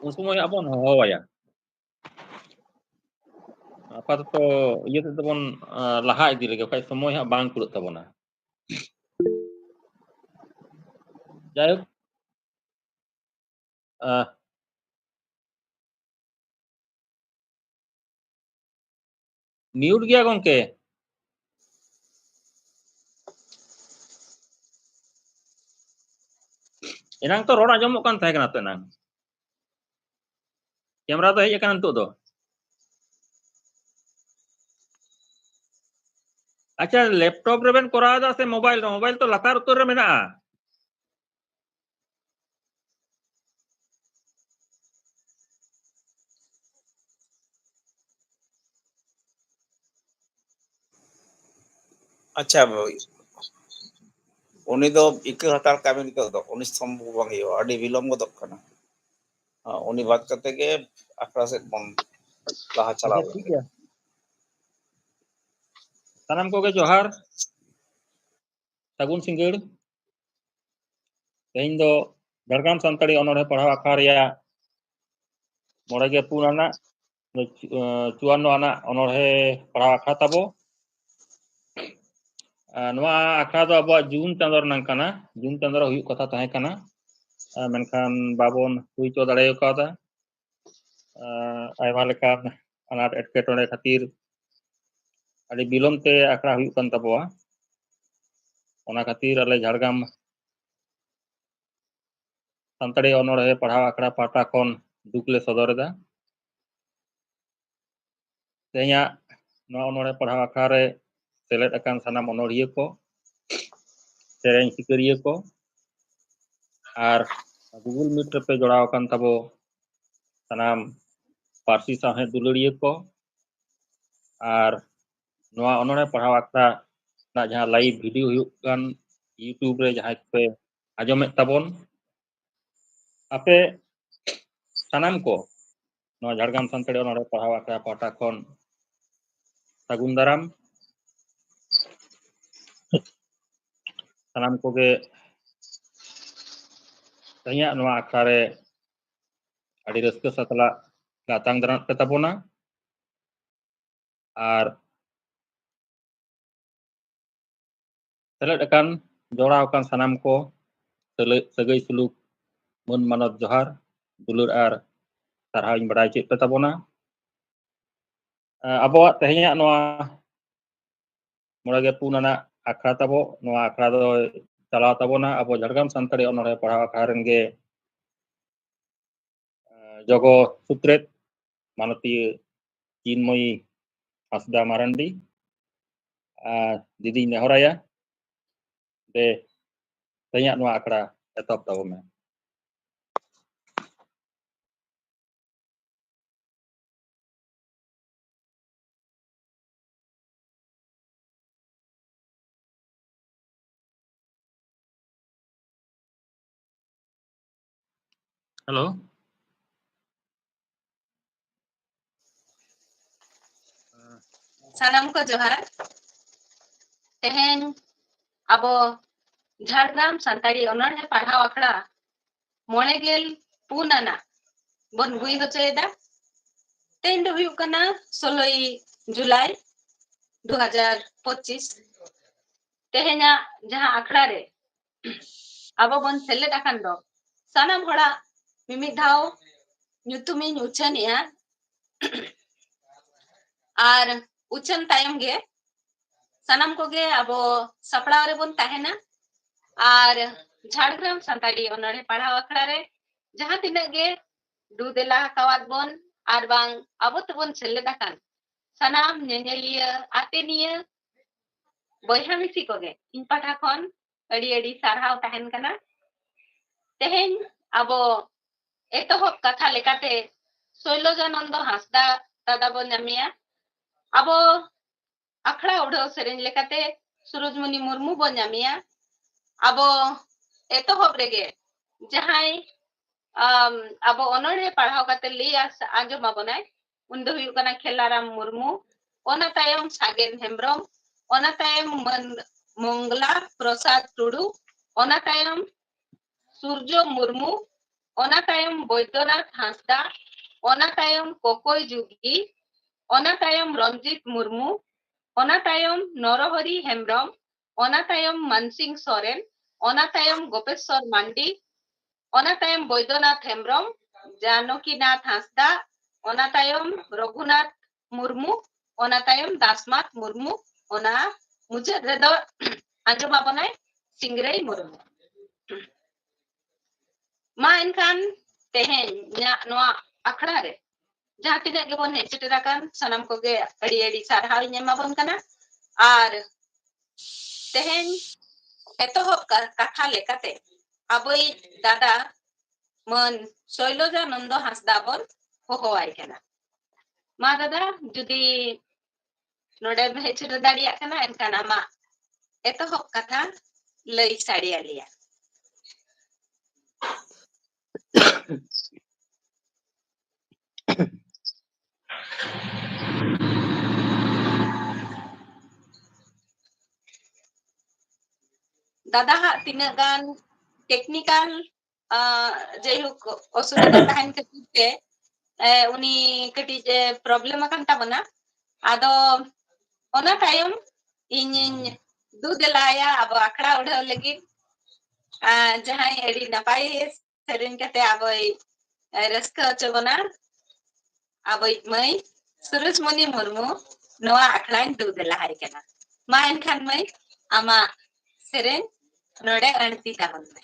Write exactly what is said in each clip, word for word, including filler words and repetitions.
ᱩᱱ ᱥᱚᱢᱚᱭ ᱦᱟᱸᱜ ᱵᱚᱱ ᱦᱚᱦᱚᱣᱟᱭᱟ᱾ ᱟᱯᱟᱛᱚᱛᱚ ᱤᱭᱟᱹ ᱛᱮᱫᱚ ᱵᱚᱱ, ᱟᱸ, ᱞᱟᱦᱟ ᱤᱫᱤ ᱞᱮᱜᱮ, ᱵᱟᱠᱷᱟᱡ ᱥᱚᱢᱚᱭ ᱦᱟᱸᱜ ᱵᱟᱝ ᱠᱩᱲᱟᱹᱜ ᱛᱟᱵᱚᱱᱟ᱾ ᱡᱟᱭᱦᱳᱠ, ᱟᱸ, mute ᱜᱮᱭᱟ ᱜᱚᱝᱠᱮ᱾ ᱮᱱᱟᱝ ᱛᱚ ᱨᱚᱲ ᱟᱸᱡᱚᱢᱚᱜ ᱠᱟᱱ ᱛᱟᱦᱮᱸ ᱠᱟᱱᱟ ᱛᱚ ᱮᱱᱟᱝ᱾ Camera ᱫᱚ ᱦᱮᱡ ᱟᱠᱟᱱᱟ ᱱᱤᱛᱚᱜ ᱫᱚ᱾ ᱟᱪᱪᱷᱟ, laptop ᱨᱮᱵᱮᱱ ᱠᱚᱨᱟᱣ ᱮᱫᱟ ᱥᱮ mobile ᱨᱮ? Mobile ᱛᱚ ᱞᱟᱛᱟᱨ ᱩᱛᱟᱹᱨ ᱨᱮ ᱢᱮᱱᱟᱜᱼᱟ᱾ ᱟᱪᱪᱷᱟ, ᱩᱱᱤ ᱫᱚ ᱤᱠᱟᱹ ᱦᱟᱛᱟᱲ ᱠᱟᱜ ᱵᱤᱱ ᱱᱤᱛᱚᱜ ᱫᱚ, ᱩᱱᱤ ᱥᱚᱢᱵᱷᱚᱵ ᱵᱟᱝ ᱦᱩᱭᱩᱜᱼᱟ, ᱟᱹᱰᱤ ᱵᱤᱞᱚᱢ ᱜᱚᱫᱚᱜ ᱠᱟᱱᱟ᱾ ᱦᱚᱸ, ᱩᱱᱤ ᱵᱟᱫ ᱠᱟᱛᱮ ᱜᱮ ᱟᱠᱷᱲᱟ ᱥᱮᱫ ᱵᱚᱱ ᱞᱟᱦᱟ ᱪᱟᱞᱟᱣ ᱟᱪᱪᱷᱟ, ᱴᱷᱤᱠ ᱞᱮᱱ ᱜᱮ᱾ ᱜᱮᱭᱟ᱾ ᱥᱟᱱᱟᱢ ᱠᱚᱜᱮ ᱡᱚᱦᱟᱨ, ᱥᱟᱹᱜᱩᱱ ᱥᱤᱸᱜᱟᱹᱲ᱾ ᱛᱮᱦᱮᱧ ᱫᱚ ᱡᱷᱟᱲᱜᱨᱟᱢ ᱥᱟᱱᱛᱟᱲᱤ ᱚᱱᱚᱬᱦᱮ ᱯᱟᱲᱦᱟᱣ ᱟᱠᱷᱲᱟ ᱨᱮᱭᱟᱜ ᱢᱚᱬᱮ ᱜᱮ ᱯᱩᱱ ᱟᱱᱟᱜ, ᱪᱩᱣᱟᱱᱱᱚ ᱟᱱᱟᱜ ᱚᱱᱚᱬᱦᱮ ᱯᱟᱲᱦᱟᱣ ᱟᱠᱷᱲᱟ ᱛᱟᱵᱚ᱾ ᱟᱨ ᱱᱚᱣᱟ ᱟᱠᱷᱲᱟ ᱫᱚ ᱟᱵᱚᱣᱟᱜ ᱡᱩᱱ ᱪᱟᱸᱫᱳ ᱨᱮᱱᱟᱜ ᱠᱟᱱᱟ᱾ ᱡᱩᱱ ᱪᱟᱸᱫᱳ ᱨᱮ ᱦᱩᱭᱩᱜ ᱠᱟᱛᱷᱟ ᱛᱟᱦᱮᱸ ᱠᱟᱱᱟ, ᱟᱨ ᱢᱮᱱᱠᱷᱟᱱ ᱵᱟᱵᱚᱱ ᱦᱩᱭ ᱦᱚᱪᱚ ᱫᱟᱲᱮ ᱠᱟᱣᱫᱟ᱾ ᱟᱨ ᱟᱭᱢᱟ ᱞᱮᱠᱟᱱ ᱟᱱᱟᱴ ᱮᱴᱠᱮᱴᱚᱬᱮ ᱠᱷᱟᱹᱛᱤᱨ ᱟᱹᱰᱤ ᱵᱤᱞᱚᱢ ᱛᱮ ᱟᱠᱷᱲᱟ ᱦᱩᱭᱩᱜ ᱠᱟᱱ ᱛᱟᱵᱚᱣᱟ᱾ ᱚᱱᱟ ᱠᱷᱟᱹᱛᱤᱨ ᱟᱞᱮ ᱡᱷᱟᱲᱜᱨᱟᱢ ᱥᱟᱱᱛᱟᱲᱤ ᱚᱱᱚᱬᱦᱮ ᱯᱟᱲᱦᱟᱣ ᱟᱠᱷᱲᱟ ᱯᱟᱦᱴᱟ ᱠᱷᱚᱱ ᱫᱩᱠ ᱞᱮ ᱥᱚᱫᱚᱨ ᱮᱫᱟ᱾ ᱛᱮᱦᱮᱧᱟᱜ ᱱᱚᱣᱟ ᱚᱱᱚᱬᱦᱮ ᱯᱟᱲᱦᱟᱣ ᱟᱠᱷᱲᱟ ᱨᱮ ᱥᱮᱞᱮᱫ ᱟᱠᱟᱱ ᱥᱟᱱᱟᱢ ᱚᱱᱚᱲᱦᱤᱭᱟᱹ ᱠᱚ, ᱥᱮᱨᱮᱧ ᱥᱤᱠᱟᱹᱨᱤᱭᱟᱹ ᱠᱚ, ᱟᱨ Google Meet ᱨᱮᱯᱮ ᱡᱚᱲᱟᱣ ᱟᱠᱟᱱ ᱛᱟᱵᱚ ᱥᱟᱱᱟᱢ ᱯᱟᱹᱨᱥᱤ ᱥᱟᱶᱦᱮᱫ ᱫᱩᱞᱟᱹᱲᱤᱭᱟᱹ ᱠᱚ, ᱟᱨ ᱱᱚᱣᱟ ᱚᱱᱚᱬᱦᱮ ᱯᱟᱲᱦᱟᱣ ᱟᱠᱷᱲᱟ ᱨᱮᱱᱟᱜ ᱡᱟᱦᱟᱸ live video ᱦᱩᱭᱩᱜ ᱠᱟᱱ YouTube ᱨᱮ, ᱡᱟᱦᱟᱸᱭ ᱠᱚᱯᱮ ᱟᱸᱡᱚᱢᱮᱫ ᱛᱟᱵᱚᱱ, ᱟᱯᱮ ᱥᱟᱱᱟᱢ ᱠᱚ ᱱᱚᱣᱟ ᱡᱷᱟᱲᱜᱨᱟᱢ ᱥᱟᱱᱛᱟᱲᱤ ᱚᱱᱚᱬᱦᱮ ᱯᱟᱲᱦᱟᱣ ᱟᱠᱷᱲᱟ ᱯᱟᱦᱴᱟ ᱠᱷᱚᱱ ᱥᱟᱹᱜᱩᱱ ᱫᱟᱨᱟᱢ᱾ ᱥᱟᱱᱟᱢ ᱠᱚᱜᱮ ᱛᱮᱦᱮᱧᱟᱜ ᱱᱚᱣᱟ ᱟᱠᱷᱲᱟ ᱨᱮ ᱟᱹᱰᱤ ᱨᱟᱹᱥᱠᱟᱹ ᱥᱟᱛᱞᱟᱜ ᱟᱛᱟᱝ ᱫᱟᱨᱟᱢ ᱯᱮ ᱛᱟᱵᱚᱱᱟ᱾ ᱟᱨ ᱥᱮᱞᱮᱫ ᱟᱠᱟᱱ, ᱡᱚᱲᱟᱣ ᱟᱠᱟᱱ ᱥᱟᱱᱟᱢ ᱠᱚ ᱥᱟᱹᱞᱟᱹ-, ᱥᱟᱹᱜᱟᱹᱭ ᱥᱩᱞᱩᱠ, ᱢᱟᱹᱱ ᱢᱟᱱᱚᱛ ᱡᱚᱦᱟᱨ, ᱫᱩᱞᱟᱹᱲ ᱟᱨ ᱥᱟᱨᱦᱟᱣ ᱤᱧ ᱵᱟᱲᱟᱭ ᱦᱚᱪᱚᱭᱮᱫ ᱯᱮ ᱛᱟᱵᱚᱱᱟ᱾ ᱮ, ᱟᱵᱚᱣᱟᱜ ᱛᱮᱦᱮᱧᱟᱜ ᱱᱚᱣᱟ ᱢᱚᱬᱮ ᱜᱮᱞ ᱯᱩᱱ ᱟᱱᱟᱜ ᱟᱠᱷᱲᱟ ᱛᱟᱵᱚ, ᱱᱚᱣᱟ ᱟᱠᱷᱲᱟ ᱫᱚ ᱪᱟᱞᱟᱣ ᱛᱟᱵᱚᱱᱟ ᱟᱵᱚ ᱡᱷᱟᱲᱜᱨᱟᱢ ᱥᱟᱱᱛᱟᱲᱤ ᱚᱱᱚᱬᱦᱮ ᱯᱟᱲᱦᱟᱣ ᱟᱠᱷᱲᱟ ᱨᱮᱱ ᱜᱮ, ᱮ, ᱡᱚᱜᱚ ᱥᱩᱛᱨᱮᱛ ᱢᱟᱱᱚᱛᱤᱭᱟᱹ ᱪᱤᱱᱢᱚᱭᱤ ᱦᱟᱸᱥᱫᱟ ᱢᱟᱨᱟᱱᱰᱤ᱾ ᱟᱨ ᱫᱤᱫᱤᱧ ᱱᱮᱦᱚᱨᱟᱭᱟ, ᱫᱮ, ᱛᱮᱦᱮᱧᱟᱜ ᱱᱚᱣᱟ ᱟᱠᱷᱲᱟ ᱮᱛᱚᱦᱚᱵ ᱛᱟᱵᱚᱱ ᱢᱮ᱾ ᱦᱮᱞᱳ᱾ ᱥᱟᱱᱟᱢ ᱠᱚ ᱡᱚᱦᱟᱨ᱾ ᱛᱮᱦᱮᱧ ᱟᱵᱚ ᱡᱷᱟᱲᱜᱨᱟᱢ ᱥᱟᱱᱛᱟᱲᱤ ᱚᱱᱚᱬᱦᱮ ᱯᱟᱲᱦᱟᱣ ᱟᱠᱷᱲᱟ ᱢᱚᱬᱮ ᱜᱮᱞ ᱯᱩᱱ ᱟᱱᱟᱜ ᱵᱚᱱ ᱦᱩᱭ ᱦᱚᱪᱚᱭᱮᱫᱟ᱾ ᱛᱮᱦᱮᱧ ᱫᱚ ᱦᱩᱭᱩᱜ ᱠᱟᱱᱟ ᱥᱳᱞᱳᱭ ᱡᱩᱞᱟᱭ ᱫᱩ ᱦᱟᱡᱟᱨ ᱯᱚᱸᱪᱤᱥ᱾ ᱛᱮᱦᱮᱧᱟᱜ ᱡᱟᱦᱟᱸ ᱟᱠᱷᱲᱟ ᱨᱮ ᱟᱵᱚ ᱵᱚᱱ ᱥᱮᱞᱮᱫ ᱟᱠᱟᱱ ᱫᱚ, ᱥᱟᱱᱟᱢ ᱦᱚᱲᱟᱜ ᱢᱤᱢᱤᱫ ᱫᱷᱟᱣ ᱧᱩᱛᱩᱢᱤᱧ ᱩᱪᱷᱟᱹᱱᱮᱜᱼᱟ᱾ ᱟᱨ ᱩᱪᱷᱟᱹᱱ ᱛᱟᱭᱚᱢ ᱜᱮ ᱥᱟᱱᱟᱢ ᱠᱚᱜᱮ ᱟᱵᱚ ᱥᱟᱯᱲᱟᱣ ᱨᱮᱵᱚᱱ ᱛᱟᱦᱮᱱᱟ᱾ ᱟᱨ ᱡᱷᱟᱲᱜᱨᱟᱢ ᱥᱟᱱᱛᱟᱲᱤ ᱚᱱᱚᱬᱦᱮ ᱯᱟᱲᱦᱟᱣ ᱟᱠᱷᱲᱟ ᱨᱮ ᱡᱟᱦᱟᱸ ᱛᱤᱱᱟᱹᱜ ᱜᱮ ᱫᱩ ᱫᱮᱞᱟ ᱟᱠᱟᱣᱟᱫ ᱵᱚᱱ ᱟᱨ ᱵᱟᱝ ᱟᱵᱚ ᱛᱮᱵᱚᱱ ᱥᱮᱞᱮᱫ ᱟᱠᱟᱱ ᱥᱟᱱᱟᱢ ᱧᱮᱧᱮᱞᱤᱭᱟᱹ, ᱟᱛᱮᱱᱤᱭᱟᱹ, ᱵᱚᱭᱦᱟ ᱢᱤᱥᱤ ᱠᱚᱜᱮ ᱤᱧ ᱯᱟᱦᱴᱟ ᱠᱷᱚᱱ ᱟᱹᱰᱤ ᱟᱹᱰᱤ ᱥᱟᱨᱦᱟᱣ ᱛᱟᱦᱮᱱ ᱠᱟᱱᱟ᱾ ᱛᱮᱦᱮᱧ ᱟᱵᱚ ᱮᱛᱚᱦᱚᱵ ᱠᱟᱛᱷᱟ ᱞᱮᱠᱟᱛᱮ ᱥᱳᱭᱞᱚᱡᱟᱱᱚᱱᱫᱚ ᱦᱟᱸᱥᱫᱟ ᱫᱟᱫᱟ ᱵᱚᱱ ᱧᱟᱢᱮᱭᱟ᱾ ᱟᱵᱚ ᱟᱠᱷᱲᱟ ᱩᱰᱷᱟᱹᱣ ᱥᱮᱨᱮᱧ ᱞᱮᱠᱟᱛᱮ ᱥᱩᱨᱚᱡᱽᱢᱩᱱᱤ ᱢᱩᱨᱢᱩ ᱵᱚᱱ ᱧᱟᱢᱮᱭᱟ᱾ ᱟᱵᱚ ᱮᱛᱚᱦᱚᱵ ᱨᱮᱜᱮ ᱡᱟᱦᱟᱸᱭ, ᱟᱢ, ᱟᱵᱚ ᱚᱱᱚᱬᱦᱮ ᱯᱟᱲᱦᱟᱣ ᱠᱟᱛᱮ ᱞᱟᱹᱭ ᱟᱥ-, ᱟᱸᱡᱚᱢ ᱟᱵᱚᱱᱟᱭ, ᱩᱱᱤ ᱫᱚ ᱦᱩᱭᱩᱜ ᱠᱟᱱᱟ ᱠᱷᱮᱞᱟᱨᱟᱢ ᱢᱩᱨᱢᱩ᱾ ᱚᱱᱟ ᱛᱟᱭᱚᱢ ᱥᱟᱜᱮᱱ ᱦᱮᱢᱵᱨᱚᱢ, ᱚᱱᱟ ᱛᱟᱭᱚᱢ ᱢᱟᱹᱱ ᱢᱚᱝᱜᱞᱟ ᱯᱨᱚᱥᱟᱫᱽ ᱴᱩᱰᱩ, ᱚᱱᱟ ᱛᱟᱭᱚᱢ ᱥᱩᱨᱡᱚ ᱢᱩᱨᱢᱩ, ᱚᱱᱟ ᱛᱟᱭᱚᱢ ᱵᱳᱭᱫᱚᱱᱟᱛᱷ ᱦᱟᱸᱥᱫᱟ, ᱚᱱᱟ ᱛᱟᱭᱚᱢ ᱠᱚᱠᱚᱭ ᱡᱩᱜᱤ, ᱚᱱᱟ ᱛᱟᱭᱚᱢ ᱨᱚᱱᱡᱤᱛ ᱢᱩᱨᱢᱩ, ᱚᱱᱟ ᱛᱟᱭᱚᱢ ᱱᱚᱨᱚᱦᱚᱨᱤ ᱦᱮᱢᱵᱨᱚᱢ, ᱚᱱᱟ ᱛᱟᱭᱚᱢ ᱢᱟᱱᱥᱤᱝ ᱥᱚᱨᱮᱱ, ᱚᱱᱟ ᱛᱟᱭᱚᱢ ᱜᱳᱯᱮᱥᱥᱚᱨ ᱢᱟᱱᱰᱤ, ᱚᱱᱟ ᱛᱟᱭᱚᱢ ᱵᱳᱭᱫᱚᱱᱟᱛᱷ ᱦᱮᱢᱵᱨᱚᱢ, ᱡᱟᱱᱚᱠᱤᱱᱟᱛᱷ ᱦᱟᱸᱥᱫᱟ, ᱚᱱᱟ ᱛᱟᱭᱚᱢ ᱨᱚᱜᱷᱩᱱᱟᱛᱷ ᱢᱩᱨᱢᱩ, ᱚᱱᱟ ᱛᱟᱭᱚᱢ ᱫᱟᱥᱢᱟᱛᱷ ᱢᱩᱨᱢᱩ, ᱚᱱᱟ ᱢᱩᱪᱟᱹᱫ ᱨᱮᱫᱚ ᱟᱸᱡᱚᱢ ᱟᱵᱚᱱᱟᱭ ᱥᱤᱝᱨᱟᱹᱭ ᱢᱩᱨᱢᱩ᱾ ᱢᱟ ᱮᱱᱠᱷᱟᱱ ᱛᱮᱦᱮᱧ ᱤᱧᱟᱹᱜ ᱱᱚᱣᱟ ᱟᱠᱷᱲᱟ ᱨᱮ ᱡᱟᱦᱟᱸ ᱛᱤᱱᱟᱹᱜ ᱜᱮᱵᱚᱱ ᱦᱮᱡ ᱥᱮᱴᱮᱨ ᱟᱠᱟᱱ, ᱥᱟᱱᱟᱢ ᱠᱚᱜᱮ ᱟᱹᱰᱤ ᱟᱹᱰᱤ ᱥᱟᱨᱦᱟᱣ ᱤᱧ ᱮᱢᱟᱵᱚᱱ ᱠᱟᱱᱟ᱾ ᱟᱨ ᱛᱮᱦᱮᱧ ᱮᱛᱚᱦᱚᱵ ᱠᱟ-, ᱠᱟᱛᱷᱟ ᱞᱮᱠᱟᱛᱮ ᱟᱵᱚᱭᱤᱡ ᱫᱟᱫᱟ ᱢᱟᱹᱱ ᱥᱳᱭᱞᱚᱡᱟᱱᱚᱱᱫᱚ ᱦᱟᱸᱥᱫᱟ ᱵᱚᱱ ᱦᱚᱦᱚᱣᱟᱭ ᱠᱟᱱᱟ᱾ ᱢᱟ ᱫᱟᱫᱟ, ᱡᱩᱫᱤ ᱱᱚᱰᱮᱢ ᱦᱮᱡ ᱥᱮᱴᱮᱨ ᱫᱟᱲᱮᱭᱟᱜ ᱠᱟᱱᱟ, ᱮᱱᱠᱷᱟᱱ ᱟᱢᱟᱜ ᱮᱛᱚᱦᱚᱵ ᱠᱟᱛᱷᱟ ᱞᱟᱹᱭ ᱥᱟᱰᱮ ᱟᱞᱮᱭᱟ᱾ ᱫᱟᱫᱟ ᱦᱟᱸᱜ ᱛᱤᱱᱟᱹᱜ ᱜᱟᱱ technical, ᱟᱸ, ᱡᱟᱭᱦᱳᱠ, ᱚᱥᱩᱵᱤᱫᱷᱟ ᱛᱟᱦᱮᱱ ᱠᱷᱟᱹᱛᱤᱨ ᱛᱮ, ᱮ, ᱩᱱᱤ ᱠᱟᱹᱴᱤᱡ, ᱮ, problem ᱟᱠᱟᱱ ᱛᱟᱵᱚᱱᱟ᱾ ᱟᱫᱚ ᱚᱱᱟ ᱛᱟᱭᱚᱢ ᱤᱧᱤᱧ ᱫᱩ ᱫᱮᱞᱟᱭᱟ ᱟᱵᱚ ᱟᱠᱷᱲᱟ ᱩᱰᱷᱟᱹᱣ ᱞᱟᱹᱜᱤᱫ, ᱟᱸ, ᱡᱟᱦᱟᱸᱭ ᱟᱹᱰᱤ ᱱᱟᱯᱟᱭ ᱥᱮᱨᱮᱧ ᱠᱟᱛᱮ ᱟᱵᱚᱭ, ᱮ, ᱨᱟᱹᱥᱠᱟᱹ ᱦᱚᱪᱚ ᱵᱚᱱᱟ᱾ ᱟᱵᱚᱭᱤᱡ ᱢᱟᱹᱭ ᱥᱩᱨᱩᱡᱽᱢᱩᱱᱤ ᱢᱩᱨᱢᱩ ᱱᱚᱣᱟ ᱟᱠᱷᱲᱟᱧ ᱫᱩ ᱫᱮᱞᱟ ᱟᱭ ᱠᱟᱱᱟ᱾ ᱢᱟ ᱮᱱᱠᱷᱟᱱ ᱢᱟᱹᱭ, ᱟᱢᱟᱜ ᱥᱮᱨᱮᱧ ᱱᱚᱰᱮ ᱟᱹᱬᱛᱤ ᱛᱟᱵᱚᱱ ᱢᱮ᱾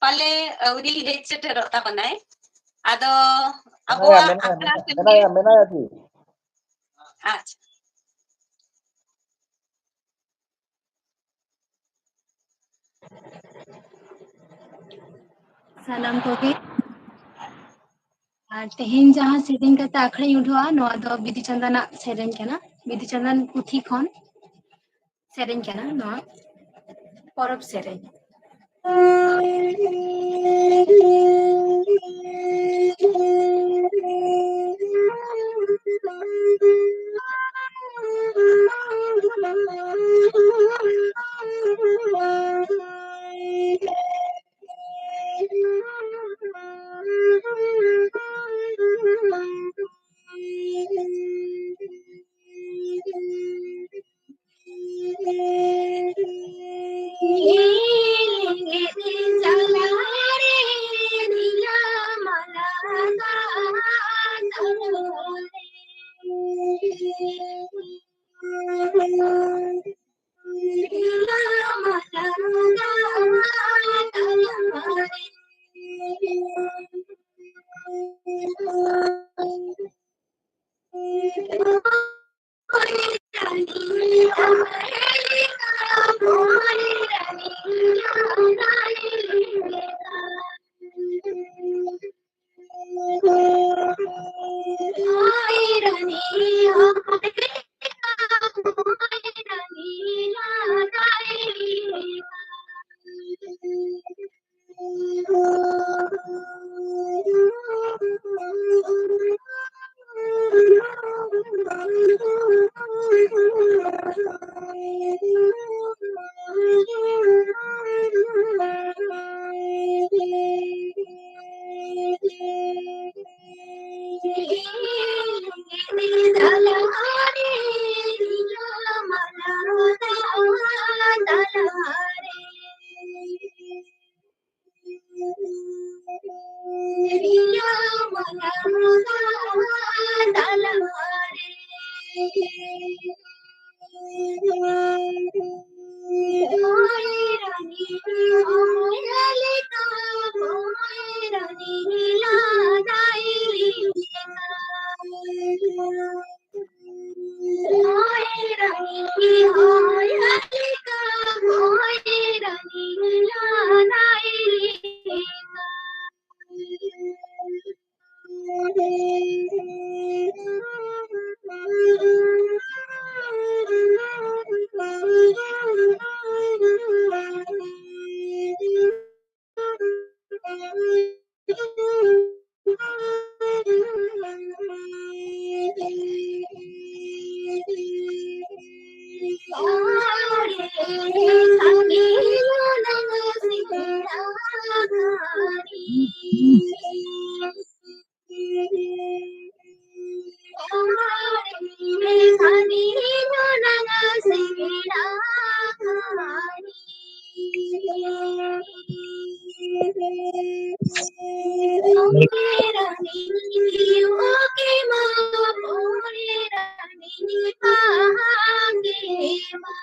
ᱯᱟᱞᱮ ᱟᱹᱣᱨᱤ ᱦᱮᱡ ᱥᱮᱴᱮᱨᱚᱜ ᱛᱟᱵᱚᱱᱟᱭ᱾ ᱟᱫᱚ ᱢᱮᱱᱟᱭᱟ, ᱟᱵᱚᱣᱟᱜ ᱢᱮᱱᱟᱭᱟ, ᱟᱠᱷᱲᱟ ᱢᱮᱱᱟᱭᱟ, ᱥᱮᱱ ᱜᱮ᱾ ᱢᱮᱱᱟᱭᱟ, ᱢᱮᱱᱟᱭᱟ ᱡᱤ᱾ ᱟᱪᱪᱷᱟ᱾ ᱥᱟᱱᱟᱢ ᱠᱚᱜᱮ᱾ ᱟᱨ ᱛᱮᱦᱮᱧ ᱡᱟᱦᱟᱸ ᱥᱮᱨᱮᱧ ᱠᱟᱛᱮ ᱟᱠᱷᱲᱟᱧ ᱩᱰᱷᱟᱹᱣᱟ, ᱱᱚᱣᱟ ᱫᱚ ᱵᱤᱫᱩ ᱪᱟᱸᱫᱟᱱᱟᱜ ᱥᱮᱨᱮᱧ ᱠᱟᱱᱟ, ᱵᱤᱫᱩ ᱪᱟᱸᱫᱟᱱ ᱯᱩᱛᱷᱤ ᱠᱷᱚᱱ ᱥᱮᱨᱮᱧ ᱠᱟᱱᱟ ᱱᱚᱣᱟ ᱯᱚᱨᱚᱵᱽ ᱥᱮᱨᱮᱧ᱾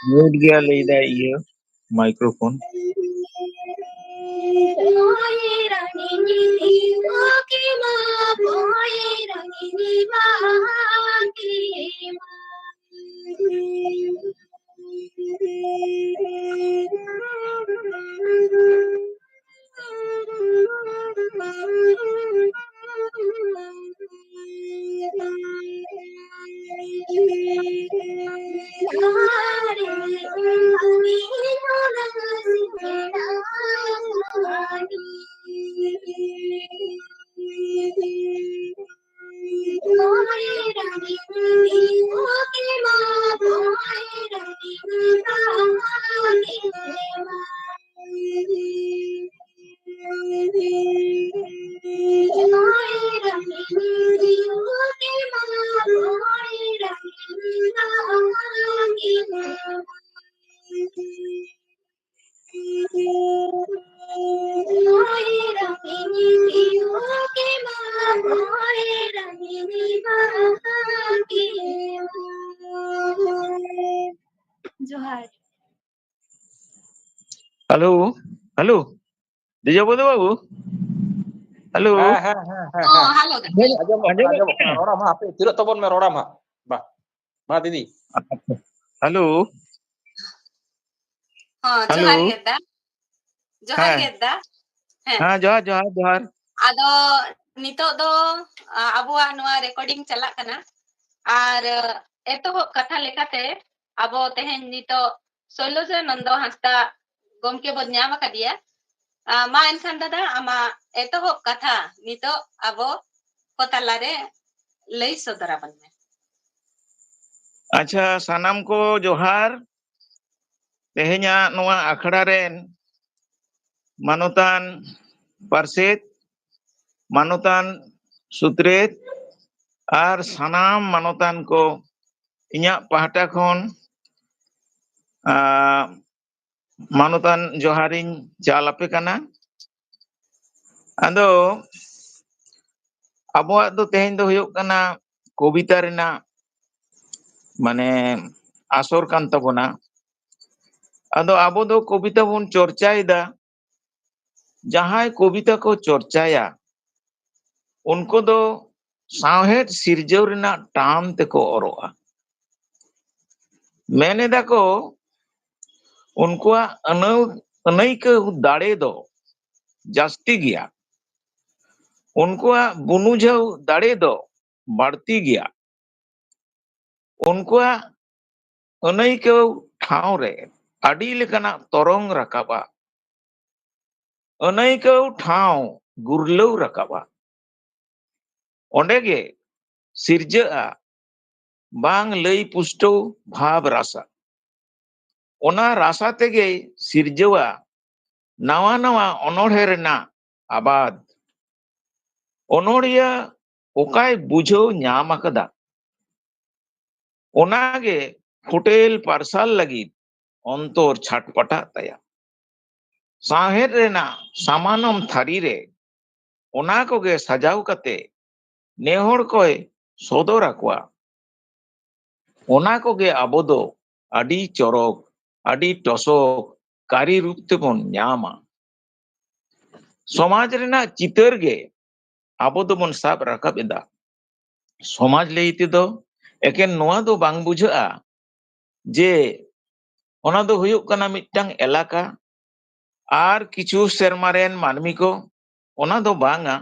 ᱢᱤᱭᱩᱴ ᱜᱮᱭᱟ ᱞᱟᱹᱭ ᱫᱟᱭ ᱤᱭᱟᱹ ᱢᱟᱭᱠᱨᱳᱯᱷᱳᱱ᱾ ᱡᱚᱦᱟᱨ᱾ ᱦᱮᱞᱳ, ᱦᱮᱞᱳ, ᱫᱤᱡᱚᱵᱚᱫᱷᱩ ᱵᱟᱹᱵᱩ? ᱦᱮᱞᱳ? ᱦᱮᱸ, ᱦᱮᱸ, ᱦᱮᱸ, ᱦᱮᱸ, ᱚ, ᱦᱮᱸ᱾ ᱦᱮᱞᱳ ᱫᱟ᱾ ᱟᱸᱡᱚᱢ, ᱟᱸᱡᱚᱢ, ᱟᱸᱡᱚᱢᱚᱜ ᱠᱟᱱᱟ᱾ ᱨᱚᱲᱟᱢ ᱦᱟᱸᱜ, ᱦᱟᱯᱮ, ᱛᱤᱨᱚᱜ ᱛᱟᱵᱚᱱ ᱢᱮ, ᱨᱚᱲᱟᱢ ᱦᱟᱸᱜ᱾ ᱢᱟ, ᱢᱟ ᱫᱤᱫᱤ᱾ ᱦᱮᱞᱳ? ᱦᱚᱸ, ᱦᱮᱞᱳ? ᱡᱚᱦᱟᱨ ᱜᱮ ᱫᱟ᱾ ᱡᱚᱦᱟᱨ ᱦᱮᱸ᱾ ᱜᱮ ᱫᱟ᱾ ᱦᱮᱸ᱾ ᱦᱮᱸ, ᱡᱚᱦᱟᱨ, ᱡᱚᱦᱟᱨ, ᱡᱚᱦᱟᱨ᱾ ᱟᱫᱚ ᱱᱤᱛᱚᱜ ᱫᱚ, ᱟ, ᱟᱵᱚᱣᱟᱜ ᱱᱚᱣᱟ recording ᱪᱟᱞᱟᱜ ᱠᱟᱱᱟ᱾ ᱟᱨ, ᱟ, ᱮᱛᱚᱦᱚᱵ ᱠᱟᱛᱷᱟ ᱞᱮᱠᱟᱛᱮ ᱟᱵᱚ ᱛᱮᱦᱮᱧ ᱱᱤᱛᱚᱜ ᱥᱳᱭᱞᱚᱡᱟ ᱱᱚᱱᱫᱚ ᱦᱟᱸᱥᱫᱟ ᱜᱚᱢᱠᱮ ᱵᱚᱱ ᱧᱟᱢ ᱟᱠᱟᱫᱮᱭᱟ᱾ ᱟ, ᱢᱟ ᱮᱱᱠᱷᱟᱱ ᱫᱟᱫᱟ, ᱟᱢᱟᱜ ᱮᱛᱚᱦᱚᱵ ᱠᱟᱛᱷᱟ ᱱᱤᱛᱚᱜ ᱟᱵᱚ ᱠᱚ ᱛᱟᱞᱟᱨᱮ ᱞᱟᱹᱭ ᱥᱚᱫᱚᱨ ᱟᱵᱚᱱ ᱢᱮ᱾ ᱟᱪᱪᱷᱟ, ᱥᱟᱱᱟᱢ ᱠᱚ ᱡᱚᱦᱟᱨ᱾ ᱛᱮᱦᱮᱧᱟᱜ ᱱᱚᱣᱟ ᱟᱠᱷᱲᱟ ᱨᱮᱱ ᱢᱟᱱᱚᱛᱟᱱ ᱯᱟᱨᱥᱮᱛ, ᱢᱟᱱᱚᱛᱟᱱ ᱥᱩᱛᱨᱮᱛ ᱟᱨ ᱥᱟᱱᱟᱢ ᱢᱟᱱᱚᱛᱟᱱ ᱠᱚ, ᱤᱧᱟᱹᱜ ᱯᱟᱦᱴᱟ ᱠᱷᱚᱱ, ᱟᱸ, ᱢᱟᱱᱚᱛᱟᱱ ᱡᱚᱦᱟᱨᱤᱧ ᱪᱟᱞ ᱟᱯᱮ ᱠᱟᱱᱟ᱾ ᱟᱫᱚ ᱟᱵᱚᱣᱟᱜ ᱫᱚ ᱛᱮᱦᱮᱧ ᱫᱚ ᱦᱩᱭᱩᱜ ᱠᱟᱱᱟ ᱠᱚᱵᱤᱛᱟ ᱨᱮᱱᱟᱜ, ᱢᱟᱱᱮ, ᱟᱥᱚᱨ ᱠᱟᱱ ᱛᱟᱵᱚᱱᱟ᱾ ᱟᱫᱚ ᱟᱵᱚ ᱫᱚ ᱠᱚᱵᱤᱛᱟ ᱵᱚᱱ ᱪᱚᱨᱪᱟᱭᱮᱫᱟ᱾ ᱡᱟᱦᱟᱸᱭ ᱠᱚᱵᱤᱛᱟ ᱠᱚ ᱪᱚᱨᱪᱟᱭᱟ, ᱩᱱᱠᱩ ᱫᱚ ᱥᱟᱶᱦᱮᱫ ᱥᱤᱨᱡᱟᱹᱣ ᱨᱮᱱᱟᱜ ᱴᱟᱱ ᱛᱮᱠᱚ ᱚᱨᱚᱜᱼᱟ᱾ ᱢᱮᱱ ᱮᱫᱟ ᱠᱚ, ᱩᱱᱠᱩᱣᱟᱜ ᱟᱹᱱᱟᱹᱣ-, ᱟᱹᱱᱟᱹᱭᱠᱟᱹᱣ ᱫᱟᱲᱮ ᱫᱚ ᱡᱟᱹᱥᱛᱤ ᱜᱮᱭᱟ, ᱩᱱᱠᱩᱣᱟᱜ ᱵᱩᱱᱩᱡᱷᱟᱹᱣ ᱫᱟᱲᱮ ᱫᱚ ᱵᱟᱹᱲᱛᱤ ᱜᱮᱭᱟ᱾ ᱩᱱᱠᱩᱣᱟᱜ ᱟᱹᱱᱟᱹᱭᱠᱟᱹᱣ ᱴᱷᱟᱶ ᱨᱮ ᱟᱹᱰᱤ ᱞᱮᱠᱟᱱᱟᱜ ᱛᱚᱨᱚᱝ ᱨᱟᱠᱟᱵᱼᱟ᱾ ᱟᱹᱱᱟᱹᱭᱠᱟᱹᱣ ᱴᱷᱟᱶ ᱜᱩᱨᱞᱟᱹᱣ ᱨᱟᱠᱟᱵᱼᱟ᱾ ᱚᱸᱰᱮ ᱜᱮ ᱥᱤᱨᱡᱟᱹᱜᱼᱟ ᱵᱟᱝ ᱞᱟᱹᱭ ᱯᱩᱥᱴᱟᱹᱣ ᱵᱷᱟᱵᱽ ᱨᱟᱥᱟ᱾ ᱚᱱᱟ ᱨᱟᱥᱟ ᱛᱮᱜᱮᱭ ᱥᱤᱨᱡᱟᱹᱣᱟ ᱱᱟᱣᱟ ᱱᱟᱣᱟ ᱚᱱᱚᱬᱦᱮ ᱨᱮᱱᱟᱜ ᱟᱵᱟᱫ᱾ ᱚᱱᱚᱬᱦᱤᱭᱟᱹ ᱚᱠᱟᱭ ᱵᱩᱡᱷᱟᱹᱣ ᱧᱟᱢ ᱟᱠᱟᱫᱟ, ᱚᱱᱟᱜᱮ ᱯᱷᱩᱴᱮᱞ ᱯᱟᱨᱥᱟᱞ ᱞᱟᱹᱜᱤᱫ ᱚᱱᱛᱚᱨ ᱪᱷᱟᱴᱯᱟᱴᱟᱜ ᱛᱟᱭᱟ᱾ ᱥᱟᱶᱦᱮᱫ ᱨᱮᱱᱟᱜ ᱥᱟᱢᱟᱱᱚᱢ ᱛᱷᱟᱹᱨᱤ ᱨᱮ ᱚᱱᱟ ᱠᱚᱜᱮ ᱥᱟᱡᱟᱣ ᱠᱟᱛᱮ ᱱᱮᱦᱚᱲ ᱠᱚᱭ ᱥᱚᱫᱚᱨ ᱟᱠᱚᱣᱟ᱾ ᱚᱱᱟ ᱠᱚᱜᱮ ᱟᱵᱚ ᱫᱚ ᱟᱹᱰᱤ ᱪᱚᱨᱚᱠ, ᱟᱹᱰᱤ ᱴᱚᱥᱚᱠ ᱠᱟᱹᱨᱤ ᱨᱩᱯ ᱛᱮᱵᱚᱱ ᱧᱟᱢᱟ᱾ ᱥᱚᱢᱟᱡᱽ ᱨᱮᱱᱟᱜ ᱪᱤᱛᱟᱹᱨ ᱜᱮ ᱟᱵᱚ ᱫᱚᱵᱚᱱ ᱥᱟᱵ ᱨᱟᱠᱟᱵ ᱮᱫᱟ᱾ ᱥᱚᱢᱟᱡᱽ ᱞᱟᱹᱭ ᱛᱮᱫᱚ ᱮᱠᱮᱱ ᱱᱚᱣᱟ ᱫᱚ ᱵᱟᱝ ᱵᱩᱡᱷᱟᱹᱜᱼᱟ ᱡᱮ ᱚᱱᱟ ᱫᱚ ᱦᱩᱭᱩᱜ ᱠᱟᱱᱟ ᱢᱤᱫᱴᱟᱝ ᱮᱞᱟᱠᱟ ᱟᱨ ᱠᱤᱪᱷᱩ ᱥᱮᱨᱢᱟ ᱨᱮᱱ ᱢᱟᱹᱱᱢᱤ ᱠᱚ, ᱚᱱᱟ ᱫᱚ ᱵᱟᱝᱟ᱾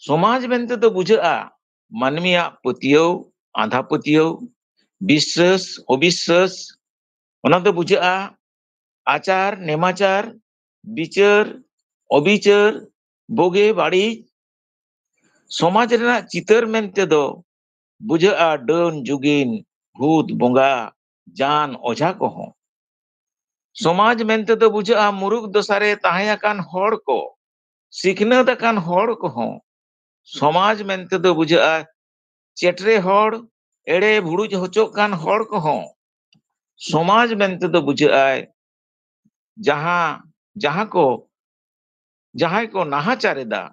ᱥᱚᱢᱟᱡᱽ ᱢᱮᱱᱛᱮ ᱫᱚ ᱵᱩᱡᱷᱟᱹᱜᱼᱟ ᱢᱟᱹᱱᱢᱤᱭᱟᱜ ᱯᱟᱹᱛᱭᱟᱹᱣ, ᱟᱸᱫᱷᱟ ᱯᱟᱹᱛᱭᱟᱹᱣ, ᱵᱤᱥᱥᱟᱹᱥ, ᱚᱵᱤᱥᱥᱟᱹᱥ, ᱚᱱᱟ ᱫᱚ ᱵᱩᱡᱷᱟᱹᱜᱼᱟ ᱟᱪᱟᱨ, ᱱᱮᱢᱟᱪᱟᱨ, ᱵᱤᱪᱟᱹᱨ, ᱚᱵᱤᱪᱟᱹᱨ, ᱵᱩᱜᱤ ᱵᱟᱹᱲᱤᱡ᱾ ᱥᱚᱢᱟᱡᱽ ᱨᱮᱱᱟᱜ ᱪᱤᱛᱟᱹᱨ ᱢᱮᱱᱛᱮ ᱫᱚ ᱵᱩᱡᱷᱟᱹᱜᱼᱟ ᱰᱟᱹᱱ ᱡᱩᱜᱤᱱ, ᱵᱷᱩᱛ ᱵᱚᱸᱜᱟ, ᱡᱟᱱ ᱚᱡᱷᱟ ᱠᱚᱦᱚᱸ᱾ ᱥᱚᱢᱟᱡᱽ ᱢᱮᱱᱛᱮ ᱫᱚ ᱵᱩᱡᱷᱟᱹᱜᱼᱟ ᱢᱩᱨᱩᱠ ᱫᱚᱥᱟ ᱨᱮ ᱛᱟᱦᱮᱸ ᱟᱠᱟᱱ ᱦᱚᱲ ᱠᱚ, ᱥᱤᱠᱷᱱᱟᱹᱛ ᱟᱠᱟᱱ ᱦᱚᱲ ᱠᱚᱦᱚᱸ᱾ ᱥᱚᱢᱟᱡᱽ ᱢᱮᱱᱛᱮ ᱫᱚ ᱵᱩᱡᱷᱟᱹᱜᱼᱟ ᱪᱮᱴᱨᱮ ᱦᱚᱲ, ᱮᱲᱮ ᱵᱷᱩᱲᱩᱡ ᱦᱚᱪᱚᱜ ᱠᱟᱱ ᱦᱚᱲ ᱠᱚᱦᱚᱸ᱾ ᱥᱚᱢᱟᱡᱽ ᱢᱮᱱᱛᱮ ᱫᱚ ᱵᱩᱡᱷᱟᱹᱜᱼᱟᱭ ᱡᱟᱦᱟᱸ, ᱡᱟᱦᱟᱸ ᱠᱚ, ᱡᱟᱦᱟᱸᱭ ᱠᱚ ᱱᱟᱦᱟᱪᱟᱨ ᱮᱫᱟ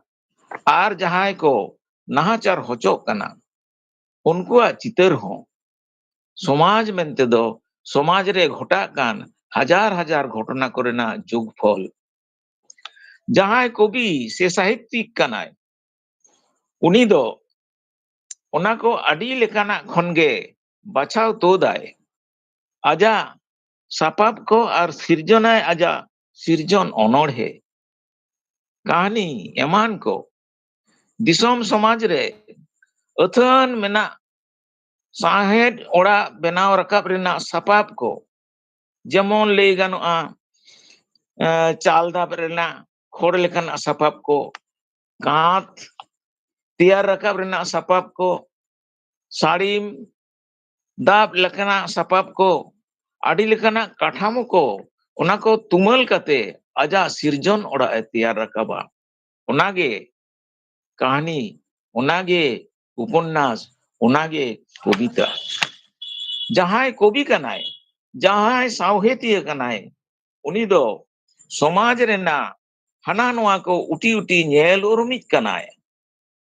ᱟᱨ ᱡᱟᱦᱟᱸᱭ ᱠᱚ ᱱᱟᱦᱟᱪᱟᱨ ᱦᱚᱪᱚᱜ ᱠᱟᱱᱟ, ᱩᱱᱠᱩᱣᱟᱜ ᱪᱤᱛᱟᱹᱨ ᱦᱚᱸ᱾ ᱥᱚᱢᱟᱡᱽ ᱢᱮᱱᱛᱮ ᱫᱚ ᱥᱚᱢᱟᱡᱽ ᱨᱮ ᱜᱷᱚᱴᱟᱜ ᱠᱟᱱ ᱦᱟᱡᱟᱨ ᱦᱟᱡᱟᱨ ᱜᱷᱚᱴᱚᱱᱟ ᱠᱚᱨᱮᱱᱟᱜ ᱡᱳᱜᱽᱯᱷᱚᱞ᱾ ᱡᱟᱦᱟᱸᱭ ᱠᱚᱵᱤ ᱥᱮ ᱥᱟᱦᱤᱛᱭᱤᱠ ᱠᱟᱱᱟᱭ, ᱩᱱᱤ ᱫᱚ ᱚᱱᱟ ᱠᱚ ᱟᱹᱰᱤ ᱞᱮᱠᱟᱱᱟᱜ ᱠᱷᱚᱱ ᱜᱮ ᱵᱟᱪᱷᱟᱣ ᱛᱩᱫᱟᱭ᱾ ᱟᱡᱟᱜ ᱥᱟᱯᱟᱵ ᱠᱚ ᱟᱨ ᱥᱤᱨᱡᱚᱱᱟᱭ ᱟᱡᱟᱜ ᱥᱤᱨᱡᱚᱱ ᱚᱱᱚᱬᱦᱮ, ᱠᱟᱹᱦᱱᱤ ᱮᱢᱟᱱ ᱠᱚ᱾ ᱫᱤᱥᱚᱢ ᱥᱚᱢᱟᱡᱽ ᱨᱮ ᱟᱹᱛᱷᱟᱹᱱ ᱢᱮᱱᱟᱜ ᱥᱟᱶᱦᱮᱫ ᱚᱲᱟᱜ ᱵᱮᱱᱟᱣ ᱨᱟᱠᱟᱵ ᱨᱮᱱᱟᱜ ᱥᱟᱯᱟᱵ ᱠᱚ, ᱡᱮᱢᱚᱱ ᱞᱟᱹᱭ ᱜᱟᱱᱚᱜᱼᱟ, ᱮ, ᱪᱟᱞ ᱫᱟᱵ ᱨᱮᱱᱟᱜ ᱠᱷᱚᱲ ᱞᱮᱠᱟᱱᱟᱜ ᱥᱟᱯᱟᱵ ᱠᱚ, ᱠᱟᱸᱛ ᱛᱮᱭᱟᱨ ᱨᱟᱠᱟᱵ ᱨᱮᱱᱟᱜ ᱥᱟᱯᱟᱵ ᱠᱚ, ᱥᱟᱹᱲᱤᱢ ᱫᱟᱵ ᱞᱮᱠᱟᱱᱟᱜ ᱥᱟᱯᱟᱵ ᱠᱚ, ᱟᱹᱰᱤ ᱞᱮᱠᱟᱱᱟᱜ ᱠᱟᱴᱷᱟᱢᱳ ᱠᱚ, ᱚᱱᱟ ᱠᱚ ᱛᱩᱢᱟᱹᱞ ᱠᱟᱛᱮ ᱟᱡᱟᱜ ᱥᱤᱨᱡᱚᱱ ᱚᱲᱟᱜ ᱮ ᱛᱮᱭᱟᱨ ᱨᱟᱠᱟᱵᱟ᱾ ᱚᱱᱟᱜᱮ ᱠᱟᱹᱦᱱᱤ, ᱚᱱᱟᱜᱮ ᱩᱯᱚᱱᱱᱟᱥ, ᱚᱱᱟᱜᱮ ᱠᱚᱵᱤᱛᱟ᱾ ᱡᱟᱦᱟᱸᱭ ᱠᱚᱵᱤ ᱠᱟᱱᱟᱭ, ᱡᱟᱦᱟᱸᱭ ᱥᱟᱶᱦᱮᱫᱤᱭᱟᱹ ᱠᱟᱱᱟᱭ, ᱩᱱᱤ ᱫᱚ ᱥᱚᱢᱟᱡᱽ ᱨᱮᱱᱟᱜ ᱦᱟᱱᱟ ᱱᱚᱣᱟ ᱠᱚ ᱩᱴᱤ ᱩᱴᱤ ᱧᱮᱞ ᱩᱨᱩᱢᱤᱡ ᱠᱟᱱᱟᱭ᱾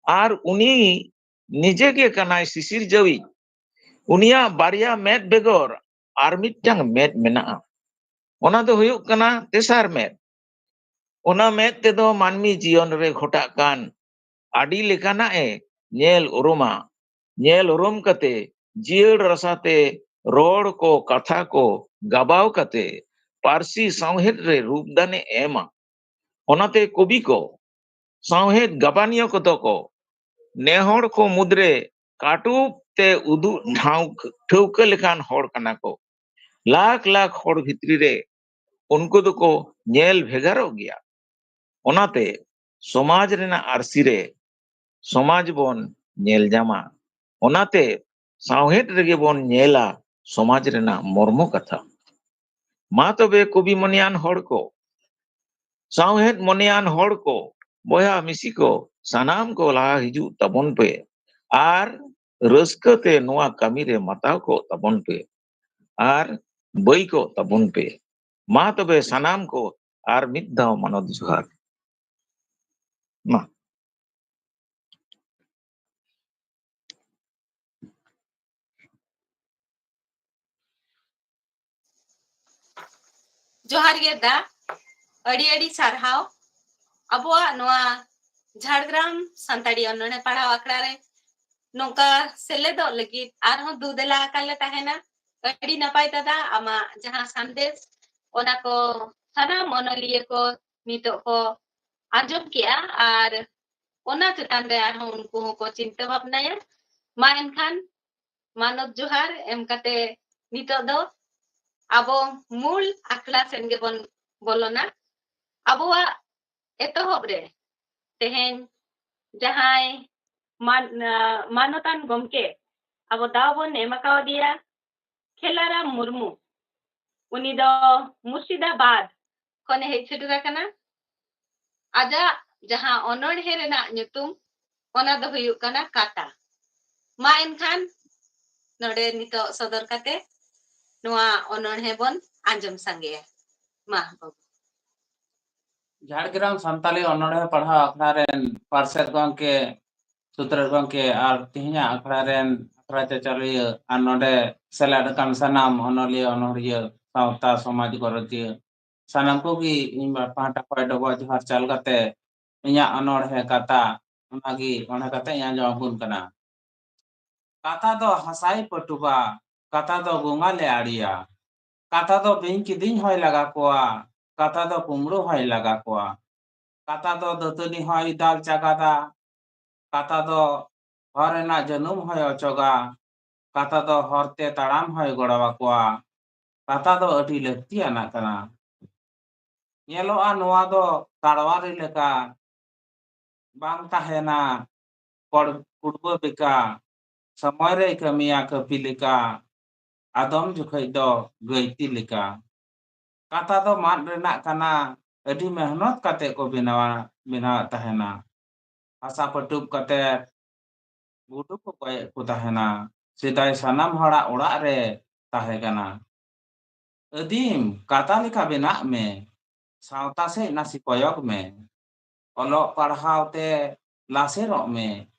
ᱟᱨ ᱩᱱᱤ ᱱᱤᱡᱮ ᱜᱮ ᱠᱟᱱᱟᱭ ᱥᱤᱥᱤᱨᱡᱟᱹᱣᱤᱡ᱾ ᱩᱱᱤᱭᱟᱜ ᱵᱟᱨᱭᱟ ᱢᱮᱫ ᱵᱮᱜᱚᱨ ᱟᱨ ᱢᱤᱫᱴᱟᱝ ᱢᱮᱫ ᱢᱮᱱᱟᱜᱼᱟ᱾ ᱚᱱᱟ ᱫᱚ ᱦᱩᱭᱩᱜ ᱠᱟᱱᱟ ᱛᱮᱥᱟᱨ ᱢᱮᱫ᱾ ᱚᱱᱟ ᱢᱮᱫ ᱛᱮᱫᱚ ᱢᱟᱹᱱᱢᱤ ᱡᱤᱭᱚᱱ ᱨᱮ ᱜᱷᱚᱴᱟᱜ ᱠᱟᱱ ᱟᱹᱰᱤ ᱞᱮᱠᱟᱱᱟᱜ ᱮ ᱧᱮᱞ ᱩᱨᱩᱢᱟ᱾ ᱧᱮᱞ ᱩᱨᱩᱢ ᱠᱟᱛᱮ ᱡᱤᱭᱟᱹᱲ ᱨᱟᱥᱟᱛᱮ ᱨᱚᱲ ᱠᱚ, ᱠᱟᱛᱷᱟ ᱠᱚ ᱜᱟᱵᱟᱣ ᱠᱟᱛᱮ ᱯᱟᱹᱨᱥᱤ ᱥᱟᱶᱦᱮᱫ ᱨᱮ ᱨᱩᱯ ᱫᱟᱱ ᱮ ᱮᱢᱟ᱾ ᱚᱱᱟᱛᱮ ᱠᱚᱵᱤ ᱠᱚ, ᱥᱟᱶᱦᱮᱫ ᱜᱟᱵᱟᱱᱤᱭᱟᱹ ᱠᱚᱫᱚ ᱠᱚ ᱱᱮᱦᱚᱲ ᱠᱚ ᱢᱩᱫᱽᱨᱮ ᱠᱟᱹᱴᱩᱵ ᱛᱮ ᱩᱫᱩᱜ ᱴᱷᱟᱶ ᱴᱷᱟᱹᱣᱠᱟᱹ ᱞᱮᱠᱟᱱ ᱦᱚᱲ ᱠᱟᱱᱟ ᱠᱚ᱾ ᱞᱟᱠᱷ ᱞᱟᱠᱷ ᱦᱚᱲ ᱵᱷᱤᱛᱨᱤ ᱨᱮ ᱩᱱᱠᱩ ᱫᱚᱠᱚ ᱧᱮᱞ ᱵᱷᱮᱜᱟᱨᱚᱜ ᱜᱮᱭᱟ᱾ ᱚᱱᱟᱛᱮ ᱥᱚᱢᱟᱡᱽ ᱨᱮᱱᱟᱜ ᱟᱹᱨᱥᱤ ᱨᱮ ᱥᱚᱢᱟᱡᱽ ᱵᱚᱱ ᱧᱮᱞ ᱧᱟᱢᱟ᱾ ᱚᱱᱟᱛᱮ ᱥᱟᱶᱦᱮᱫ ᱨᱮᱜᱮ ᱵᱚᱱ ᱧᱮᱞᱟ ᱥᱚᱢᱟᱡᱽ ᱨᱮᱱᱟᱜ ᱢᱚᱨᱢᱚ ᱠᱟᱛᱷᱟ᱾ ᱢᱟ ᱛᱚᱵᱮ ᱠᱚᱵᱤ ᱢᱚᱱᱮᱭᱟᱱ ᱦᱚᱲ ᱠᱚ, ᱥᱟᱶᱦᱮᱫ ᱢᱚᱱᱮᱭᱟᱱ ᱦᱚᱲ ᱠᱚ, ᱵᱚᱭᱦᱟ ᱢᱤᱥᱤ ᱠᱚ, ᱥᱟᱱᱟᱢ ᱠᱚ ᱞᱟᱦᱟ ᱦᱤᱡᱩᱜ ᱛᱟᱵᱚᱱ ᱯᱮ ᱟᱨ ᱨᱟᱹᱥᱠᱟᱹ ᱛᱮ ᱱᱚᱣᱟ ᱠᱟᱹᱢᱤ ᱨᱮ ᱢᱟᱛᱟᱣ ᱠᱚᱜ ᱛᱟᱵᱚᱱ ᱯᱮ ᱟᱨ ᱵᱟᱹᱭ ᱠᱚᱜ ᱛᱟᱵᱚᱱ ᱯᱮ᱾ ᱢᱟ ᱛᱚᱵᱮ ᱥᱟᱱᱟᱢ ᱠᱚ ᱟᱨ ᱢᱤᱫ ᱫᱷᱟᱣ ᱢᱟᱱᱚᱛ ᱡᱚᱦᱟᱨ᱾ ᱢᱟ᱾ ᱡᱚᱦᱟᱨ ᱜᱮ ᱫᱟ, ᱟᱹᱰᱤ ᱟᱹᱰᱤ ᱥᱟᱨᱦᱟᱣ᱾ ᱟᱵᱚᱣᱟᱜ ᱱᱚᱣᱟ ᱡᱷᱟᱲᱜᱨᱟᱢ ᱥᱟᱱᱛᱟᱲᱤ ᱚᱱᱚᱬᱦᱮ ᱯᱟᱲᱦᱟᱣ ᱟᱠᱷᱲᱟ ᱨᱮ ᱱᱚᱝᱠᱟ ᱥᱮᱞᱮᱫᱚᱜ ᱞᱟᱹᱜᱤᱫ ᱟᱨᱦᱚᱸ ᱫᱩ ᱫᱮᱞᱟ ᱟᱠᱟᱱ ᱞᱮ ᱛᱟᱦᱮᱱᱟ᱾ ᱟᱹᱰᱤ ᱱᱟᱯᱟᱭ ᱫᱟᱫᱟ, ᱟᱢᱟᱜ ᱡᱟᱦᱟᱸ ᱥᱟᱸᱫᱮᱥ, ᱚᱱᱟ ᱠᱚ ᱥᱟᱱᱟᱢ ᱚᱱᱚᱞᱤᱭᱟᱹ ᱠᱚ ᱱᱤᱛᱚᱜ ᱠᱚ ᱟᱸᱡᱚᱢ ᱠᱮᱜᱼᱟ, ᱟᱨ ᱚᱱᱟ ᱪᱮᱛᱟᱱ ᱨᱮ ᱟᱨᱦᱚᱸ ᱩᱱᱠᱩ ᱦᱚᱸᱠᱚ ᱪᱤᱱᱛᱟᱹ ᱵᱷᱟᱵᱽᱱᱟᱭᱟ᱾ ᱢᱟ ᱮᱱᱠᱷᱟᱱ ᱢᱟᱱᱚᱛ ᱡᱚᱦᱟᱨ ᱮᱢ ᱠᱟᱛᱮ ᱱᱤᱛᱚᱜ ᱫᱚ ᱟᱵᱚ ᱢᱩᱞ ᱟᱠᱷᱲᱟ ᱥᱮᱱ ᱜᱮᱵᱚᱱ ᱵᱚᱞᱚᱱᱟ᱾ ᱟᱵᱚᱣᱟᱜ ᱮᱛᱚᱦᱚᱵ ᱨᱮ ᱛᱮᱦᱮᱧ ᱡᱟᱦᱟᱸᱭ ᱢᱟᱱ-, ᱟᱸ, ᱢᱟᱱᱚᱛᱟᱱ ᱜᱚᱢᱠᱮ ᱟᱵᱚ ᱫᱟᱣ ᱵᱚᱱ ᱮᱢ ᱟᱠᱟᱣᱟᱫᱮᱭᱟ, ᱠᱷᱮᱞᱟᱨᱟᱢ ᱢᱩᱨᱢᱩ᱾ ᱩᱱᱤ ᱫᱚ ᱢᱩᱨᱥᱤᱫᱟᱵᱟᱫᱽ ᱠᱷᱚᱱᱮ ᱦᱮᱡ ᱥᱮᱴᱮᱨ ᱟᱠᱟᱱᱟ᱾ ᱟᱡᱟᱜ ᱡᱟᱦᱟᱸ ᱚᱱᱚᱬᱦᱮ ᱨᱮᱱᱟᱜ ᱧᱩᱛᱩᱢ, ᱚᱱᱟ ᱫᱚ ᱦᱩᱭᱩᱜ ᱠᱟᱱᱟ ᱠᱟᱛᱟ᱾ ᱢᱟ ᱮᱱᱠᱷᱟᱱ ᱱᱚᱰᱮ ᱱᱤᱛᱚᱜ ᱥᱚᱫᱚᱨ ᱠᱟᱛᱮ ᱱᱚᱣᱟ ᱚᱱᱚᱬᱦᱮ ᱵᱚᱱ ᱟᱸᱡᱚᱢ ᱥᱟᱸᱜᱮᱭᱟ᱾ ᱢᱟ ᱵᱟᱹᱵᱩ᱾ ᱡᱷᱟᱲᱜᱨᱟᱢ ᱥᱟᱱᱛᱟᱞᱤ ᱚᱱᱚᱬᱦᱮ ᱯᱟᱲᱦᱟᱣ ᱟᱠᱷᱲᱟ ᱨᱮᱱ ᱯᱟᱨᱥᱮᱛ ᱜᱚᱢᱠᱮ, ᱥᱩᱛᱨᱮᱛ ᱜᱚᱢᱠᱮ ᱟᱨ ᱛᱮᱦᱮᱧᱟᱜ ᱟᱠᱷᱲᱟ ᱨᱮᱱ ᱟᱠᱷᱲᱟ ᱪᱟᱪᱟᱞᱤᱭᱟᱹ ᱟᱨ ᱱᱚᱰᱮ ᱥᱮᱞᱮᱫ ᱟᱠᱟᱱ ᱥᱟᱱᱟᱢ ᱚᱱᱚᱞᱤᱭᱟᱹ, ᱚᱱᱚᱲᱦᱤᱭᱟᱹ, ᱥᱟᱶᱛᱟ ᱥᱚᱢᱟᱡᱽ ᱜᱚᱨᱚᱡᱤᱭᱟᱹ, ᱥᱟᱱᱟᱢ ᱠᱚᱜᱮ ᱤᱧ ᱯᱟᱦᱴᱟ ᱠᱷᱚᱱ ᱰᱚᱵᱚᱜ ᱡᱚᱦᱟᱨ ᱪᱟᱞ ᱠᱟᱛᱮ ᱤᱧᱟᱹᱜ ᱚᱱᱚᱬᱦᱮ ᱠᱟᱛᱟ ᱚᱱᱟᱜᱮ ᱚᱱᱟ ᱠᱟᱛᱮ ᱤᱧ ᱟᱸᱡᱚᱢ ᱟᱵᱚᱱ ᱠᱟᱱᱟ᱾ ᱠᱟᱛᱟ ᱫᱚ ᱦᱟᱥᱟᱭ ᱯᱟᱹᱴᱩᱵᱟ, ᱠᱟᱛᱟ ᱫᱚ ᱜᱚᱸᱜᱟ ᱞᱮ ᱟᱲᱮᱭᱟ, ᱠᱟᱛᱟ ᱫᱚ ᱵᱤᱧ ᱠᱤᱫᱤᱧ ᱦᱚᱸᱭ ᱞᱟᱜᱟ ᱠᱚᱣᱟ, ᱠᱟᱛᱟ ᱫᱚ ᱠᱩᱢᱵᱽᱲᱩ ᱦᱚᱸᱭ ᱞᱟᱜᱟ ᱠᱚᱣᱟ, ᱠᱟᱛᱟ ᱫᱚ ᱫᱟᱹᱛᱟᱹᱱᱤ ᱦᱚᱸᱭ ᱫᱟᱞ ᱪᱟᱜᱟᱫᱟ, ᱠᱟᱛᱟ ᱫᱚ ᱦᱚᱨ ᱨᱮᱱᱟᱜ ᱡᱟᱹᱱᱩᱢ ᱦᱚᱸᱭ ᱚᱪᱚᱜᱟ, ᱠᱟᱛᱟ ᱫᱚ ᱦᱚᱨᱛᱮ ᱛᱟᱲᱟᱢ ᱦᱚᱸᱭ ᱜᱚᱲᱚ ᱟᱠᱚᱣᱟ᱾ ᱠᱟᱛᱟ ᱫᱚ ᱟᱹᱰᱤ ᱞᱟᱹᱠᱛᱤᱭᱟᱱᱟᱜ ᱠᱟᱱᱟ᱾ ᱧᱮᱞᱚᱜᱼᱟ ᱱᱚᱣᱟ ᱫᱚ ᱛᱟᱲᱣᱟᱨᱤ ᱞᱮᱠᱟ, ᱵᱟᱝ ᱛᱟᱦᱮᱱᱟ ᱠᱚᱲ-, ᱠᱩᱲᱵᱟᱹ ᱞᱮᱠᱟ, ᱥᱚᱢᱚᱭ ᱨᱮᱭ ᱠᱟᱹᱢᱤᱭᱟ ᱠᱟᱹᱯᱤ ᱞᱮᱠᱟ, ᱟᱫᱚᱢ ᱡᱚᱠᱷᱮᱡ ᱫᱚ ᱜᱟᱹᱭᱛᱤ ᱞᱮᱠᱟ᱾ ᱠᱟᱛᱷᱟ ᱫᱚ ᱢᱟᱫ ᱨᱮᱱᱟᱜ ᱠᱟᱱᱟ, ᱟᱹᱰᱤ ᱢᱮᱦᱱᱚᱛ ᱠᱟᱛᱮ ᱠᱚ ᱵᱮᱱᱟᱣᱟ, ᱵᱮᱱᱟᱣᱮᱫ ᱛᱟᱦᱮᱱᱟ᱾ ᱦᱟᱥᱟ ᱯᱟᱹᱴᱩᱵ ᱠᱟᱛᱮ ᱜᱩᱰᱩ ᱠᱚ ᱜᱚᱡᱮᱫ ᱠᱚ ᱛᱟᱦᱮᱱᱟ᱾ ᱥᱮᱫᱟᱭ ᱥᱟᱱᱟᱢ ᱦᱚᱲᱟᱜ ᱚᱲᱟᱜ ᱨᱮ ᱛᱟᱦᱮᱸ ᱠᱟᱱᱟ᱾ ᱟᱹᱫᱤᱢ, ᱠᱟᱛᱷᱟ ᱞᱮᱠᱟ ᱵᱮᱱᱟᱜ ᱢᱮ, ᱥᱟᱶᱛᱟ ᱥᱮᱫ ᱱᱟᱥᱮ ᱠᱚᱭᱚᱜ ᱢᱮ᱾ ᱚᱞᱚᱜ ᱯᱟᱲᱦᱟᱣ ᱛᱮ ᱞᱟᱥᱮᱨᱚᱜ ᱢᱮ,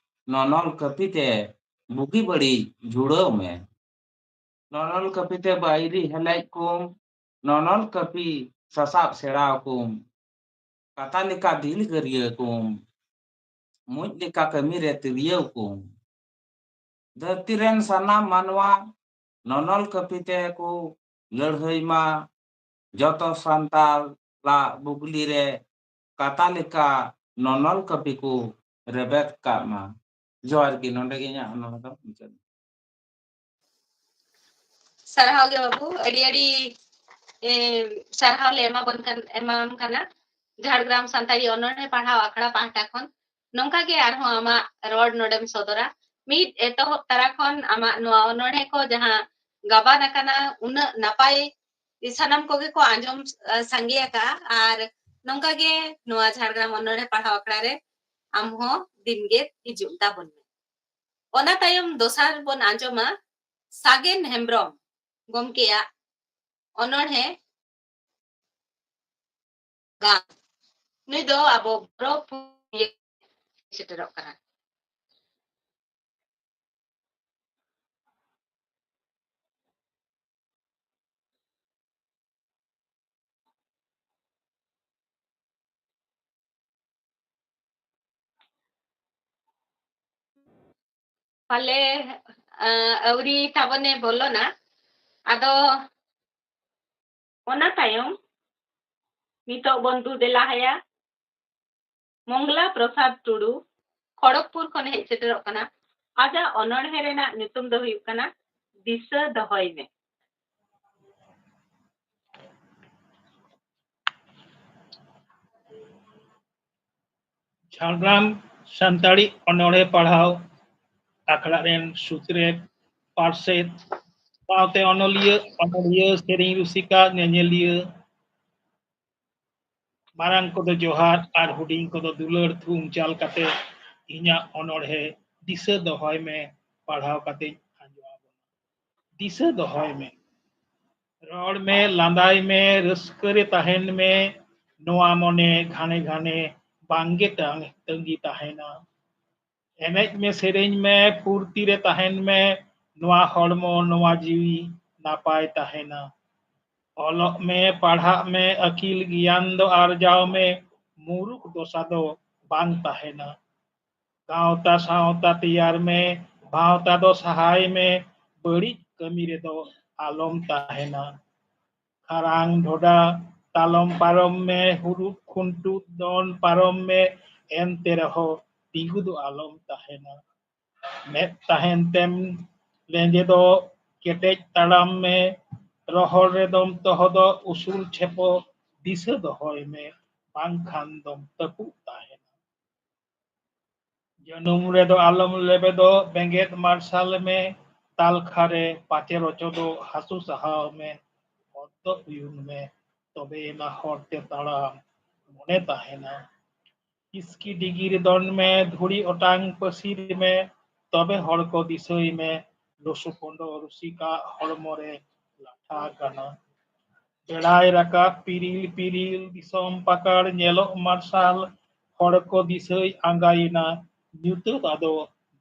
ᱱᱚᱱᱚᱞ ᱠᱟᱹᱯᱤ ᱛᱮ ᱵᱩᱜᱤ ᱵᱟᱹᱲᱤᱡ ᱡᱩᱲᱟᱹᱣ ᱢᱮ᱾ ᱱᱚᱱᱚᱞ ᱠᱟᱹᱯᱤ ᱛᱮ ᱵᱟᱹᱭᱨᱤ ᱦᱮᱞᱮᱡ ᱠᱚᱢ, ᱱᱚᱱᱚᱞ ᱠᱟᱹᱯᱤ ᱥᱟᱥᱟᱵ ᱥᱮᱬᱟᱣ ᱠᱚᱢ᱾ ᱠᱟᱛᱷᱟ ᱞᱮᱠᱟ ᱫᱤᱞ ᱜᱟᱹᱨᱭᱟᱹ ᱠᱚᱢ, ᱢᱩᱸᱡ ᱞᱮᱠᱟ ᱠᱟᱹᱢᱤ ᱨᱮ ᱛᱤᱨᱭᱟᱹᱣ ᱠᱚᱢ᱾ ᱫᱷᱟᱹᱨᱛᱤ ᱨᱮᱱ ᱥᱟᱱᱟᱢ ᱢᱟᱱᱣᱟ ᱱᱚᱱᱚᱞ ᱠᱟᱹᱯᱤ ᱛᱮ ᱠᱚ ᱞᱟᱹᱲᱦᱟᱹᱭ ᱢᱟ᱾ ᱡᱚᱛᱚ ᱥᱟᱱᱛᱟᱲ ᱞᱟᱜ ᱵᱩᱜᱽᱞᱤ ᱨᱮ ᱠᱟᱛᱷᱟ ᱞᱮᱠᱟ ᱱᱚᱱᱚᱞ ᱠᱟᱹᱯᱤ ᱠᱚ ᱨᱮᱵᱮᱫ ᱠᱟᱜ ᱢᱟ᱾ ᱡᱚᱦᱟᱨ ᱜᱮ, ᱱᱚᱰᱮ ᱜᱮ ᱤᱧᱟᱹᱜ ᱚᱱᱚᱬᱦᱮ ᱫᱚ ᱢᱩᱪᱟᱹᱫ ᱮᱱᱟ᱾ ᱥᱟᱨᱦᱟᱣ ᱜᱮ ᱵᱟᱹᱵᱩ, ᱟᱹᱰᱤ ᱟᱹᱰᱤ, ᱮ, ᱥᱟᱨᱦᱟᱣ ᱞᱮ ᱮᱢᱟᱵᱚᱱ ᱠᱟᱱ, ᱮᱢᱟᱢ ᱠᱟᱱᱟ ᱡᱷᱟᱲᱜᱨᱟᱢ ᱥᱟᱱᱛᱟᱲᱤ ᱚᱱᱚᱬᱦᱮ ᱯᱟᱲᱦᱟᱣ ᱟᱠᱷᱲᱟ ᱯᱟᱦᱴᱟ ᱠᱷᱚᱱ᱾ ᱱᱚᱝᱠᱟ ᱜᱮ ᱟᱨᱦᱚᱸ ᱟᱢᱟᱜ ᱨᱚᱲ ᱱᱚᱰᱮᱢ ᱥᱚᱫᱚᱨᱟ᱾ ᱢᱤᱫ ᱮᱛᱚᱦᱚᱵ ᱛᱟᱨᱟ ᱠᱷᱚᱱ ᱟᱢᱟᱜ ᱱᱚᱣᱟ ᱚᱱᱚᱬᱦᱮ ᱠᱚ ᱡᱟᱦᱟᱸ ᱜᱟᱵᱟᱱ ᱟᱠᱟᱱᱟ, ᱩᱱᱟᱹᱜ ᱱᱟᱯᱟᱭ ᱥᱟᱱᱟᱢ ᱠᱚᱜᱮ ᱠᱚ ᱟᱸᱡᱚᱢ, ᱟ, ᱥᱟᱸᱜᱮ ᱟᱠᱟᱜᱼᱟ᱾ ᱟᱨ ᱱᱚᱝᱠᱟ ᱜᱮ ᱱᱚᱣᱟ ᱡᱷᱟᱲᱜᱨᱟᱢ ᱚᱱᱚᱬᱦᱮ ᱯᱟᱲᱦᱟᱣ ᱟᱠᱷᱲᱟ ᱨᱮ ᱟᱢ ᱦᱚᱸ ᱫᱤᱱ ᱜᱮ ᱦᱤᱡᱩᱜ ᱛᱟᱵᱚᱱ ᱢᱮ᱾ ᱚᱱᱟ ᱛᱟᱭᱚᱢ ᱫᱚᱥᱟᱨ ᱵᱚᱱ ᱟᱸᱡᱚᱢᱟ ᱥᱟᱜᱮᱱ ᱦᱮᱢᱵᱨᱚᱢ ᱜᱚᱢᱠᱮᱭᱟᱜ ᱚᱱᱚᱬᱦᱮ ᱜᱟᱱ᱾ ᱱᱩᱭ ᱫᱚ ᱟᱵᱚ ᱵᱚᱨᱚ ᱥᱮᱴᱮᱨᱚᱜ ᱠᱟᱱᱟ᱾ ᱯᱟᱞᱮ, ᱟ, ᱟᱹᱣᱨᱤ ᱛᱟᱵᱚᱱᱮ ᱵᱚᱞᱚᱱᱟ᱾ ᱟᱫᱚ ᱚᱱᱟ ᱛᱟᱭᱚᱢ ᱱᱤᱛᱚᱜ ᱵᱚᱱ ᱫᱩ ᱫᱮᱞᱟ ᱟᱭᱟ ᱢᱚᱝᱜᱚᱞᱟ ᱯᱨᱚᱥᱟᱫᱽ ᱴᱩᱰᱩ, ᱠᱷᱚᱲᱚᱜᱽᱯᱩᱨ ᱠᱷᱚᱱ ᱦᱮᱡ ᱥᱮᱴᱮᱨᱚᱜ ᱠᱟᱱᱟ᱾ ᱟᱡᱟᱜ ᱚᱱᱚᱬᱦᱮ ᱨᱮᱱᱟᱜ ᱧᱩᱛᱩᱢ ᱫᱚ ᱦᱩᱭᱩᱜ ᱠᱟᱱᱟ ᱫᱤᱥᱟᱹ ᱫᱚᱦᱚᱭ ᱢᱮ᱾ ᱡᱷᱟᱲᱜᱨᱟᱢ ᱥᱟᱱᱛᱟᱲᱤ ᱚᱱᱚᱬᱦᱮ ᱯᱟᱲᱦᱟᱣ ᱟᱠᱷᱲᱟ ᱨᱮᱱ ᱥᱩᱛᱨᱮᱛ, ᱯᱟᱨᱥᱮᱛ, ᱥᱟᱶᱛᱮ ᱚᱱᱚᱞᱤᱭᱟᱹ, ᱚᱱᱚᱲᱦᱤᱭᱟᱹ, ᱥᱮᱨᱮᱧ ᱨᱩᱥᱤᱠᱟ, ᱧᱮᱧᱮᱞᱤᱭᱟᱹ, ᱢᱟᱨᱟᱝ ᱠᱚᱫᱚ ᱡᱚᱦᱟᱨ ᱟᱨ ᱦᱩᱰᱤᱧ ᱠᱚᱫᱚ ᱫᱩᱞᱟᱹᱲ ᱛᱷᱩᱢ ᱪᱟᱞ ᱠᱟᱛᱮ ᱤᱧᱟᱹᱜ ᱚᱱᱚᱬᱦᱮ ᱫᱤᱥᱟᱹ ᱫᱚᱦᱚᱭ ᱢᱮ ᱯᱟᱲᱦᱟᱣ ᱠᱟᱛᱮᱧ ᱟᱸᱡᱚᱢ ᱟᱵᱚᱱᱟ᱾ ᱫᱤᱥᱟᱹ ᱫᱚᱦᱚᱭ ᱢᱮ, ᱨᱚᱲ ᱢᱮ, ᱞᱟᱸᱫᱟᱭ ᱢᱮ, ᱨᱟᱹᱥᱠᱟᱹ ᱨᱮ ᱛᱟᱦᱮᱱ ᱢᱮ, ᱱᱚᱣᱟ ᱢᱚᱱᱮ ᱜᱷᱟᱱᱮ ᱜᱷᱟᱱᱮ ᱵᱟᱝᱜᱮ ᱛᱟᱝ-, ᱛᱟᱺᱜᱤ ᱛᱟᱦᱮᱱᱟ᱾ ᱮᱱᱮᱡ ᱢᱮ, ᱥᱮᱨᱮᱧ ᱢᱮ, ᱯᱷᱩᱨᱛᱤ ᱨᱮ ᱛᱟᱦᱮᱱ ᱢᱮ, ᱱᱚᱣᱟ ᱦᱚᱲᱢᱚ, ᱱᱚᱣᱟ ᱡᱤᱣᱤ ᱱᱟᱯᱟᱭ ᱛᱟᱦᱮᱱᱟ᱾ ᱚᱞᱚᱜ ᱢᱮ, ᱯᱟᱲᱦᱟᱜ ᱢᱮ, ᱟᱹᱠᱤᱞ ᱜᱮᱭᱟᱱ ᱫᱚ ᱟᱨᱡᱟᱣ ᱢᱮ, ᱢᱩᱨᱩᱠᱷ ᱫᱚᱥᱟ ᱫᱚ ᱵᱟᱝ ᱛᱟᱦᱮᱱᱟ᱾ ᱜᱟᱶᱛᱟ ᱥᱟᱶᱛᱟ ᱛᱮᱭᱟᱨ ᱢᱮ, ᱵᱷᱟᱶᱛᱟ ᱫᱚ ᱥᱟᱦᱟᱭ ᱢᱮ, ᱵᱟᱹᱲᱤᱡ ᱠᱟᱹᱢᱤ ᱨᱮᱫᱚ ᱟᱞᱚᱢ ᱛᱟᱦᱮᱱᱟ᱾ ᱠᱷᱟᱨᱟᱝ ᱰᱷᱚᱰᱟ ᱛᱟᱞᱚᱢ ᱯᱟᱨᱚᱢ ᱢᱮ, ᱦᱩᱨᱩᱫ ᱠᱷᱩᱱᱴᱩᱫ ᱫᱚᱱ ᱯᱟᱨᱚᱢ ᱢᱮ, ᱮᱱᱛᱮ ᱨᱮᱦᱚᱸ ᱛᱤᱸᱜᱩ ᱫᱚ ᱟᱞᱚᱢ ᱛᱟᱦᱮᱱᱟ᱾ ᱢᱮᱫ ᱛᱟᱦᱮᱱ ᱛᱮᱢ ᱞᱮᱸᱡᱮᱫᱚᱜ, ᱠᱮᱴᱮᱡ ᱛᱟᱲᱟᱢ ᱢᱮ, ᱨᱚᱦᱚᱲ ᱨᱮᱫᱚᱢ ᱛᱚᱦᱚᱫᱚᱜ, ᱩᱥᱩᱞ ᱪᱷᱮᱯᱚ ᱫᱤᱥᱟᱹ ᱫᱚᱦᱚᱭ ᱢᱮ, ᱵᱟᱝᱠᱷᱟᱱ ᱫᱚᱢ ᱛᱟᱹᱯᱩᱜ ᱛᱟᱦᱮᱱᱟ᱾ ᱡᱟᱹᱱᱩᱢ ᱨᱮᱫᱚ ᱟᱞᱚᱢ ᱞᱮᱵᱮᱫᱚᱜ, ᱵᱮᱸᱜᱮᱫ ᱢᱟᱨᱥᱟᱞ ᱢᱮ, ᱛᱟᱞᱠᱷᱟ ᱨᱮ ᱯᱟᱪᱮ ᱨᱚᱪᱚᱫᱚᱜ, ᱦᱟᱹᱥᱩ ᱥᱟᱦᱟᱣ ᱢᱮ, ᱚᱛ ᱫᱚ ᱩᱭᱩᱝ ᱢᱮ, ᱛᱚᱵᱮᱭᱮᱱᱟ ᱦᱚᱨ ᱛᱮ ᱛᱟᱲᱟᱢ ᱢᱚᱱᱮ ᱛᱟᱦᱮᱱᱟ᱾ ᱤᱥᱠᱤ ᱰᱤᱜᱤᱨ ᱫᱚᱱ ᱢᱮ, ᱫᱷᱩᱲᱤ ᱚᱴᱟᱝ ᱯᱟᱹᱥᱤᱨ ᱢᱮ, ᱛᱚᱵᱮ ᱦᱚᱲ ᱠᱚ ᱫᱤᱥᱟᱹᱭ ᱢᱮ, ᱞᱩᱥᱩ ᱯᱚᱸᱰᱚ ᱨᱩᱥᱤᱠᱟ ᱦᱚᱲᱢᱚ ᱨᱮ ᱞᱟᱴᱷᱟ ᱟᱠᱟᱱᱟ᱾ ᱵᱮᱲᱟᱭ ᱨᱟᱠᱟᱵ ᱯᱤᱨᱤᱞ ᱯᱤᱨᱤᱞ, ᱫᱤᱥᱚᱢ ᱯᱟᱠᱟᱲ ᱧᱮᱞᱚᱜ ᱢᱟᱨᱥᱟᱞ, ᱦᱚᱲ ᱠᱚ ᱫᱤᱥᱟᱹᱭ ᱟᱸᱜᱟᱭᱮᱱᱟ, ᱧᱩᱛᱟᱹᱛ ᱟᱫᱚ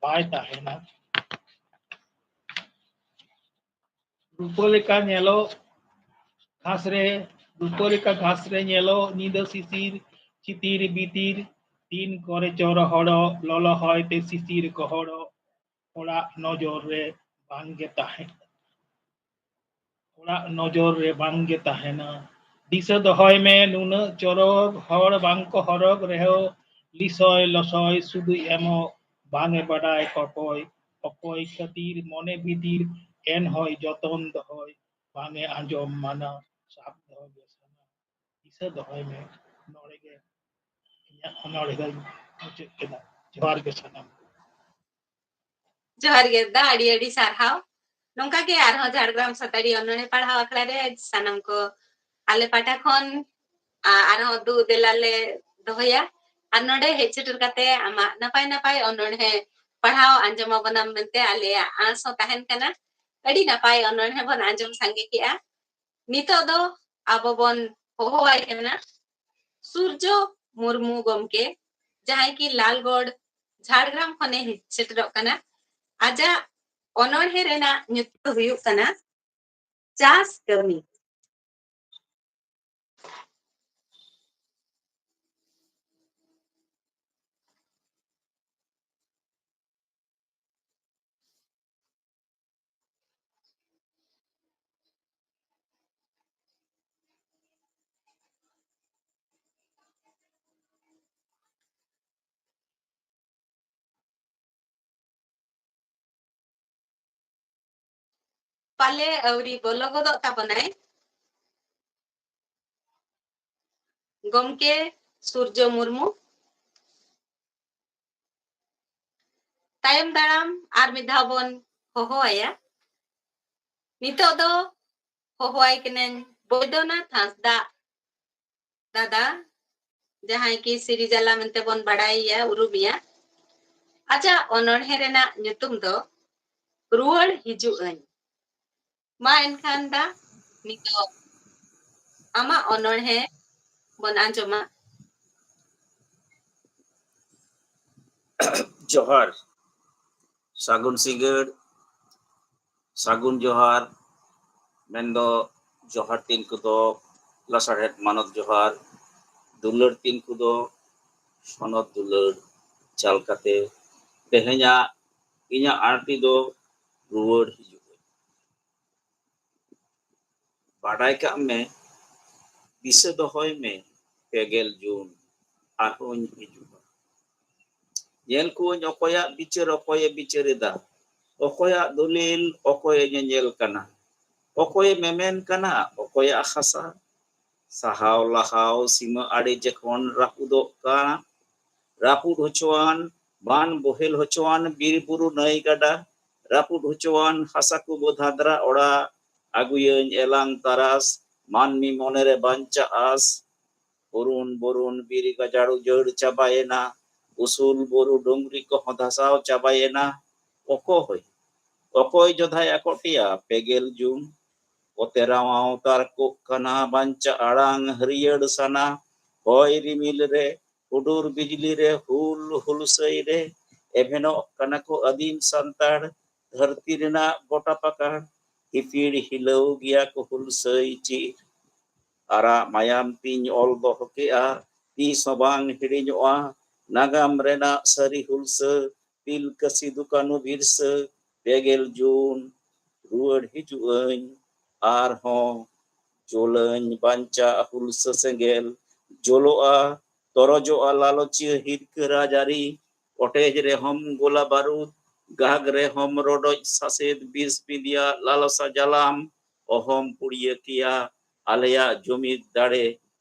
ᱵᱟᱭ ᱛᱟᱦᱮᱱᱟ᱾ ᱨᱩᱯᱟᱹ ᱞᱮᱠᱟ ᱧᱮᱞᱚᱜ ᱜᱷᱟᱥ ᱨᱮ, ᱨᱩᱯᱟᱹ ᱞᱮᱠᱟ ᱜᱷᱟᱥ ᱨᱮ ᱧᱮᱞᱚᱜ ᱧᱤᱫᱟᱹ ᱥᱤᱥᱤᱨ, ᱪᱤᱛᱤᱨ ᱵᱤᱛᱤᱨ, ᱛᱤᱱ ᱠᱚᱨᱮ ᱪᱚ ᱨᱚᱦᱚᱲᱚᱜ, ᱞᱚᱞᱚ ᱦᱚᱭ ᱛᱮ ᱥᱤᱥᱤᱨ ᱜᱚᱦᱚᱲᱚᱜ, ᱚᱲᱟᱜ ᱱᱚᱡᱚᱨ ᱨᱮ ᱵᱟᱝ ᱜᱮ ᱛᱟᱦᱮᱸ, ᱚᱲᱟᱜ ᱱᱚᱡᱚᱨ ᱨᱮ ᱵᱟᱝ ᱜᱮ ᱛᱟᱦᱮᱱᱟ᱾ ᱫᱤᱥᱟᱹ ᱫᱚᱦᱚᱭ ᱢᱮ, ᱱᱩᱱᱟᱹᱜ ᱪᱚᱨᱚᱠ ᱦᱚᱲ ᱵᱟᱝ ᱠᱚ ᱦᱚᱨᱚᱜ ᱨᱮᱦᱚᱸ, ᱞᱤᱥᱚᱭ ᱞᱚᱥᱚᱭ ᱥᱩᱫᱩᱭ ᱮᱢᱚᱜ, ᱵᱟᱝ ᱮ ᱵᱟᱰᱟᱭ ᱠᱚᱠᱚᱭ, ᱚᱠᱚᱭ ᱠᱷᱟᱹᱛᱤᱨ ᱢᱚᱱᱮ ᱵᱷᱤᱛᱤᱨ, ᱮᱱᱦᱚᱸᱭ ᱡᱚᱛᱚᱱ ᱫᱚᱦᱚᱭ, ᱵᱟᱝ ᱮ ᱟᱸᱡᱚᱢ ᱢᱟᱱᱟ, ᱥᱟᱵ ᱫᱚᱦᱚ ᱜᱮ ᱥᱟᱱᱟ᱾ ᱫᱤᱥᱟᱹ ᱫᱚᱦᱚᱭ ᱢᱮ, ᱱᱚᱰᱮ ᱜᱮ ᱤᱧᱟᱹᱜ ᱚᱱᱚᱬᱦᱮ ᱫᱚᱧ ᱢᱩᱪᱟᱹᱫ ᱠᱮᱫᱟ᱾ ᱡᱚᱦᱟᱨ ᱜᱮ ᱥᱟᱱᱟᱢ᱾ ᱡᱚᱦᱟᱨ ᱜᱮ ᱫᱟ, ᱟᱹᱰᱤ ᱟᱹᱰᱤ ᱥᱟᱨᱦᱟᱣ᱾ ᱱᱚᱝᱠᱟ ᱜᱮ ᱟᱨᱦᱚᱸ ᱡᱷᱟᱲᱜᱨᱟᱢ ᱥᱟᱱᱛᱟᱲᱤ ᱚᱱᱚᱬᱦᱮ ᱯᱟᱲᱦᱟᱣ ᱟᱠᱷᱲᱟ ᱨᱮ ᱥᱟᱱᱟᱢ ᱠᱚ ᱟᱞᱮ ᱯᱟᱦᱴᱟ ᱠᱷᱚᱱ ᱟ-, ᱟᱨᱦᱚᱸ ᱫᱩ ᱫᱮᱞᱟ ᱞᱮ ᱫᱚᱦᱚᱭᱟ᱾ ᱟᱨ ᱱᱚᱰᱮ ᱦᱮᱡ ᱥᱮᱴᱮᱨ ᱠᱟᱛᱮ ᱟᱢᱟᱜ ᱱᱟᱯᱟᱭ ᱱᱟᱯᱟᱭ ᱚᱱᱚᱬᱦᱮ ᱯᱟᱲᱦᱟᱣ ᱟᱸᱡᱚᱢ ᱟᱵᱚᱱᱟᱢ ᱢᱮᱱᱛᱮ ᱟᱞᱮᱭᱟᱜ ᱟᱸᱥ ᱦᱚᱸ ᱛᱟᱦᱮᱱ ᱠᱟᱱᱟ᱾ ᱟᱹᱰᱤ ᱱᱟᱯᱟᱭ ᱚᱱᱚᱬᱦᱮ ᱵᱚᱱ ᱟᱸᱡᱚᱢ ᱥᱟᱸᱜᱮ ᱠᱮᱜᱼᱟ᱾ ᱱᱤᱛᱚᱜ ᱫᱚ ᱟᱵᱚ ᱵᱚᱱ ᱦᱚᱦᱚᱣᱟᱭ ᱠᱟᱱᱟ ᱥᱩᱨᱡᱚ ᱢᱩᱨᱢᱩ ᱜᱚᱢᱠᱮ, ᱡᱟᱦᱟᱸᱭ ᱠᱤ ᱞᱟᱞᱜᱚᱲ, ᱡᱷᱟᱲᱜᱨᱟᱢ ᱠᱷᱚᱱᱮ ᱦᱮᱡ ᱥᱮᱴᱮᱨᱚᱜ ᱠᱟᱱᱟ᱾ ᱟᱡᱟᱜ ᱚᱱᱚᱬᱦᱮ ᱨᱮᱱᱟᱜ ᱧᱩᱛᱩᱢ ᱫᱚ ᱦᱩᱭᱩᱜ ᱠᱟᱱᱟ ᱪᱟᱥ ᱠᱟᱹᱢᱤ᱾ ᱯᱟᱞᱮ ᱟᱹᱣᱨᱤ ᱵᱚᱞᱚ ᱜᱚᱫᱚᱜ ᱛᱟᱵᱚᱱᱟᱭ ᱜᱚᱢᱠᱮ ᱥᱩᱨᱡᱚ ᱢᱩᱨᱢᱩ᱾ ᱛᱟᱭᱚᱢ ᱫᱟᱨᱟᱢ ᱟᱨ ᱢᱤᱫ ᱫᱷᱟᱣ ᱵᱚᱱ ᱦᱚᱦᱚ ᱟᱭᱟ᱾ ᱱᱤᱛᱚᱜ ᱫᱚ ᱦᱚᱦᱚᱣᱟᱭ ᱠᱟᱹᱱᱟᱹᱧ ᱵᱳᱭᱫᱚᱱᱟᱛᱷ ᱦᱟᱸᱥᱫᱟ ᱫᱟᱫᱟ, ᱡᱟᱦᱟᱸᱭ ᱠᱤ ᱥᱤᱨᱤᱡᱟᱞᱟ ᱢᱮᱱᱛᱮ ᱵᱚᱱ ᱵᱟᱲᱟᱭᱮᱭᱟ, ᱩᱨᱩᱢᱮᱭᱟ᱾ ᱟᱡᱟᱜ ᱚᱱᱚᱬᱦᱮ ᱨᱮᱱᱟᱜ ᱧᱩᱛᱩᱢ ᱫᱚ ᱨᱩᱣᱟᱹᱲ ᱦᱤᱡᱩᱜ ᱟᱹᱧ᱾ ᱢᱟ ᱮᱱᱠᱷᱟᱱ ᱫᱟ, ᱱᱤᱛᱚᱜ ᱟᱢᱟᱜ ᱚᱱᱚᱬᱦᱮ ᱵᱚᱱ ᱟᱸᱡᱚᱢᱟ᱾ ᱡᱚᱦᱟᱨ, ᱥᱟᱹᱜᱩᱱ ᱥᱤᱸᱜᱟᱹᱲ, ᱥᱟᱹᱜᱩᱱ ᱡᱚᱦᱟᱨ, ᱢᱮᱱᱫᱚ ᱡᱚᱦᱟᱨ ᱛᱤᱱ ᱠᱚᱫᱚ ᱞᱟᱥᱟᱲᱦᱮᱫ ᱢᱟᱱᱚᱛ ᱡᱚᱦᱟᱨ, ᱫᱩᱞᱟᱹᱲ ᱛᱤᱱ ᱠᱚᱫᱚ ᱥᱚᱱᱚᱛ ᱫᱩᱞᱟᱹᱲ ᱪᱟᱞ ᱠᱟᱛᱮ ᱛᱮᱦᱮᱧᱟᱜ ᱤᱧᱟᱹᱜ ᱟᱬᱛᱤ ᱫᱚ ᱨᱩᱣᱟᱹᱲ ᱦᱤᱡᱩᱜ ᱟᱹᱧ᱾ ᱵᱟᱰᱟᱭ ᱠᱟᱜ ᱢᱮ, ᱫᱤᱥᱟᱹ ᱫᱚᱦᱚᱭ ᱢᱮ, ᱯᱮᱜᱮᱞ ᱡᱩᱱ ᱟᱨᱦᱚᱸᱧ ᱦᱤᱡᱩᱜᱼᱟ᱾ ᱧᱮᱞ ᱠᱚᱣᱟᱹᱧ ᱚᱠᱚᱭᱟᱜ ᱵᱤᱪᱟᱹᱨ ᱚᱠᱚᱭᱮ ᱵᱤᱪᱟᱹᱨ ᱮᱫᱟ, ᱚᱠᱚᱭᱟᱜ ᱫᱚᱞᱤᱞ ᱚᱠᱚᱭᱮ ᱧᱮᱧᱮᱞ ᱠᱟᱱᱟ, ᱚᱠᱚᱭᱮ ᱢᱮᱢᱮᱱ ᱠᱟᱱᱟ, ᱚᱠᱚᱭᱟᱜ ᱦᱟᱥᱟ᱾ ᱥᱟᱦᱟᱣ ᱞᱟᱦᱟᱣ ᱥᱤᱢᱟᱹ ᱟᱲᱮ ᱡᱚᱠᱷᱚᱱ ᱨᱟᱹᱯᱩᱫᱚᱜ ᱠᱟᱱ, ᱨᱟᱹᱯᱩᱫ ᱦᱚᱪᱚᱣᱟᱱ ᱵᱟᱱ ᱵᱚᱦᱮᱞ ᱦᱚᱪᱚᱣᱟᱱ ᱵᱤᱨ ᱵᱩᱨᱩ ᱱᱟᱹᱭ ᱜᱟᱰᱟ, ᱨᱟᱹᱯᱩᱫ ᱦᱚᱪᱚᱣᱟᱱ ᱦᱟᱥᱟ ᱠᱚ ᱵᱚ ᱫᱷᱟᱫᱽᱨᱟ ᱚᱲᱟᱜ, ᱟᱹᱜᱩᱭᱟᱹᱧ ᱮᱞᱟᱝ ᱛᱟᱨᱟᱥ, ᱢᱟᱹᱱᱢᱤ ᱢᱚᱱᱮᱨᱮ ᱵᱟᱧᱪᱟᱜ ᱟᱥ᱾ ᱩᱨᱩᱱ ᱵᱩᱨᱩᱱ ᱵᱤᱨ ᱜᱟᱡᱟᱲ ᱩᱡᱟᱹᱲ ᱪᱟᱵᱟᱭᱮᱱᱟ, ᱩᱥᱩᱞ ᱵᱩᱨᱩ ᱰᱩᱝᱨᱤ ᱠᱚᱦᱚᱸ ᱫᱷᱟᱥᱟᱣ ᱪᱟᱵᱟᱭᱮᱱᱟ᱾ ᱚᱠᱚᱭ, ᱚᱠᱚᱭ ᱡᱚᱫᱷᱟᱭ ᱟᱠᱚᱴᱮᱭᱟ ᱯᱮᱜᱮᱞ ᱡᱩᱱ? ᱚᱛᱮ ᱨᱟᱣᱟᱣ ᱛᱟᱨᱠᱚᱜ ᱠᱟᱱᱟ ᱵᱟᱧᱪᱟ ᱟᱲᱟᱝ ᱦᱟᱹᱨᱭᱟᱹᱲ ᱥᱟᱱᱟ, ᱦᱚᱭ ᱨᱤᱢᱤᱞ ᱨᱮ, ᱦᱩᱰᱩᱨ ᱵᱤᱡᱽᱞᱤ ᱨᱮ, ᱦᱩᱞ ᱦᱩᱞᱥᱟᱹᱭ ᱨᱮ, ᱮᱵᱷᱮᱱᱚᱜ ᱠᱟᱱᱟ ᱠᱚ ᱟᱹᱫᱤᱢ ᱥᱟᱱᱛᱟᱲ, ᱫᱷᱟᱹᱨᱛᱤ ᱨᱮᱱᱟᱜ ᱜᱚᱴᱟ ᱯᱟᱠᱟᱲ, ᱦᱤᱯᱤᱲ ᱦᱤᱞᱟᱹᱣ ᱜᱮᱭᱟ ᱠᱚ ᱦᱩᱞᱥᱟᱹᱭ ᱪᱤᱨ᱾ ᱟᱨᱟᱜ ᱢᱟᱭᱟᱢ ᱛᱤᱧ ᱚᱞ ᱫᱚᱦᱚ ᱠᱮᱜᱼᱟ, ᱛᱤᱥ ᱦᱚᱸ ᱵᱟᱝ ᱦᱤᱲᱤᱧᱚᱜᱼᱟ ᱱᱟᱜᱟᱢ ᱨᱮᱱᱟᱜ ᱥᱟᱹᱨᱤ ᱦᱩᱞᱥᱟᱹ, ᱛᱤᱞᱠᱟᱹ ᱥᱤᱫᱩ ᱠᱟᱹᱱᱩ ᱵᱤᱨᱥᱟᱹ, ᱯᱮᱜᱮᱞ ᱡᱩᱱ ᱨᱩᱣᱟᱹᱲ ᱦᱤᱡᱩᱜ ᱟᱹᱧ ᱟᱨᱦᱚᱸ᱾ ᱡᱩᱞᱟᱹᱧ ᱵᱟᱧᱪᱟᱜ ᱦᱩᱞᱥᱟᱹ ᱥᱮᱸᱜᱮᱞ, ᱡᱩᱞᱩᱜᱼᱟ, ᱛᱚᱨᱚᱡᱚᱜᱼᱟ ᱞᱟᱞᱚᱪᱤᱭᱟᱹ ᱦᱤᱨᱠᱟᱹ ᱨᱟᱡᱽᱟᱹᱨᱤ᱾ ᱚᱴᱮᱡ ᱨᱮᱦᱚᱸᱢ ᱜᱚᱞᱟ ᱵᱟᱹᱨᱩᱫ, ᱜᱟᱜᱽ ᱨᱮᱦᱚᱸᱢ ᱨᱚᱰᱚᱡ ᱥᱟᱥᱮᱛ, ᱵᱤᱥ ᱵᱤᱸᱫᱤᱭᱟ ᱞᱟᱞᱥᱟ ᱡᱟᱞᱟᱢ, ᱚᱦᱚᱢ ᱯᱩᱲᱤᱭᱟᱹ ᱠᱮᱭᱟ ᱟᱞᱮᱭᱟᱜ ᱡᱩᱢᱤᱫ ᱫᱟᱲᱮ᱾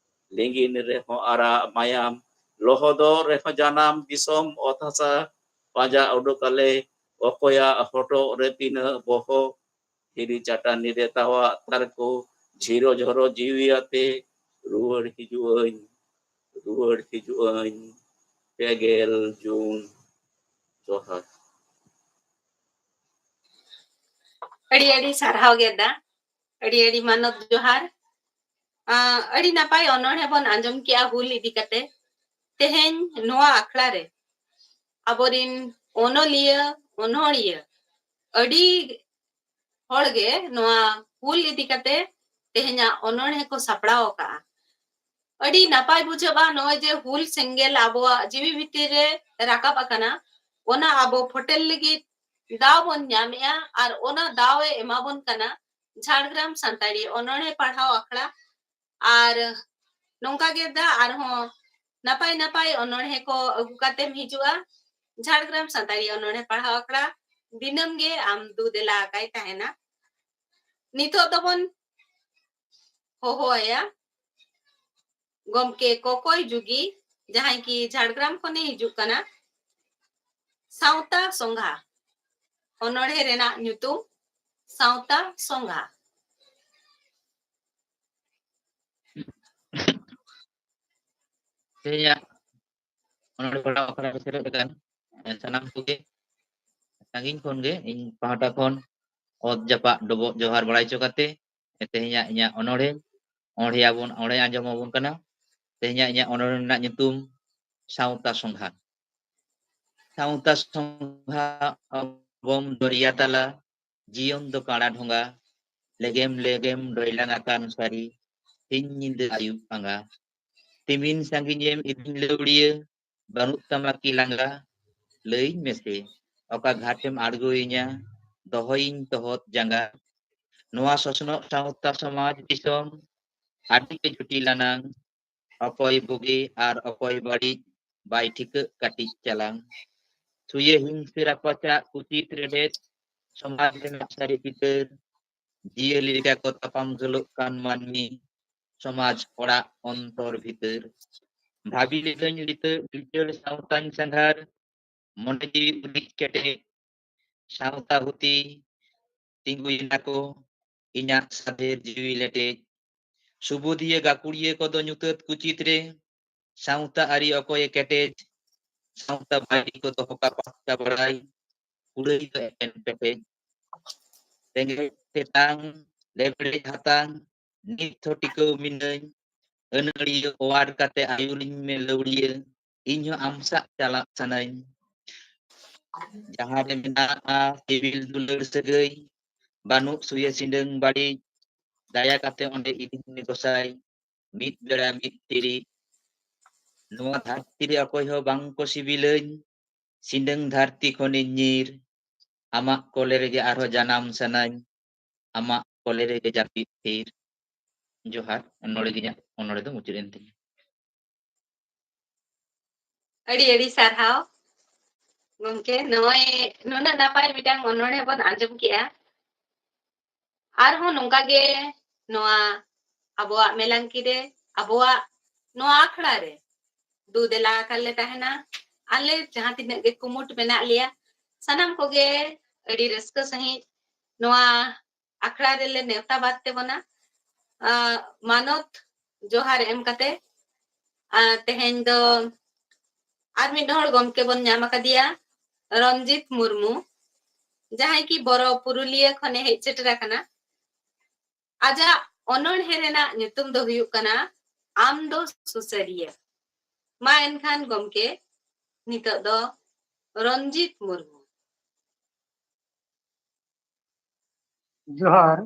ᱞᱤᱸᱜᱤᱱ ᱨᱮᱦᱚᱸ ᱟᱨᱟᱜ ᱢᱟᱭᱟᱢ, ᱞᱚᱦᱚᱫᱚᱜ ᱨᱮᱦᱚᱸ ᱡᱟᱱᱟᱢ ᱫᱤᱥᱚᱢ ᱚᱛ ᱦᱟᱥᱟ, ᱯᱟᱸᱡᱟ ᱩᱰᱩᱠᱟᱞᱮ ᱚᱠᱚᱭᱟᱜ ᱦᱚᱴᱚᱜ ᱨᱮ ᱛᱤᱱᱟᱹᱜ ᱵᱚᱦᱚᱜ᱾ ᱫᱷᱤᱨᱤ ᱪᱟᱹᱴᱟᱹᱱᱤ ᱨᱮ ᱛᱟᱣᱟᱜ ᱛᱟᱨᱠᱚ, ᱡᱷᱤᱨᱚ ᱡᱷᱚᱨᱚ ᱡᱤᱣᱤ ᱟᱛᱮ, ᱨᱩᱣᱟᱹᱲ ᱦᱤᱡᱩᱜ ᱟᱹᱧ, ᱨᱩᱣᱟᱹᱲ ᱦᱤᱡᱩᱜ ᱟᱹᱧ, ᱯᱮᱜᱮᱞ ᱡᱩᱱ᱾ ᱡᱚᱦᱟᱨ᱾ ᱟᱹᱰᱤ ᱟᱹᱰᱤ ᱥᱟᱨᱦᱟᱣ ᱜᱮ ᱫᱟ, ᱟᱹᱰᱤ ᱟᱹᱰᱤ ᱢᱟᱱᱚᱛ ᱡᱚᱦᱟᱨ᱾ ᱟᱸ, ᱟᱹᱰᱤ ᱱᱟᱯᱟᱭ ᱚᱱᱚᱬᱦᱮ ᱵᱚᱱ ᱟᱸᱡᱚᱢ ᱠᱮᱜᱼᱟ ᱦᱩᱞ ᱤᱫᱤ ᱠᱟᱛᱮ᱾ ᱛᱮᱦᱮᱧ ᱱᱚᱣᱟ ᱟᱠᱷᱲᱟ ᱨᱮ ᱟᱵᱚᱨᱤᱱ ᱚᱱᱚᱞᱤᱭᱟᱹ, ᱚᱱᱚᱬᱦᱤᱭᱟᱹ ᱟᱹᱰᱤ ᱦᱚᱲᱜᱮ ᱱᱚᱣᱟ ᱦᱩᱞ ᱤᱫᱤ ᱠᱟᱛᱮ ᱛᱮᱦᱮᱧᱟᱜ ᱚᱱᱚᱬᱦᱮ ᱠᱚ ᱥᱟᱯᱲᱟᱣ ᱟᱠᱟᱜᱼᱟ᱾ ᱟᱹᱰᱤ ᱱᱟᱯᱟᱭ ᱵᱩᱡᱷᱟᱹᱜᱼᱟ ᱱᱚᱜᱼᱚᱭ ᱡᱮ ᱦᱩᱞ ᱥᱮᱸᱜᱮᱞ ᱟᱵᱚᱣᱟᱜ ᱡᱤᱣᱤ ᱵᱷᱤᱛᱤᱨ ᱨᱮ ᱨᱟᱠᱟᱵ ᱟᱠᱟᱱᱟ, ᱚᱱᱟ ᱟᱵᱚ ᱯᱷᱚᱴᱮᱞ ᱞᱟᱹᱜᱤᱫ ᱫᱟᱣ ᱵᱚᱱ ᱧᱟᱢᱮᱜᱼᱟ ᱟᱨ ᱚᱱᱟ ᱫᱟᱣ ᱮ ᱮᱢᱟᱵᱚᱱ ᱠᱟᱱᱟ ᱡᱷᱟᱲᱜᱨᱟᱢ ᱥᱟᱱᱛᱟᱲᱤ ᱚᱱᱚᱬᱦᱮ ᱯᱟᱲᱦᱟᱣ ᱟᱠᱷᱲᱟ᱾ ᱟᱨ ᱱᱚᱝᱠᱟ ᱜᱮ ᱫᱟ ᱟᱨᱦᱚᱸ ᱱᱟᱯᱟᱭ ᱱᱟᱯᱟᱭ ᱚᱱᱚᱬᱦᱮ ᱠᱚ ᱟᱹᱜᱩ ᱠᱟᱛᱮᱢ ᱦᱤᱡᱩᱜᱼᱟ ᱡᱷᱟᱲᱜᱨᱟᱢ ᱥᱟᱱᱛᱟᱲᱤ ᱚᱱᱚᱬᱦᱮ ᱯᱟᱲᱦᱟᱣ ᱟᱠᱷᱲᱟ᱾ ᱫᱤᱱᱟᱹᱢ ᱜᱮ ᱟᱢ ᱫᱩ ᱫᱮᱞᱟ ᱟᱠᱟᱭ ᱛᱟᱦᱮᱱᱟ᱾ ᱱᱤᱛᱚᱜ ᱫᱚᱵᱚᱱ ᱦᱚᱦᱚ ᱟᱭᱟ ᱜᱚᱢᱠᱮ ᱠᱚᱠᱚᱭ ᱡᱩᱜᱤ, ᱡᱟᱦᱟᱸᱭ ᱠᱤ ᱡᱷᱟᱲᱜᱨᱟᱢ ᱠᱷᱚᱱᱮ ᱦᱤᱡᱩᱜ ᱠᱟᱱᱟ᱾ ᱥᱟᱶᱛᱟ ᱥᱚᱸᱜᱷᱟ, ᱚᱱᱚᱬᱦᱮ ᱨᱮᱱᱟᱜ ᱧᱩᱛᱩᱢ ᱥᱟᱶᱛᱟ ᱥᱚᱸᱜᱷᱟ᱾ ᱛᱮᱦᱮᱧᱟᱜ ᱚᱱᱚᱬᱦᱮ ᱯᱟᱲᱦᱟᱣ ᱟᱠᱷᱲᱟ ᱨᱮ ᱥᱮᱞᱮᱫ ᱟᱠᱟᱱ ᱥᱟᱱᱟᱢ ᱠᱚᱜᱮ ᱥᱟᱺᱜᱤᱧ ᱠᱷᱚᱱ ᱜᱮ ᱤᱧ ᱯᱟᱦᱴᱟ ᱠᱷᱚᱱ ᱚᱛ ᱡᱟᱯᱟᱜ ᱰᱚᱵᱚᱜ ᱡᱚᱦᱟᱨ ᱵᱟᱲᱟᱭ ᱦᱚᱪᱚ ᱠᱟᱛᱮ, ᱛᱮᱦᱮᱧᱟᱜ ᱤᱧᱟᱹᱜ ᱚᱱᱚᱬᱦᱮ, ᱚᱬᱦᱮ ᱟᱵᱚᱱ, ᱚᱬᱦᱮ ᱟᱸᱡᱚᱢ ᱟᱵᱚᱱ ᱠᱟᱱᱟ᱾ ᱛᱮᱦᱮᱧᱟᱜ ᱤᱧᱟᱹᱜ ᱚᱱᱚᱬᱦᱮ ᱨᱮᱱᱟᱜ ᱧᱩᱛᱩᱢ ᱥᱟᱶᱛᱟ ᱥᱚᱸᱜᱷᱟ᱾ ᱥᱟᱶᱛᱟ ᱥᱚᱸᱜᱷᱟ ᱚᱵᱚᱢ ᱫᱚᱨᱭᱟ ᱛᱟᱞᱟ, ᱡᱤᱭᱚᱱ ᱫᱚ ᱠᱟᱬᱟ ᱰᱷᱚᱸᱜᱟ, ᱞᱮᱜᱮᱢ ᱞᱮᱜᱮᱢ ᱰᱚᱭᱞᱟᱝ ᱟᱠᱟᱱ ᱥᱟᱹᱨᱤ, ᱥᱤᱧ ᱧᱤᱫᱟᱹ ᱟᱹᱭᱩᱵ ᱟᱸᱜᱟ᱾ ᱛᱤᱢᱤᱱ ᱥᱟᱺᱜᱤᱧᱮᱢ ᱤᱫᱤᱧ ᱞᱟᱹᱣᱲᱤᱭᱟᱹ, ᱵᱟᱹᱱᱩᱜ ᱛᱟᱢᱟ ᱠᱤ ᱞᱟᱸᱜᱟ? ᱞᱟᱹᱭᱟᱹᱧ ᱢᱮᱥᱮ, ᱚᱠᱟ ᱜᱷᱟᱴᱮᱢ ᱟᱬᱜᱚᱭᱤᱧᱟ, ᱫᱚᱦᱚᱭᱤᱧ ᱛᱚᱦᱚᱫ ᱡᱟᱸᱜᱟ᱾ ᱱᱚᱣᱟ ᱥᱚᱥᱱᱚᱜ ᱥᱟᱶᱛᱟ ᱥᱚᱢᱟᱡᱽ ᱫᱤᱥᱚᱢ ᱟᱹᱰᱤ ᱜᱮ ᱡᱚᱴᱤᱞ ᱟᱱᱟᱝ, ᱚᱠᱚᱭ ᱵᱩᱜᱤ ᱟᱨ ᱚᱠᱚᱭ ᱵᱟᱹᱲᱤᱡ ᱵᱟᱭ ᱴᱷᱤᱠᱟᱹᱜ ᱠᱟᱹᱴᱤᱡ ᱪᱟᱞᱟᱝ᱾ ᱥᱩᱭᱟᱹ ᱦᱤᱝᱥᱟᱹ ᱨᱟᱯᱟᱪᱟᱜ ᱠᱩᱪᱤᱛ ᱨᱮᱰᱮᱫ, ᱥᱚᱢᱟᱡᱽ ᱨᱮᱱᱟᱜ ᱥᱟᱹᱨᱤ ᱪᱤᱛᱟᱹᱨ, ᱡᱤᱭᱟᱹᱞᱤ ᱞᱮᱠᱟ ᱠᱚ ᱛᱟᱯᱟᱢ ᱜᱷᱟᱹᱞᱚᱜ ᱠᱟᱱ ᱢᱟᱹᱱᱢᱤ, ᱥᱚᱢᱟᱡᱽ ᱚᱲᱟᱜ ᱚᱱᱛᱚᱨ ᱵᱷᱤᱛᱟᱹᱨ᱾ ᱵᱷᱟᱵᱤ ᱞᱤᱫᱟᱹᱧ ᱞᱤᱛᱟᱹ ᱞᱤᱪᱟᱹᱲ ᱥᱟᱶᱛᱟᱧ ᱥᱟᱸᱜᱷᱟᱨ, ᱢᱚᱱᱮ ᱡᱤᱣᱤ ᱩᱨᱤᱡ ᱠᱮᱴᱮᱡ, ᱥᱟᱶᱛᱟ ᱦᱩᱛᱤ ᱛᱤᱸᱜᱩᱭᱮᱱᱟ ᱠᱚ ᱤᱧᱟᱜ ᱥᱟᱫᱷᱮᱨ ᱡᱤᱣᱤ ᱞᱮᱴᱮᱡ᱾ ᱥᱩᱵᱩᱫᱷᱤᱭᱟᱹ ᱜᱟᱹᱠᱷᱩᱲᱤᱭᱟᱹ ᱠᱚᱫᱚ ᱧᱩᱛᱟᱹᱛ ᱠᱩᱪᱤᱛ ᱨᱮ, ᱥᱟᱶᱛᱟ ᱟᱹᱨᱤ ᱚᱠᱚᱭᱮ ᱠᱮᱴᱮᱡ, ᱥᱟᱶᱛᱟ ᱵᱟᱹᱭᱨᱤ ᱠᱚ ᱫᱚᱦᱚ ᱠᱟᱯᱟᱥᱠᱟ ᱵᱟᱲᱟᱭ, ᱠᱩᱲᱟᱹᱭ ᱫᱚ ᱮᱯᱮᱱ ᱯᱮᱴᱮᱡ᱾ ᱨᱮᱸᱜᱮᱡ ᱛᱮᱛᱟᱝ, ᱞᱮᱵᱲᱮᱡ ᱦᱟᱛᱟᱝ, ᱱᱤᱛ ᱦᱚᱸ ᱴᱤᱠᱟᱹᱣ ᱢᱤᱱᱟᱹᱧ, ᱟᱹᱱᱟᱹᱲᱤᱭᱟᱹ ᱚᱣᱟᱨ ᱠᱟᱛᱮ ᱟᱹᱭᱩᱨᱤᱧ ᱢᱮ ᱞᱟᱹᱣᱲᱤᱭᱟᱹ, ᱤᱧ ᱦᱚᱸ ᱟᱢ ᱥᱟᱜ ᱪᱟᱞᱟᱜ ᱥᱟᱱᱟᱧ᱾ ᱡᱟᱦᱟᱸ ᱨᱮ ᱢᱮᱱᱟᱜᱼᱟ ᱥᱤᱵᱤᱞ ᱫᱩᱞᱟᱹᱲ ᱥᱟᱹᱜᱟᱹᱭ, ᱵᱟᱹᱱᱩᱜ ᱥᱩᱭᱟᱹ ᱥᱤᱸᱰᱟᱹᱝ ᱵᱟᱹᱲᱤᱡ, ᱫᱟᱭᱟ ᱠᱟᱛᱮ ᱚᱸᱰᱮ ᱤᱫᱤᱧ ᱢᱮ ᱜᱚᱸᱥᱟᱭ, ᱢᱤᱫ ᱵᱮᱲᱟ ᱢᱤᱫ ᱛᱤᱨᱤᱡ᱾ ᱱᱚᱣᱟ ᱫᱷᱟᱹᱨᱛᱤ ᱨᱮ ᱚᱠᱚᱭ ᱦᱚᱸ ᱵᱟᱝ ᱠᱚ ᱥᱤᱵᱤᱞᱟᱹᱧ, ᱥᱤᱸᱰᱟᱹᱝ ᱫᱷᱟᱹᱨᱛᱤ ᱠᱷᱚᱱᱤᱧ ᱧᱤᱨ, ᱟᱢᱟᱜ ᱠᱚᱞᱮ ᱨᱮᱜᱮ ᱟᱨᱦᱚᱸ ᱡᱟᱱᱟᱢ ᱥᱟᱱᱟᱧ, ᱟᱢᱟᱜ ᱠᱚᱞᱮ ᱨᱮᱜᱮ ᱡᱟᱹᱯᱤᱫ ᱛᱷᱤᱨ᱾ ᱡᱚᱦᱟᱨ, ᱱᱚᱰᱮ ᱜᱮ ᱤᱧᱟᱹᱜ ᱚᱱᱚᱬᱦᱮ ᱫᱚ ᱢᱩᱪᱟᱹᱫ ᱮᱱ ᱛᱤᱧᱟ᱾ ᱟᱹᱰᱤ ᱟᱹᱰᱤ ᱥᱟᱨᱦᱟᱣ ᱜᱚᱢᱠᱮ, ᱱᱚᱜᱼᱚᱭ ᱱᱩᱱᱟᱹᱜ ᱱᱟᱯᱟᱭ ᱢᱤᱫᱴᱟᱝ ᱚᱱᱚᱬᱦᱮ ᱵᱚᱱ ᱟᱸᱡᱚᱢ ᱠᱮᱜᱼᱟ᱾ ᱟᱨᱦᱚᱸ ᱱᱚᱝᱠᱟ ᱜᱮ ᱱᱚᱣᱟ ᱟᱵᱚᱣᱟᱜ ᱢᱮᱞᱟᱝᱠᱤ ᱨᱮ, ᱟᱵᱚᱣᱟᱜ ᱱᱚᱣᱟ ᱟᱠᱷᱲᱟ ᱨᱮ ᱫᱩ ᱫᱮᱞᱟ ᱟᱠᱟᱱ ᱞᱮ ᱛᱟᱦᱮᱱᱟ᱾ ᱟᱞᱮ ᱡᱟᱦᱟᱸ ᱛᱤᱱᱟᱹᱜ ᱜᱮ ᱠᱩᱢᱩᱴ ᱢᱮᱱᱟᱜ ᱞᱮᱭᱟ, ᱥᱟᱱᱟᱢ ᱠᱚᱜᱮ ᱟᱹᱰᱤ ᱨᱟᱹᱥᱠᱟᱹ ᱥᱟᱺᱦᱤᱡ ᱱᱚᱣᱟ ᱟᱠᱷᱲᱟ ᱨᱮᱞᱮ ᱱᱮᱣᱛᱟ ᱵᱟᱨ ᱛᱮᱵᱚᱱᱟ᱾ ᱟᱸ, ᱢᱟᱱᱚᱛ ᱡᱚᱦᱟᱨ ᱮᱢ ᱠᱟᱛᱮ ᱟᱨ ᱛᱮᱦᱮᱧ ᱫᱚ ᱟᱨ ᱢᱤᱫ ᱦᱚᱲ ᱜᱚᱢᱠᱮ ᱵᱚᱱ ᱧᱟᱢ ᱟᱠᱟᱫᱮᱭᱟ, ᱨᱚᱱᱡᱤᱛ ᱢᱩᱨᱢᱩ, ᱡᱟᱦᱟᱸᱭ ᱠᱤ ᱵᱚᱨᱚ ᱯᱩᱨᱩᱞᱤᱭᱟᱹ ᱠᱷᱚᱱᱮ ᱦᱮᱡ ᱥᱮᱴᱮᱨ ᱟᱠᱟᱱᱟ᱾ ᱟᱡᱟᱜ ᱚᱱᱚᱬᱦᱮ ᱨᱮᱱᱟᱜ ᱧᱩᱛᱩᱢ ᱫᱚ ᱦᱩᱭᱩᱜ ᱠᱟᱱᱟ ᱟᱢ ᱫᱚ ᱥᱩᱥᱟᱹᱨᱤᱭᱟᱹ᱾ ᱢᱟ ᱮᱱᱠᱷᱟᱱ ᱜᱚᱢᱠᱮ, ᱱᱤᱛᱚᱜ ᱫᱚ ᱨᱚᱱᱡᱤᱛ ᱢᱩᱨᱢᱩ᱾ ᱡᱚᱦᱟᱨ᱾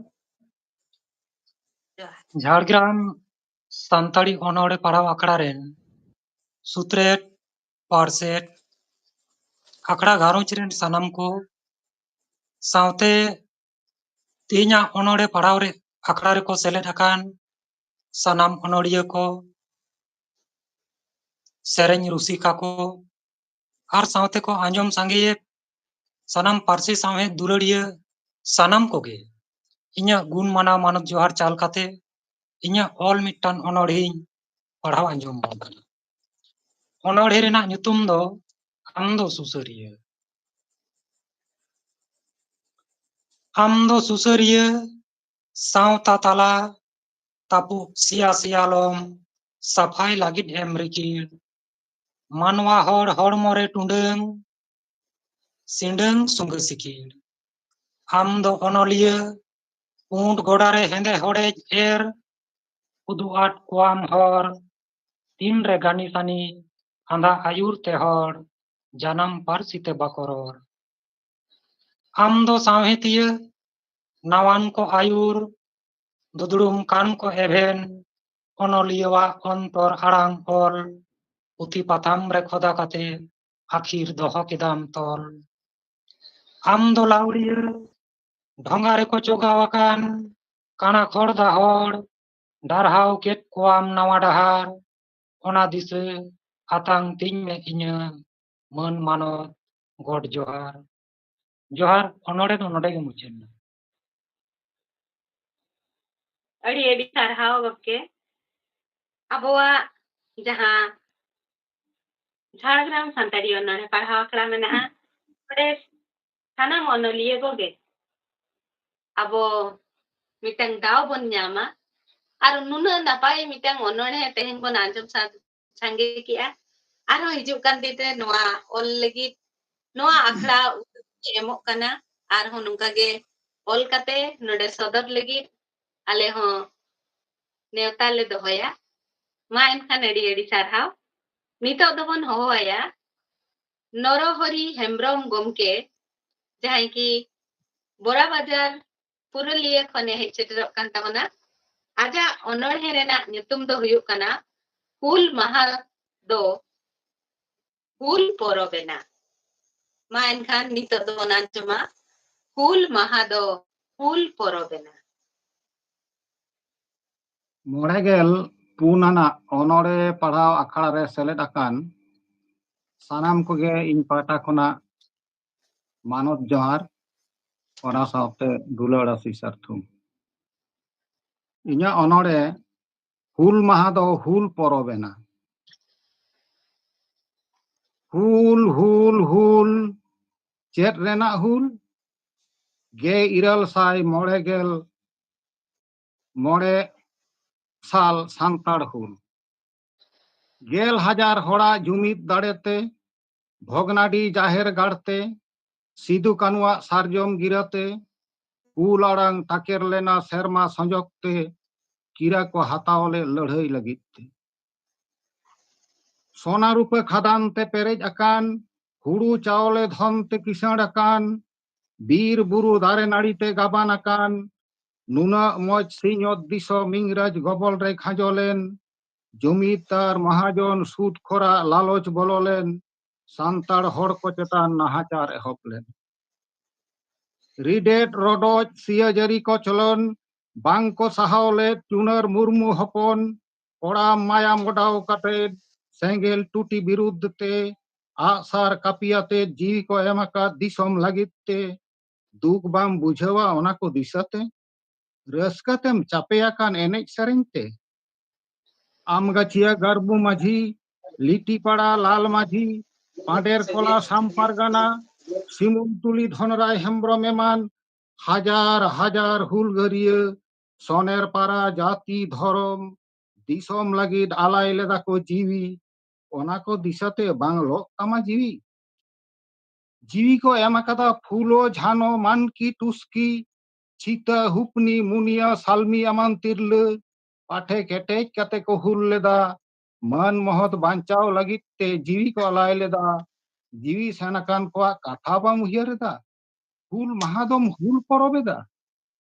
ᱡᱚᱦᱟᱨ᱾ ᱡᱷᱟᱲᱜᱨᱟᱢ ᱥᱟᱱᱛᱟᱲᱤ ᱚᱱᱚᱬᱦᱮ ᱯᱟᱲᱦᱟᱣ ᱟᱠᱷᱲᱟ ᱨᱮᱱ ᱥᱩᱛᱨᱮᱛ, ᱯᱟᱨᱥᱮᱛ, ᱟᱠᱷᱲᱟ ᱜᱷᱟᱨᱚᱸᱡᱽ ᱨᱮᱱ ᱥᱟᱱᱟᱢ ᱠᱚ, ᱥᱟᱶᱛᱮ ᱛᱮᱦᱮᱧᱟᱜ ᱚᱱᱚᱬᱦᱮ ᱯᱟᱲᱦᱟᱣ ᱨᱮ ᱟᱠᱷᱲᱟ ᱨᱮᱠᱚ ᱥᱮᱞᱮᱫ ᱟᱠᱟᱱ ᱥᱟᱱᱟᱢ ᱚᱱᱚᱲᱤᱭᱟᱹ ᱠᱚ, ᱥᱮᱨᱮᱧ ᱨᱩᱥᱤᱠᱟ ᱠᱚ, ᱟᱨ ᱥᱟᱶᱛᱮ ᱠᱚ ᱟᱸᱡᱚᱢ ᱥᱟᱸᱜᱮᱭᱮᱫ ᱥᱟᱱᱟᱢ ᱯᱟᱹᱨᱥᱤ ᱥᱟᱶᱦᱮᱫ ᱫᱩᱞᱟᱹᱲᱤᱭᱟᱹ ᱥᱟᱱᱟᱢ ᱠᱚᱜᱮ ᱤᱧᱟᱹᱜ ᱜᱩᱱ ᱢᱟᱱᱟᱣ ᱢᱟᱱᱚᱛ ᱡᱚᱦᱟᱨ ᱪᱟᱞ ᱠᱟᱛᱮ ᱤᱧᱟᱹᱜ ᱚᱞ ᱢᱤᱫᱴᱟᱝ ᱚᱱᱚᱬᱦᱮᱧ ᱯᱟᱲᱦᱟᱣ ᱟᱸᱡᱚᱢ ᱟᱵᱚᱱ ᱠᱟᱱᱟ᱾ ᱚᱱᱚᱬᱦᱮ ᱨᱮᱱᱟᱜ ᱧᱩᱛᱩᱢ ᱫᱚ ᱟᱢ ᱫᱚ ᱥᱩᱥᱟᱹᱨᱤᱭᱟᱹ᱾ ᱟᱢ ᱫᱚ ᱥᱩᱥᱟᱹᱨᱤᱭᱟᱹ, ᱥᱟᱶᱛᱟ ᱛᱟᱞᱟ ᱛᱟᱹᱯᱩᱜ ᱥᱮᱭᱟ ᱥᱮᱭᱟᱞᱚᱢ ᱥᱟᱯᱷᱟᱭ ᱞᱟᱹᱜᱤᱫ ᱮᱢ ᱨᱤᱠᱤᱲ᱾ ᱢᱟᱱᱣᱟ ᱦᱚᱲ ᱦᱚᱲᱢᱚ ᱨᱮ ᱴᱩᱰᱟᱹᱝ, ᱥᱤᱸᱰᱟᱹᱝ ᱥᱩᱸᱜᱟᱹ ᱥᱤᱠᱤᱲ᱾ ᱟᱢ ᱫᱚ ᱚᱱᱚᱞᱤᱭᱟᱹ, ᱯᱩᱸᱰ ᱜᱚᱰᱟ ᱨᱮ ᱦᱮᱸᱫᱮ ᱦᱚᱲᱮᱡ ᱮᱨ, ᱩᱫᱩᱜ ᱟᱫ ᱠᱚᱣᱟᱢ ᱦᱚᱨ, ᱛᱤᱱᱨᱮ ᱜᱟᱱᱤ ᱥᱟᱱᱤ ᱟᱸᱫᱷᱟ ᱟᱹᱭᱩᱨ ᱛᱮ ᱦᱚᱲ, ᱡᱟᱱᱟᱢ ᱯᱟᱹᱨᱥᱤ ᱛᱮ ᱵᱟᱠᱚ ᱨᱚᱲ᱾ ᱟᱢ ᱫᱚ ᱥᱟᱶᱦᱮᱫᱤᱭᱟᱹ, ᱱᱟᱣᱟᱱ ᱠᱚ ᱟᱹᱭᱩᱨ, ᱫᱩᱫᱲᱩᱢ ᱠᱟᱱ ᱠᱚ ᱮᱵᱷᱮᱱ, ᱚᱱᱚᱞᱤᱭᱟᱹᱣᱟᱜ ᱚᱱᱛᱚᱨ ᱟᱲᱟᱝ ᱚᱞ, ᱯᱩᱛᱷᱤ ᱯᱟᱛᱷᱟᱢ ᱨᱮ ᱠᱷᱚᱫᱟ ᱠᱟᱛᱮ ᱟᱹᱠᱷᱤᱨ ᱫᱚᱦᱚ ᱠᱮᱫᱟᱢ ᱛᱚᱞ᱾ ᱟᱢ ᱫᱚ ᱞᱟᱹᱣᱲᱤᱭᱟᱹ, ᱰᱷᱚᱸᱜᱟ ᱨᱮᱠᱚ ᱪᱚᱜᱟᱣ ᱟᱠᱟᱱ ᱠᱟᱬᱟ ᱠᱷᱚᱲᱫᱟ ᱦᱚᱲ, ᱰᱟᱨᱦᱟᱣ ᱠᱮᱫ ᱠᱚᱣᱟᱢ ᱱᱟᱣᱟ ᱰᱟᱦᱟᱨ, ᱚᱱᱟ ᱫᱤᱥᱟᱹ ᱟᱛᱟᱝ ᱛᱤᱧ ᱢᱮ ᱤᱧᱟᱹᱝ ᱢᱟᱹᱱ ᱢᱟᱱᱚᱛ ᱜᱚᱰ ᱡᱚᱦᱟᱨ᱾ ᱡᱚᱦᱟᱨ, ᱚᱱᱚᱬᱦᱮ ᱫᱚ ᱱᱚᱰᱮ ᱜᱮ ᱢᱩᱪᱟᱹᱫ ᱮᱱᱟ᱾ ᱟᱹᱰᱤ ᱟᱹᱰᱤ ᱥᱟᱨᱦᱟᱣ ᱜᱚᱢᱠᱮ᱾ ᱟᱵᱚᱣᱟᱜ ᱡᱟᱦᱟᱸ ᱡᱷᱟᱲᱜᱨᱟᱢ ᱥᱟᱱᱛᱟᱲᱤ ᱚᱱᱚᱬᱦᱮ ᱯᱟᱲᱦᱟᱣ ᱟᱠᱷᱲᱟ ᱢᱮᱱᱟᱜᱼᱟ, ᱚᱸᱰᱮ ᱥᱟᱱᱟᱢ ᱚᱱᱚᱞᱤᱭᱟᱹ ᱠᱚᱜᱮ ᱟᱵᱚ ᱢᱤᱫᱴᱟᱝ ᱫᱟᱣ ᱵᱚᱱ ᱧᱟᱢᱟ ᱟᱨ ᱱᱩᱱᱟᱹᱜ ᱱᱟᱯᱟᱭ ᱢᱤᱫᱴᱟᱝ ᱚᱱᱚᱬᱦᱮ ᱛᱮᱦᱮᱧ ᱵᱚᱱ ᱟᱸᱡᱚᱢ ᱥᱟᱶ ᱥᱟᱸᱜᱮ ᱠᱮᱜᱼᱟ᱾ ᱟᱨᱦᱚᱸ ᱦᱤᱡᱩᱜ ᱠᱟᱱ ᱫᱤᱱ ᱨᱮ ᱱᱚᱣᱟ ᱚᱞ ᱞᱟᱹᱜᱤᱫ, ᱱᱚᱣᱟ ᱟᱠᱷᱲᱟ ᱩᱫᱩᱜ ᱮ ᱮᱢᱚᱜ ᱠᱟᱱᱟ᱾ ᱟᱨᱦᱚᱸ ᱱᱚᱝᱠᱟ ᱜᱮ ᱚᱞ ᱠᱟᱛᱮ ᱱᱚᱰᱮ ᱥᱚᱫᱚᱨ ᱞᱟᱹᱜᱤᱫ ᱟᱞᱮ ᱦᱚᱸ ᱱᱮᱣᱛᱟ ᱞᱮ ᱫᱚᱦᱚᱭᱟ᱾ ᱢᱟ ᱮᱱᱠᱷᱟᱱ ᱟᱹᱰᱤ ᱟᱹᱰᱤ ᱥᱟᱨᱦᱟᱣ᱾ ᱱᱤᱛᱚᱜ ᱫᱚᱵᱚᱱ ᱦᱚᱦᱚᱣᱟᱭᱟ ᱱᱚᱨᱚᱦᱚᱨᱤ ᱦᱮᱢᱵᱨᱚᱢ ᱜᱚᱢᱠᱮ, ᱡᱟᱦᱟᱸᱭ ᱠᱤ ᱵᱚᱨᱟ ᱵᱟᱡᱟᱨ ᱯᱩᱨᱩᱞᱤᱭᱟᱹ ᱠᱷᱚᱱᱮ ᱦᱮᱡ ᱥᱮᱴᱮᱨᱚᱜ ᱠᱟᱱ ᱛᱟᱵᱚᱱᱟ᱾ ᱟᱡᱟᱜ ᱚᱱᱚᱬᱦᱮ ᱨᱮᱱᱟᱜ ᱧᱩᱛᱩᱢ ᱫᱚ ᱦᱩᱭᱩᱜ ᱠᱟᱱᱟ ᱦᱩᱞ ᱢᱟᱦᱟ ᱫᱚ ᱦᱩᱞ ᱯᱚᱨᱚᱵᱽ ᱮᱱᱟ᱾ ᱢᱟ ᱮᱱᱠᱷᱟᱱ ᱱᱤᱛᱚᱜ ᱫᱚᱵᱚᱱ ᱟᱸᱡᱚᱢᱟ ᱦᱩᱞ ᱢᱟᱦᱟ ᱫᱚ ᱦᱩᱞ ᱯᱚᱨᱚᱵᱽ ᱮᱱᱟ᱾ ᱢᱚᱬᱮ ᱜᱮᱞ ᱯᱩᱱ ᱟᱱᱟᱜ ᱚᱱᱚᱬᱦᱮ ᱯᱟᱲᱦᱟᱣ ᱟᱠᱷᱲᱟ ᱨᱮ ᱥᱮᱞᱮᱫ ᱟᱠᱟᱱ ᱥᱟᱱᱟᱢ ᱠᱚᱜᱮ ᱤᱧ ᱯᱟᱦᱴᱟ ᱠᱷᱚᱱᱟᱜ ᱢᱟᱱᱚᱛ ᱡᱚᱦᱟᱨ, ᱚᱱᱟ ᱥᱟᱶᱛᱮ ᱫᱩᱞᱟᱹᱲ ᱟᱥᱤᱥ ᱟᱨ ᱛᱷᱩᱢ᱾ ᱤᱧᱟᱹᱜ ᱚᱱᱚᱬᱦᱮ ᱦᱩᱞ ᱢᱟᱦᱟ ᱫᱚ ᱦᱩᱞ ᱯᱚᱨᱚᱵᱽ ᱮᱱᱟ᱾ ᱦᱩᱞ, ᱦᱩᱞ, ᱦᱩᱞ, ᱪᱮᱫ ᱨᱮᱱᱟᱜ ᱦᱩᱞ? ᱜᱮ ᱤᱨᱟᱹᱞ ᱥᱟᱭ ᱢᱚᱬᱮ ᱜᱮᱞ ᱢᱚᱬᱮ ᱥᱟᱞ ᱥᱟᱱᱛᱟᱲ ᱦᱩᱞ᱾ ᱜᱮᱞ ᱦᱟᱡᱟᱨ ᱦᱚᱲᱟᱜ ᱡᱩᱢᱤᱫ ᱫᱟᱲᱮᱛᱮ ᱵᱷᱚᱜᱽᱱᱟᱰᱤ ᱡᱟᱦᱮᱨ ᱜᱟᱲᱛᱮ ᱥᱤᱫᱩ ᱠᱟᱹᱱᱩᱣᱟᱜ ᱥᱟᱨᱡᱚᱢ ᱜᱤᱨᱟᱹᱛᱮ ᱦᱩᱞ ᱟᱲᱟᱝ ᱛᱟᱠᱮᱨ ᱞᱮᱱᱟ ᱥᱮᱨᱢᱟ ᱥᱚᱸᱡᱚᱜ ᱛᱮ ᱠᱤᱨᱟ ᱠᱚ ᱦᱟᱛᱟᱣ ᱞᱮᱫ ᱞᱟᱹᱲᱦᱟᱹᱭ ᱞᱟᱹᱜᱤᱫ ᱛᱮ᱾ ᱥᱚᱱᱟ ᱨᱩᱯᱟᱹ ᱠᱷᱟᱫᱟᱱ ᱛᱮ ᱯᱮᱨᱮᱡ ᱟᱠᱟᱱ, ᱦᱩᱲᱩ ᱪᱟᱣᱞᱮ ᱫᱷᱚᱱ ᱛᱮ ᱠᱤᱥᱟᱹᱬ ᱟᱠᱟᱱ, ᱵᱤᱨ ᱵᱩᱨᱩ ᱫᱟᱨᱮ ᱱᱟᱹᱲᱤ ᱛᱮ ᱜᱟᱵᱟᱱ ᱟᱠᱟᱱ, ᱱᱩᱱᱟᱹᱜ ᱢᱚᱡᱽ ᱥᱤᱧᱚᱛ ᱫᱤᱥᱚᱢ ᱤᱝᱨᱟᱡᱽ ᱜᱚᱵᱚᱞ ᱨᱮ ᱠᱷᱟᱸᱡᱚ ᱞᱮᱱ, ᱡᱚᱢᱤᱫᱟᱨ ᱢᱟᱦᱟᱡᱚᱱ ᱥᱩᱫ ᱠᱷᱚᱨᱟ ᱞᱟᱞᱚᱪ ᱵᱚᱞᱚ ᱞᱮᱱ, ᱥᱟᱱᱛᱟᱲ ᱦᱚᱲ ᱠᱚ ᱪᱮᱛᱟᱱ ᱱᱟᱦᱟᱪᱟᱨ ᱮᱦᱚᱵ ᱞᱮᱱ᱾ ᱨᱤᱰᱮᱴ ᱨᱚᱰᱚᱡ ᱥᱤᱭᱟᱹᱡᱟᱹᱨᱤ ᱠᱚᱪᱞᱚᱱ ᱵᱟᱝ ᱠᱚ ᱥᱟᱦᱟᱣ ᱞᱮᱫ ᱪᱩᱱᱟᱹᱨ ᱢᱩᱨᱢᱩ ᱦᱚᱯᱚᱱ, ᱠᱚᱲᱟᱢ ᱢᱟᱭᱟᱢ ᱚᱰᱟᱣ ᱠᱟᱛᱮ ᱥᱮᱸᱜᱮᱞ ᱴᱩᱴᱤ ᱵᱤᱨᱩᱫᱽ ᱛᱮ ᱟᱜᱼᱥᱟᱨ ᱠᱟᱹᱯᱤ ᱟᱛᱮ ᱡᱤᱣᱤ ᱠᱚ ᱮᱢ ᱟᱠᱟᱫ ᱫᱤᱥᱚᱢ ᱞᱟᱹᱜᱤᱫ ᱛᱮ᱾ ᱫᱩᱠ ᱵᱟᱢ ᱵᱩᱡᱷᱟᱹᱣᱟ ᱚᱱᱟ ᱠᱚ ᱫᱤᱥᱟᱹᱛᱮ? ᱨᱟᱹᱥᱠᱟᱹ ᱛᱮᱢ ᱪᱟᱯᱮ ᱟᱠᱟᱱ ᱮᱱᱮᱡ ᱥᱮᱨᱮᱧ ᱛᱮ? ᱟᱢᱜᱟᱹᱪᱷᱤᱭᱟᱹ ᱜᱟᱨᱵᱩ ᱢᱟᱹᱡᱷᱤ, ᱞᱤᱴᱤᱯᱟᱲᱟ ᱞᱟᱞ ᱢᱟᱹᱡᱷᱤ, ᱯᱟᱸᱰᱮᱨ ᱠᱚᱞᱟ ᱥᱟᱢ ᱯᱟᱨᱜᱟᱱᱟ, ᱥᱤᱢᱩᱞ ᱛᱩᱞᱤ ᱫᱷᱚᱱᱨᱟᱭ ᱦᱮᱢᱵᱨᱚᱢ ᱮᱢᱟᱱ ᱦᱟᱡᱟᱨ ᱦᱟᱡᱟᱨ ᱦᱩᱞᱜᱟᱹᱨᱤᱭᱟᱹ, ᱥᱚᱱᱮᱨ ᱯᱟᱨᱟ ᱡᱟᱹᱛᱤ ᱫᱷᱚᱨᱚᱢ ᱫᱤᱥᱚᱢ ᱞᱟᱹᱜᱤᱫ ᱟᱞᱟᱭ ᱞᱮᱫᱟ ᱠᱚ ᱡᱤᱣᱤ, ᱚᱱᱟ ᱠᱚ ᱫᱤᱥᱟᱹᱛᱮ ᱵᱟᱝ ᱞᱚᱜ ᱛᱟᱢᱟ ᱡᱤᱣᱤ? ᱡᱤᱣᱤ ᱠᱚ ᱮᱢ ᱟᱠᱟᱫᱟ ᱯᱷᱩᱞᱳ, ᱡᱷᱟᱱᱳ, ᱢᱟᱱᱠᱤ, ᱴᱩᱥᱠᱤ, ᱪᱷᱤᱛᱟᱹ, ᱦᱩᱯᱱᱤ, ᱢᱩᱱᱤᱭᱟᱹ, ᱥᱟᱞᱢᱤ ᱮᱢᱟᱱ ᱛᱤᱨᱞᱟᱹ ᱯᱟᱴᱷᱮ ᱠᱮᱴᱮᱡ ᱠᱟᱛᱮ ᱠᱚ ᱦᱩᱞ ᱞᱮᱫᱟ᱾ ᱢᱟᱹᱱ ᱢᱚᱦᱚᱛ ᱵᱟᱧᱪᱟᱣ ᱞᱟᱹᱜᱤᱫ ᱛᱮ ᱡᱤᱣᱤ ᱠᱚ ᱟᱞᱟᱭ ᱞᱮᱫᱟ᱾ ᱡᱤᱣᱤ ᱥᱮᱱ ᱟᱠᱟᱱ ᱠᱚᱣᱟᱜ ᱠᱟᱛᱷᱟ ᱵᱟᱢ ᱩᱭᱦᱟᱹᱨ ᱮᱫᱟ? ᱦᱩᱞ ᱢᱟᱦᱟ ᱫᱚᱢ ᱦᱩᱞ ᱯᱚᱨᱚᱵᱽ ᱮᱫᱟ᱾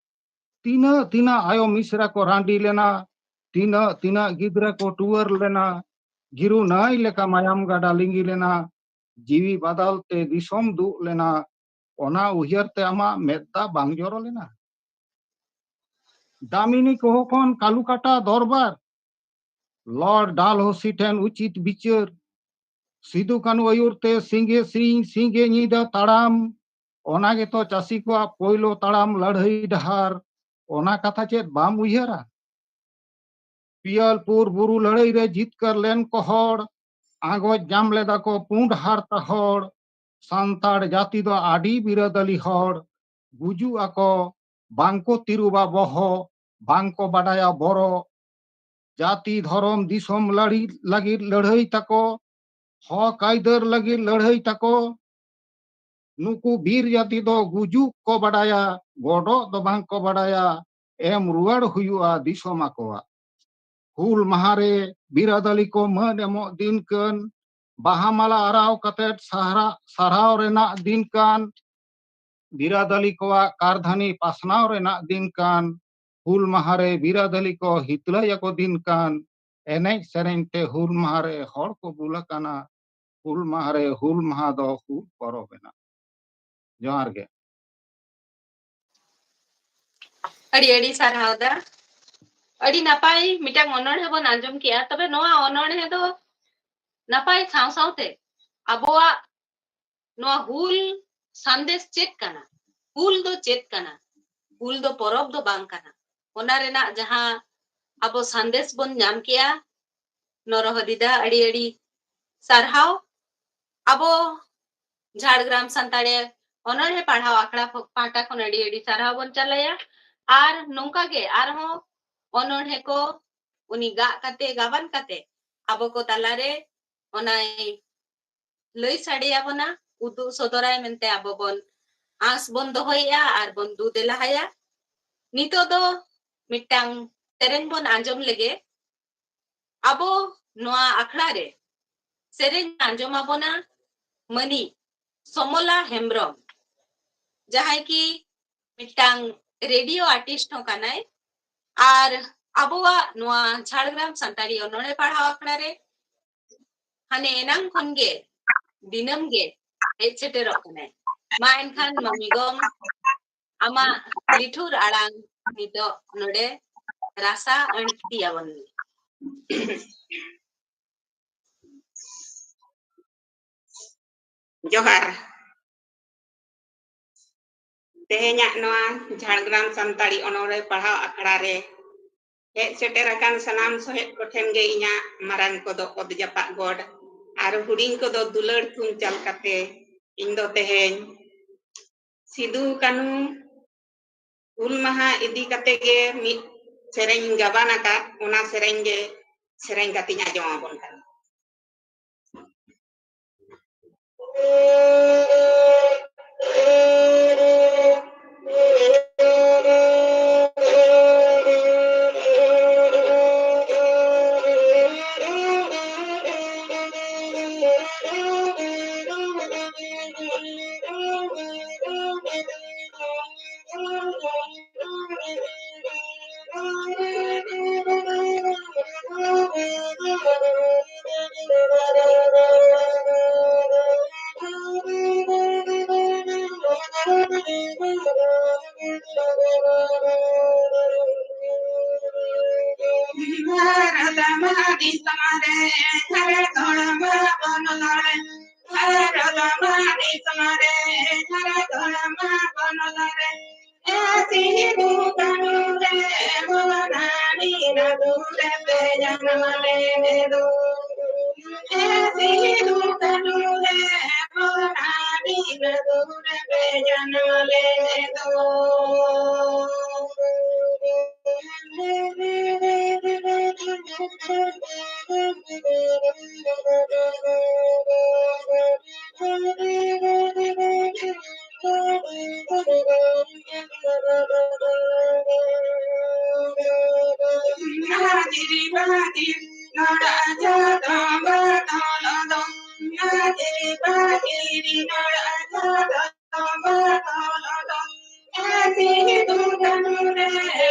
ᱛᱤᱱᱟᱹᱜ ᱛᱤᱱᱟᱹᱜ ᱟᱭᱳ ᱢᱤᱥᱨᱟ ᱠᱚ ᱨᱟᱺᱰᱤ ᱞᱮᱱᱟ, ᱛᱤᱱᱟᱹᱜ ᱛᱤᱱᱟᱹᱜ ᱜᱤᱫᱽᱨᱟᱹ ᱠᱚ ᱴᱩᱣᱟᱹᱨ ᱞᱮᱱᱟ, ᱜᱤᱨᱩ ᱱᱟᱹᱭ ᱞᱮᱠᱟ ᱢᱟᱭᱟᱢ ᱜᱟᱰᱟ ᱞᱤᱸᱜᱤ ᱞᱮᱱᱟ, ᱡᱤᱣᱤ ᱵᱟᱫᱟᱞ ᱛᱮ ᱫᱤᱥᱚᱢ ᱫᱩᱜ ᱞᱮᱱᱟ, ᱚᱱᱟ ᱩᱭᱦᱟᱹᱨ ᱛᱮ ᱟᱢᱟᱜ ᱢᱮᱫ ᱫᱟᱜ ᱵᱟᱝ ᱡᱚᱨᱚ ᱞᱮᱱᱟ? ᱫᱟᱢᱤᱱᱤ ᱠᱚᱦᱚ ᱠᱷᱚᱱ ᱠᱟᱞᱩᱠᱟᱴᱟ ᱫᱚᱨᱵᱟᱨ, ᱞᱚᱨᱰ ᱰᱟᱞᱦᱳᱥᱤ ᱴᱷᱮᱱ ᱩᱪᱤᱛ ᱵᱤᱪᱟᱹᱨ, ᱥᱤᱫᱩ ᱠᱟᱹᱱᱦᱩ ᱟᱹᱭᱩᱨ ᱛᱮ ᱥᱤᱸᱜᱮ ᱥᱤᱧ ᱥᱤᱸᱜᱮ ᱧᱤᱫᱟᱹ ᱛᱟᱲᱟᱢ, ᱚᱱᱟ ᱜᱮᱛᱚ ᱪᱟᱹᱥᱤ ᱠᱚᱣᱟᱜ ᱯᱳᱭᱞᱳ ᱛᱟᱲᱟᱢ ᱞᱟᱹᱲᱦᱟᱹᱭ ᱰᱟᱦᱟᱨ᱾ ᱚᱱᱟ ᱠᱟᱛᱷᱟ ᱪᱮᱫ ᱵᱟᱢ ᱩᱭᱦᱟᱹᱨᱟ? ᱯᱤᱭᱟᱞᱯᱩᱨ ᱵᱩᱨᱩ ᱞᱟᱹᱲᱦᱟᱹᱭ ᱨᱮ ᱡᱤᱛᱠᱟᱹᱨ ᱞᱮᱱ ᱠᱚ ᱦᱚᱲ, ᱟᱸᱜᱚᱪ ᱧᱟᱢ ᱞᱮᱫᱟ ᱠᱚ ᱯᱩᱸᱰ ᱦᱟᱨᱛᱟ ᱦᱚᱲ᱾ ᱥᱟᱱᱛᱟᱲ ᱡᱟᱹᱛᱤ ᱫᱚ ᱟᱹᱰᱤ ᱵᱤᱨᱟᱹᱫᱟᱹᱞᱤ ᱦᱚᱲ, ᱜᱩᱡᱩᱜ ᱟᱠᱚ, ᱵᱟᱝ ᱠᱚ ᱛᱤᱨᱩᱵᱟ ᱵᱚᱦᱚᱜ, ᱵᱟᱝ ᱠᱚ ᱵᱟᱰᱟᱭᱟ ᱵᱚᱨᱚᱜ᱾ ᱡᱟᱹᱛᱤ ᱫᱷᱚᱨᱚᱢ ᱫᱤᱥᱚᱢ ᱞᱟᱹᱲᱤ ᱞᱟᱹᱜᱤᱫ ᱞᱟᱹᱲᱦᱟᱹᱭ ᱛᱟᱠᱚ, ᱦᱚᱠ ᱟᱹᱭᱫᱟᱹᱨ ᱞᱟᱹᱜᱤᱫ ᱞᱟᱹᱲᱦᱟᱹᱭ ᱛᱟᱠᱚ᱾ ᱱᱩᱠᱩ ᱵᱤᱨ ᱡᱟᱹᱛᱤ ᱫᱚ ᱜᱩᱡᱩᱜ ᱠᱚ ᱵᱟᱰᱟᱭᱟ, ᱜᱚᱰᱚᱜ ᱫᱚ ᱵᱟᱝ ᱠᱚ ᱵᱟᱰᱟᱭᱟ, ᱮᱢ ᱨᱩᱣᱟᱹᱲ ᱦᱩᱭᱩᱜᱼᱟ ᱫᱤᱥᱚᱢ ᱟᱠᱚᱣᱟᱜ᱾ ᱦᱩᱞ ᱢᱟᱦᱟ ᱨᱮ ᱵᱤᱨᱟᱹᱫᱟᱹᱞᱤ ᱠᱚ ᱢᱟᱹᱱ ᱮᱢᱚᱜ ᱫᱤᱱ ᱠᱟᱱ, ᱵᱟᱦᱟ ᱢᱟᱞᱟ ᱟᱨᱟᱣ ᱠᱟᱛᱮ ᱥᱟᱦᱨᱟ-, ᱥᱟᱨᱦᱟᱣ ᱨᱮᱱᱟᱜ ᱫᱤᱱ ᱠᱟᱱ, ᱵᱤᱨᱟᱹᱫᱟᱹᱞᱤ ᱠᱚᱣᱟᱜ ᱠᱟᱨᱫᱷᱟᱹᱱᱤ ᱯᱟᱥᱱᱟᱣ ᱨᱮᱱᱟᱜ ᱫᱤᱱ ᱠᱟᱱ, ᱦᱩᱞ ᱢᱟᱦᱟ ᱨᱮ ᱵᱤᱨᱟᱹᱫᱟᱹᱞᱤ ᱠᱚ ᱦᱤᱛᱞᱟᱹᱭ ᱟᱠᱚ ᱫᱤᱱ ᱠᱟᱱ, ᱮᱱᱮᱡ ᱥᱮᱨᱮᱧ ᱛᱮ ᱦᱩᱞ ᱢᱟᱦᱟ ᱨᱮ ᱦᱚᱲ ᱠᱚ ᱵᱩᱞ ᱟᱠᱟᱱᱟ, ᱦᱩᱞ ᱢᱟᱦᱟ ᱨᱮ ᱦᱩᱞ ᱢᱟᱦᱟ ᱫᱚ ᱦᱩᱞ ᱯᱚᱨᱚᱵᱽ ᱮᱱᱟ᱾ ᱡᱚᱦᱟᱨ ᱜᱮ᱾ ᱟᱹᱰᱤ ᱟᱹᱰᱤ ᱥᱟᱨᱦᱟᱣ ᱫᱟ᱾ ᱟᱹᱰᱤ ᱱᱟᱯᱟᱭ ᱢᱤᱫᱴᱟᱝ ᱚᱱᱚᱬᱦᱮ ᱵᱚᱱ ᱟᱸᱡᱚᱢ ᱠᱮᱜᱼᱟ᱾ ᱛᱚᱵᱮ ᱱᱚᱣᱟ ᱚᱱᱚᱬᱦᱮ ᱫᱚ ᱱᱟᱯᱟᱭ ᱥᱟᱶ ᱥᱟᱶᱛᱮ ᱟᱵᱚᱣᱟᱜ ᱱᱚᱣᱟ ᱦᱩᱞ ᱥᱟᱸᱫᱮᱥ ᱪᱮᱫ ᱠᱟᱱᱟ? ᱦᱩᱞ ᱫᱚ ᱪᱮᱫ ᱠᱟᱱᱟ? ᱦᱩᱞ ᱫᱚ ᱯᱚᱨᱚᱵᱽ ᱫᱚ ᱵᱟᱝ ᱠᱟᱱᱟ᱾ ᱚᱱᱟ ᱨᱮᱱᱟᱜ ᱡᱟᱦᱟᱸ ᱟᱵᱚ ᱥᱟᱸᱫᱮᱥ ᱵᱚᱱ ᱧᱟᱢ ᱠᱮᱜᱼᱟ, ᱱᱚᱨᱚᱦᱚᱫᱤ ᱫᱟ, ᱟᱹᱰᱤ ᱟᱹᱰᱤ ᱥᱟᱨᱦᱟᱣ᱾ ᱟᱵᱚ ᱡᱷᱟᱲᱜᱨᱟᱢ ᱥᱟᱱᱛᱟᱲᱤ ᱚᱱᱚᱬᱦᱮ ᱯᱟᱲᱦᱟᱣ ᱟᱠᱷᱲᱟ ᱯᱟᱦᱴᱟ ᱠᱷᱚᱱ ᱟᱹᱰᱤ ᱟᱹᱰᱤ ᱥᱟᱨᱦᱟᱣ ᱵᱚᱱ ᱪᱟᱞᱟᱭᱟ᱾ ᱟᱨ ᱱᱚᱝᱠᱟ ᱜᱮ ᱟᱨᱦᱚᱸ ᱚᱱᱚᱬᱦᱮ ᱠᱚ ᱩᱱᱤ ᱜᱟᱜ ᱠᱟᱛᱮ, ᱜᱟᱵᱟᱱ ᱠᱟᱛᱮ ᱟᱵᱚ ᱠᱚ ᱛᱟᱞᱟᱨᱮ ᱚᱱᱟᱭ ᱞᱟᱹᱭ ᱥᱟᱰᱮ ᱟᱵᱚᱱᱟ, ᱩᱫᱩᱜ ᱥᱚᱫᱚᱨᱟᱭ ᱢᱮᱱᱛᱮ ᱟᱵᱚ ᱵᱚᱱ ᱟᱸᱥ ᱵᱚᱱ ᱫᱚᱦᱚᱭᱮᱜᱼᱟ ᱟᱨ ᱵᱚᱱ ᱫᱩ ᱫᱮᱞᱟᱦᱟᱭᱟ᱾ ᱱᱤᱛᱚᱜ ᱫᱚ ᱢᱤᱫᱴᱟᱝ ᱥᱮᱨᱮᱧ ᱵᱚᱱ ᱟᱸᱡᱚᱢ ᱞᱮᱜᱮ᱾ ᱟᱵᱚ ᱱᱚᱣᱟ ᱟᱠᱷᱲᱟ ᱨᱮ ᱥᱮᱨᱮᱧ ᱟᱸᱡᱚᱢ ᱟᱵᱚᱱᱟ ᱢᱟᱹᱱᱤᱡ ᱥᱚᱢᱚᱞᱟ ᱦᱮᱢᱵᱨᱚᱢ, ᱡᱟᱦᱟᱸᱭ ᱠᱤ ᱢᱤᱫᱴᱟᱝ ᱨᱮᱰᱤᱭᱳ ᱟᱨᱴᱤᱥᱴ ᱦᱚᱸ ᱠᱟᱱᱟᱭ᱾ ᱟᱨ ᱟᱵᱚᱣᱟᱜ ᱱᱚᱣᱟ ᱡᱷᱟᱲᱜᱨᱟᱢ ᱥᱟᱱᱛᱟᱲᱤ ᱚᱱᱚᱬᱦᱮ ᱯᱟᱲᱦᱟᱣ ᱟᱠᱷᱲᱟ ᱨᱮ ᱦᱟᱱᱮ ᱮᱱᱟᱝ ᱠᱷᱚᱱ ᱜᱮ ᱫᱤᱱᱟᱹᱢ ᱜᱮ ᱦᱮᱡ ᱥᱮᱴᱮᱨᱚᱜ ᱠᱟᱱᱟᱭ᱾ ᱢᱟ ᱮᱱᱠᱷᱟᱱ ᱢᱟᱹᱢᱤ ᱜᱚᱢ, ᱟᱢᱟᱜ ᱞᱤᱴᱷᱩᱨ ᱟᱲᱟᱝ ᱱᱤᱛᱚᱜ ᱱᱚᱰᱮ ᱨᱟᱥᱟ ᱟᱹᱬᱛᱤ ᱟᱵᱚᱱ ᱢᱮ᱾ ᱡᱚᱦᱟᱨ᱾ ᱛᱮᱦᱮᱧᱟᱜ ᱱᱚᱣᱟ ᱡᱷᱟᱲᱜᱨᱟᱢ ᱥᱟᱱᱛᱟᱲᱤ ᱚᱱᱚᱬᱦᱮ ᱯᱟᱲᱦᱟᱣ ᱟᱠᱷᱲᱟ ᱨᱮ ᱦᱮᱡ ᱥᱮᱴᱮᱨ ᱟᱠᱟᱱ ᱥᱟᱱᱟᱢ ᱥᱚᱦᱮᱫ ᱠᱚᱴᱷᱮᱱ ᱜᱮ ᱤᱧᱟᱹᱜ ᱢᱟᱨᱟᱝ ᱠᱚᱫᱚ ᱚᱛ ᱡᱟᱯᱟᱜ ᱜᱚᱰ ᱟᱨ ᱦᱩᱰᱤᱧ ᱠᱚᱫᱚ ᱫᱩᱞᱟᱹᱲ ᱛᱷᱩᱢ ᱪᱟᱞ ᱠᱟᱛᱮ, ᱤᱧ ᱫᱚ ᱛᱮᱦᱮᱧ ᱥᱤᱫᱩ ᱠᱟᱹᱱᱦᱩ ᱦᱩᱞ ᱢᱟᱦᱟ ᱤᱫᱤ ᱠᱟᱛᱮ ᱜᱮ ᱢᱤᱫ ᱥᱮᱨᱮᱧ ᱜᱟᱵᱟᱱ ᱟᱠᱟᱫ, ᱚᱱᱟ ᱥᱮᱨᱮᱧ ᱜᱮ ᱥᱮᱨᱮᱧ ᱠᱟᱛᱮᱧ ᱟᱸᱡᱚᱢ ᱟᱵᱚᱱ ᱠᱟᱱᱟ᱾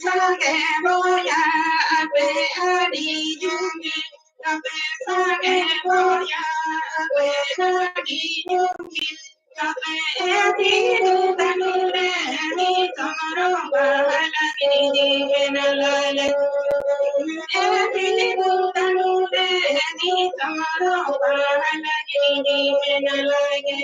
ᱥᱟᱸᱜᱮ ᱵᱚᱭᱦᱟ ᱟᱯᱮ ᱟᱹᱰᱤ ᱡᱩᱢᱤ, ᱟᱯᱮ ᱥᱟᱸᱜᱮ ᱵᱚᱭᱦᱟ ᱟᱯᱮ ᱟᱹᱰᱤ ᱡᱩᱢᱤ, ᱟᱯᱮ ᱥᱤᱫᱩ ᱠᱟᱹᱱᱦᱩ ᱨᱮ ᱱᱤᱛᱚᱝ ᱨᱚ ᱵᱟᱦᱟ ᱞᱟᱹᱜᱤᱫ ᱢᱮᱱᱟ ᱞᱟᱞᱮ᱾ ᱮ ᱥᱤᱫᱩ ᱠᱟᱹᱱᱦᱩ ᱨᱮ ᱱᱤᱛᱚᱝ ᱨᱚ ᱵᱟᱦᱟ ᱞᱟᱹᱜᱤᱫ ᱢᱮᱱᱟ ᱞᱟᱞᱮ᱾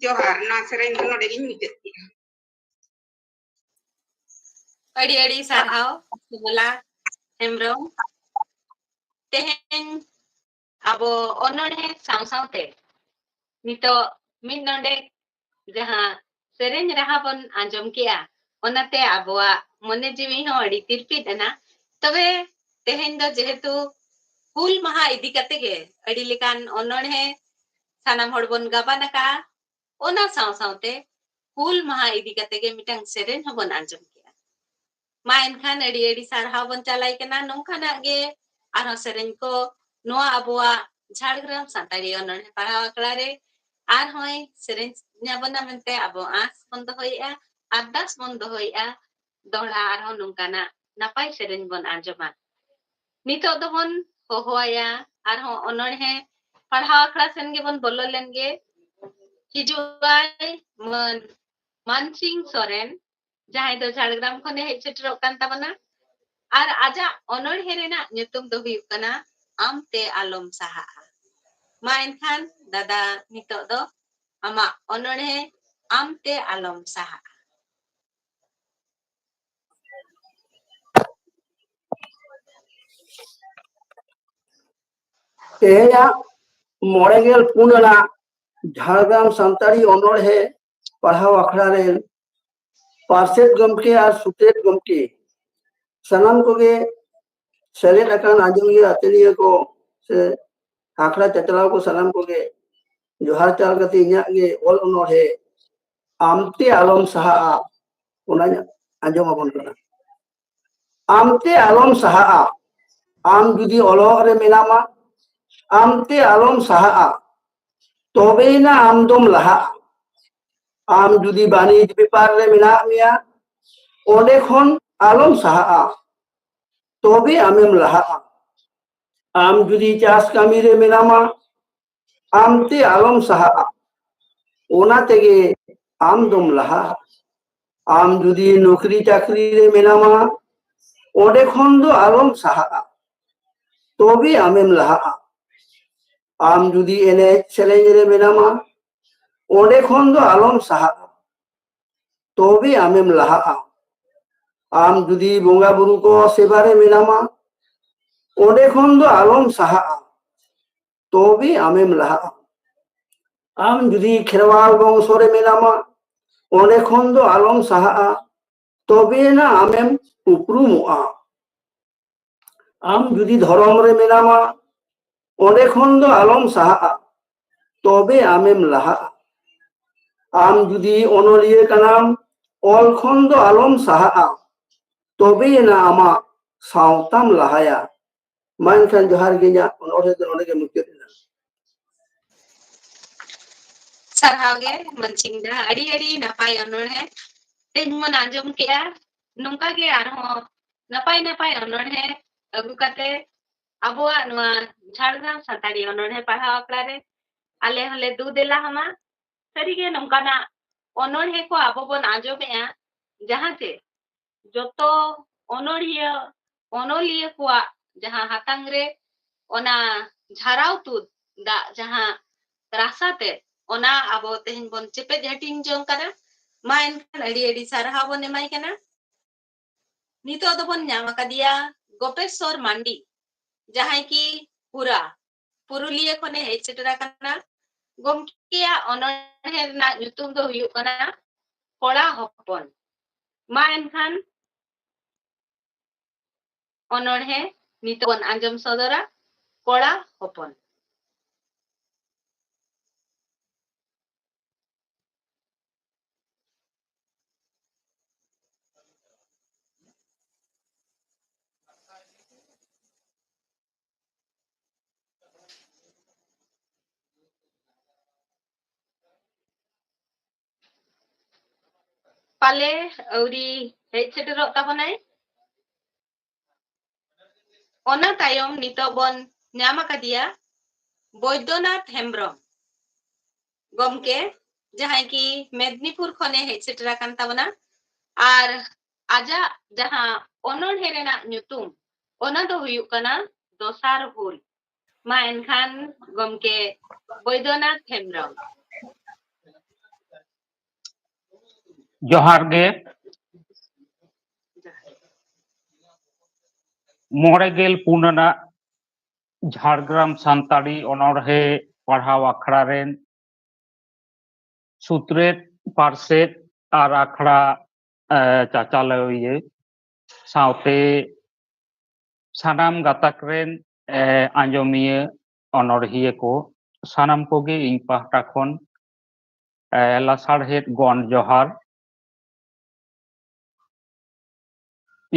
ᱡᱚᱦᱟᱨ, ᱱᱚᱣᱟ ᱥᱮᱨᱮᱧ ᱫᱚ ᱱᱚᱰᱮ ᱜᱤᱧ ᱢᱩᱪᱟᱹᱫ ᱠᱮᱫᱟ᱾ ᱟᱹᱰᱤ ᱟᱹᱰᱤ ᱥᱟᱨᱦᱟᱣ, ᱥᱩᱢᱚᱞᱟ ᱦᱮᱢᱵᱨᱚᱢ᱾ ᱛᱮᱦᱮᱧ ᱟᱵᱚ ᱚᱱᱚᱬᱦᱮ ᱥᱟᱶ ᱥᱟᱶᱛᱮ ᱱᱤᱛᱚᱜ ᱢᱤᱫ ᱱᱚᱰᱮ ᱡᱟᱦᱟᱸ ᱥᱮᱨᱮᱧ ᱨᱟᱦᱟ ᱵᱚᱱ ᱟᱸᱡᱚᱢ ᱠᱮᱜᱼᱟ, ᱚᱱᱟᱛᱮ ᱟᱵᱚᱣᱟᱜ ᱢᱚᱱᱮ ᱡᱤᱣᱤ ᱦᱚᱸ ᱟᱹᱰᱤ ᱛᱤᱨᱯᱤᱫ ᱮᱱᱟ᱾ ᱛᱚᱵᱮ ᱛᱮᱦᱮᱧ ᱫᱚ ᱡᱮᱦᱮᱛᱩ ᱦᱩᱞ ᱢᱟᱦᱟ ᱤᱫᱤ ᱠᱟᱛᱮ ᱜᱮ ᱟᱹᱰᱤ ᱞᱮᱠᱟᱱ ᱚᱱᱚᱬᱦᱮ ᱥᱟᱱᱟᱢ ᱦᱚᱲ ᱵᱚᱱ ᱜᱟᱵᱟᱱ ᱟᱠᱟᱜᱼᱟ, ᱚᱱᱟ ᱥᱟᱶ ᱥᱟᱶᱛᱮ ᱦᱩᱞ ᱢᱟᱦᱟ ᱤᱫᱤ ᱠᱟᱛᱮ ᱜᱮ ᱢᱤᱫᱴᱟᱝ ᱥᱮᱨᱮᱧ ᱦᱚᱸᱵᱚᱱ ᱟᱸᱡᱚᱢ ᱠᱮᱜᱼᱟ᱾ ᱢᱟ ᱮᱱᱠᱷᱟᱱ ᱟᱹᱰᱤ ᱟᱹᱰᱤ ᱥᱟᱨᱦᱟᱣ ᱵᱚᱱ ᱪᱟᱞᱟᱭ ᱠᱟᱱᱟ᱾ ᱱᱚᱝᱠᱟᱱᱟᱜ ᱜᱮ ᱟᱨᱦᱚᱸ ᱥᱮᱨᱮᱧ ᱠᱚ ᱱᱚᱣᱟ ᱟᱵᱚᱣᱟᱜ ᱡᱷᱟᱲᱜᱨᱟᱢ ᱥᱟᱱᱛᱟᱲᱤ ᱚᱱᱚᱬᱦᱮ ᱯᱟᱲᱦᱟᱣ ᱟᱠᱷᱲᱟ ᱨᱮ ᱟᱨᱦᱚᱸᱭ ᱥᱮᱨᱮᱧ ᱧᱟᱵᱚᱱᱟ ᱢᱮᱱᱛᱮ ᱟᱵᱚ ᱟᱸᱥ ᱵᱚᱱ ᱫᱚᱦᱚᱭᱮᱜᱼᱟ, ᱟᱨᱫᱟᱥ ᱵᱚᱱ ᱫᱚᱦᱚᱭᱮᱜᱼᱟ᱾ ᱫᱚᱦᱲᱟ ᱟᱨᱦᱚᱸ ᱱᱚᱝᱠᱟᱱᱟᱜ ᱱᱟᱯᱟᱭ ᱥᱮᱨᱮᱧ ᱵᱚᱱ ᱟᱸᱡᱚᱢᱟ᱾ ᱱᱤᱛᱚᱜ ᱫᱚᱵᱚᱱ ᱦᱚᱦᱚᱣᱟᱭᱟ ᱟᱨᱦᱚᱸ ᱚᱱᱚᱬᱦᱮ ᱯᱟᱲᱦᱟᱣ ᱟᱠᱷᱲᱟ ᱥᱮᱱ ᱜᱮᱵᱚᱱ ᱵᱚᱞᱚ ᱞᱮᱱ ᱜᱮ᱾ ᱦᱤᱡᱩᱜ ᱟᱭ ᱢᱟᱹᱱ ᱢᱟᱱᱥᱤᱝ ᱥᱚᱨᱮᱱ, ᱡᱟᱦᱟᱸᱭ ᱫᱚ ᱡᱷᱟᱲᱜᱨᱟᱢ ᱠᱷᱚᱱᱮ ᱦᱮᱡ ᱥᱮᱴᱮᱨᱚᱜ ᱠᱟᱱ ᱛᱟᱵᱚᱱᱟ᱾ ᱟᱨ ᱟᱡᱟᱜ ᱚᱱᱚᱬᱦᱮ ᱨᱮᱱᱟᱜ ᱧᱩᱛᱩᱢ ᱫᱚ ᱦᱩᱭᱩᱜ ᱠᱟᱱᱟ ᱟᱢ ᱛᱮ ᱟᱞᱚᱢ ᱥᱟᱦᱟᱜᱼᱟ᱾ ᱢᱟ ᱮᱱᱠᱷᱟᱱ ᱫᱟᱫᱟ, ᱱᱤᱛᱚᱜ ᱫᱚ ᱟᱢᱟᱜ ᱚᱱᱚᱬᱦᱮ ᱟᱢ ᱛᱮ ᱟᱞᱚᱢ ᱥᱟᱦᱟᱜᱼᱟ᱾ ᱛᱮᱦᱮᱧᱟᱜ ᱢᱚᱬᱮ ᱜᱮᱞ ᱯᱩᱱ ᱟᱱᱟᱜ ᱡᱷᱟᱲᱜᱨᱟᱢ ᱥᱟᱱᱛᱟᱲᱤ ᱚᱱᱚᱬᱦᱮ ᱯᱟᱲᱦᱟᱣ ᱟᱠᱷᱲᱟ ᱨᱮᱱ ᱯᱟᱨᱥᱮᱛ ᱜᱚᱢᱠᱮ ᱟᱨ ᱥᱩᱛᱨᱮᱛ ᱜᱚᱢᱠᱮ, ᱥᱟᱱᱟᱢ ᱠᱚᱜᱮ ᱥᱮᱞᱮᱫ ᱟᱠᱟᱱ ᱟᱸᱡᱚᱢᱤᱭᱟᱹ ᱟᱛᱮᱱᱤᱭᱟᱹ ᱠᱚ ᱥᱮ ᱟᱠᱷᱲᱟ ᱪᱟᱪᱞᱟᱣ ᱠᱚ ᱥᱟᱱᱟᱢ ᱠᱚᱜᱮ ᱡᱚᱦᱟᱨ ᱪᱟᱞ ᱠᱟᱛᱮ ᱤᱧᱟᱹᱜ ᱜᱮ ᱚᱞ ᱚᱱᱚᱬᱦᱮ ᱟᱢᱛᱮ ᱟᱞᱚᱢ ᱥᱟᱦᱟᱜᱼᱟ ᱚᱱᱟᱧ ᱟᱸᱡᱚᱢ ᱟᱵᱚᱱ ᱠᱟᱱᱟ᱾ ᱟᱢᱛᱮ ᱟᱞᱚᱢ ᱥᱟᱦᱟᱜᱼᱟ, ᱟᱢ ᱡᱩᱫᱤ ᱚᱞᱚᱜ ᱨᱮ ᱢᱮᱱᱟᱢᱟ, ᱟᱢᱛᱮ ᱟᱞᱚᱢ ᱥᱟᱦᱟᱜᱼᱟ, ᱛᱚᱵᱮᱭᱮᱱᱟ ᱟᱢ ᱫᱚᱢ ᱞᱟᱦᱟᱜᱼᱟ᱾ ᱟᱢ ᱡᱩᱫᱤ ᱵᱟᱹᱱᱤᱡᱽ ᱵᱮᱯᱟᱨ ᱨᱮ ᱢᱮᱱᱟᱜ ᱢᱮᱭᱟ, ᱚᱸᱰᱮ ᱠᱷᱚᱱ ᱟᱞᱚᱢ ᱥᱟᱦᱟᱜᱼᱟ, ᱛᱚᱵᱮ ᱟᱢᱮᱢ ᱞᱟᱦᱟᱜᱼᱟ᱾ ᱟᱢ ᱡᱩᱫᱤ ᱪᱟᱥ ᱠᱟᱹᱢᱤ ᱨᱮ ᱢᱮᱱᱟᱢᱟ, ᱟᱢᱛᱮ ᱟᱞᱚᱢ ᱥᱟᱦᱟᱜᱼᱟ, ᱚᱱᱟ ᱛᱮᱜᱮ ᱟᱢ ᱫᱚᱢ ᱞᱟᱦᱟᱜᱼᱟ᱾ ᱟᱢ ᱡᱩᱫᱤ ᱱᱚᱠᱨᱤ ᱪᱟᱹᱠᱨᱤ ᱨᱮ ᱢᱮᱱᱟᱢᱟ, ᱚᱸᱰᱮ ᱠᱷᱚᱱ ᱫᱚ ᱟᱞᱚᱢ ᱥᱟᱦᱟᱜᱼᱟ, ᱛᱚᱵᱮ ᱟᱢᱮᱢ ᱞᱟᱦᱟᱜᱼᱟ᱾ ᱟᱢ ᱡᱩᱫᱤ ᱮᱱᱮᱡ ᱥᱮᱨᱮᱧ ᱨᱮ ᱢᱮᱱᱟᱢᱟ, ᱚᱸᱰᱮ ᱠᱷᱚᱱ ᱫᱚ ᱟᱞᱚᱢ ᱥᱟᱦᱟᱜᱼᱟ, ᱛᱚᱵᱮ ᱟᱢᱮᱢ ᱞᱟᱦᱟᱜᱼᱟ᱾ ᱟᱢ ᱡᱩᱫᱤ ᱵᱚᱸᱜᱟ ᱵᱩᱨᱩ ᱠᱚ ᱥᱮᱵᱟ ᱨᱮ ᱢᱮᱱᱟᱢᱟ, ᱚᱸᱰᱮ ᱠᱷᱚᱱ ᱫᱚ ᱟᱞᱚᱢ ᱥᱟᱦᱟᱜᱼᱟ, ᱛᱚᱵᱮ ᱟᱢᱮᱢ ᱞᱟᱦᱟᱜᱼᱟ᱾ ᱟᱢ ᱡᱩᱫᱤ ᱠᱷᱮᱨᱣᱟᱞ ᱵᱚᱝᱥᱚ ᱨᱮ ᱢᱮᱱᱟᱢᱟ, ᱚᱸᱰᱮ ᱠᱷᱚᱱ ᱫᱚ ᱟᱞᱚᱢ ᱥᱟᱦᱟᱜᱼᱟ, ᱛᱚᱵᱮᱭᱮᱱᱟ ᱟᱢᱮᱢ ᱩᱯᱨᱩᱢᱚᱜᱼᱟ᱾ ᱟᱢ ᱡᱩᱫᱤ ᱫᱷᱚᱨᱚᱢ ᱨᱮ ᱢᱮᱱᱟᱢᱟ, ᱚᱸᱰᱮ ᱠᱷᱚᱱ ᱫᱚ ᱟᱞᱚᱢ ᱥᱟᱦᱟᱜᱼᱟ, ᱛᱚᱵᱮ ᱟᱢᱮᱢ ᱞᱟᱦᱟᱜᱼᱟ᱾ ᱟᱢ ᱡᱩᱫᱤ ᱚᱱᱚᱞᱤᱭᱟᱹ ᱠᱟᱱᱟᱢ, ᱚᱞ ᱠᱷᱚᱱ ᱫᱚ ᱟᱞᱚᱢ ᱥᱟᱦᱟᱜᱼᱟ, ᱛᱚᱵᱮᱭᱮᱱᱟ ᱟᱢᱟᱜ ᱥᱟᱶᱛᱟᱢ ᱞᱟᱦᱟᱭᱟ᱾ ᱢᱟ ᱮᱱᱠᱷᱟᱱ ᱡᱚᱦᱟᱨ ᱜᱮ, ᱤᱧᱟᱹᱜ ᱚᱱᱚᱬᱦᱮ ᱫᱚ ᱱᱚᱰᱮ ᱜᱮ ᱢᱩᱪᱟᱹᱫ ᱮᱱᱟ᱾ ᱥᱟᱨᱦᱟᱣ ᱜᱮ ᱢᱟᱹᱱᱥᱤᱝ ᱫᱟ, ᱟᱹᱰᱤ ᱟᱹᱰᱤ ᱱᱟᱯᱟᱭ ᱚᱱᱚᱬᱦᱮ ᱛᱮᱦᱮᱧ ᱵᱚᱱ ᱟᱸᱡᱚᱢ ᱠᱮᱜᱼᱟ᱾ ᱱᱚᱝᱠᱟ ᱜᱮ ᱟᱨᱦᱚᱸ ᱱᱟᱯᱟᱭ ᱱᱟᱯᱟᱭ ᱚᱱᱚᱬᱦᱮ ᱟᱹᱜᱩ ᱠᱟᱛᱮ ᱟᱵᱚᱣᱟᱜ ᱱᱚᱣᱟ ᱡᱷᱟᱲᱜᱨᱟᱢ ᱥᱟᱱᱛᱟᱲᱤ ᱚᱱᱚᱬᱦᱮ ᱯᱟᱲᱦᱟᱣ ᱟᱠᱷᱲᱟ ᱨᱮ ᱟᱞᱮ ᱦᱚᱸᱞᱮ ᱫᱩ ᱫᱮᱞᱟ ᱦᱟᱢᱟ᱾ ᱥᱟᱹᱨᱤᱜᱮ ᱱᱚᱝᱠᱟᱱᱟᱜ ᱚᱱᱚᱬᱦᱮ ᱠᱚ ᱟᱵᱚ ᱵᱚᱱ ᱟᱸᱡᱚᱢᱮᱜᱼᱟ, ᱡᱟᱦᱟᱸ ᱪᱮ ᱡᱚᱛᱚ ᱚᱱᱚᱬᱦᱤᱭᱟᱹ ᱚᱱᱚᱞᱤᱭᱟᱹ ᱠᱚᱣᱟᱜ ᱡᱟᱦᱟᱸ ᱦᱟᱛᱟᱝ ᱨᱮ ᱚᱱᱟ ᱡᱷᱟᱨᱟᱣ ᱛᱩᱫ ᱫᱟᱜ ᱡᱟᱦᱟᱸ ᱨᱟᱥᱟ ᱛᱮ, ᱚᱱᱟ ᱟᱵᱚ ᱛᱮᱦᱮᱧ ᱵᱚᱱ ᱪᱮᱯᱮᱡ ᱦᱟᱹᱴᱤᱧ ᱡᱚᱝ ᱠᱟᱱᱟ᱾ ᱢᱟ ᱮᱱᱠᱷᱟᱱ ᱟᱹᱰᱤ ᱟᱹᱰᱤ ᱥᱟᱨᱦᱟᱣ ᱵᱚᱱ ᱮᱢᱟᱭ ᱠᱟᱱᱟ᱾ ᱱᱤᱛᱚᱜ ᱫᱚᱵᱚᱱ ᱧᱟᱢ ᱟᱠᱟᱫᱮᱭᱟ ᱜᱳᱯᱮᱥᱣᱚᱨ ᱢᱟᱱᱰᱤ, ᱡᱟᱦᱟᱸᱭ ᱠᱤ ᱯᱩᱨᱟ ᱯᱩᱨᱩᱞᱤᱭᱟᱹ ᱠᱷᱚᱱᱮ ᱦᱮᱡ ᱥᱮᱴᱮᱨ ᱟᱠᱟᱱᱟ᱾ ᱜᱚᱢᱠᱮᱭᱟᱜ ᱚᱱᱚᱬᱦᱮ ᱨᱮᱱᱟᱜ ᱧᱩᱛᱩᱢ ᱫᱚ ᱦᱩᱭᱩᱜ ᱠᱟᱱᱟ ᱠᱚᱲᱟ ᱦᱚᱯᱚᱱ᱾ ᱢᱟ ᱮᱱᱠᱷᱟᱱ ᱚᱱᱚᱬᱦᱮ ᱱᱤᱛᱚᱜ ᱵᱚᱱ ᱟᱸᱡᱚᱢ ᱥᱚᱫᱚᱨᱟ, ᱠᱚᱲᱟ ᱦᱚᱯᱚᱱ᱾ ᱯᱟᱞᱮ ᱟᱹᱣᱨᱤ ᱦᱮᱡ ᱥᱮᱴᱮᱨᱚᱜ ᱛᱟᱵᱚᱱᱟᱭ᱾ ᱚᱱᱟ ᱛᱟᱭᱚᱢ ᱱᱤᱛᱚᱜ ᱵᱚᱱ ᱧᱟᱢ ᱟᱠᱟᱫᱮᱭᱟ ᱵᱳᱭᱫᱚᱱᱟᱛᱷ ᱦᱮᱢᱵᱨᱚᱢ ᱜᱚᱢᱠᱮ, ᱡᱟᱦᱟᱸᱭ ᱠᱤ ᱢᱮᱫᱽᱱᱤᱯᱩᱨ ᱠᱷᱚᱱᱮ ᱦᱮᱡ ᱥᱮᱴᱮᱨ ᱟᱠᱟᱱ ᱛᱟᱵᱚᱱᱟ᱾ ᱟᱨ ᱟᱡᱟᱜ ᱡᱟᱦᱟᱸ ᱚᱱᱚᱬᱦᱮ ᱨᱮᱱᱟᱜ ᱧᱩᱛᱩᱢ, ᱚᱱᱟ ᱫᱚ ᱦᱩᱭᱩᱜ ᱠᱟᱱᱟ ᱫᱚᱥᱟᱨ ᱦᱩᱞ᱾ ᱢᱟ ᱮᱱᱠᱷᱟᱱ ᱜᱚᱢᱠᱮ ᱵᱳᱭᱫᱚᱱᱟᱛᱷ ᱦᱮᱢᱵᱨᱚᱢ᱾ ᱡᱚᱦᱟᱨ ᱜᱮ᱾ ᱢᱚᱬᱮ ᱜᱮᱞ ᱯᱩᱱ ᱟᱱᱟᱜ ᱡᱷᱟᱲᱜᱨᱟᱢ ᱥᱟᱱᱛᱟᱲᱤ ᱚᱱᱚᱬᱦᱮ ᱯᱟᱲᱦᱟᱣ ᱟᱠᱷᱲᱟ ᱨᱮᱱ ᱥᱩᱛᱨᱮᱛ, ᱯᱟᱨᱥᱮᱛ ᱟᱨ ᱟᱠᱷᱲᱟ ᱮ, ᱪᱟᱪᱟᱞᱟᱣᱤᱭᱟᱹ ᱥᱟᱶᱛᱮ ᱥᱟᱱᱟᱢ ᱜᱟᱛᱟᱠ ᱨᱮᱱ ᱮ, ᱟᱸᱡᱚᱢᱤᱭᱟᱹ ᱚᱱᱚᱬᱦᱤᱭᱟᱹ ᱠᱚ ᱥᱟᱱᱟᱢ ᱠᱚᱜᱮ ᱤᱧ ᱯᱟᱦᱴᱟ ᱠᱷᱚᱱ ᱮ, ᱞᱟᱥᱟᱲᱦᱮᱫ ᱜᱚᱰ ᱡᱚᱦᱟᱨ᱾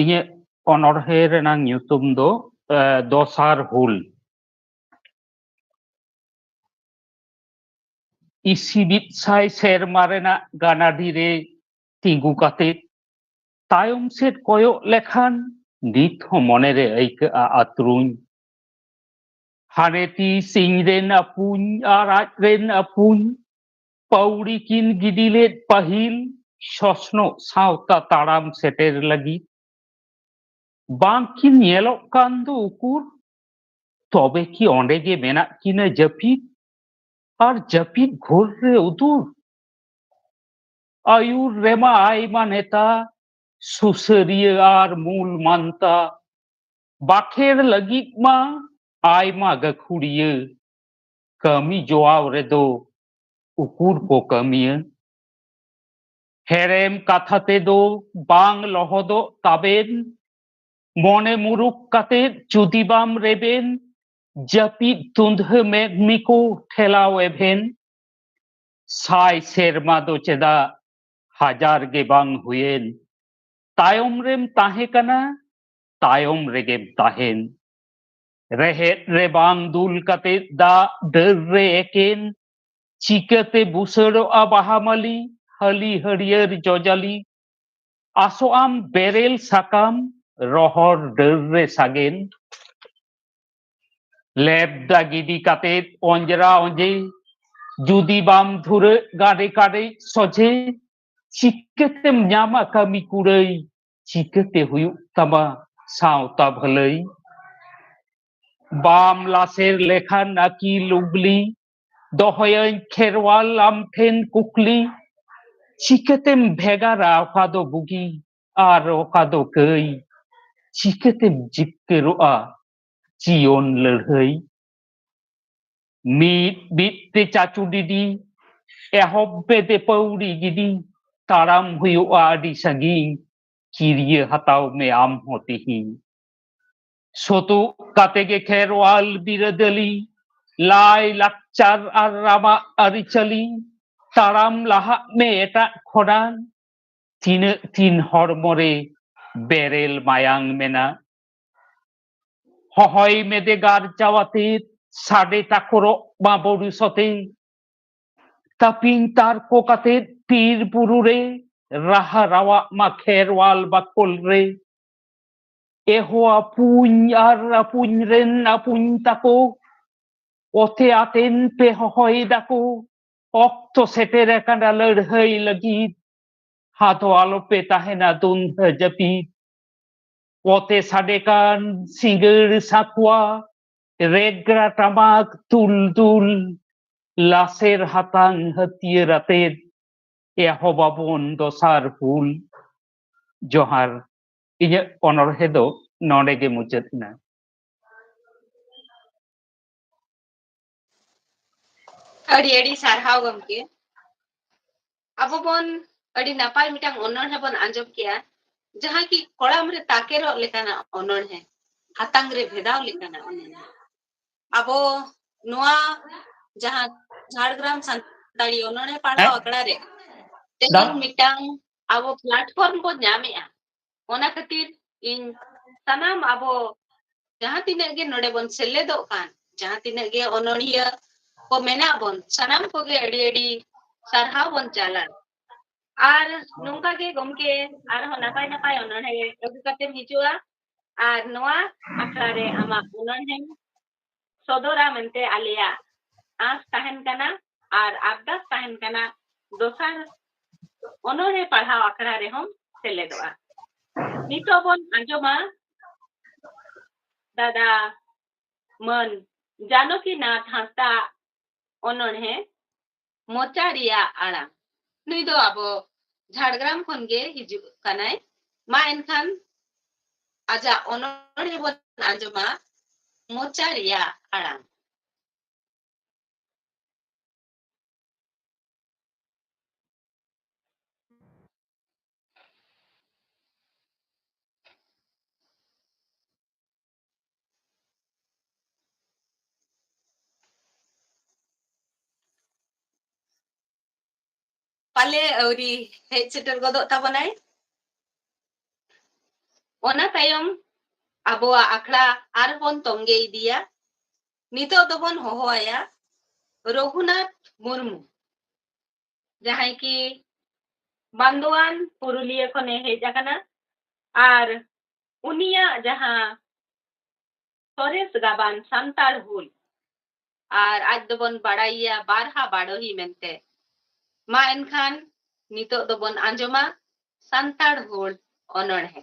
ᱤᱧᱟᱹᱜ ᱚᱱᱚᱬᱦᱮ ᱨᱮᱱᱟᱜ ᱧᱩᱛᱩᱢ ᱫᱚ ᱮ, ᱫᱚᱥᱟᱨ ᱦᱩᱞ᱾ ᱤᱥᱤ ᱢᱤᱫ ᱥᱟᱭ ᱥᱮᱨᱢᱟ ᱨᱮᱱᱟᱜ ᱜᱟᱱᱟᱰᱤ ᱨᱮ ᱛᱤᱸᱜᱩ ᱠᱟᱛᱮ ᱛᱟᱭᱚᱢ ᱥᱮᱫ ᱠᱚᱭᱚᱜ ᱞᱮᱠᱷᱟᱱ ᱱᱤᱛ ᱦᱚᱸ ᱢᱚᱱᱮᱨᱮ ᱟᱹᱭᱠᱟᱹᱜᱼᱟ ᱟᱛᱨᱩᱧ᱾ ᱦᱟᱱᱮ ᱛᱤᱥ ᱤᱧ ᱨᱮᱱ ᱟᱹᱯᱩᱧ ᱟᱨ ᱟᱡ ᱨᱮᱱ ᱟᱹᱯᱩᱧ ᱯᱟᱹᱣᱲᱤ ᱠᱤᱱ ᱜᱤᱰᱤ ᱞᱮᱫ ᱯᱟᱹᱦᱤᱞ ᱥᱚᱥᱱᱚᱜ ᱥᱟᱶᱛᱟ ᱛᱟᱲᱟᱢ ᱥᱮᱴᱮᱨ ᱞᱟᱹᱜᱤᱫ᱾ ᱵᱟᱝ ᱠᱤᱱ ᱧᱮᱞᱚᱜ ᱠᱟᱱ ᱫᱚ ᱩᱠᱩᱨ? ᱛᱚᱵᱮ ᱠᱤ ᱚᱸᱰᱮ ᱜᱮ ᱢᱮᱱᱟᱜ ᱠᱤᱱᱟ ᱡᱟᱹᱯᱤᱫ? ᱟᱨ ᱡᱟᱹᱯᱤᱫ ᱜᱷᱳᱨ ᱨᱮ ᱩᱫᱩᱨ? ᱟᱹᱭᱩᱨ ᱨᱮᱢᱟ ᱟᱭᱢᱟ ᱱᱮᱛᱟ, ᱥᱩᱥᱟᱹᱨᱤᱭᱟᱹ ᱟᱨ ᱢᱩᱞ ᱢᱟᱱᱛᱟ᱾ ᱵᱟᱠᱷᱮᱲ ᱞᱟᱹᱜᱤᱫ ᱢᱟ ᱟᱭᱢᱟ ᱜᱟᱹᱠᱷᱩᱲᱤᱭᱟᱹ᱾ ᱠᱟᱹᱢᱤ ᱡᱚᱣᱟᱣ ᱨᱮᱫᱚ ᱩᱠᱩᱨ ᱠᱚ ᱠᱟᱹᱢᱤᱭᱟᱹ? ᱦᱮᱲᱮᱢ ᱠᱟᱛᱷᱟ ᱛᱮᱫᱚ ᱵᱟᱝ ᱞᱚᱦᱚᱫᱚᱜ ᱛᱟᱵᱮᱱ᱾ ᱢᱚᱱᱮ ᱢᱩᱨᱩᱠ ᱠᱟᱛᱮ ᱡᱩᱫᱤ ᱵᱟᱢ ᱨᱮᱵᱮᱱ, ᱡᱟᱹᱯᱤᱫ ᱛᱩᱸᱫᱷᱟᱹ ᱢᱮᱫ ᱢᱤᱠᱚ ᱴᱷᱮᱞᱟᱣ ᱮᱵᱷᱮᱱ᱾ ᱥᱟᱭ ᱥᱮᱨᱢᱟ ᱫᱚ ᱪᱮᱫᱟᱜ ᱦᱟᱡᱟᱨ ᱜᱮ ᱵᱟᱝ ᱦᱩᱭᱮᱱ? ᱛᱟᱭᱚᱢ ᱨᱮᱢ ᱛᱟᱦᱮᱸ ᱠᱟᱱᱟ, ᱛᱟᱭᱚᱢ ᱨᱮᱜᱮᱢ ᱛᱟᱦᱮᱱ᱾ ᱨᱮᱦᱮᱫ ᱨᱮ ᱵᱟᱝ ᱫᱩᱞ ᱠᱟᱛᱮ ᱫᱟᱜ ᱰᱟᱹᱨ ᱨᱮ ᱮᱠᱮᱱ᱾ ᱪᱤᱠᱟᱹᱛᱮ ᱵᱩᱥᱟᱹᱲᱚᱜᱼᱟ ᱵᱟᱦᱟ ᱢᱟᱹᱞᱤ, ᱦᱟᱹᱞᱤ ᱦᱟᱹᱨᱭᱟᱹᱲ ᱡᱚᱡᱟᱞᱤ? ᱟᱥᱚᱜ ᱟᱢ ᱵᱮᱨᱮᱞ ᱥᱟᱠᱟᱢ, ᱨᱚᱦᱚᱲ ᱰᱟᱹᱨ ᱨᱮ ᱥᱟᱜᱮᱱ᱾ ᱞᱮᱵᱫᱟ ᱜᱤᱰᱤ ᱠᱟᱛᱮ ᱚᱸᱡᱽᱨᱟ ᱚᱸᱡᱮ, ᱡᱩᱫᱤ ᱵᱟᱢ ᱫᱷᱩᱨᱟᱹᱜ ᱜᱟᱰᱮ ᱠᱟᱰᱮ ᱥᱚᱡᱷᱮ, ᱪᱤᱠᱟᱹᱛᱮᱢ ᱧᱟᱢᱟ ᱠᱟᱹᱢᱤ ᱠᱩᱲᱟᱹᱭ? ᱪᱤᱠᱟᱹᱛᱮ ᱦᱩᱭᱩᱜ ᱛᱟᱢᱟ ᱥᱟᱶᱛᱟ ᱵᱷᱟᱹᱞᱟᱹᱭ? ᱵᱟᱢ ᱞᱟᱥᱮᱨ ᱞᱮᱠᱷᱟᱱ ᱟᱹᱠᱤᱞ ᱩᱜᱽᱞᱤ, ᱫᱚᱦᱚᱭᱟᱹᱧ ᱠᱷᱮᱨᱣᱟᱞ ᱟᱢ ᱴᱷᱮᱱ ᱠᱩᱠᱞᱤ᱾ ᱪᱤᱠᱟᱹᱛᱮᱢ ᱵᱷᱮᱜᱟᱨᱟ ᱚᱠᱟ ᱫᱚ ᱵᱩᱜᱤ ᱟᱨ ᱚᱠᱟ ᱫᱚ ᱠᱟᱹᱭ? ᱪᱤᱠᱟᱹᱛᱮᱢ ᱡᱤᱛᱠᱟᱹᱨᱚᱜᱼᱟ ᱡᱤᱭᱚᱱ ᱞᱟᱹᱲᱦᱟᱹᱭ? ᱢᱤᱫ ᱢᱤᱫ ᱛᱮ ᱪᱟᱪᱩ ᱰᱤᱰᱤ, ᱮᱦᱚᱵ ᱢᱮ ᱫᱮ ᱯᱟᱹᱣᱲᱤ ᱜᱤᱰᱤ, ᱛᱟᱲᱟᱢ ᱦᱩᱭᱩᱜᱼᱟ ᱟᱹᱰᱤ ᱥᱟᱺᱜᱤᱧ, ᱠᱤᱨᱭᱟᱹ ᱦᱟᱛᱟᱣ ᱢᱮ ᱟᱢ ᱦᱚᱸ ᱛᱤᱦᱤᱧ᱾ ᱥᱚᱛᱩᱜ ᱠᱟᱛᱮ ᱜᱮ ᱠᱷᱮᱨᱣᱟᱞ ᱵᱤᱨᱟᱹᱫᱟᱹᱞᱤ, ᱞᱟᱭ ᱞᱟᱠᱪᱟᱨ ᱟᱨ ᱨᱟᱢᱟᱜ ᱟᱹᱨᱤᱪᱟᱹᱞᱤ, ᱛᱟᱲᱟᱢ ᱞᱟᱦᱟᱜ ᱢᱮ ᱮᱴᱟᱜ ᱠᱷᱚᱱᱟᱝ, ᱛᱤᱱᱟᱹᱜ ᱫᱤᱱ ᱦᱚᱲᱢᱚ ᱨᱮ ᱵᱮᱨᱮᱞ ᱢᱟᱭᱟᱝ ᱢᱮᱱᱟᱜ᱾ ᱦᱚᱦᱚᱭ ᱢᱮ ᱫᱮ ᱜᱟᱨᱡᱟᱣ ᱟᱛᱮ, ᱥᱟᱰᱮ ᱛᱟᱠᱚᱨᱚᱜ ᱢᱟ ᱵᱩᱨᱩ ᱥᱚᱛᱮ᱾ ᱛᱟᱹᱯᱤᱧ ᱛᱟᱨᱠᱚ ᱠᱟᱛᱮ ᱵᱤᱨ ᱵᱩᱨᱩ ᱨᱮ, ᱨᱟᱦᱟ ᱨᱟᱣᱟᱜ ᱢᱟ ᱠᱷᱮᱨᱣᱟᱞ ᱵᱟᱠᱷᱳᱞ ᱨᱮ᱾ ᱮᱦᱚ ᱟᱹᱯᱩᱧ ᱟᱨ ᱟᱹᱯᱩᱧ ᱨᱮᱱ ᱟᱹᱯᱩᱧ ᱛᱟᱠᱚ, ᱚᱛᱮ ᱟᱛᱮᱱ ᱯᱮ ᱦᱚᱦᱚᱭ ᱫᱟᱠᱚ, ᱚᱠᱛᱚ ᱥᱮᱴᱮᱨ ᱟᱠᱟᱱᱟ ᱞᱟᱹᱲᱦᱟᱹᱭ ᱞᱟᱹᱜᱤᱫ᱾ ᱟᱫᱚ ᱟᱞᱚᱯᱮ ᱛᱟᱦᱮᱱᱟ ᱫᱩᱱᱫᱷᱟᱹ ᱡᱟᱹᱯᱤᱫ᱾ ᱚᱛᱮ ᱥᱟᱰᱮ ᱠᱟᱱ ᱥᱤᱸᱜᱟᱹᱲ ᱥᱟᱠᱣᱟ, ᱨᱮᱜᱽᱲᱟ ᱴᱟᱢᱟᱠ ᱫᱩᱞ ᱫᱩᱞ, ᱞᱟᱥᱮᱨ ᱦᱟᱛᱟᱝ ᱦᱟᱹᱛᱭᱟᱹᱨ ᱟᱛᱮᱫ, ᱮᱦᱚᱵᱟᱵᱚᱱ ᱫᱚᱥᱟᱨ ᱦᱩᱞ᱾ ᱡᱚᱦᱟᱨ᱾ ᱤᱧᱟᱹᱜ ᱚᱱᱚᱬᱦᱮ ᱫᱚ ᱱᱚᱰᱮ ᱜᱮ ᱢᱩᱪᱟᱹᱫ ᱮᱱᱟ᱾ ᱟᱹᱰᱤ ᱟᱹᱰᱤ ᱥᱟᱨᱦᱟᱣ ᱜᱚᱢᱠᱮ᱾ ᱟᱵᱚ ᱵᱚᱱ ᱟᱹᱰᱤ ᱱᱟᱯᱟᱭ ᱢᱤᱫᱴᱟᱝ ᱚᱱᱚᱬᱦᱮ ᱵᱚᱱ ᱟᱸᱡᱚᱢ ᱠᱮᱜᱼᱟ, ᱡᱟᱦᱟᱸ ᱠᱤ ᱠᱚᱲᱟᱢ ᱨᱮ ᱛᱟᱠᱮᱨᱚᱜ ᱞᱮᱠᱟᱱᱟᱜ ᱚᱱᱚᱬᱦᱮ, ᱦᱟᱛᱟᱝ ᱨᱮ ᱵᱷᱮᱫᱟᱣ ᱞᱮᱠᱟᱱᱟᱜ ᱚᱱᱚᱬᱦᱮ᱾ ᱟᱵᱚ ᱱᱚᱣᱟ ᱡᱟᱦᱟᱸ ᱡᱷᱟᱲᱜᱨᱟᱢ ᱥᱟᱱᱛᱟᱲᱤ ᱚᱱᱚᱬᱦᱮ ᱯᱟᱲᱦᱟᱣ ᱟᱠᱷᱲᱟ ᱨᱮ ᱛᱮᱦᱮᱧ ᱢᱤᱫᱴᱟᱝ ᱟᱵᱚ platform ᱵᱚᱱ ᱧᱟᱢᱮᱜᱼᱟ᱾ ᱚᱱᱟ ᱠᱷᱟᱹᱛᱤᱨ ᱤᱧ ᱥᱟᱱᱟᱢ ᱟᱵᱚ ᱡᱟᱦᱟᱸ ᱛᱤᱱᱟᱹᱜ ᱜᱮ ᱱᱚᱰᱮ ᱵᱚᱱ ᱥᱮᱞᱮᱫᱚᱜ ᱠᱟᱱ, ᱡᱟᱦᱟᱸ ᱛᱤᱱᱟᱹᱜ ᱜᱮ ᱚᱱᱚᱬᱦᱤᱭᱟᱹ ᱠᱚ ᱢᱮᱱᱟᱜ ᱵᱚᱱ, ᱥᱟᱱᱟᱢ ᱠᱚᱜᱮ ᱟᱹᱰᱤ ᱟᱹᱰᱤ ᱥᱟᱨᱦᱟᱣ ᱵᱚᱱ ᱪᱟᱞᱟ᱾ ᱟᱨ ᱱᱚᱝᱠᱟ ᱜᱮ ᱜᱚᱢᱠᱮ ᱟᱨᱦᱚᱸ ᱱᱟᱯᱟᱭ ᱱᱟᱯᱟᱭ ᱚᱱᱚᱬᱦᱮ ᱟᱹᱜᱩ ᱠᱟᱛᱮᱢ ᱦᱤᱡᱩᱜᱼᱟ ᱟᱨ ᱱᱚᱣᱟ ᱟᱠᱷᱲᱟ ᱨᱮ ᱟᱢᱟᱜ ᱚᱱᱚᱬᱦᱮᱢ ᱥᱚᱫᱚᱨᱟ ᱢᱮᱱᱛᱮ ᱟᱞᱮᱭᱟᱜ ᱟᱸᱥ ᱛᱟᱦᱮᱱ ᱠᱟᱱᱟ ᱟᱨ ᱟᱨᱫᱟᱥ ᱛᱟᱦᱮᱱ ᱠᱟᱱᱟ ᱫᱚᱥᱟᱨ ᱚᱱᱚᱬᱦᱮ ᱯᱟᱲᱦᱟᱣ ᱟᱠᱷᱲᱟ ᱨᱮᱦᱚᱸᱢ ᱥᱮᱞᱮᱫᱚᱜᱼᱟ᱾ ᱱᱤᱛᱚᱜ ᱵᱚᱱ ᱟᱸᱡᱚᱢᱟ ᱫᱟᱫᱟ ᱢᱟᱹᱱ ᱡᱟᱱᱚᱠᱤᱱᱟᱛᱷ ᱦᱟᱸᱥᱫᱟ ᱚᱱᱚᱬᱦᱮ ᱢᱚᱪᱟ ᱨᱮᱭᱟᱜ ᱟᱲᱟᱝ᱾ ᱱᱩᱭ ᱫᱚ ᱟᱵᱚ ᱡᱷᱟᱲᱜᱨᱟᱢ ᱠᱷᱚᱱ ᱜᱮ ᱦᱤᱡᱩᱜ ᱠᱟᱱᱟᱭ᱾ ᱢᱟ ᱮᱱᱠᱷᱟᱱ ᱟᱡᱟᱜ ᱚᱱᱚᱬᱦᱮ ᱵᱚᱱ ᱟᱸᱡᱚᱢᱟ, ᱢᱚᱪᱟ ᱨᱮᱭᱟᱜ ᱟᱲᱟᱝ᱾ ᱯᱟᱞᱮ ᱟᱹᱣᱨᱤ ᱦᱮᱡ ᱥᱮᱴᱮᱨ ᱜᱚᱫᱚᱜ ᱛᱟᱵᱚᱱᱟᱭ᱾ ᱚᱱᱟ ᱛᱟᱭᱚᱢ ᱟᱵᱚᱣᱟᱜ ᱟᱠᱷᱲᱟ ᱟᱨᱦᱚᱸ ᱵᱚᱱ ᱛᱚᱝᱜᱮ ᱤᱫᱤᱭᱟ᱾ ᱱᱤᱛᱚᱜ ᱫᱚᱵᱚᱱ ᱦᱚᱦᱚ ᱟᱭᱟ ᱨᱚᱜᱷᱩᱱᱟᱛᱷ ᱢᱩᱨᱢᱩ, ᱡᱟᱦᱟᱸᱭ ᱠᱤ ᱵᱟᱱᱫᱳᱣᱟᱱ ᱯᱩᱨᱩᱞᱤᱭᱟᱹ ᱠᱷᱚᱱᱮ ᱦᱮᱡ ᱟᱠᱟᱱᱟ᱾ ᱟᱨ ᱩᱱᱤᱭᱟᱜ ᱡᱟᱦᱟᱸ ᱥᱚᱨᱮᱥ ᱜᱟᱵᱟᱱ ᱥᱟᱱᱛᱟᱲ ᱦᱩᱞ, ᱟᱨ ᱟᱡ ᱫᱚᱵᱚᱱ ᱵᱟᱲᱟᱭᱮᱭᱟ ᱵᱟᱨᱦᱟ ᱵᱟᱰᱚᱦᱤ ᱢᱮᱱᱛᱮ᱾ ᱢᱟ ᱮᱱᱠᱷᱟᱱ ᱱᱤᱛᱚᱜ ᱫᱚᱵᱚᱱ ᱟᱸᱡᱚᱢᱟ ᱥᱟᱱᱛᱟᱲ ᱦᱩᱞ ᱚᱱᱚᱬᱦᱮ᱾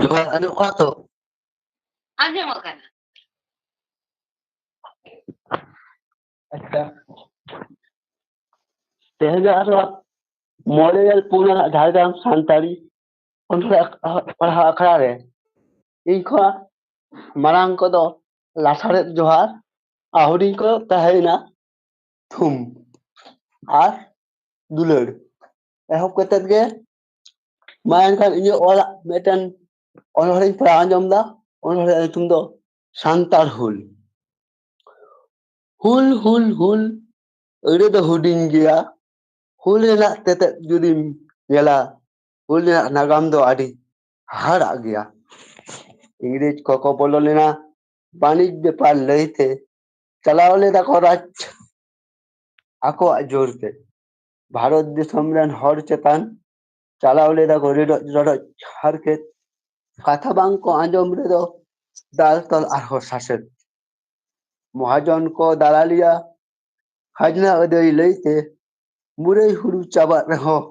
ᱡᱚᱦᱟᱨ, ᱟᱸᱡᱚᱢᱚᱜ ᱠᱟᱱᱟ ᱛᱚ? ᱟᱸᱡᱚᱢᱚᱜ ᱠᱟᱱᱟ᱾ ᱟᱪᱪᱷᱟ, ᱛᱮᱦᱮᱧ ᱫᱚ ᱟᱨᱦᱚᱸ ᱢᱚᱬᱮ ᱜᱮᱞ ᱯᱩᱱ ᱟᱱᱟᱜ ᱡᱷᱟᱲᱜᱨᱟᱢ ᱥᱟᱱᱛᱟᱲᱤ ᱚᱱᱚᱬᱦᱮ ᱟᱠ-, ᱯᱟᱲᱦᱟᱣ ᱟᱠᱷᱲᱟ ᱨᱮ ᱤᱧ ᱠᱷᱚᱱ ᱢᱟᱲᱟᱝ ᱠᱚᱫᱚ ᱞᱟᱥᱟᱲᱦᱮᱫ ᱡᱚᱦᱟᱨ, ᱟᱨ ᱦᱩᱰᱤᱧ ᱠᱚ ᱛᱟᱦᱮᱸᱭᱮᱱᱟ ᱛᱷᱩᱢ ᱟᱨ ᱫᱩᱞᱟᱹᱲ᱾ ᱮᱦᱚᱵ ᱠᱟᱛᱮᱫ ᱜᱮ ᱢᱟ ᱮᱱᱠᱷᱟᱱ ᱤᱧᱟᱹᱜ ᱚᱞᱟᱜ ᱢᱤᱫᱴᱮᱱ ᱚᱱᱚᱬᱦᱮᱧ ᱯᱟᱲᱦᱟᱣ ᱟᱸᱡᱚᱢ ᱮᱫᱟ᱾ ᱚᱱᱚᱬᱦᱮ ᱧᱩᱛᱩᱢ ᱫᱚ ᱥᱟᱱᱛᱟᱲ ᱦᱩᱞ᱾ ᱦᱩᱞ, ᱦᱩᱞ, ᱦᱩᱞ, ᱟᱹᱲᱟᱹ ᱫᱚ ᱦᱩᱰᱤᱧ ᱜᱮᱭᱟ᱾ ᱦᱩᱞ ᱨᱮᱱᱟᱜ ᱛᱮᱛᱮᱫ ᱡᱩᱫᱤᱢ ᱧᱮᱞᱟ, ᱦᱩᱞ ᱨᱮᱱᱟᱜ ᱱᱟᱜᱟᱢ ᱫᱚ ᱟᱹᱰᱤ ᱦᱟᱦᱟᱲᱟᱜ ᱜᱮᱭᱟ᱾ ᱤᱝᱨᱮᱡᱽ ᱠᱚᱠᱚ ᱵᱚᱞᱚ ᱞᱮᱱᱟ ᱵᱟᱹᱱᱤᱡᱽ ᱵᱮᱯᱟᱨ ᱞᱟᱹᱭᱛᱮ, ᱪᱟᱞᱟᱣ ᱞᱮᱫᱟ ᱠᱚ ᱨᱟᱡᱽ ᱟᱠᱚᱣᱟᱜ ᱡᱳᱨ ᱛᱮ᱾ ᱵᱷᱟᱨᱚᱛ ᱫᱤᱥᱚᱢ ᱨᱮᱱ ᱦᱚᱲ ᱪᱮᱛᱟᱱ ᱪᱟᱞᱟᱣ ᱞᱮᱫᱟ ᱠᱚ ᱨᱤᱰᱚᱡ ᱨᱚᱰᱚᱡ ᱦᱟᱨᱠᱮᱛ᱾ ᱠᱟᱛᱷᱟ ᱵᱟᱝ ᱠᱚ ᱟᱸᱡᱚᱢ ᱨᱮᱫᱚ ᱫᱟᱞ ᱛᱚᱞ ᱟᱨᱦᱚᱸ ᱥᱟᱥᱮᱛ᱾ ᱢᱚᱦᱟᱡᱚᱱ ᱠᱚ ᱫᱟᱞᱟᱞᱤᱭᱟ ᱠᱷᱟᱡᱽᱱᱟ ᱟᱹᱫᱟᱹᱭ ᱞᱟᱹᱭᱛᱮ, ᱢᱩᱨᱟᱹᱭ ᱦᱩᱲᱩ ᱪᱟᱵᱟᱜ ᱨᱮᱦᱚᱸ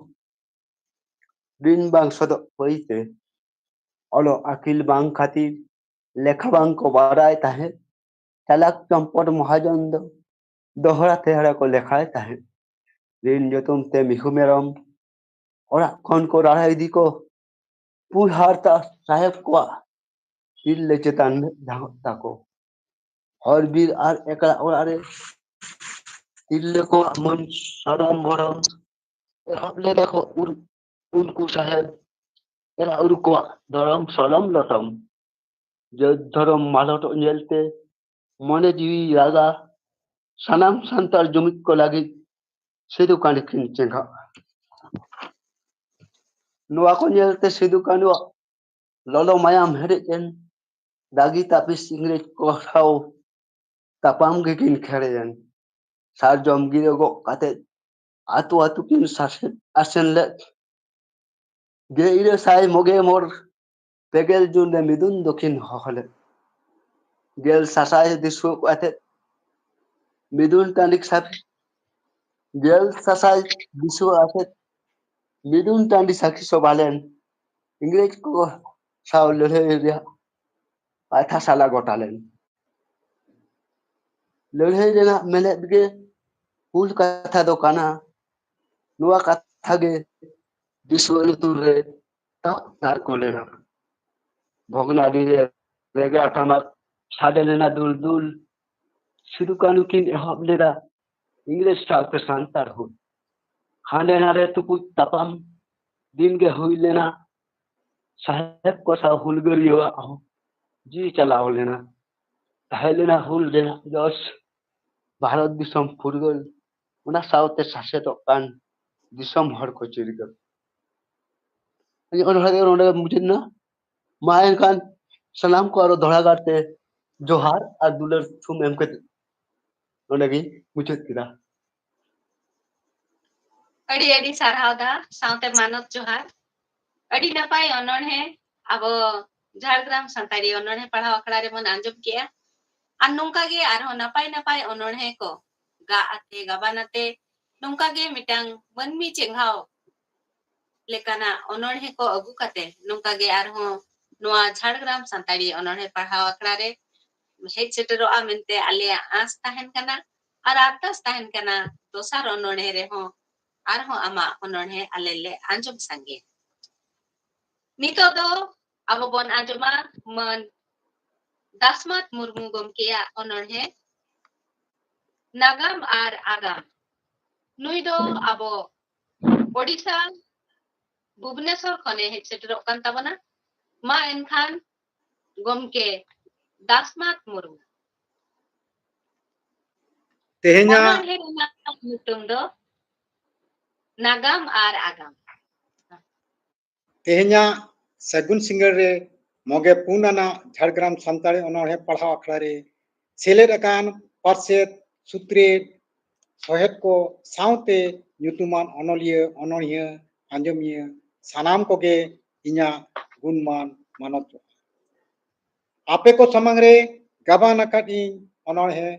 ᱨᱤᱱ ᱵᱟᱝ ᱥᱚᱫᱚᱜ ᱯᱟᱹᱭᱛᱮ᱾ ᱚᱞᱚᱜ ᱟᱹᱠᱤᱞ ᱵᱟᱝ ᱠᱷᱟᱹᱛᱤᱨ ᱞᱮᱠᱷᱟ ᱵᱟᱝ ᱠᱚ ᱵᱟᱲᱟᱭ ᱛᱟᱦᱮᱸᱫ᱾ ᱪᱟᱞᱟᱠ ᱪᱚᱢᱯᱚᱴ ᱢᱚᱦᱟᱡᱚᱱ ᱫᱚ ᱫᱚᱦᱲᱟ ᱛᱮᱦᱲᱟ ᱠᱚ ᱞᱮᱠᱷᱟᱭ ᱛᱟᱦᱮᱸᱫ᱾ ᱨᱤᱱ ᱧᱩᱛᱩᱢ ᱛᱮ ᱢᱤᱦᱩ ᱢᱮᱨᱚᱢ ᱚᱲᱟᱜ ᱠᱷᱚᱱ ᱠᱚ ᱨᱟᱲᱟ ᱤᱫᱤ ᱠᱚ᱾ ᱯᱩᱲ ᱦᱟᱨᱛᱟ ᱥᱟᱦᱮᱵ ᱠᱚᱣᱟᱜ ᱛᱤᱨᱞᱟᱹ ᱪᱮᱛᱟᱱ ᱢᱮᱫ ᱫᱷᱟᱣ ᱛᱟᱠᱚ᱾ ᱦᱚᱨ ᱵᱤᱨ ᱟᱨ ᱮᱠᱞᱟ ᱚᱲᱟᱜ ᱨᱮ ᱛᱤᱨᱞᱟᱹ ᱠᱚᱣᱟᱜ ᱢᱟᱹᱱ ᱥᱚᱲᱚᱢ ᱵᱚᱲᱚᱢ ᱮᱦᱚᱵ ᱞᱮᱫᱟ ᱠᱚ ᱩᱨ-, ᱩᱱᱠᱩ ᱥᱟᱦᱮᱵ ᱮᱨᱟ ᱩᱨᱩ ᱠᱚᱣᱟᱜ ᱫᱷᱚᱨᱚᱢ ᱥᱚᱞᱚᱢ ᱞᱚᱴᱚᱢ᱾ ᱡᱟᱹᱛ ᱫᱷᱚᱨᱚᱢ ᱢᱟᱞᱚᱴᱚᱜ ᱧᱮᱞᱛᱮ ᱢᱚᱱᱮ ᱡᱤᱣᱤ ᱨᱟᱜᱟ᱾ ᱥᱟᱱᱟᱢ ᱥᱟᱱᱛᱟᱲ ᱡᱩᱢᱤᱫ ᱠᱚ ᱞᱟᱹᱜᱤᱫ ᱥᱤᱫᱩ ᱠᱟᱹᱱᱦᱩ ᱠᱤᱱ ᱪᱮᱸᱜᱷᱟᱜᱼᱟ᱾ ᱱᱚᱣᱟ ᱠᱚ ᱧᱮᱞᱛᱮ ᱥᱤᱫᱩ ᱠᱟᱹᱱᱦᱩᱣᱟᱜ ᱞᱚᱞᱚ ᱢᱟᱭᱟᱢ ᱦᱮᱰᱮᱡ ᱮᱱ᱾ ᱫᱟᱜᱤ ᱛᱟᱹᱯᱤᱥ ᱤᱝᱨᱮᱡᱽ ᱠᱚ ᱥᱟᱶ ᱛᱟᱯᱟᱢ ᱜᱮᱠᱤᱱ ᱠᱷᱮᱲᱮ ᱮᱱ᱾ ᱥᱟᱨᱡᱚᱢ ᱜᱤᱨᱟᱹ ᱜᱚᱜ ᱠᱟᱛᱮ ᱟᱹᱛᱩ ᱟᱹᱛᱩ ᱠᱤᱱ ᱥᱟᱥᱮ-, ᱟᱥᱮᱱ ᱞᱮᱫ᱾ ᱜᱮᱞ ᱤᱨᱟᱹᱞ ᱥᱟᱭ ᱢᱚᱜᱮ ᱢᱚᱬ ᱯᱮᱜᱮᱞ ᱡᱩᱱ ᱨᱮ ᱢᱤᱫᱩᱱ ᱫᱚᱠᱤᱱ ᱦᱚᱦᱚ ᱞᱮᱫ᱾ ᱜᱮᱞ ᱥᱟᱥᱟᱭ ᱫᱤᱥᱩᱣᱟᱹ ᱠᱚ ᱟᱛᱮᱫ ᱢᱤᱫᱩᱱ ᱴᱟᱺᱰᱤ ᱥᱟᱹᱠᱷᱤ, ᱜᱮᱞ ᱥᱟᱥᱟᱭ ᱫᱤᱥᱩᱣᱟᱹ ᱟᱛᱮᱫ ᱢᱤᱫᱩᱱ ᱴᱟᱺᱰᱤ ᱥᱟᱹᱠᱷᱤ ᱥᱚᱵᱷᱟ ᱞᱮᱱ᱾ ᱤᱝᱨᱮᱡᱽ ᱠᱚ ᱥᱟᱶ ᱞᱟᱹᱲᱦᱟᱹᱭ ᱨᱮᱭᱟᱜ ᱠᱟᱛᱷᱟ ᱥᱟᱞᱟ ᱜᱚᱴᱟ ᱞᱮᱱ᱾ ᱞᱟᱹᱲᱦᱟᱹᱭ ᱨᱮᱱᱟᱜ ᱢᱮᱱᱮᱫ ᱜᱮ ᱦᱩᱞ ᱠᱟᱛᱷᱟ ᱫᱚ ᱠᱟᱱᱟ᱾ ᱱᱚᱣᱟ ᱠᱟᱛᱷᱟ ᱜᱮ ᱫᱤᱥᱩᱣᱟᱹ ᱞᱩᱛᱩᱨ ᱨᱮ ᱛᱟᱵ ᱛᱟᱨᱠᱚ ᱞᱮᱱᱟ᱾ ᱵᱷᱚᱜᱽᱱᱟᱰᱤ ᱨᱮ ᱨᱮᱜᱟ ᱴᱟᱢᱟᱠ ᱥᱟᱰᱮ ᱞᱮᱱᱟ ᱫᱩᱞ ᱫᱩᱞ᱾ ᱥᱤᱫᱩ ᱠᱟᱹᱱᱦᱩ ᱠᱤᱱ ᱮᱦᱚᱵ ᱞᱮᱫᱟ ᱤᱝᱨᱮᱡᱽ ᱥᱟᱶᱛᱮ ᱥᱟᱱᱛᱟᱲ ᱦᱩᱞ᱾ ᱦᱟᱸᱰᱮ ᱱᱟᱰᱮ ᱛᱩᱯᱩᱫ ᱛᱟᱯᱟᱢ ᱫᱤᱱ ᱜᱮ ᱦᱩᱭ ᱞᱮᱱᱟ᱾ ᱥᱟᱦᱮᱵ ᱠᱚ ᱥᱟᱶ ᱦᱩᱞᱜᱟᱹᱨᱤᱭᱟᱹᱣᱟᱜ ᱦᱚᱸ ᱡᱤᱣᱤ ᱪᱟᱞᱟᱣ ᱞᱮᱱᱟ᱾ ᱛᱟᱦᱮᱸ ᱞᱮᱱᱟ ᱦᱩᱞ ᱨᱮᱱᱟᱜ ᱡᱚᱥ ᱵᱷᱟᱨᱚᱛ ᱫᱤᱥᱚᱢ ᱯᱷᱩᱨᱜᱟᱹᱞ, ᱚᱱᱟ ᱥᱟᱶᱛᱮ ᱥᱟᱥᱮᱛᱚᱜ ᱠᱟᱱ ᱫᱤᱥᱚᱢ ᱦᱚᱲ ᱠᱚ ᱪᱤᱨᱜᱟᱹᱞ᱾ ᱚᱱᱚᱬᱦᱮ ᱫᱚ ᱱᱚᱰᱮ ᱢᱩᱪᱟᱹᱫ ᱮᱱᱟ᱾ ᱢᱟ ᱮᱱᱠᱷᱟᱱ ᱥᱟᱱᱟᱢ ᱠᱚ ᱟᱨᱚ ᱫᱚᱦᱲᱟ ᱜᱟᱨ ᱛᱮ ᱡᱚᱦᱟᱨ ᱟᱨ ᱫᱩᱞᱟᱹᱲ ᱛᱷᱩᱢ ᱮᱢ ᱠᱟᱛᱮ ᱱᱚᱰᱮ ᱜᱤᱧ ᱢᱩᱪᱟᱹᱫ ᱠᱮᱫᱟ᱾ ᱟᱹᱰᱤ ᱟᱹᱰᱤ ᱥᱟᱨᱦᱟᱣ ᱫᱟ, ᱥᱟᱶᱛᱮ ᱢᱟᱱᱚᱛ ᱡᱚᱦᱟᱨ᱾ ᱟᱹᱰᱤ ᱱᱟᱯᱟᱭ ᱚᱱᱚᱬᱦᱮ ᱟᱵᱚ ᱡᱷᱟᱲᱜᱨᱟᱢ ᱥᱟᱱᱛᱟᱲᱤ ᱚᱱᱚᱬᱦᱮ ᱯᱟᱲᱦᱟᱣ ᱟᱠᱷᱲᱟ ᱨᱮᱵᱚᱱ ᱟᱸᱡᱚᱢ ᱠᱮᱜᱼᱟ᱾ ᱟᱨ ᱱᱚᱝᱠᱟ ᱜᱮ ᱟᱨᱦᱚᱸ ᱱᱟᱯᱟᱭ ᱱᱟᱯᱟᱭ ᱚᱱᱚᱬᱦᱮ ᱠᱚ ᱜᱟᱜ ᱟᱛᱮ, ᱜᱟᱵᱟᱱ ᱟᱛᱮ, ᱱᱚᱝᱠᱟ ᱜᱮ ᱢᱤᱫᱴᱟᱝ ᱢᱟᱹᱱᱢᱤ ᱪᱮᱸᱜᱷᱟᱣ ᱞᱮᱠᱟᱱᱟᱜ ᱚᱱᱚᱬᱦᱮ ᱠᱚ ᱟᱹᱜᱩ ᱠᱟᱛᱮ ᱱᱚᱝᱠᱟ ᱜᱮ ᱟᱨᱦᱚᱸ ᱱᱚᱣᱟ ᱡᱷᱟᱲᱜᱨᱟᱢ ᱥᱟᱱᱛᱟᱲᱤ ᱚᱱᱚᱬᱦᱮ ᱯᱟᱲᱦᱟᱣ ᱟᱠᱷᱲᱟ ᱨᱮ ᱦᱮᱡ ᱥᱮᱴᱮᱨᱚᱜᱼᱟ ᱢᱮᱱᱛᱮ ᱟᱞᱮᱭᱟᱜ ᱟᱸᱥ ᱛᱟᱦᱮᱱ ᱠᱟᱱᱟ᱾ ᱟᱨ ᱟᱨᱫᱟᱥ ᱛᱟᱦᱮᱱ ᱠᱟᱱᱟ, ᱫᱚᱥᱟᱨ ᱚᱱᱚᱬᱦᱮ ᱨᱮᱦᱚᱸ ᱟᱨᱦᱚᱸ ᱟᱢᱟᱜ ᱚᱱᱚᱬᱦᱮ ᱟᱞᱮ ᱞᱮ ᱟᱸᱡᱚᱢ ᱥᱟᱸᱜᱮ᱾ ᱱᱤᱛᱚᱜ ᱫᱚ ᱟᱵᱚ ᱵᱚᱱ ᱟᱸᱡᱚᱢᱟ ᱢᱟᱹᱱ ᱫᱟᱥᱢᱟᱛ ᱢᱩᱨᱢᱩ ᱜᱚᱢᱠᱮᱭᱟᱜ ᱚᱱᱚᱬᱦᱮ ᱱᱟᱜᱟᱢ ᱟᱨ ᱟᱜᱟᱢ᱾ ᱱᱩᱭ ᱫᱚ ᱟᱵᱚ ᱳᱰᱤᱥᱟ ᱵᱷᱩᱵᱽᱱᱮᱥᱚᱨ ᱠᱷᱚᱱᱮ ᱦᱮᱡ ᱥᱮᱴᱮᱨᱚᱜ ᱠᱟᱱ ᱛᱟᱵᱚᱱᱟ᱾ ᱢᱟ ᱮᱱᱠᱷᱟᱱ ᱜᱚᱢᱠᱮ ᱫᱟᱥᱱᱟᱛᱷ ᱢᱩᱨᱢᱩ᱾ ᱛᱮᱦᱮᱧᱟᱜ ᱚᱱᱚᱬᱦᱮ ᱨᱮᱱᱟᱜ ᱧᱩᱛᱩᱢ ᱫᱚ ᱱᱟᱜᱟᱢ ᱟᱨ ᱟᱜᱟᱢ᱾ ᱛᱮᱦᱮᱧᱟᱜ ᱥᱟᱹᱜᱩᱱ ᱥᱤᱸᱜᱟᱹᱲ ᱨᱮ ᱢᱚᱜᱮ ᱯᱩᱱ ᱟᱱᱟᱜ ᱡᱷᱟᱲᱜᱨᱟᱢ ᱥᱟᱱᱛᱟᱲᱤ ᱚᱱᱚᱬᱦᱮ ᱯᱟᱲᱦᱟᱣ ᱟᱠᱷᱲᱟ ᱨᱮ ᱥᱮᱞᱮᱫ ᱟᱠᱟᱱ ᱯᱟᱨᱥᱮᱛ, ᱥᱩᱛᱨᱮᱛ, ᱥᱚᱦᱮᱛ ᱠᱚ ᱥᱟᱶᱛᱮ ᱧᱩᱛᱩᱢᱟᱱ ᱚᱱᱚᱞᱤᱭᱟᱹ, ᱚᱱᱚᱬᱦᱤᱭᱟᱹ, ᱟᱸᱡᱚᱢᱤᱭᱟᱹ ᱥᱟᱱᱟᱢ ᱠᱚᱜᱮ ᱤᱧᱟᱹᱜ ᱜᱩᱱᱢᱟᱱ ᱢᱟᱱᱚᱛ ᱡᱚᱦᱟᱨ᱾ ᱟᱯᱮ ᱠᱚ ᱥᱟᱢᱟᱝ ᱨᱮ ᱜᱟᱵᱟᱱ ᱟᱠᱟᱫ ᱤᱧ ᱚᱱᱚᱬᱦᱮ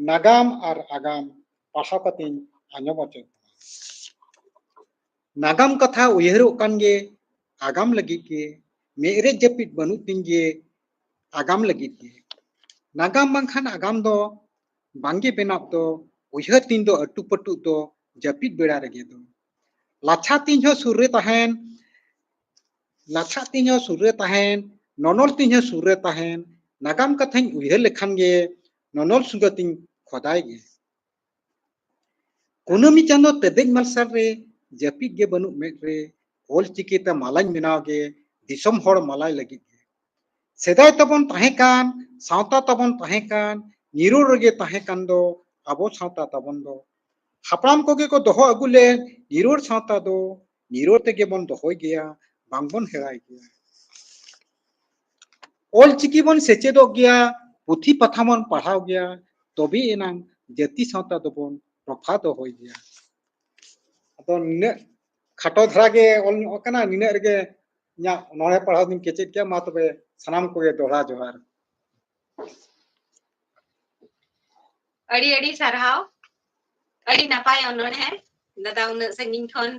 ᱱᱟᱜᱟᱢ ᱟᱨ ᱟᱜᱟᱢ ᱯᱟᱲᱦᱟᱣ ᱠᱟᱛᱮᱧ ᱟᱸᱡᱚᱢ ᱦᱚᱪᱚᱭᱮᱫ ᱵᱚᱱᱟ᱾ ᱱᱟᱜᱟᱢ ᱠᱟᱛᱷᱟ ᱩᱭᱦᱟᱹᱨᱚᱜ ᱠᱟᱱ ᱜᱮ ᱟᱜᱟᱢ ᱞᱟᱹᱜᱤᱫ ᱜᱮ, ᱢᱮᱫ ᱨᱮ ᱡᱟᱹᱯᱤᱫ ᱵᱟᱹᱱᱩᱜ ᱛᱤᱧ ᱜᱮ ᱟᱜᱟᱢ ᱞᱟᱹᱜᱤᱫ ᱜᱮ᱾ ᱱᱟᱜᱟᱢ ᱵᱟᱝᱠᱷᱟᱱ ᱟᱜᱟᱢ ᱫᱚ ᱵᱟᱝᱜᱮ ᱵᱮᱱᱟᱜ ᱫᱚ, ᱩᱭᱦᱟᱹᱨ ᱛᱤᱧ ᱫᱚ ᱟᱹᱴᱩ ᱯᱟᱹᱴᱩᱜ ᱫᱚ ᱡᱟᱹᱯᱤᱫ ᱵᱮᱲᱟ ᱨᱮᱜᱮ ᱫᱚ᱾ ᱞᱟᱪᱷᱟ ᱛᱤᱧ ᱦᱚᱸ ᱥᱩᱨ ᱨᱮ ᱛᱟᱦᱮᱱ, ᱞᱟᱪᱷᱟ ᱛᱤᱧ ᱦᱚᱸ ᱥᱩᱨ ᱨᱮ ᱛᱟᱦᱮᱱ, ᱱᱚᱱᱚᱞ ᱛᱤᱧ ᱦᱚᱸ ᱥᱩᱨ ᱨᱮ ᱛᱟᱦᱮᱱ, ᱱᱟᱜᱟᱢ ᱠᱟᱛᱷᱟᱧ ᱩᱭᱦᱟᱹᱨ ᱞᱮᱠᱷᱟᱱ ᱜᱮ ᱱᱚᱱᱚᱞ ᱥᱩᱸᱜᱟᱹ ᱛᱤᱧ ᱠᱷᱚᱫᱟᱭ ᱜᱮ᱾ ᱠᱩᱱᱟᱹᱢᱤ ᱪᱟᱸᱫᱚ ᱛᱮᱫᱮᱡ ᱢᱟᱨᱥᱟᱞ ᱨᱮ ᱡᱟᱹᱯᱤᱫ ᱜᱮ ᱵᱟᱹᱱᱩᱜ ᱢᱮᱫ ᱨᱮ, ᱚᱞ ᱪᱤᱠᱤ ᱛᱮ ᱢᱟᱞᱟᱧ ᱵᱮᱱᱟᱣ ᱜᱮ ᱫᱤᱥᱚᱢ ᱦᱚᱲ ᱢᱟᱞᱟᱭ ᱞᱟᱹᱜᱤᱫ ᱜᱮ᱾ ᱥᱮᱫᱟᱭ ᱛᱟᱵᱚᱱ ᱛᱟᱦᱮᱸ ᱠᱟᱱ, ᱥᱟᱶᱛᱟ ᱛᱟᱵᱚᱱ ᱛᱟᱦᱮᱸ ᱠᱟᱱ, ᱱᱤᱨᱚᱲ ᱨᱮᱜᱮ ᱛᱟᱦᱮᱸ ᱠᱟᱱ ᱫᱚ ᱟᱵᱚ ᱥᱟᱶᱛᱟ ᱛᱟᱵᱚᱱ ᱫᱚ᱾ ᱦᱟᱯᱲᱟᱢ ᱠᱚᱜᱮ ᱠᱚ ᱫᱚᱦᱚ ᱟᱹᱜᱩ ᱞᱮᱫ ᱱᱤᱨᱚᱲ ᱥᱟᱶᱛᱟ ᱫᱚ ᱱᱤᱨᱚᱲ ᱛᱮᱜᱮ ᱵᱚᱱ ᱫᱚᱦᱚᱭ ᱜᱮᱭᱟ, ᱵᱟᱝᱵᱚᱱ ᱦᱮᱲᱟᱭ ᱜᱮᱭᱟ᱾ ᱚᱞ ᱪᱤᱠᱤ ᱵᱚᱱ ᱥᱮᱪᱮᱫᱚᱜ ᱜᱮᱭᱟ, ᱯᱩᱛᱷᱤ ᱯᱟᱛᱷᱟᱢ ᱵᱚᱱ ᱯᱟᱲᱦᱟᱣ ᱜᱮᱭᱟ, ᱛᱚᱵᱮ ᱮᱱᱟᱝ ᱡᱟᱹᱛᱤ ᱥᱟᱶᱛᱟ ᱫᱚᱵᱚᱱ ᱨᱚᱯᱷᱟ ᱫᱚᱦᱚᱭ ᱜᱮᱭᱟ᱾ ᱟᱫᱚ ᱱᱤᱱᱟᱹᱜ ᱠᱷᱟᱴᱚ ᱫᱷᱟᱨᱟ ᱜᱮ ᱚᱞ ᱧᱚᱜ ᱟᱠᱟᱱᱟ, ᱱᱤᱱᱟᱹᱜ ᱨᱮᱜᱮ ᱤᱧᱟᱹᱜ ᱚᱱᱚᱬᱦᱮ ᱯᱟᱲᱦᱟᱣ ᱫᱚᱧ ᱠᱮᱪᱮᱫ ᱠᱮᱫᱟ᱾ ᱢᱟ ᱛᱚᱵᱮ ᱥᱟᱱᱟᱢ ᱠᱚᱜᱮ ᱫᱚᱦᱲᱟ ᱡᱚᱦᱟᱨ᱾ ᱟᱹᱰᱤ ᱟᱹᱰᱤ ᱥᱟᱨᱦᱟᱣ, ᱟᱹᱰᱤ ᱱᱟᱯᱟᱭ ᱚᱱᱚᱬᱦᱮ ᱫᱟᱫᱟ, ᱩᱱᱟᱹᱜ ᱥᱟᱺᱜᱤᱧ ᱠᱷᱚᱱ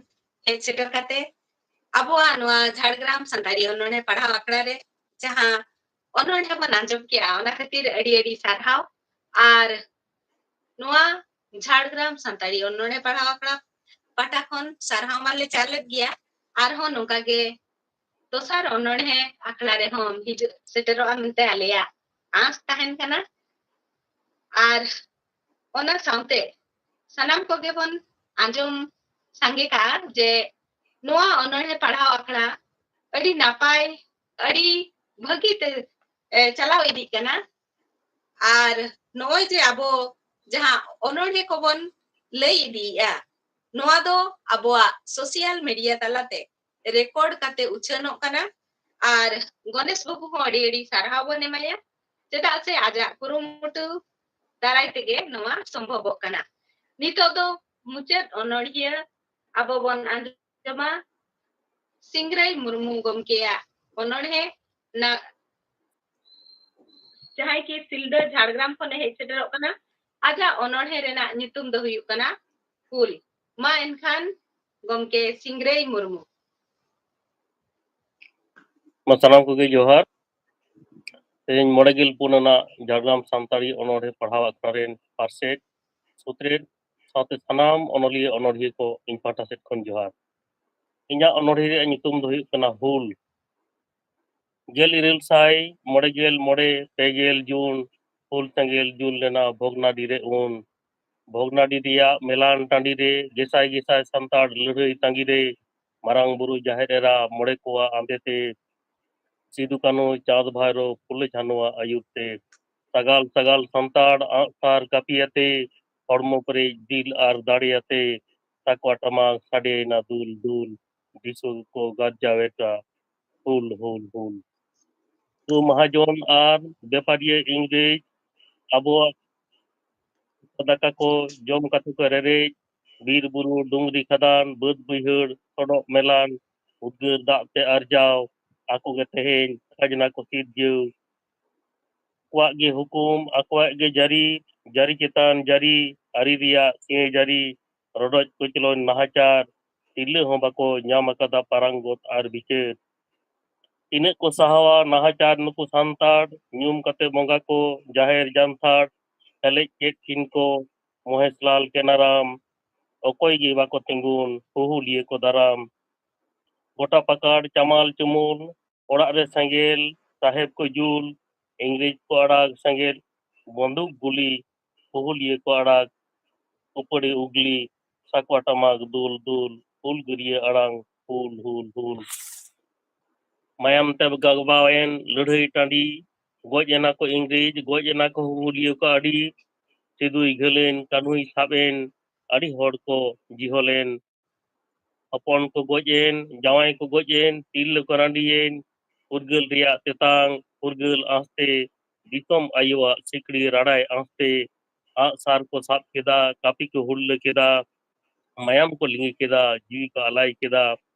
ᱦᱮᱡ ᱥᱮᱴᱮᱨ ᱠᱟᱛᱮ ᱟᱵᱚᱣᱟᱜ ᱱᱚᱣᱟ ᱡᱷᱟᱲᱜᱨᱟᱢ ᱥᱟᱱᱛᱟᱲᱤ ᱚᱱᱚᱬᱦᱮ ᱯᱟᱲᱦᱟᱣ ᱟᱠᱷᱲᱟ ᱨᱮ ᱡᱟᱦᱟᱸ ᱚᱱᱚᱬᱦᱮ ᱵᱚᱱ ᱟᱸᱡᱚᱢ ᱠᱮᱜᱼᱟ, ᱚᱱᱟ ᱠᱷᱟᱹᱛᱤᱨ ᱟᱹᱰᱤ ᱟᱹᱰᱤ ᱥᱟᱨᱦᱟᱣ᱾ ᱟᱨ ᱱᱚᱣᱟ ᱡᱷᱟᱲᱜᱨᱟᱢ ᱥᱟᱱᱛᱟᱲᱤ ᱚᱱᱚᱬᱦᱮ ᱯᱟᱲᱦᱟᱣ ᱟᱠᱷᱲᱟ ᱯᱟᱦᱴᱟ ᱠᱷᱚᱱ ᱥᱟᱨᱦᱟᱣ ᱢᱟᱞᱮ ᱪᱟᱞᱮᱫ ᱜᱮᱭᱟ᱾ ᱟᱨᱦᱚᱸ ᱱᱚᱝᱠᱟ ᱜᱮ ᱫᱚᱥᱟᱨ ᱚᱱᱚᱬᱦᱮ ᱟᱠᱷᱲᱟ ᱨᱮᱦᱚᱸ ᱦᱤᱡᱩᱜ ᱥᱮᱴᱮᱨᱚᱜᱼᱟ ᱢᱮᱱᱛᱮ ᱟᱞᱮᱭᱟᱜ ᱟᱸᱥ ᱛᱟᱦᱮᱱ ᱠᱟᱱᱟ᱾ ᱟᱨ ᱚᱱᱟ ᱥᱟᱶᱛᱮ ᱥᱟᱱᱟᱢ ᱠᱚᱜᱮ ᱵᱚᱱ ᱟᱸᱡᱚᱢ ᱥᱟᱸᱜᱮ ᱠᱟᱜᱼᱟ ᱡᱮ ᱱᱚᱣᱟ ᱚᱱᱚᱬᱦᱮ ᱯᱟᱲᱦᱟᱣ ᱟᱠᱷᱲᱟ ᱟᱹᱰᱤ ᱱᱟᱯᱟᱭ, ᱟᱹᱰᱤ ᱵᱷᱟᱹᱜᱤ ᱛᱮ, ᱮ, ᱪᱟᱞᱟᱣ ᱤᱫᱤᱜ ᱠᱟᱱᱟ᱾ ᱟᱨ ᱱᱚᱜᱼᱚᱭ ᱡᱮ ᱟᱵᱚ ᱡᱟᱦᱟᱸ ᱚᱱᱚᱬᱦᱮ ᱠᱚᱵᱚᱱ ᱞᱟᱹᱭ ᱤᱫᱤᱭᱮᱫᱼᱟ, ᱱᱚᱣᱟ ᱫᱚ ᱟᱵᱚᱣᱟᱜ social media ᱛᱟᱞᱟᱛᱮ record ᱠᱟᱛᱮ ᱩᱪᱷᱟᱹᱱᱚᱜ ᱠᱟᱱᱟ᱾ ᱟᱨ ᱜᱚᱱᱮᱥ ᱵᱟᱹᱵᱩ ᱦᱚᱸ ᱟᱹᱰᱤ ᱟᱹᱰᱤ ᱥᱟᱨᱦᱟᱣ ᱵᱚᱱ ᱮᱢᱟᱭᱟ, ᱪᱮᱫᱟᱜ ᱥᱮ ᱟᱡᱟᱜ ᱠᱩᱨᱩᱢᱩᱴᱩ ᱫᱟᱨᱟᱭ ᱛᱮᱜᱮ ᱱᱚᱣᱟ ᱥᱚᱢᱵᱷᱚᱵᱚᱜ ᱠᱟᱱᱟ᱾ ᱱᱤᱛᱚᱜ ᱫᱚ ᱢᱩᱪᱟᱹᱫ ᱚᱱᱚᱬᱦᱤᱭᱟᱹ ᱟᱵᱚ ᱵᱚᱱ ᱟᱸᱡᱚᱢᱟ ᱥᱤᱝᱨᱟᱹᱭ ᱢᱩᱨᱢᱩ ᱜᱚᱢᱠᱮᱭᱟᱜ ᱚᱱᱚᱬᱦᱮ, ᱱᱟ-, ᱡᱟᱦᱟᱸᱭ ᱠᱤ ᱥᱤᱞᱫᱟᱹ ᱡᱷᱟᱲᱜᱨᱟᱢ ᱠᱷᱚᱱᱮ ᱦᱮᱡ ᱥᱮᱴᱮᱨᱚᱜ ᱠᱟᱱᱟ᱾ ᱟᱡᱟᱜ ᱚᱱᱚᱬᱦᱮ ᱨᱮᱱᱟᱜ ᱧᱩᱛᱩᱢ ᱫᱚ ᱦᱩᱭᱩᱜ ᱠᱟᱱᱟ ᱦᱩᱞ᱾ ᱢᱟ ᱮᱱᱠᱷᱟᱱ ᱜᱚᱢᱠᱮ ᱥᱤᱝᱨᱟᱹᱭ ᱢᱩᱨᱢᱩ᱾ ᱢᱟ ᱥᱟᱱᱟᱢ ᱠᱚᱜᱮ ᱡᱚᱦᱟᱨ᱾ ᱛᱮᱦᱮᱧ ᱢᱚᱬᱮ ᱜᱮᱞ ᱯᱩᱱ ᱟᱱᱟᱜ ᱡᱷᱟᱲᱜᱨᱟᱢ ᱥᱟᱱᱛᱟᱲᱤ ᱚᱱᱚᱬᱦᱮ ᱯᱟᱲᱦᱟᱣ ᱟᱠᱷᱲᱟ ᱨᱮᱱ ᱯᱟᱨᱥᱮᱛ, ᱥᱩᱛᱨᱮᱛ ᱥᱟᱶᱛᱮ ᱥᱟᱱᱟᱢ ᱚᱱᱚᱞᱤᱭᱟᱹ ᱚᱱᱚᱬᱦᱤᱭᱟᱹ ᱠᱚ ᱤᱧ ᱯᱟᱦᱴᱟ ᱥᱮᱫ ᱠᱷᱚᱱ ᱡᱚᱦᱟᱨ᱾ ᱤᱧᱟᱹᱜ ᱚᱱᱚᱬᱦᱮ ᱨᱮᱭᱟᱜ ᱧᱩᱛᱩᱢ ᱫᱚ ᱦᱩᱭᱩᱜ ᱠᱟᱱᱟ ᱦᱩᱞ᱾ ᱜᱮᱞ ᱤᱨᱟᱹᱞ ᱥᱟᱭ ᱢᱚᱬᱮ ᱜᱮᱞ ᱢᱚᱬᱮ, ᱯᱮ ᱜᱮᱞ ᱡᱩᱱ, ᱦᱩᱞ ᱥᱮᱸᱜᱮᱞ ᱡᱩᱞ ᱞᱮᱱᱟ ᱵᱷᱚᱜᱽᱱᱟᱰᱤ ᱨᱮ ᱩᱱ᱾ ᱵᱷᱚᱜᱽᱱᱟᱰᱤ ᱨᱮᱭᱟᱜ ᱢᱮᱞᱟᱱ ᱴᱟᱺᱰᱤ ᱨᱮ ᱜᱮᱥᱟᱭ ᱜᱮᱥᱟᱭ ᱥᱟᱱᱛᱟᱲ ᱞᱟᱹᱲᱦᱟᱹᱭ ᱛᱟᱺᱜᱤ ᱨᱮ, ᱢᱟᱨᱟᱝ ᱵᱩᱨᱩ ᱡᱟᱦᱮᱨ ᱮᱨᱟ ᱢᱚᱬᱮ ᱠᱚᱣᱟᱜ ᱟᱸᱫᱮ ᱛᱮ, ᱥᱤᱫᱩ ᱠᱟᱹᱱᱦᱩ ᱪᱟᱸᱫᱽ ᱵᱷᱟᱭᱨᱳ ᱯᱷᱩᱞᱳ ᱡᱷᱟᱱᱚᱣᱟᱜ ᱟᱹᱭᱩᱨ ᱛᱮ, ᱥᱟᱜᱟᱞ ᱥᱟᱜᱟᱞ ᱥᱟᱱᱛᱟᱲ ᱟᱸᱜ ᱥᱟᱨ ᱠᱟᱹᱯᱤ ᱟᱛᱮ, ᱦᱚᱲᱢᱚ ᱯᱮᱨᱮᱡ ᱫᱤᱞ ᱟᱨ ᱫᱟᱲᱮ ᱟᱛᱮ, ᱥᱟᱠᱣᱟ ᱴᱟᱢᱟᱠ ᱥᱟᱰᱮᱭᱮᱱᱟ ᱫᱩᱞ ᱫᱩᱞ, ᱫᱤᱥᱩ ᱠᱚ ᱜᱟᱨᱡᱟᱣᱮᱫᱟ ᱦᱩᱞ ᱦᱩᱞ ᱦᱩᱞ᱾ ᱛᱚ ᱢᱟᱦᱟᱡᱚᱱ ᱟᱨ ᱵᱮᱯᱟᱨᱤᱭᱟᱹ ᱤᱝᱨᱮᱡᱽ ᱟᱵᱚᱣᱟᱜ ᱫᱟᱠᱟ ᱠᱚ ᱡᱚᱢ ᱠᱟᱛᱮ ᱠᱚ ᱨᱮᱨᱮᱡ, ᱵᱤᱨ ᱵᱩᱨᱩ ᱰᱩᱝᱨᱤ ᱠᱷᱟᱫᱟᱱ ᱵᱟᱹᱫᱽ ᱵᱟᱹᱭᱦᱟᱹᱲ ᱥᱚᱰᱚᱜ ᱢᱮᱞᱟᱱ, ᱩᱫᱽᱜᱟᱹᱨ ᱫᱟᱜ ᱛᱮ ᱟᱨᱡᱟᱣ ᱟᱠᱚ ᱜᱮ ᱛᱮᱦᱮᱧ ᱠᱷᱟᱡᱽᱱᱟ ᱠᱚ ᱥᱤᱨᱡᱟᱹᱣ᱾ ᱟᱠᱚᱣᱟᱜ ᱜᱮ ᱦᱩᱠᱩᱢ, ᱟᱠᱚᱣᱟᱜ ᱜᱮ ᱡᱟᱹᱨᱤ, ᱡᱟᱹᱨᱤ ᱪᱮᱛᱟᱱ ᱡᱟᱹᱨᱤ, ᱟᱹᱨᱤ ᱨᱮᱭᱟᱜ ᱥᱤᱧ ᱡᱟᱹᱨᱤ, ᱨᱚᱰᱚᱡ ᱠᱚᱪᱞᱚᱱ ᱱᱟᱦᱟᱪᱟᱨ, ᱛᱤᱨᱞᱟᱹ ᱦᱚᱸ ᱵᱟᱠᱚ ᱧᱟᱢ ᱟᱠᱟᱫᱟ ᱯᱟᱨᱟᱝᱜᱚᱛ ᱟᱨ ᱵᱤᱪᱟᱹᱨ᱾ ᱛᱤᱱᱟᱹᱜ ᱠᱚ ᱥᱟᱦᱟᱣᱟ ᱱᱟᱦᱟᱪᱟᱨ ᱱᱩᱠᱩ ᱥᱟᱱᱛᱟᱲ, ᱧᱩᱢ ᱠᱟᱛᱮ ᱵᱚᱸᱜᱟ ᱠᱚ ᱡᱟᱦᱮᱨ ᱡᱟᱱᱛᱷᱟᱲ, ᱦᱮᱞᱮᱡ ᱠᱮᱫ ᱠᱤᱱ ᱠᱚ ᱢᱚᱦᱮᱥᱞᱟᱞ ᱠᱮᱱᱟᱨᱟᱢ, ᱚᱠᱚᱭ ᱜᱮ ᱵᱟᱠᱚ ᱛᱤᱸᱜᱩᱱ ᱦᱩᱦᱩᱞᱤᱭᱟᱹ ᱠᱚ ᱫᱟᱨᱟᱢ᱾ ᱜᱚᱴᱟ ᱯᱟᱠᱟᱲ ᱪᱟᱢᱟᱞ ᱪᱩᱢᱩᱞ, ᱚᱲᱟᱜ ᱨᱮ ᱥᱮᱸᱜᱮᱞ, ᱥᱟᱦᱮᱵ ᱠᱚ ᱡᱩᱞ, ᱤᱝᱨᱮᱡᱽ ᱠᱚ ᱟᱲᱟᱜ ᱥᱮᱸᱜᱮᱞ, ᱵᱚᱱᱫᱩᱠ ᱜᱩᱞᱤ, ᱦᱩᱦᱩᱞᱤᱭᱟᱹ ᱠᱚ ᱟᱲᱟᱜ, ᱩᱯᱟᱹᱲᱤ ᱩᱜᱽᱞᱤ, ᱥᱟᱠᱣᱟ ᱴᱟᱢᱟᱠ ᱫᱩᱞ ᱫᱩᱞ, ᱦᱩᱞᱜᱟᱹᱨᱤᱭᱟᱹ ᱟᱲᱟᱝ ᱦᱩᱞ ᱦᱩᱞ ᱦᱩᱞ᱾ ᱢᱟᱭᱟᱢ ᱛᱮ ᱜᱟᱵᱟᱣᱮᱱ ᱞᱟᱹᱲᱦᱟᱹᱭ ᱴᱟᱺᱰᱤ, ᱜᱚᱡ ᱮᱱᱟ ᱠᱚ ᱤᱝᱨᱮᱡᱽ, ᱜᱚᱡ ᱮᱱᱟ ᱠᱚ ᱦᱩᱞᱤᱭᱟᱹ ᱠᱚ ᱟᱹᱰᱤ᱾ ᱥᱤᱫᱩᱭ ᱜᱷᱟᱹᱞᱮᱱ, ᱠᱟᱹᱱᱦᱩᱭ ᱥᱟᱵ ᱮᱱ, ᱟᱹᱰᱤ ᱦᱚᱲ ᱠᱚ ᱡᱤᱦᱚᱞᱮᱱ᱾ ᱦᱚᱯᱚᱱ ᱠᱚ ᱜᱚᱡ ᱮᱱ, ᱡᱟᱶᱟᱭ ᱠᱚ ᱜᱚᱡ ᱮᱱ, ᱛᱤᱨᱞᱟᱹ ᱠᱚ ᱨᱟᱺᱰᱤᱭᱮᱱ᱾ ᱯᱷᱩᱨᱜᱟᱹᱞ ᱨᱮᱭᱟᱜ ᱛᱮᱛᱟᱝ, ᱯᱷᱩᱨᱜᱟᱹᱞ ᱟᱸᱥᱛᱮ, ᱫᱤᱥᱚᱢ ᱟᱭᱳᱣᱟᱜ ᱥᱤᱠᱲᱤ ᱨᱟᱲᱟᱭ ᱟᱸᱥᱛᱮ, ᱟᱜ ᱥᱟᱨ ᱠᱚ ᱥᱟᱵ ᱠᱮᱫᱟ, ᱠᱟᱹᱯᱤ ᱠᱚ ᱦᱩᱞᱞᱟᱹ ᱠᱮᱫᱟ, ᱢᱟᱭᱟᱢ ᱠᱚ ᱞᱤᱸᱜᱤ ᱠᱮᱫᱟ, ᱡᱤᱣᱤ ᱠᱚ ᱟᱞᱟᱭ ᱠᱮᱫᱟ,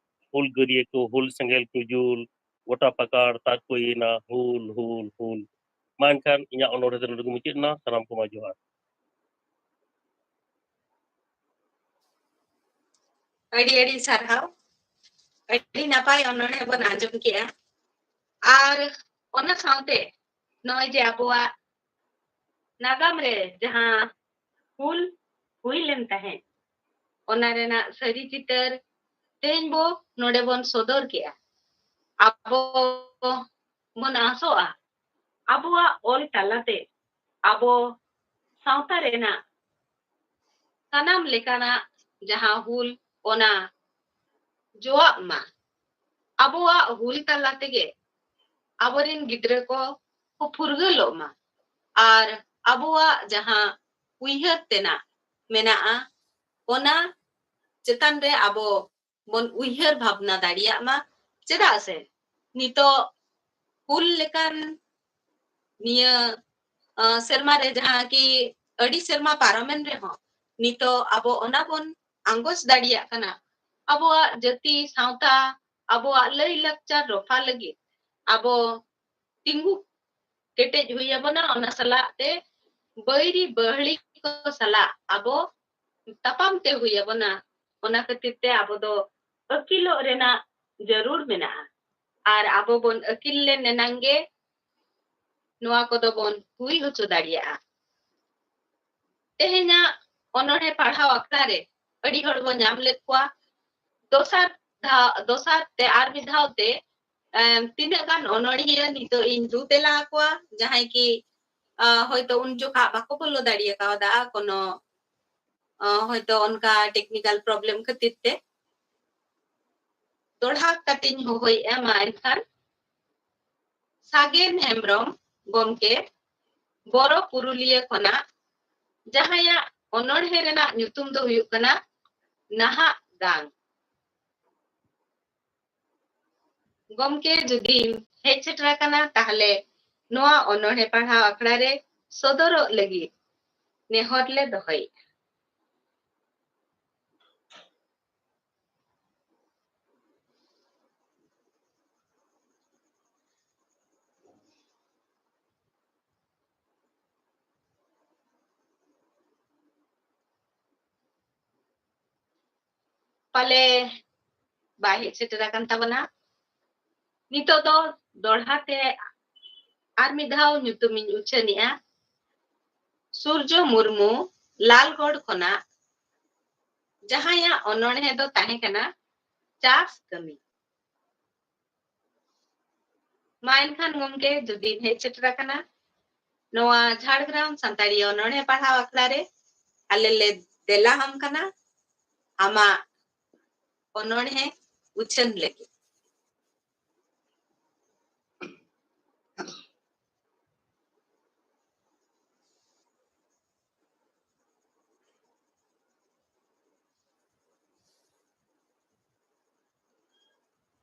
ᱦᱩᱞᱜᱟᱹᱨᱤᱭᱟᱹ ᱠᱚ ᱦᱩᱞ ᱥᱮᱸᱜᱮᱞ ᱠᱚ ᱡᱩᱞ, ᱜᱚᱴᱟ ᱯᱟᱠᱟᱲ ᱛᱟᱨᱠᱚᱭᱮᱱᱟ ᱦᱩᱞ ᱦᱩᱞ ᱦᱩᱞ᱾ ᱢᱟ ᱮᱱᱠᱷᱟᱱ ᱤᱧᱟᱹᱜ ᱚᱱᱚᱬᱦᱮ ᱫᱚ ᱱᱚᱰᱮ ᱜᱮ ᱢᱩᱪᱟᱹᱫ ᱮᱱᱟ᱾ ᱥᱟᱱᱟᱢ ᱠᱚᱢᱟ ᱡᱚᱦᱟᱨ᱾ ᱟᱹᱰᱤ ᱟᱹᱰᱤ ᱥᱟᱨᱦᱟᱣ᱾ ᱟᱹᱰᱤ ᱱᱟᱯᱟᱭ ᱚᱱᱚᱬᱦᱮ ᱵᱚᱱ ᱟᱸᱡᱚᱢ ᱠᱮᱜᱼᱟ᱾ ᱟᱨ ᱚᱱᱟ ᱥᱟᱶᱛᱮ ᱱᱚᱜᱼᱚᱭ ᱡᱮ ᱟᱵᱚᱣᱟᱜ ᱱᱟᱜᱟᱢ ᱨᱮ ᱡᱟᱦᱟᱸ ᱦᱩᱞ ᱦᱩᱭ ᱞᱮᱱ ᱛᱟᱦᱮᱸᱫ, ᱚᱱᱟ ᱨᱮᱱᱟᱜ ᱥᱟᱹᱨᱤ ᱪᱤᱛᱟᱹᱨ ᱛᱮᱦᱮᱧ ᱵᱚ ᱱᱚᱰᱮ ᱵᱚᱱ ᱥᱚᱫᱚᱨ ᱠᱮᱜᱼᱟ᱾ ᱟᱵᱚ ᱵᱚᱱ ᱟᱥᱚᱜᱼᱟ, ᱟᱵᱚᱣᱟᱜ ᱚᱞ ᱛᱟᱞᱟᱛᱮ ᱟᱵᱚ ᱥᱟᱶᱛᱟ ᱨᱮᱱᱟᱜ ᱥᱟᱱᱟᱢ ᱞᱮᱠᱟᱱᱟᱜ ᱡᱟᱦᱟᱸ ᱦᱩᱞ, ᱚᱱᱟ ᱡᱚᱣᱟᱜ ᱢᱟ᱾ ᱟᱵᱚᱣᱟᱜ ᱦᱩᱞ ᱛᱟᱞᱟ ᱛᱮᱜᱮ ᱟᱵᱚᱨᱮᱱ ᱜᱤᱫᱽᱨᱟᱹ ᱠᱚ ᱠᱚ ᱯᱷᱩᱨᱜᱟᱹᱞᱚᱜ ᱢᱟ᱾ ᱟᱨ ᱟᱵᱚᱣᱟᱜ ᱡᱟᱦᱟᱸ ᱩᱭᱦᱟᱹᱨ ᱛᱮᱱᱟᱜ ᱢᱮᱱᱟᱜᱼᱟ, ᱚᱱᱟ ᱪᱮᱛᱟᱱ ᱨᱮ ᱟᱵᱚ ᱵᱚᱱ ᱩᱭᱦᱟᱹᱨ ᱵᱷᱟᱵᱽᱱᱟ ᱫᱟᱲᱮᱭᱟᱜ ᱢᱟ᱾ ᱪᱮᱫᱟᱜ ᱥᱮ ᱱᱤᱛᱚᱜ ᱦᱩᱞ ᱞᱮᱠᱟᱱ ᱱᱤᱭᱟᱹ, ᱟᱸ, ᱥᱮᱨᱢᱟ ᱨᱮ ᱡᱟᱦᱟᱸ ᱠᱤ ᱟᱹᱰᱤ ᱥᱮᱨᱢᱟ ᱯᱟᱨᱚᱢᱮᱱ ᱨᱮᱦᱚᱸ, ᱱᱤᱛᱚᱜ ᱟᱵᱚ ᱚᱱᱟ ᱵᱚᱱ ᱟᱸᱜᱚᱪ ᱫᱟᱲᱮᱭᱟᱜ ᱠᱟᱱᱟ᱾ ᱟᱵᱚᱣᱟᱜ ᱡᱟᱹᱛᱤ, ᱥᱟᱶᱛᱟ, ᱟᱵᱚᱣᱟᱜ ᱞᱟᱹᱭ ᱞᱟᱠᱪᱟᱨ ᱨᱚᱯᱷᱟ ᱞᱟᱹᱜᱤᱫ ᱟᱵᱚ ᱛᱤᱸᱜᱩ ᱠᱮᱴᱮᱡ ᱦᱩᱭ ᱟᱵᱚᱱᱟ᱾ ᱚᱱᱟ ᱥᱟᱞᱟᱜ ᱛᱮ ᱵᱟᱹᱭᱨᱤ ᱵᱟᱹᱦᱲᱤ ᱠᱚ ᱥᱟᱞᱟᱜ ᱟᱵᱚ ᱛᱟᱯᱟᱢ ᱛᱮ ᱦᱩᱭ ᱟᱵᱚᱱᱟ᱾ ᱚᱱᱟ ᱠᱷᱟᱹᱛᱤᱨ ᱛᱮ ᱟᱵᱚ ᱫᱚ ᱟᱹᱠᱤᱞᱚᱜ ᱨᱮᱱᱟᱜ ᱡᱟᱹᱨᱩᱲ ᱢᱮᱱᱟᱜᱼᱟ᱾ ᱟᱨ ᱟᱵᱚ ᱵᱚᱱ ᱟᱹᱠᱤᱞ ᱞᱮᱱ ᱮᱱᱟᱝ ᱜᱮ ᱱᱚᱣᱟ ᱠᱚᱫᱚ ᱵᱚᱱ ᱦᱩᱭ ᱦᱚᱪᱚ ᱫᱟᱲᱮᱭᱟᱜᱼᱟ᱾ ᱛᱮᱦᱮᱧᱟᱜ ᱚᱱᱚᱬᱦᱮ ᱯᱟᱲᱦᱟᱣ ᱟᱠᱷᱲᱟ ᱨᱮ ᱟᱹᱰᱤ ᱦᱚᱲ ᱵᱚᱱ ᱧᱟᱢ ᱞᱮᱫ ᱠᱚᱣᱟ᱾ ᱫᱚᱥᱟᱨ ᱫᱷᱟᱣ, ᱫᱚᱥᱟᱨ ᱛᱮ ᱟᱨ ᱢᱤᱫ ᱫᱷᱟᱣ ᱛᱮ, ᱮᱢ, ᱛᱤᱱᱟᱹᱜ ᱜᱟᱱ ᱚᱱᱚᱬᱦᱤᱭᱟᱹ ᱱᱤᱛᱚᱜ ᱤᱧ ᱫᱩ ᱛᱮᱞᱟ ᱟᱠᱚᱣᱟ, ᱡᱟᱦᱟᱸᱭ ᱠᱤ, ᱟ, ᱦᱚᱭᱛᱚ ᱩᱱ ᱡᱚᱠᱷᱟ ᱵᱟᱠᱚ ᱵᱚᱞᱚ ᱫᱟᱲᱮ ᱠᱟᱣᱫᱟ ᱠᱳᱱᱳ ᱦᱚᱭᱛᱳ ᱚᱱᱠᱟ ᱴᱮᱠᱱᱤᱠᱟᱞ ᱯᱨᱚᱵᱞᱮᱢ ᱠᱷᱟᱹᱛᱤᱨ ᱛᱮ᱾ ᱫᱚᱲᱦᱟ ᱠᱟᱛᱮᱧ ᱦᱚᱦᱚᱭᱮᱫᱼᱟ, ᱢᱟ ᱮᱱᱠᱷᱟᱱ ᱥᱟᱜᱮᱱ ᱦᱮᱢᱵᱨᱚᱢ ᱜᱚᱢᱠᱮ, ᱵᱚᱨᱚ ᱯᱩᱨᱩᱞᱤᱭᱟᱹ ᱠᱷᱚᱱᱟᱜ, ᱡᱟᱦᱟᱸᱭᱟᱜ ᱚᱱᱚᱬᱦᱮ ᱨᱮᱱᱟᱜ ᱧᱩᱛᱩᱢ ᱫᱚ ᱦᱩᱭᱩᱜ ᱠᱟᱱᱟ ᱱᱟᱦᱟᱜ ᱫᱟᱝ᱾ ᱜᱚᱢᱠᱮ, ᱡᱩᱫᱤᱢ ᱦᱮᱡ ᱥᱮᱴᱮᱨ ᱟᱠᱟᱱᱟ, ᱛᱟᱦᱞᱮ ᱱᱚᱣᱟ ᱚᱱᱚᱬᱦᱮ ᱯᱟᱲᱦᱟᱣ ᱟᱠᱷᱲᱟ ᱨᱮ ᱥᱚᱫᱚᱨᱚᱜ ᱞᱟᱹᱜᱤᱫ ᱱᱮᱦᱚᱨ ᱞᱮ ᱫᱚᱦᱚᱭᱮᱫᱼᱟ᱾ ᱯᱟᱞᱮ ᱵᱟᱭ ᱦᱮᱡ ᱥᱮᱴᱮᱨ ᱟᱠᱟᱱ ᱛᱟᱵᱚᱱᱟ᱾ ᱱᱤᱛᱚᱜ ᱫᱚ ᱫᱚᱲᱦᱟ ᱛᱮ ᱟᱨ ᱢᱤᱫ ᱫᱷᱟᱣ ᱧᱩᱛᱩᱢᱤᱧ ᱩᱪᱷᱟᱹᱱᱮᱜᱼᱟ, ᱥᱩᱨᱡᱚ ᱢᱩᱨᱢᱩ, ᱞᱟᱞᱜᱚᱲ ᱠᱷᱚᱱᱟᱜ, ᱡᱟᱦᱟᱸᱭᱟᱜ ᱚᱱᱚᱬᱦᱮ ᱫᱚ ᱛᱟᱦᱮᱸ ᱠᱟᱱᱟ ᱪᱟᱥ ᱠᱟᱹᱢᱤ᱾ ᱢᱟ ᱮᱱᱠᱷᱟᱱ ᱜᱚᱢᱠᱮ, ᱡᱩᱫᱤᱢ ᱦᱮᱡ ᱥᱮᱴᱮᱨ ᱟᱠᱟᱱᱟ ᱱᱚᱣᱟ ᱡᱷᱟᱲᱜᱨᱟᱢ ᱥᱟᱱᱛᱟᱲᱤ ᱚᱱᱚᱬᱦᱮ ᱯᱟᱲᱦᱟᱣ ᱟᱠᱷᱲᱟ ᱨᱮ, ᱟᱞᱮ ᱞᱮ ᱫᱮᱞᱟ ᱟᱢ ᱠᱟᱱᱟ ᱟᱢᱟᱜ ᱚᱱᱚᱬᱦᱮ ᱩᱪᱷᱟᱹᱱ ᱞᱟᱹᱜᱤᱫ᱾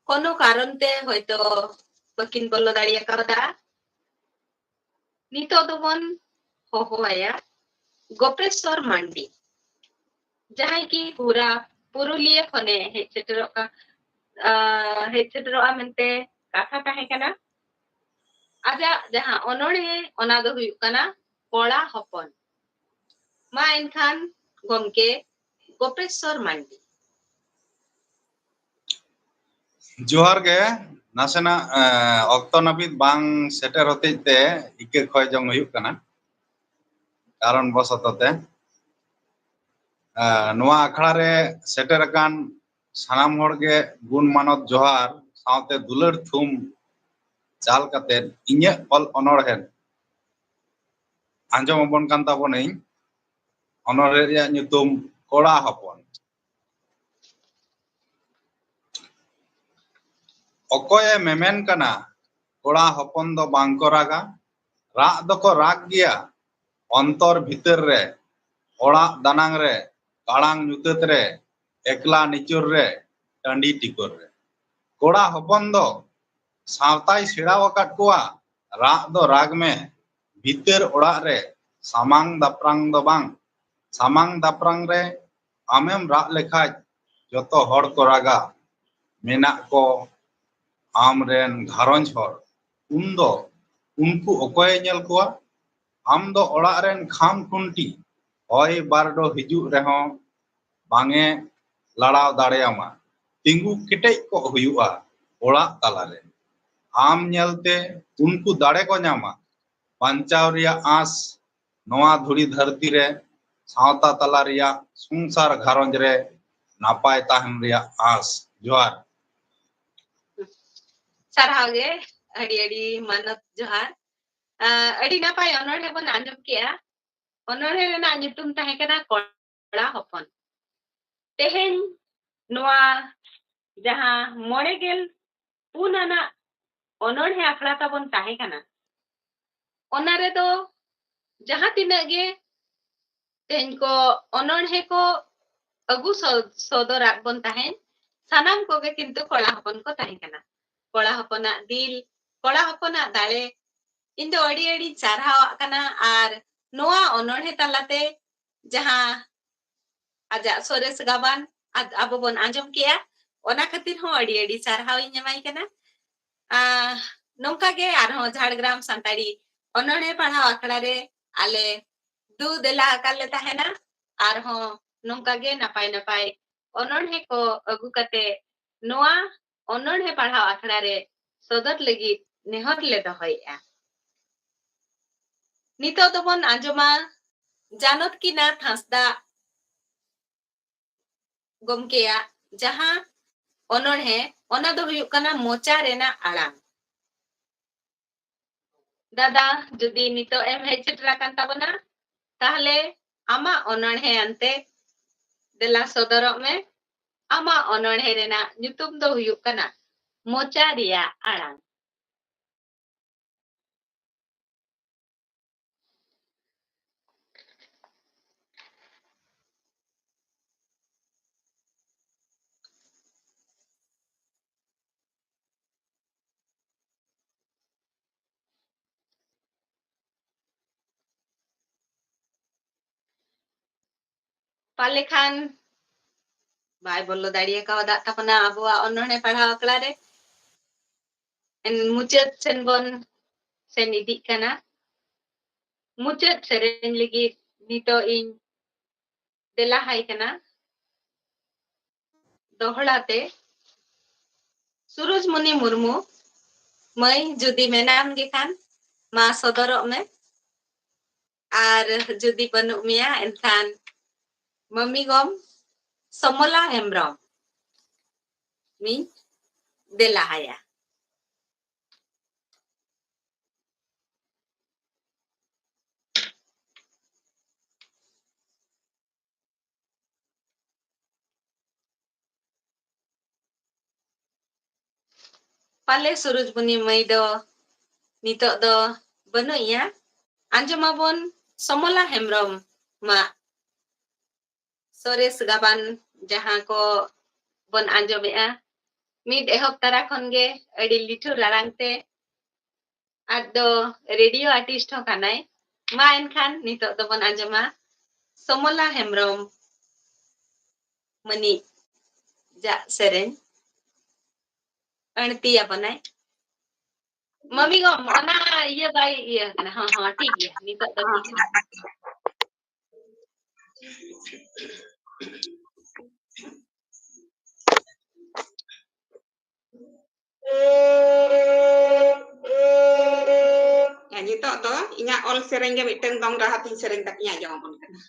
ᱠᱳᱱᱳ ᱠᱟᱨᱚᱱ ᱛᱮ ᱦᱚᱭᱛᱳ ᱵᱟᱹᱠᱤᱱ ᱵᱚᱞᱚ ᱫᱟᱲᱮ ᱠᱟᱣᱫᱟ᱾ ᱱᱤᱛᱚᱜ ᱫᱚᱵᱚᱱ ᱦᱚᱦᱚᱣᱟᱭᱟ ᱜᱳᱯᱮᱥᱥᱚᱨ ᱢᱟᱱᱰᱤ, ᱡᱟᱦᱟᱸᱭ ᱠᱤ ᱯᱩᱨᱟ ᱯᱩᱨᱩᱞᱤᱭᱟᱹ ᱠᱷᱚᱱᱮ ᱦᱮᱡ ᱥᱮᱴᱮᱨᱚᱜ ᱠᱟ-, ᱟ, ᱦᱮᱡ ᱥᱮᱴᱮᱨᱚᱜᱼᱟ ᱢᱮᱱᱛᱮ ᱠᱟᱛᱷᱟ ᱛᱟᱦᱮᱸ ᱠᱟᱱᱟ᱾ ᱟᱡᱟᱜ ᱡᱟᱦᱟᱸ ᱚᱱᱚᱬᱦᱮ, ᱚᱱᱟ ᱫᱚ ᱦᱩᱭᱩᱜ ᱠᱟᱱᱟ ᱠᱚᱲᱟ ᱦᱚᱯᱚᱱ᱾ ᱢᱟ ᱮᱱᱠᱷᱟᱱ ᱜᱚᱢᱠᱮ ᱜᱳᱯᱮᱥᱥᱚᱨ ᱢᱟᱱᱰᱤ᱾ ᱡᱚᱦᱟᱨ ᱜᱮ᱾ ᱱᱟᱥᱮᱱᱟᱜ, ᱮ, ᱚᱠᱛᱚ ᱱᱟᱹᱯᱤᱛ ᱵᱟᱝ ᱥᱮᱴᱮᱨ ᱦᱚᱛᱮᱡ ᱛᱮ ᱤᱠᱟᱹ ᱠᱷᱚᱭ ᱡᱚᱝ ᱦᱩᱭᱩᱜ ᱠᱟᱱᱟ, ᱠᱟᱨᱚᱱ ᱵᱚᱥᱚᱛᱚ ᱛᱮ᱾ ᱮ, ᱱᱚᱣᱟ ᱟᱠᱷᱲᱟ ᱨᱮ ᱥᱮᱴᱮᱨ ᱟᱠᱟᱱ ᱥᱟᱱᱟᱢ ᱦᱚᱲ ᱜᱮ ᱜᱩᱱ ᱢᱟᱱᱚᱛ ᱡᱚᱦᱟᱨ ᱥᱟᱶᱛᱮ ᱫᱩᱞᱟᱹᱲ ᱛᱷᱩᱢ ᱪᱟᱞ ᱠᱟᱛᱮ ᱤᱧᱟᱹᱜ ᱚᱞ ᱚᱱᱚᱬᱦᱮ ᱟᱸᱡᱚᱢ ᱟᱵᱚᱱ ᱠᱟᱱ ᱛᱟᱵᱚᱱᱟᱹᱧ᱾ ᱚᱱᱚᱬᱦᱮ ᱨᱮᱭᱟᱜ ᱧᱩᱛᱩᱢ ᱠᱚᱲᱟ ᱦᱚᱯᱚᱱ᱾ ᱚᱠᱚᱭᱮ ᱢᱮᱢᱮᱱ ᱠᱟᱱᱟ ᱠᱚᱲᱟ ᱦᱚᱯᱚᱱ ᱫᱚ ᱵᱟᱝ ᱠᱚ ᱨᱟᱜᱟ? ᱨᱟᱜ ᱫᱚᱠᱚ ᱨᱟᱜ ᱜᱮᱭᱟ ᱚᱱᱛᱚᱨ ᱵᱷᱤᱛᱟᱹᱨ ᱨᱮ, ᱚᱲᱟᱜ ᱫᱟᱱᱟᱝ ᱨᱮ, ᱠᱟᱲᱟᱝ ᱧᱩᱛᱟᱹᱛ ᱨᱮ, ᱮᱠᱞᱟ ᱱᱤᱪᱚᱨ ᱨᱮ, ᱴᱟᱺᱰᱤ ᱴᱤᱠᱚᱨ ᱨᱮ᱾ ᱠᱚᱲᱟ ᱦᱚᱯᱚᱱ ᱫᱚ ᱥᱟᱶᱛᱟᱭ ᱥᱮᱬᱟ ᱟᱠᱟᱫ ᱠᱚᱣᱟ, ᱨᱟᱜ ᱫᱚ ᱨᱟᱜᱽ ᱢᱮ ᱵᱷᱤᱛᱟᱹᱨ ᱚᱲᱟᱜ ᱨᱮ, ᱥᱟᱢᱟᱝ ᱫᱟᱯᱨᱟᱝ ᱫᱚ ᱵᱟᱝ᱾ ᱥᱟᱢᱟᱝ ᱫᱟᱯᱨᱟᱝ ᱨᱮ ᱟᱢᱮᱢ ᱨᱟᱜ ᱞᱮᱠᱷᱟᱡ ᱡᱚᱛᱚ ᱦᱚᱲ ᱠᱚ ᱨᱟᱜᱟ, ᱢᱮᱱᱟᱜ ᱠᱚ ᱟᱢ ᱨᱮᱱ ᱜᱷᱟᱨᱚᱸᱡᱽ ᱦᱚᱲ᱾ ᱩᱱᱫᱚ ᱩᱱᱠᱩ ᱚᱠᱚᱭᱮ ᱧᱮᱞ ᱠᱚᱣᱟ? ᱟᱢ ᱫᱚ ᱚᱲᱟᱜ ᱨᱮᱱ ᱠᱷᱟᱢ ᱠᱷᱩᱱᱴᱤ, ᱦᱚᱭ ᱵᱟᱨᱰᱚ ᱦᱤᱡᱩᱜ ᱨᱮᱦᱚᱸ ᱵᱟᱝ ᱮ ᱞᱟᱲᱟᱣ ᱫᱟᱲᱮᱭᱟᱢᱟ᱾ ᱛᱤᱸᱜᱩ ᱠᱮᱴᱮᱡ ᱠᱚᱜ ᱦᱩᱭᱩᱜᱼᱟ ᱚᱲᱟᱜ ᱛᱟᱞᱟᱨᱮ᱾ ᱟᱢ ᱧᱮᱞᱛᱮ ᱩᱱᱠᱩ ᱫᱟᱲᱮ ᱠᱚ ᱧᱟᱢᱟ᱾ ᱵᱟᱧᱪᱟᱣ ᱨᱮᱭᱟᱜ ᱟᱸᱥ, ᱱᱚᱣᱟ ᱫᱷᱩᱲᱤ ᱫᱷᱟᱹᱨᱛᱤ ᱨᱮ ᱥᱟᱶᱛᱟ ᱛᱟᱞᱟ ᱨᱮᱭᱟᱜ ᱥᱚᱝᱥᱟᱨ ᱜᱷᱟᱨᱚᱸᱡᱽ ᱨᱮ ᱱᱟᱯᱟᱭ ᱛᱟᱦᱮᱱ ᱨᱮᱭᱟᱜ ᱟᱸᱥ᱾ ᱡᱚᱦᱟᱨ᱾ ᱥᱟᱨᱦᱟᱣ ᱜᱮ, ᱟᱹᱰᱤ ᱟᱹᱰᱤ ᱢᱟᱱᱚᱛ ᱡᱚᱦᱟᱨ᱾ ᱟᱸ, ᱟᱹᱰᱤ ᱱᱟᱯᱟᱭ ᱚᱱᱚᱬᱦᱮ ᱵᱚᱱ ᱟᱸᱡᱚᱢ ᱠᱮᱜᱼᱟ᱾ ᱚᱱᱚᱬᱦᱮ ᱨᱮᱱᱟᱜ ᱧᱩᱛᱩᱢ ᱛᱟᱦᱮᱸ ᱠᱟᱱᱟ ᱠᱚᱲᱟ ᱦᱚᱯᱚᱱ᱾ ᱛᱮᱦᱮᱧ ᱱᱚᱣᱟ ᱡᱟᱦᱟᱸ ᱢᱚᱬᱮ ᱜᱮᱞ ᱯᱩᱱ ᱟᱱᱟᱜ ᱚᱱᱚᱬᱦᱮ ᱟᱠᱷᱲᱟ ᱛᱟᱵᱚᱱ ᱛᱟᱦᱮᱸ ᱠᱟᱱᱟ, ᱚᱱᱟ ᱨᱮᱫᱚ ᱡᱟᱦᱟᱸ ᱛᱤᱱᱟᱹᱜ ᱜᱮ ᱛᱮᱦᱮᱧ ᱠᱚ ᱚᱱᱚᱬᱦᱮ ᱠᱚ ᱟᱹᱜᱩ ᱥᱚ-, ᱥᱚᱫᱚᱨᱟᱜ ᱵᱚᱱ ᱛᱟᱦᱮᱸᱱ, ᱥᱟᱱᱟᱢ ᱠᱚᱜᱮ ᱠᱤᱱᱛᱩ ᱠᱚᱲᱟ ᱦᱚᱯᱚᱱ ᱠᱚ ᱛᱟᱦᱮᱸ ᱠᱟᱱᱟ᱾ ᱠᱚᱲᱟ ᱦᱚᱯᱚᱱᱟᱜ ᱫᱤᱞ, ᱠᱚᱲᱟ ᱦᱚᱯᱚᱱᱟᱜ ᱫᱟᱲᱮ, ᱤᱧ ᱫᱚ ᱟᱹᱰᱤ ᱟᱹᱰᱤᱧ ᱥᱟᱨᱦᱟᱣᱟᱜ ᱠᱟᱱᱟ᱾ ᱟᱨ ᱱᱚᱣᱟ ᱚᱱᱚᱬᱦᱮ ᱛᱟᱞᱟᱛᱮ ᱡᱟᱦᱟᱸ ᱟᱡᱟᱜ ᱥᱚᱨᱮᱥ ᱜᱟᱵᱟᱱ ᱟᱫ-, ᱟᱵᱚ ᱵᱚᱱ ᱟᱸᱡᱚᱢ ᱠᱮᱜᱼᱟ, ᱚᱱᱟ ᱠᱷᱟᱹᱛᱤᱨ ᱦᱚᱸ ᱟᱹᱰᱤ ᱟᱹᱰᱤ ᱥᱟᱨᱦᱟᱣ ᱤᱧ ᱮᱢᱟᱭ ᱠᱟᱱᱟ᱾ ᱟᱸ, ᱱᱚᱝᱠᱟ ᱜᱮ ᱟᱨᱦᱚᱸ ᱡᱷᱟᱲᱜᱨᱟᱢ ᱥᱟᱱᱛᱟᱲᱤ ᱚᱱᱚᱬᱦᱮ ᱯᱟᱲᱦᱟᱣ ᱟᱠᱷᱲᱟ ᱨᱮ ᱟᱞᱮ ᱫᱩ ᱫᱮᱞᱟ ᱟᱠᱟᱫ ᱞᱮ ᱛᱟᱦᱮᱱᱟ᱾ ᱟᱨᱦᱚᱸ ᱱᱚᱝᱠᱟ ᱜᱮ ᱱᱟᱯᱟᱭ ᱱᱟᱯᱟᱭ ᱚᱱᱚᱬᱦᱮ ᱠᱚ ᱟᱹᱜᱩ ᱠᱟᱛᱮ ᱱᱚᱣᱟ ᱚᱱᱚᱬᱦᱮ ᱯᱟᱲᱦᱟᱣ ᱟᱠᱷᱲᱟ ᱨᱮ ᱥᱚᱫᱚᱨ ᱞᱟᱹᱜᱤᱫ ᱱᱮᱦᱚᱨ ᱞᱮ ᱫᱚᱦᱚᱭᱮᱫᱼᱟ᱾ ᱱᱤᱛᱚᱜ ᱫᱚᱵᱚᱱ ᱟᱸᱡᱚᱢᱟ ᱡᱟᱱᱚᱛᱠᱤᱱᱟᱛᱷ ᱦᱟᱸᱥᱫᱟ ᱜᱚᱢᱠᱮᱭᱟᱜ ᱡᱟᱦᱟᱸ ᱚᱱᱚᱬᱦᱮ, ᱚᱱᱟ ᱫᱚ ᱦᱩᱭᱩᱜ ᱠᱟᱱᱟ ᱢᱚᱪᱟ ᱨᱮᱱᱟᱜ ᱟᱲᱟᱝ᱾ ᱫᱟᱫᱟ, ᱡᱩᱫᱤ ᱱᱤᱛᱚᱜ ᱮᱢ ᱦᱮᱡ ᱥᱮᱴᱮᱨ ᱟᱠᱟᱱ ᱛᱟᱵᱚᱱᱟ, ᱛᱟᱦᱞᱮ ᱟᱢᱟᱜ ᱚᱱᱚᱬᱦᱮ ᱟᱱᱛᱮ ᱫᱮᱞᱟ ᱥᱚᱫᱚᱨᱚᱜ ᱢᱮ᱾ ᱟᱢᱟᱜ ᱚᱱᱚᱬᱦᱮ ᱨᱮᱱᱟᱜ ᱧᱩᱛᱩᱢ ᱫᱚ ᱦᱩᱭᱩᱜ ᱠᱟᱱᱟ ᱢᱚᱪᱟ ᱨᱮᱭᱟᱜ ᱟᱲᱟᱝ᱾ ᱯᱟᱞᱮ ᱠᱷᱟᱱ ᱵᱟᱭ ᱵᱚᱞᱚ ᱫᱟᱲᱮ ᱠᱟᱣᱫᱟᱜ ᱛᱟᱵᱚᱱᱟ ᱟᱵᱚᱣᱟᱜ ᱚᱱᱚᱬᱦᱮ ᱯᱟᱲᱦᱟᱣ ᱟᱠᱷᱲᱟ ᱨᱮ᱾ ᱮᱱ ᱢᱩᱪᱟᱹᱫ ᱥᱮᱱ ᱵᱚᱱ ᱥᱮᱱ ᱤᱫᱤᱜ ᱠᱟᱱᱟ᱾ ᱢᱩᱪᱟᱹᱫ ᱥᱮᱨᱮᱧ ᱞᱟᱹᱜᱤᱫ ᱱᱤᱛᱚᱜ ᱤᱧ ᱫᱮᱞᱟ ᱦᱟᱭ ᱠᱟᱱᱟ ᱫᱚᱦᱲᱟ ᱛᱮ ᱥᱩᱨᱩᱡᱽᱢᱩᱱᱤ ᱢᱩᱨᱢᱩ᱾ ᱢᱟᱹᱭ, ᱡᱩᱫᱤ ᱢᱮᱱᱟᱢ ᱜᱮ ᱠᱷᱟᱱ ᱢᱟ ᱥᱚᱫᱚᱨᱚᱜ ᱢᱮ, ᱟᱨ ᱡᱩᱫᱤ ᱵᱟᱹᱱᱩᱜ ᱢᱮᱭᱟ ᱮᱱᱠᱷᱟᱱ ᱢᱟᱹᱢᱤ ᱜᱚᱢ ᱥᱚᱢᱚᱞᱟ ᱦᱮᱢᱵᱨᱚᱢ ᱢᱤᱧ ᱫᱮᱞᱟ ᱦᱟᱭᱟ᱾ ᱯᱟᱞᱮ ᱥᱩᱨᱩᱡᱽᱢᱩᱱᱤ ᱢᱟᱹᱭ ᱫᱚ ᱱᱤᱛᱚᱜ ᱫᱚ ᱵᱟᱹᱱᱩᱜ ᱮᱭᱟ᱾ ᱟᱸᱡᱚᱢᱟᱵᱚᱱ ᱥᱚᱢᱚᱞᱟ ᱦᱮᱢᱵᱨᱚᱢ ᱢᱟ ᱥᱚᱨᱮᱥ ᱜᱟᱵᱟᱱ ᱡᱟᱦᱟᱸ ᱠᱚ ᱵᱚᱱ ᱟᱸᱡᱚᱢᱮᱜᱼᱟ, ᱢᱤᱫ ᱮᱦᱚᱵ ᱛᱟᱨᱟ ᱠᱷᱚᱱ ᱜᱮ ᱟᱹᱰᱤ ᱞᱤᱴᱷᱩᱨ ᱟᱲᱟᱝ ᱛᱮ᱾ ᱟᱡ ᱫᱚ ᱨᱮᱰᱤᱭᱳ ᱟᱨᱴᱤᱥᱴ ᱦᱚᱸ ᱠᱟᱱᱟᱭ᱾ ᱢᱟ ᱮᱱᱠᱷᱟᱱ ᱱᱤᱛᱚᱜ ᱫᱚᱵᱚᱱ ᱟᱸᱡᱚᱢᱟ ᱥᱚᱢᱚᱞᱟ ᱦᱮᱢᱵᱨᱚᱢ ᱢᱟᱹᱱᱤᱡ ᱡᱟᱜ ᱥᱮᱨᱮᱧ ᱟᱹᱬᱛᱤ ᱟᱵᱚᱱᱟᱭ᱾ ᱢᱟᱹᱢᱤ ᱜᱚ, ᱚᱱᱟ ᱤᱭᱟᱹ ᱵᱟᱭ ᱤᱭᱟᱹ ᱠᱟᱱᱟ᱾ ᱦᱚᱸ, ᱦᱚᱸ, ᱴᱷᱤᱠ ᱜᱮᱭᱟ, ᱱᱤᱛᱚᱜ ᱫᱚ ᱴᱷᱤᱠ ᱜᱮᱭᱟ᱾ ᱦᱮᱸ, ᱱᱤᱛᱚᱜ ᱫᱚ ᱤᱧᱟᱹᱜ ᱚᱞ ᱥᱮᱨᱮᱧ ᱜᱮ ᱢᱤᱫᱴᱟᱝ ᱫᱚᱝ ᱨᱟᱦᱟ ᱛᱤᱧ ᱥᱮᱨᱮᱧ ᱠᱟᱛᱮᱧ ᱟᱸᱡᱚᱢ ᱟᱵᱚᱱ ᱠᱟᱱᱟ᱾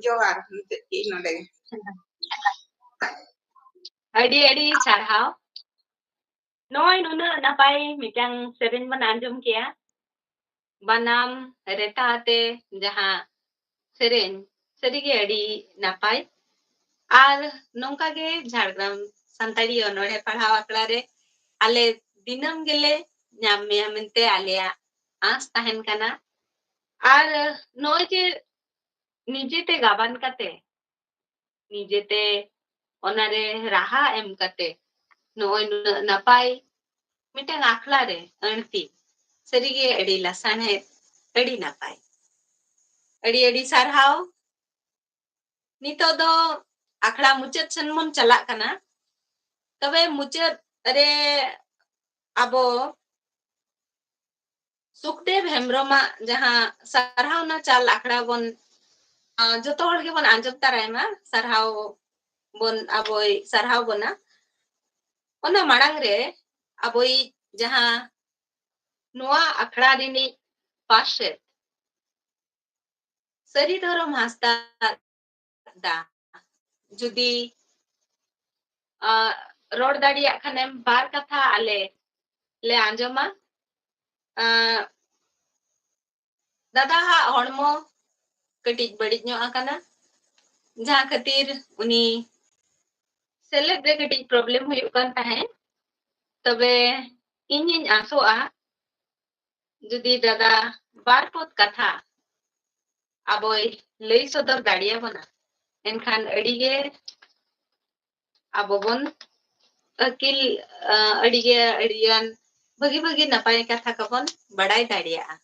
ᱡᱚᱦᱟᱨ, ᱢᱩᱪᱟᱹᱫ ᱠᱮᱜ ᱟᱹᱧ ᱱᱚᱰᱮ ᱜᱮ᱾ ᱟᱹᱰᱤ ᱟᱹᱰᱤ ᱥᱟᱨᱦᱟᱣ᱾ ᱱᱚᱜᱼᱚᱭ ᱱᱩᱱᱟᱹᱜ ᱱᱟᱯᱟᱭ ᱢᱤᱫᱴᱟᱝ ᱥᱮᱨᱮᱧ ᱵᱚᱱ ᱟᱸᱡᱚᱢ ᱠᱮᱜᱼᱟ, ᱵᱟᱱᱟᱢ ᱨᱮᱛᱟ ᱟᱛᱮ ᱡᱟᱦᱟᱸ ᱥᱮᱨᱮᱧ, ᱥᱟᱹᱨᱤᱜᱮ ᱟᱹᱰᱤ ᱱᱟᱯᱟᱭ᱾ ᱟᱨ ᱱᱚᱝᱠᱟ ᱜᱮ ᱡᱷᱟᱲᱜᱨᱟᱢ ᱥᱟᱱᱛᱟᱲᱤ ᱚᱱᱚᱬᱦᱮ ᱯᱟᱲᱦᱟᱣ ᱟᱠᱷᱲᱟ ᱨᱮ ᱟᱞᱮ ᱫᱤᱱᱟᱹᱢ ᱜᱮᱞᱮ ᱧᱟᱢ ᱢᱮᱭᱟ ᱢᱮᱱᱛᱮ ᱟᱞᱮᱭᱟᱜ ᱟᱸᱥ ᱛᱟᱦᱮᱱ ᱠᱟᱱᱟ᱾ ᱟᱨ ᱱᱚᱜᱼᱚᱭ ᱡᱮ ᱱᱤᱡᱮᱛᱮ ᱜᱟᱵᱟᱱ ᱠᱟᱛᱮ, ᱱᱤᱡᱮᱛᱮ ᱚᱱᱟᱨᱮ ᱨᱟᱦᱟ ᱮᱢ ᱠᱟᱛᱮ ᱱᱚᱜᱼᱚᱭ ᱱᱩᱱᱟᱹᱜ ᱱᱟᱯᱟᱭ ᱢᱤᱫᱴᱟᱝ ᱟᱠᱷᱲᱟ ᱨᱮ ᱟᱹᱬᱛᱤ, ᱥᱟᱹᱨᱤᱜᱮ ᱟᱹᱰᱤ ᱞᱟᱥᱟᱬᱦᱮᱫ, ᱟᱹᱰᱤ ᱱᱟᱯᱟᱭ᱾ ᱟᱹᱰᱤ ᱟᱹᱰᱤ ᱥᱟᱨᱦᱟᱣ᱾ ᱱᱤᱛᱚᱜ ᱫᱚ ᱟᱠᱷᱲᱟ ᱢᱩᱪᱟᱹᱫ ᱥᱮᱱ ᱵᱚᱱ ᱪᱟᱞᱟᱜ ᱠᱟᱱᱟ᱾ ᱛᱚᱵᱮ ᱢᱩᱪᱟᱹᱫ ᱨᱮ ᱟᱵᱚ ᱥᱩᱠᱫᱮᱵ ᱦᱮᱢᱵᱨᱚᱢᱟᱜ ᱡᱟᱦᱟᱸ ᱥᱟᱨᱦᱟᱣᱱᱟ ᱪᱟᱞ ᱟᱠᱷᱲᱟ ᱵᱚᱱ, ᱟᱸ, ᱡᱚᱛᱚ ᱦᱚᱲ ᱜᱮᱵᱚᱱ ᱟᱸᱡᱚᱢ ᱛᱟᱨᱟᱭ ᱢᱟ, ᱥᱟᱨᱦᱟᱣ ᱵᱚᱱ, ᱟᱵᱚᱭ ᱥᱟᱨᱦᱟᱣ ᱵᱚᱱᱟ᱾ ᱚᱱᱟ ᱢᱟᱲᱟᱝ ᱨᱮ ᱟᱵᱚᱭᱤᱡ ᱡᱟᱦᱟᱸ ᱱᱚᱣᱟ ᱟᱠᱷᱲᱟ ᱨᱤᱱᱤᱡ ᱯᱟᱨᱥᱮᱛ ᱥᱟᱹᱨᱤ ᱫᱷᱚᱨᱚᱢ ᱦᱟᱸᱥᱫᱟ ᱫᱟ, ᱡᱩᱫᱤ, ᱟ, ᱨᱚᱲ ᱫᱟᱲᱮᱭᱟᱜ ᱠᱷᱟᱱᱮᱢ, ᱵᱟᱨ ᱠᱟᱛᱷᱟ ᱟᱞᱮ ᱞᱮ ᱟᱸᱡᱚᱢᱟ᱾ ᱟ, ᱫᱟᱫᱟ ᱦᱟᱜ ᱦᱚᱲᱢᱚ ᱠᱟᱹᱴᱤᱡ ᱵᱟᱹᱲᱤᱡ ᱧᱚᱜ ᱟᱠᱟᱱᱟ, ᱡᱟᱦᱟᱸ ᱠᱷᱟᱹᱛᱤᱨ ᱩᱱᱤ ᱥᱮᱞᱮᱫ ᱨᱮ ᱠᱟᱹᱴᱤᱡ problem ᱦᱩᱭᱩᱜ ᱠᱟᱱ ᱛᱟᱦᱮᱸᱫ᱾ ᱛᱚᱵᱮ ᱤᱧᱤᱧ ᱟᱥᱚᱜᱼᱟ, ᱡᱩᱫᱤ ᱫᱟᱫᱟ ᱵᱟᱨ ᱯᱚᱫ ᱠᱟᱛᱷᱟ ᱟᱵᱚᱭ ᱞᱟᱹᱭ ᱥᱚᱫᱚᱨ ᱫᱟᱲᱮᱭᱟᱵᱚᱱᱟ, ᱮᱱᱠᱷᱟᱱ ᱟᱹᱰᱤᱜᱮ ᱟᱵᱚ ᱵᱚᱱ ᱟᱹᱠᱤᱞ, ᱟ, ᱟᱹᱰᱤᱜᱮ, ᱟᱹᱰᱤᱜᱟᱱ ᱵᱷᱟᱹᱜᱤ ᱵᱷᱟᱹᱜᱤ ᱱᱟᱯᱟᱭ ᱠᱟᱛᱷᱟ ᱠᱚᱵᱚᱱ ᱵᱟᱲᱟᱭ ᱫᱟᱲᱮᱭᱟᱜᱼᱟ᱾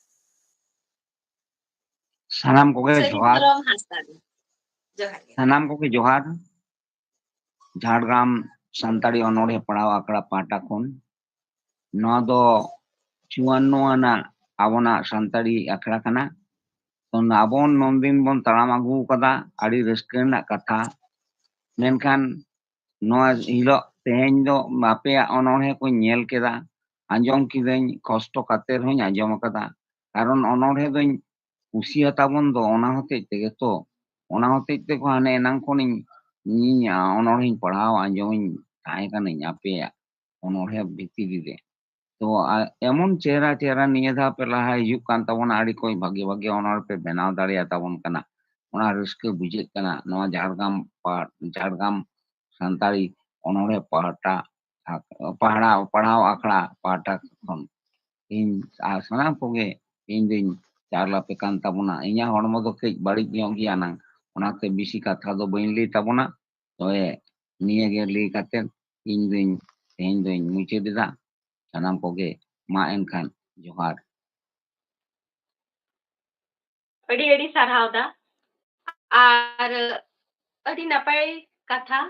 ᱥᱟᱱᱟᱢ ᱠᱚᱜᱮ ᱥᱟᱹᱨᱤ ᱡᱚᱦᱟᱨ᱾ ᱫᱷᱚᱨᱚᱢ ᱦᱟᱸᱥᱫᱟ ᱜᱮ᱾ ᱡᱚᱦᱟᱨ ᱜᱮ᱾ ᱥᱟᱱᱟᱢ ᱠᱚᱜᱮ ᱡᱚᱦᱟᱨ᱾ ᱡᱷᱟᱲᱜᱨᱟᱢ ᱥᱟᱱᱛᱟᱲᱤ ᱚᱱᱚᱬᱦᱮ ᱯᱟᱲᱦᱟᱣ ᱟᱠᱷᱲᱟ ᱯᱟᱦᱴᱟ ᱠᱷᱚᱱ ᱱᱚᱣᱟ ᱫᱚ ᱪᱩᱣᱟᱱᱱᱚ ᱟᱱᱟᱜ ᱟᱵᱚᱱᱟᱜ ᱥᱟᱱᱛᱟᱲᱤ ᱟᱠᱷᱲᱟ ᱠᱟᱱᱟ᱾ ᱛᱚ, ᱟᱵᱚ ᱱᱩᱱᱫᱤᱱ ᱵᱚᱱ ᱛᱟᱲᱟᱢ ᱟᱹᱜᱩ ᱟᱠᱟᱫᱟ, ᱟᱹᱰᱤ ᱨᱟᱹᱥᱠᱟᱹ ᱨᱮᱱᱟᱜ ᱠᱟᱛᱷᱟ᱾ ᱢᱮᱱᱠᱷᱟᱱ ᱱᱚᱣᱟ ᱦᱤᱞᱳᱜ, ᱛᱮᱦᱮᱧ ᱫᱚ ᱟᱯᱮᱭᱟᱜ ᱚᱱᱚᱬᱦᱮ ᱠᱚᱧ ᱧᱮᱞ ᱠᱮᱫᱟ, ᱟᱸᱡᱚᱢ ᱠᱤᱫᱟᱹᱧ, ᱠᱚᱥᱴᱚ ᱠᱟᱛᱮ ᱨᱮᱦᱚᱸᱧ ᱟᱸᱡᱚᱢ ᱟᱠᱟᱫᱟ᱾ ᱠᱟᱨᱚᱱ ᱚᱱᱚᱬᱦᱮ ᱫᱚᱧ ᱠᱩᱥᱤᱭᱟᱛᱟ ᱵᱚᱱ ᱫᱚ, ᱚᱱᱟ ᱦᱚᱛᱮᱡ ᱛᱮᱜᱮ ᱛᱚ, ᱚᱱᱟ ᱦᱚᱛᱮᱡ ᱛᱮᱠᱚ ᱦᱟᱱᱮ ᱮᱱᱟᱝ ᱠᱷᱚᱱᱤᱧ, ᱤᱧ ᱚᱱᱚᱬᱦᱮᱧ ᱯᱟᱲᱦᱟᱣ ᱟᱸᱡᱚᱢᱤᱧ ᱛᱟᱦᱮᱸ ᱠᱟᱱᱟᱹᱧ ᱟᱯᱮᱭᱟᱜ ᱚᱱᱚᱬᱦᱮ ᱵᱷᱤᱛᱨᱤ ᱨᱮ᱾ ᱛᱚ, ᱟ-, ᱮᱢᱚᱱ ᱪᱮᱦᱨᱟ ᱪᱮᱦᱨᱟ ᱱᱤᱭᱟᱹ ᱫᱷᱟᱣ ᱯᱮ ᱞᱟᱦᱟ ᱦᱤᱡᱩᱜ ᱠᱟᱱ ᱛᱟᱵᱚᱱᱟ, ᱟᱹᱰᱤ ᱠᱚᱡ ᱵᱷᱟᱜᱮ ᱵᱷᱟᱜᱮ ᱚᱱᱚᱬᱦᱮ ᱯᱮ ᱵᱮᱱᱟᱣ ᱫᱟᱲᱮᱭᱟᱛᱟ ᱵᱚᱱ ᱠᱟᱱᱟ᱾ ᱚᱱᱟ ᱨᱟᱹᱥᱠᱟᱹ ᱵᱩᱡᱷᱟᱹᱜ ᱠᱟᱱᱟ᱾ ᱱᱚᱣᱟ ᱡᱷᱟᱲᱜᱨᱟᱢ ᱯᱟ-, ᱡᱷᱟᱲᱜᱨᱟᱢ ᱥᱟᱱᱛᱟᱲᱤ ᱚᱱᱚᱬᱦᱮ ᱯᱟᱦᱴᱟ, ᱯᱟᱲᱦᱟᱣ, ᱯᱟᱲᱦᱟᱣ ᱟᱠᱷᱲᱟ ᱯᱟᱦᱴᱟ ᱠᱷᱚᱱ ᱤᱧ ᱟᱨ ᱥᱟᱱᱟᱢ ᱠᱚᱜᱮ ᱤᱧ ᱫᱩᱧ ᱪᱟᱞ ᱟᱯᱮ ᱠᱟᱱ ᱛᱟᱵᱚᱱᱟ᱾ ᱤᱧᱟᱹᱜ ᱦᱚᱲᱢᱚ ᱫᱚ ᱠᱟᱹᱡ ᱵᱟᱹᱲᱤᱡ ᱧᱚᱜ ᱜᱮᱭᱟ ᱱᱟᱝ, ᱚᱱᱟᱛᱮ ᱵᱮᱥᱤ ᱠᱟᱛᱷᱟ ᱫᱚ ᱵᱟᱹᱧ ᱞᱟᱹᱭ ᱛᱟᱵᱚᱱᱟ᱾ ᱛᱚᱵᱮ ᱱᱤᱭᱟᱹ ᱜᱮ ᱞᱟᱹᱭ ᱠᱟᱛᱮ ᱤᱧ ᱫᱩᱧ, ᱛᱮᱦᱮᱧ ᱫᱩᱧ ᱢᱩᱪᱟᱹᱫ ᱮᱫᱟ᱾ ᱥᱟᱱᱟᱢ ᱠᱚᱜᱮ ᱢᱟ ᱮᱱᱠᱷᱟᱱ ᱡᱚᱦᱟᱨ᱾ ᱟᱹᱰᱤ ᱟᱹᱰᱤ ᱥᱟᱨᱦᱟᱣ ᱫᱟ᱾ ᱟᱨ ᱟᱹᱰᱤ ᱱᱟᱯᱟᱭ ᱠᱟᱛᱷᱟ,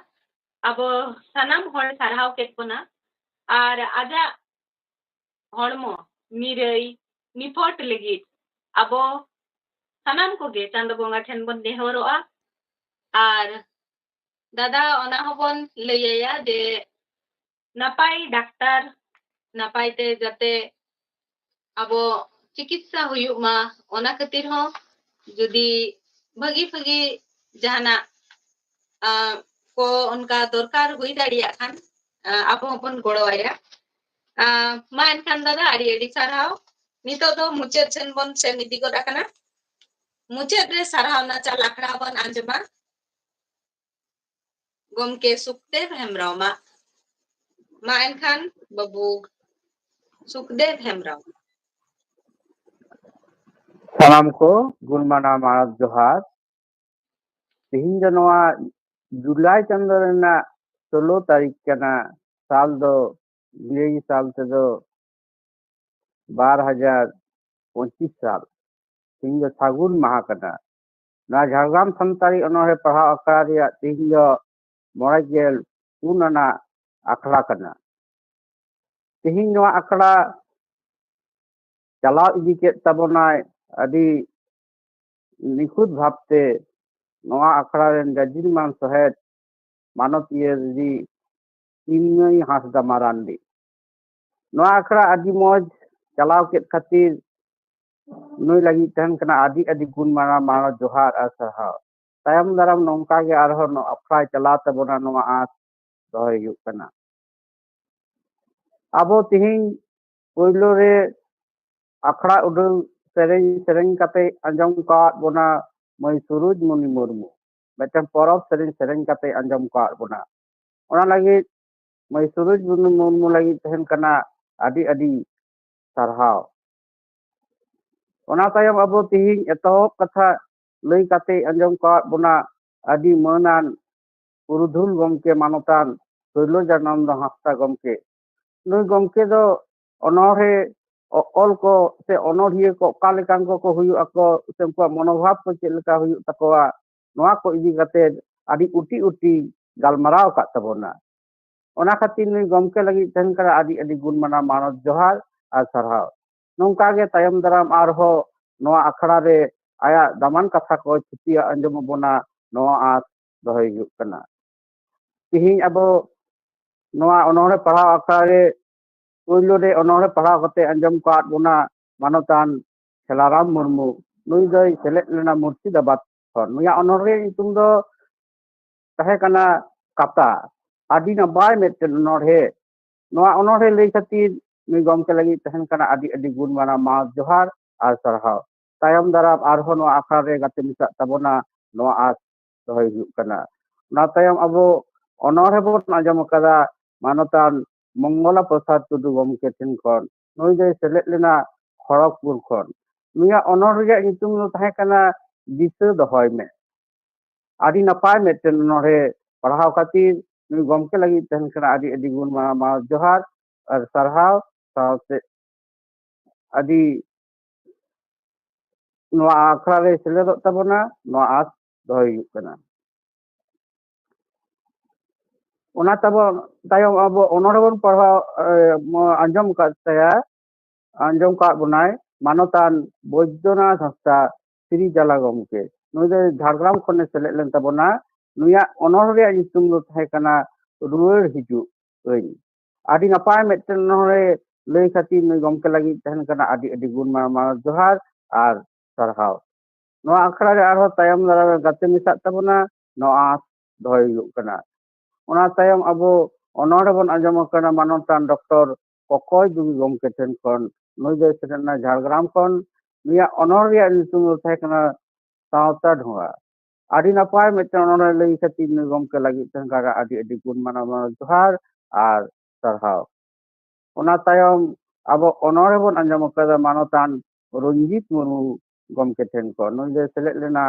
ᱟᱵᱚ ᱥᱟᱱᱟᱢ ᱦᱚᱲ ᱥᱟᱨᱦᱟᱣ ᱠᱮᱫ ᱵᱚᱱᱟ᱾ ᱟᱨ ᱟᱡᱟᱜ ᱦᱚᱲᱢᱚ ᱱᱤᱨᱟᱹᱭ ᱱᱤᱯᱷᱚᱴ ᱞᱟᱹᱜᱤᱫ ᱟᱵᱚ ᱥᱟᱱᱟᱢ ᱠᱚᱜᱮ ᱪᱟᱸᱫᱚ ᱵᱚᱸᱜᱟ ᱴᱷᱮᱱ ᱵᱚᱱ ᱱᱮᱦᱚᱨᱚᱜᱼᱟ᱾ ᱟᱨ ᱫᱟᱫᱟ ᱚᱱᱟ ᱦᱚᱸᱵᱚᱱ ᱞᱟᱹᱭ ᱟᱭᱟ ᱡᱮ ᱱᱟᱯᱟᱭ ᱰᱟᱠᱛᱟᱨ ᱱᱟᱯᱟᱭ ᱛᱮ ᱡᱟᱛᱮ ᱟᱵᱚ ᱪᱤᱠᱤᱛᱥᱟ ᱦᱩᱭᱩᱜ ᱢᱟ, ᱚᱱᱟ ᱠᱷᱟᱹᱛᱤᱨ ᱦᱚᱸ ᱡᱩᱫᱤ ᱵᱷᱟᱹᱜᱤ ᱵᱷᱟᱹᱜᱤ ᱡᱟᱦᱟᱱᱟᱜ, ᱟᱸ, ᱠᱚ ᱚᱱᱠᱟ ᱫᱚᱨᱠᱟᱨ ᱦᱩᱭ ᱫᱟᱲᱮᱭᱟᱜ ᱠᱷᱟᱱ, ᱟᱸ, ᱟᱵᱚ ᱦᱚᱸᱵᱚᱱ ᱜᱚᱲᱚ ᱟᱭᱟ᱾ ᱟᱸ, ᱢᱟ ᱮᱱᱠᱷᱟᱱ ᱫᱟᱫᱟ, ᱟᱹᱰᱤ ᱟᱹᱰᱤ ᱥᱟᱨᱦᱟᱣ᱾ ᱱᱤᱛᱚᱜ ᱫᱚ ᱢᱩᱪᱟᱹᱫ ᱥᱮᱱ ᱵᱚᱱ ᱥᱮᱱ ᱤᱫᱤ ᱜᱚᱫ ᱟᱠᱟᱱᱟ᱾ ᱢᱩᱪᱟᱹᱫ ᱨᱮ ᱥᱟᱨᱦᱟᱣ ᱱᱟᱪᱟᱞ ᱟᱠᱷᱲᱟ ᱵᱚᱱ ᱟᱸᱡᱚᱢᱟ ᱜᱚᱢᱠᱮ ᱥᱩᱠᱫᱮᱵ ᱦᱮᱢᱵᱨᱚᱢᱟᱜ᱾ ᱢᱟ ᱮᱱᱠᱷᱟᱱ ᱵᱟᱹᱵᱩ ᱥᱩᱠᱫᱮᱵ ᱦᱮᱢᱵᱨᱚᱢ᱾ ᱥᱟᱱᱟᱢ ᱠᱚ ᱜᱩᱱ ᱢᱟᱱᱟᱣ ᱢᱟᱱᱚᱛ ᱡᱚᱦᱟᱨ᱾ ᱛᱮᱦᱮᱧ ᱫᱚ ᱱᱚᱣᱟ ᱡᱩᱞᱟᱭ ᱪᱟᱸᱫᱳ ᱨᱮᱱᱟᱜ ᱥᱳᱞᱳ ᱛᱟᱹᱨᱤᱠᱷ ᱠᱟᱱᱟ᱾ ᱥᱟᱞ ᱫᱚ ᱤᱝᱨᱮᱡᱤ ᱥᱟᱞ ᱛᱮᱫᱚ ᱵᱟᱨ ᱦᱟᱡᱟᱨ ᱯᱚᱸᱪᱤᱥ ᱥᱟᱞ᱾ ᱛᱮᱦᱮᱧ ᱫᱚ ᱥᱟᱹᱜᱩᱱ ᱢᱟᱦᱟ ᱠᱟᱱᱟ᱾ ᱱᱚᱣᱟ ᱡᱷᱟᱲᱜᱨᱟᱢ ᱥᱟᱱᱛᱟᱲᱤ ᱚᱱᱚᱬᱦᱮ ᱯᱟᱲᱦᱟᱣ ᱟᱠᱷᱲᱟ ᱨᱮᱭᱟᱜ ᱛᱮᱦᱮᱧ ᱫᱚ ᱢᱚᱬᱮ ᱜᱮᱞ ᱯᱩᱱ ᱟᱱᱟᱜ ᱟᱠᱷᱲᱟ ᱠᱟᱱᱟ᱾ ᱛᱮᱦᱮᱧ ᱱᱚᱣᱟ ᱟᱠᱷᱲᱟ ᱪᱟᱞᱟᱣ ᱤᱫᱤ ᱠᱮᱫ ᱛᱟᱵᱚᱱᱟᱭ ᱟᱹᱰᱤ ᱱᱤᱠᱷᱩᱛ ᱵᱷᱟᱵᱽᱛᱮ ᱱᱚᱣᱟ ᱟᱠᱷᱲᱟ ᱨᱮᱱ ᱜᱟᱹᱡᱤᱨᱢᱟᱱ ᱥᱚᱦᱮᱫ ᱢᱟᱱᱚᱛᱤᱭᱟᱹ ᱫᱤᱫᱤ ᱛᱤᱞᱢᱟᱹᱭ ᱦᱟᱸᱥᱫᱟ ᱢᱟᱨᱟᱱᱰᱤ᱾ ᱱᱚᱣᱟ ᱟᱠᱷᱲᱟ ᱟᱹᱰᱤ ᱢᱚᱡᱽ ᱪᱟᱞᱟᱣ ᱠᱮᱫ ᱠᱷᱟᱹᱛᱤᱨ ᱱᱩᱭ ᱞᱟᱹᱜᱤᱫ ᱛᱟᱦᱮᱱ ᱠᱟᱱᱟ ᱟᱹᱰᱤ ᱟᱹᱰᱤ ᱜᱩᱱ ᱢᱟᱱᱟᱣ ᱢᱟᱱᱚᱛ ᱡᱚᱦᱟᱨ ᱟᱨ ᱥᱟᱨᱦᱟᱣ᱾ ᱛᱟᱭᱚᱢ ᱫᱟᱨᱟᱢ ᱱᱚᱝᱠᱟ ᱜᱮ ᱟᱨᱦᱚᱸ ᱱᱚᱣᱟ ᱟᱠᱷᱲᱟᱭ ᱪᱟᱞᱟᱣ ᱛᱟᱵᱚᱱᱟ, ᱱᱚᱣᱟ ᱟᱸᱥ ᱫᱚᱦᱚᱭ ᱦᱩᱭᱩᱜ ᱠᱟᱱᱟ᱾ ᱟᱵᱚ ᱛᱮᱦᱮᱧ ᱯᱳᱭᱞᱳ ᱨᱮ ᱟᱠᱷᱲᱟ ᱩᱰᱟᱹᱣ ᱥᱮᱨᱮᱧ ᱥᱮᱨᱮᱧ ᱠᱟᱛᱮ ᱟᱸᱡᱚᱢ ᱠᱟᱣᱟᱫ ᱵᱚᱱᱟ ᱢᱟᱹᱭ ᱥᱩᱨᱩᱡᱽ ᱢᱩᱱᱤ ᱢᱩᱨᱢᱩ, ᱢᱤᱫᱴᱮᱱ ᱯᱚᱨᱚᱵᱽ ᱥᱮᱨᱮᱧ ᱥᱮᱨᱮᱧ ᱠᱟᱛᱮ ᱟᱸᱡᱚᱢ ᱠᱟᱣᱟᱫ ᱵᱚᱱᱟ᱾ ᱚᱱᱟ ᱞᱟᱹᱜᱤᱫ ᱢᱟᱹᱭ ᱥᱩᱨᱩᱡᱽ ᱢᱩᱨᱢᱩ ᱞᱟᱹᱜᱤᱫ ᱛᱟᱦᱮᱱ ᱠᱟᱱᱟ ᱟᱹᱰᱤ ᱟᱹᱰᱤ ᱥᱟᱨᱦᱟᱣ᱾ ᱚᱱᱟ ᱛᱟᱭᱚᱢ ᱟᱵᱚ ᱛᱮᱦᱮᱧ ᱮᱛᱚᱦᱚᱵ ᱠᱟᱛᱷᱟ ᱞᱟᱹᱭ ᱠᱟᱛᱮ ᱟᱸᱡᱚᱢ ᱠᱟᱣᱟᱫ ᱵᱚᱱᱟ ᱟᱹᱰᱤ ᱢᱟᱹᱱᱟᱱ ᱯᱩᱨᱩᱫᱷᱩᱞ ᱜᱚᱢᱠᱮ ᱢᱟᱱᱚᱛᱟᱱ ᱥᱳᱭᱞᱳᱡᱟᱱᱟᱱᱫᱚ ᱦᱟᱸᱥᱫᱟ ᱜᱚᱢᱠᱮ᱾ ᱱᱩᱭ ᱜᱚᱢᱠᱮ ᱫᱚ ᱚᱱᱚᱬᱦᱮ ᱚ-, ᱚᱞ ᱠᱚ ᱥᱮ ᱚᱱᱚᱬᱦᱤᱭᱟᱹ ᱠᱚ ᱚᱠᱟ ᱞᱮᱠᱟᱱ ᱠᱚᱠᱚ ᱦᱩᱭᱩᱜ ᱟᱠᱚ ᱥᱮ ᱩᱱᱠᱩᱣᱟᱜ ᱢᱚᱱᱳᱵᱷᱟᱵ ᱠᱚ ᱪᱮᱫ ᱞᱮᱠᱟ ᱦᱩᱭᱩᱜ ᱛᱟᱠᱚᱣᱟ, ᱱᱚᱣᱟ ᱠᱚ ᱤᱫᱤ ᱠᱟᱛᱮ ᱟᱹᱰᱤ ᱩᱴᱤ ᱩᱴᱤ ᱜᱟᱞᱢᱟᱨᱟᱣ ᱟᱠᱟᱫ ᱛᱟᱵᱚᱱᱟ᱾ ᱚᱱᱟ ᱠᱷᱟᱹᱛᱤᱨ ᱱᱩᱭ ᱜᱚᱢᱠᱮ ᱞᱟᱹᱜᱤᱫ ᱛᱟᱦᱮᱱ ᱠᱟᱱᱟ ᱟᱹᱰᱤ ᱟᱹᱰᱤ ᱜᱩᱱ ᱢᱟᱱᱟᱣ ᱢᱟᱱᱚᱛ ᱡᱚᱦᱟᱨ ᱟᱨ ᱥᱟᱨᱦᱟᱣ᱾ ᱱᱚᱝᱠᱟ ᱜᱮ ᱛᱟᱭᱚᱢ ᱫᱟᱨᱟᱢ ᱟᱨᱦᱚᱸ ᱱᱚᱣᱟ ᱟᱠᱷᱲᱟ ᱨᱮ ᱟᱭᱟᱜ ᱫᱟᱢᱟᱱ ᱠᱟᱛᱷᱟ ᱠᱚ ᱛᱷᱩᱛᱤᱭᱟ ᱟᱸᱡᱚᱢ ᱟᱵᱚᱱᱟ, ᱱᱚᱣᱟ ᱟᱸᱥ ᱫᱚᱦᱚᱭ ᱦᱩᱭᱩᱜ ᱠᱟᱱᱟ᱾ ᱛᱮᱦᱮᱧ ᱟᱵᱚ ᱱᱚᱣᱟ ᱚᱱᱚᱬᱦᱮ ᱯᱟᱲᱦᱟᱣ ᱟᱠᱷᱲᱟ ᱨᱮ ᱯᱳᱭᱞᱳ ᱨᱮ ᱚᱱᱚᱬᱦᱮ ᱯᱟᱲᱦᱟᱣ ᱠᱟᱛᱮ ᱟᱸᱡᱚᱢ ᱠᱟᱣᱟᱫ ᱵᱚᱱᱟ ᱢᱟᱱᱚᱛᱟᱱ ᱠᱷᱮᱞᱟᱨᱟᱢ ᱢᱩᱨᱢᱩ᱾ ᱱᱩᱭ ᱫᱚᱭ ᱥᱮᱞᱮᱫ ᱞᱮᱱᱟ ᱢᱩᱨᱥᱤᱫᱟᱵᱟᱫ ᱠᱷᱚᱱ᱾ ᱱᱩᱭᱟᱜ ᱚᱱᱚᱬᱦᱮ ᱧᱩᱛᱩᱢ ᱫᱚ ᱛᱟᱦᱮᱸ ᱠᱟᱱᱟ ᱠᱟᱛᱟ᱾ ᱟᱹᱰᱤ ᱱᱟᱯᱟᱭ ᱢᱤᱫᱴᱮᱱ ᱚᱱᱚᱬᱦᱮ᱾ ᱱᱚᱣᱟ ᱚᱱᱚᱬᱦᱮ ᱞᱟᱹᱭ ᱠᱷᱟᱹᱛᱤᱨ ᱱᱩᱭ ᱜᱚᱢᱠᱮ ᱞᱟᱹᱜᱤᱫ ᱛᱟᱦᱮᱱ ᱠᱟᱱᱟ ᱟᱹᱰᱤ ᱟᱹᱰᱤ ᱜᱩᱱ ᱢᱟᱱᱟᱣ ᱢᱟᱱᱚᱛ ᱡᱚᱦᱟᱨ ᱟᱨ ᱥᱟᱨᱦᱟᱣ᱾ ᱛᱟᱭᱚᱢ ᱫᱟᱨᱟᱢ ᱟᱨᱦᱚᱸ ᱱᱚᱣᱟ ᱟᱠᱷᱲᱟ ᱨᱮ ᱜᱟᱛᱮ ᱢᱮᱥᱟᱜ ᱛᱟᱵᱚᱱᱟ, ᱱᱚᱣᱟ ᱟᱸᱥ ᱫᱚᱦᱚᱭ ᱦᱩᱭᱩᱜ ᱠᱟᱱᱟ᱾ ᱚᱱᱟ ᱛᱟᱭᱚᱢ ᱟᱵᱚ ᱚᱱᱚᱬᱦᱮ ᱵᱚᱱ ᱟᱸᱡᱚᱢ ᱟᱠᱟᱫᱟ ᱢᱟᱱᱚᱛᱟᱱ ᱢᱚᱝᱜᱚᱞᱟ ᱯᱨᱚᱥᱟᱫᱽ ᱴᱩᱰᱩ ᱜᱚᱢᱠᱮ ᱴᱷᱮᱱ ᱠᱷᱚᱱ᱾ ᱱᱩᱭ ᱫᱚᱭ ᱥᱮᱞᱮᱫ ᱞᱮᱱᱟ ᱠᱷᱚᱲᱚᱜᱽᱯᱩᱨ ᱠᱷᱚᱱ᱾ ᱱᱩᱭᱟᱜ ᱚᱱᱚᱬᱦᱮ ᱨᱮᱭᱟᱜ ᱧᱩᱛᱩᱢ ᱫᱚ ᱛᱟᱦᱮᱸ ᱠᱟᱱᱟ ᱫᱤᱥᱟᱹ ᱫᱚᱦᱚᱭ ᱢᱮ᱾ ᱟᱹᱰᱤ ᱱᱟᱯᱟᱭ ᱢᱤᱫᱴᱮᱱ ᱚᱱᱚᱬᱦᱮ᱾ ᱯᱟᱲᱦᱟᱣ ᱠᱷᱟᱹᱛᱤᱨ ᱱᱩᱭ ᱜᱚᱢᱠᱮ ᱞᱟᱹᱜᱤᱫ ᱛᱟᱦᱮᱱ ᱠᱟᱱᱟ ᱟᱹᱰᱤ ᱟᱹᱰᱤ ᱜᱩᱱ ᱢᱟᱱᱟᱣ ᱢᱟᱱᱚᱛ ᱡᱚᱦᱟᱨ ᱟᱨ ᱥᱟᱨᱦᱟᱣ᱾ ᱥᱟᱶᱛᱮ ᱟᱹᱰᱤ ᱱᱚᱣᱟ ᱟᱠᱷᱲᱟ ᱨᱮ ᱥᱮᱞᱮᱫᱚᱜ ᱛᱟᱵᱚᱱᱟ, ᱱᱚᱣᱟ ᱟᱸᱥ ᱫᱚᱦᱚᱭ ᱦᱩᱭᱩᱜ ᱠᱟᱱᱟ᱾ ᱚᱱᱟ ᱛᱟᱵᱚᱱ ᱛᱟᱭᱚᱢ ᱟᱵᱚ ᱚᱱᱚᱬᱦᱮ ᱵᱚᱱ ᱯᱟᱲᱦᱟᱣ, ᱮ, ᱟᱸᱡᱚᱢ ᱟᱠᱟᱫ ᱛᱟᱭᱟ, ᱟᱸᱡᱚᱢ ᱠᱟᱜ ᱵᱚᱱᱟᱭ ᱢᱟᱱᱚᱛᱟᱱ ᱵᱳᱭᱫᱚᱱᱟᱛᱷ ᱦᱟᱸᱥᱫᱟ ᱥᱨᱤ ᱡᱟᱞᱟ ᱜᱚᱢᱠᱮ᱾ ᱱᱩᱭ ᱫᱚ ᱡᱷᱟᱲᱜᱨᱟᱢ ᱠᱷᱚᱱᱮ ᱥᱮᱞᱮᱫ ᱞᱮᱱ ᱛᱟᱵᱚᱱᱟ᱾ ᱱᱩᱭᱟᱜ ᱚᱱᱚᱬᱦᱮ ᱨᱮᱭᱟᱜ ᱧᱩᱛᱩᱢ ᱫᱚ ᱛᱟᱦᱮᱸ ᱠᱟᱱᱟ ᱨᱩᱣᱟᱹᱲ ᱦᱤᱡᱩᱜ ᱟᱹᱧ᱾ ᱟᱹᱰᱤ ᱱᱟᱯᱟᱭ ᱢᱤᱫᱴᱮᱱ ᱚᱱᱚᱬᱦᱮ ᱞᱟᱹᱭ ᱠᱷᱟᱹᱛᱤᱨ ᱱᱩᱭ ᱜᱚᱢᱠᱮ ᱞᱟᱹᱜᱤᱫ ᱛᱟᱦᱮᱱ ᱠᱟᱱᱟ ᱟᱹᱰᱤ ᱟᱹᱰᱤ ᱜᱩᱱ ᱢᱟᱱ ᱢᱟᱱᱚᱛ ᱡᱚᱦᱟᱨ ᱟᱨ ᱥᱟᱨᱦᱟᱣ᱾ ᱱᱚᱣᱟ ᱟᱠᱷᱲᱟ ᱨᱮ ᱟᱨᱦᱚᱸ ᱛᱟᱭᱚᱢ ᱫᱟᱨᱟᱢ ᱨᱮ ᱜᱟᱛᱮ ᱢᱮᱥᱟᱜ ᱛᱟᱵᱚᱱᱟ, ᱱᱚᱣᱟ ᱟᱸᱥ ᱫᱚᱦᱚᱭ ᱦᱩᱭᱩᱜ ᱠᱟᱱᱟ᱾ ᱚᱱᱟ ᱛᱟᱭᱚᱢ ᱟᱵᱚ ᱚᱱᱚᱬᱦᱮ ᱵᱚᱱ ᱟᱸᱡᱚᱢ ᱟᱠᱟᱱᱟ ᱢᱟᱱᱚᱛᱟᱱ ᱰᱚᱠᱴᱚᱨ ᱠᱚᱠᱚᱭ ᱫᱩᱜᱤ ᱜᱚᱢᱠᱮ ᱴᱷᱮᱱ ᱠᱷᱚᱱ᱾ ᱱᱩᱭ ᱫᱚᱭ ᱥᱮᱴᱮᱨ ᱮᱱᱟ ᱡᱷᱟᱲᱜᱨᱟᱢ ᱠᱷᱚᱱ᱾ ᱱᱩᱭᱟᱜ ᱚᱱᱚᱬᱦᱮ ᱨᱮᱭᱟᱜ ᱧᱩᱛᱩᱢ ᱫᱚ ᱛᱟᱦᱮᱸ ᱠᱟᱱᱟ ᱥᱟᱶᱛᱟ ᱰᱷᱚᱸᱜᱟ᱾ ᱟᱹᱰᱤ ᱱᱟᱯᱟᱭ ᱢᱤᱫᱴᱮᱱ ᱚᱱᱚᱬᱦᱮ ᱞᱟᱹᱭ ᱠᱷᱟᱹᱛᱤᱨ ᱱᱩᱭ ᱜᱚᱢᱠᱮ ᱞᱟᱹᱜᱤᱫ ᱛᱟᱦᱮᱸ ᱠᱟᱱᱟ ᱟᱹᱰᱤ ᱟᱹᱰᱤ ᱜᱩᱱ ᱢᱟᱱᱟᱣ ᱢᱟᱱᱚᱛ ᱡᱚᱦᱟᱨ ᱟᱨ ᱥᱟᱨᱦᱟᱣ᱾ ᱚᱱᱟ ᱛᱟᱭᱚᱢ ᱟᱵᱚ ᱚᱱᱚᱬᱦᱮ ᱵᱚᱱ ᱟᱸᱡᱚᱢ ᱟᱠᱟᱫᱟ ᱢᱟᱱᱚᱛᱟᱱ ᱨᱚᱧᱡᱤᱛ ᱢᱩᱨᱢᱩ ᱜᱚᱢᱠᱮ ᱴᱷᱮᱱ ᱠᱷᱚᱱ᱾ ᱱᱩᱭ ᱫᱚᱭ ᱥᱮᱞᱮᱫ ᱞᱮᱱᱟ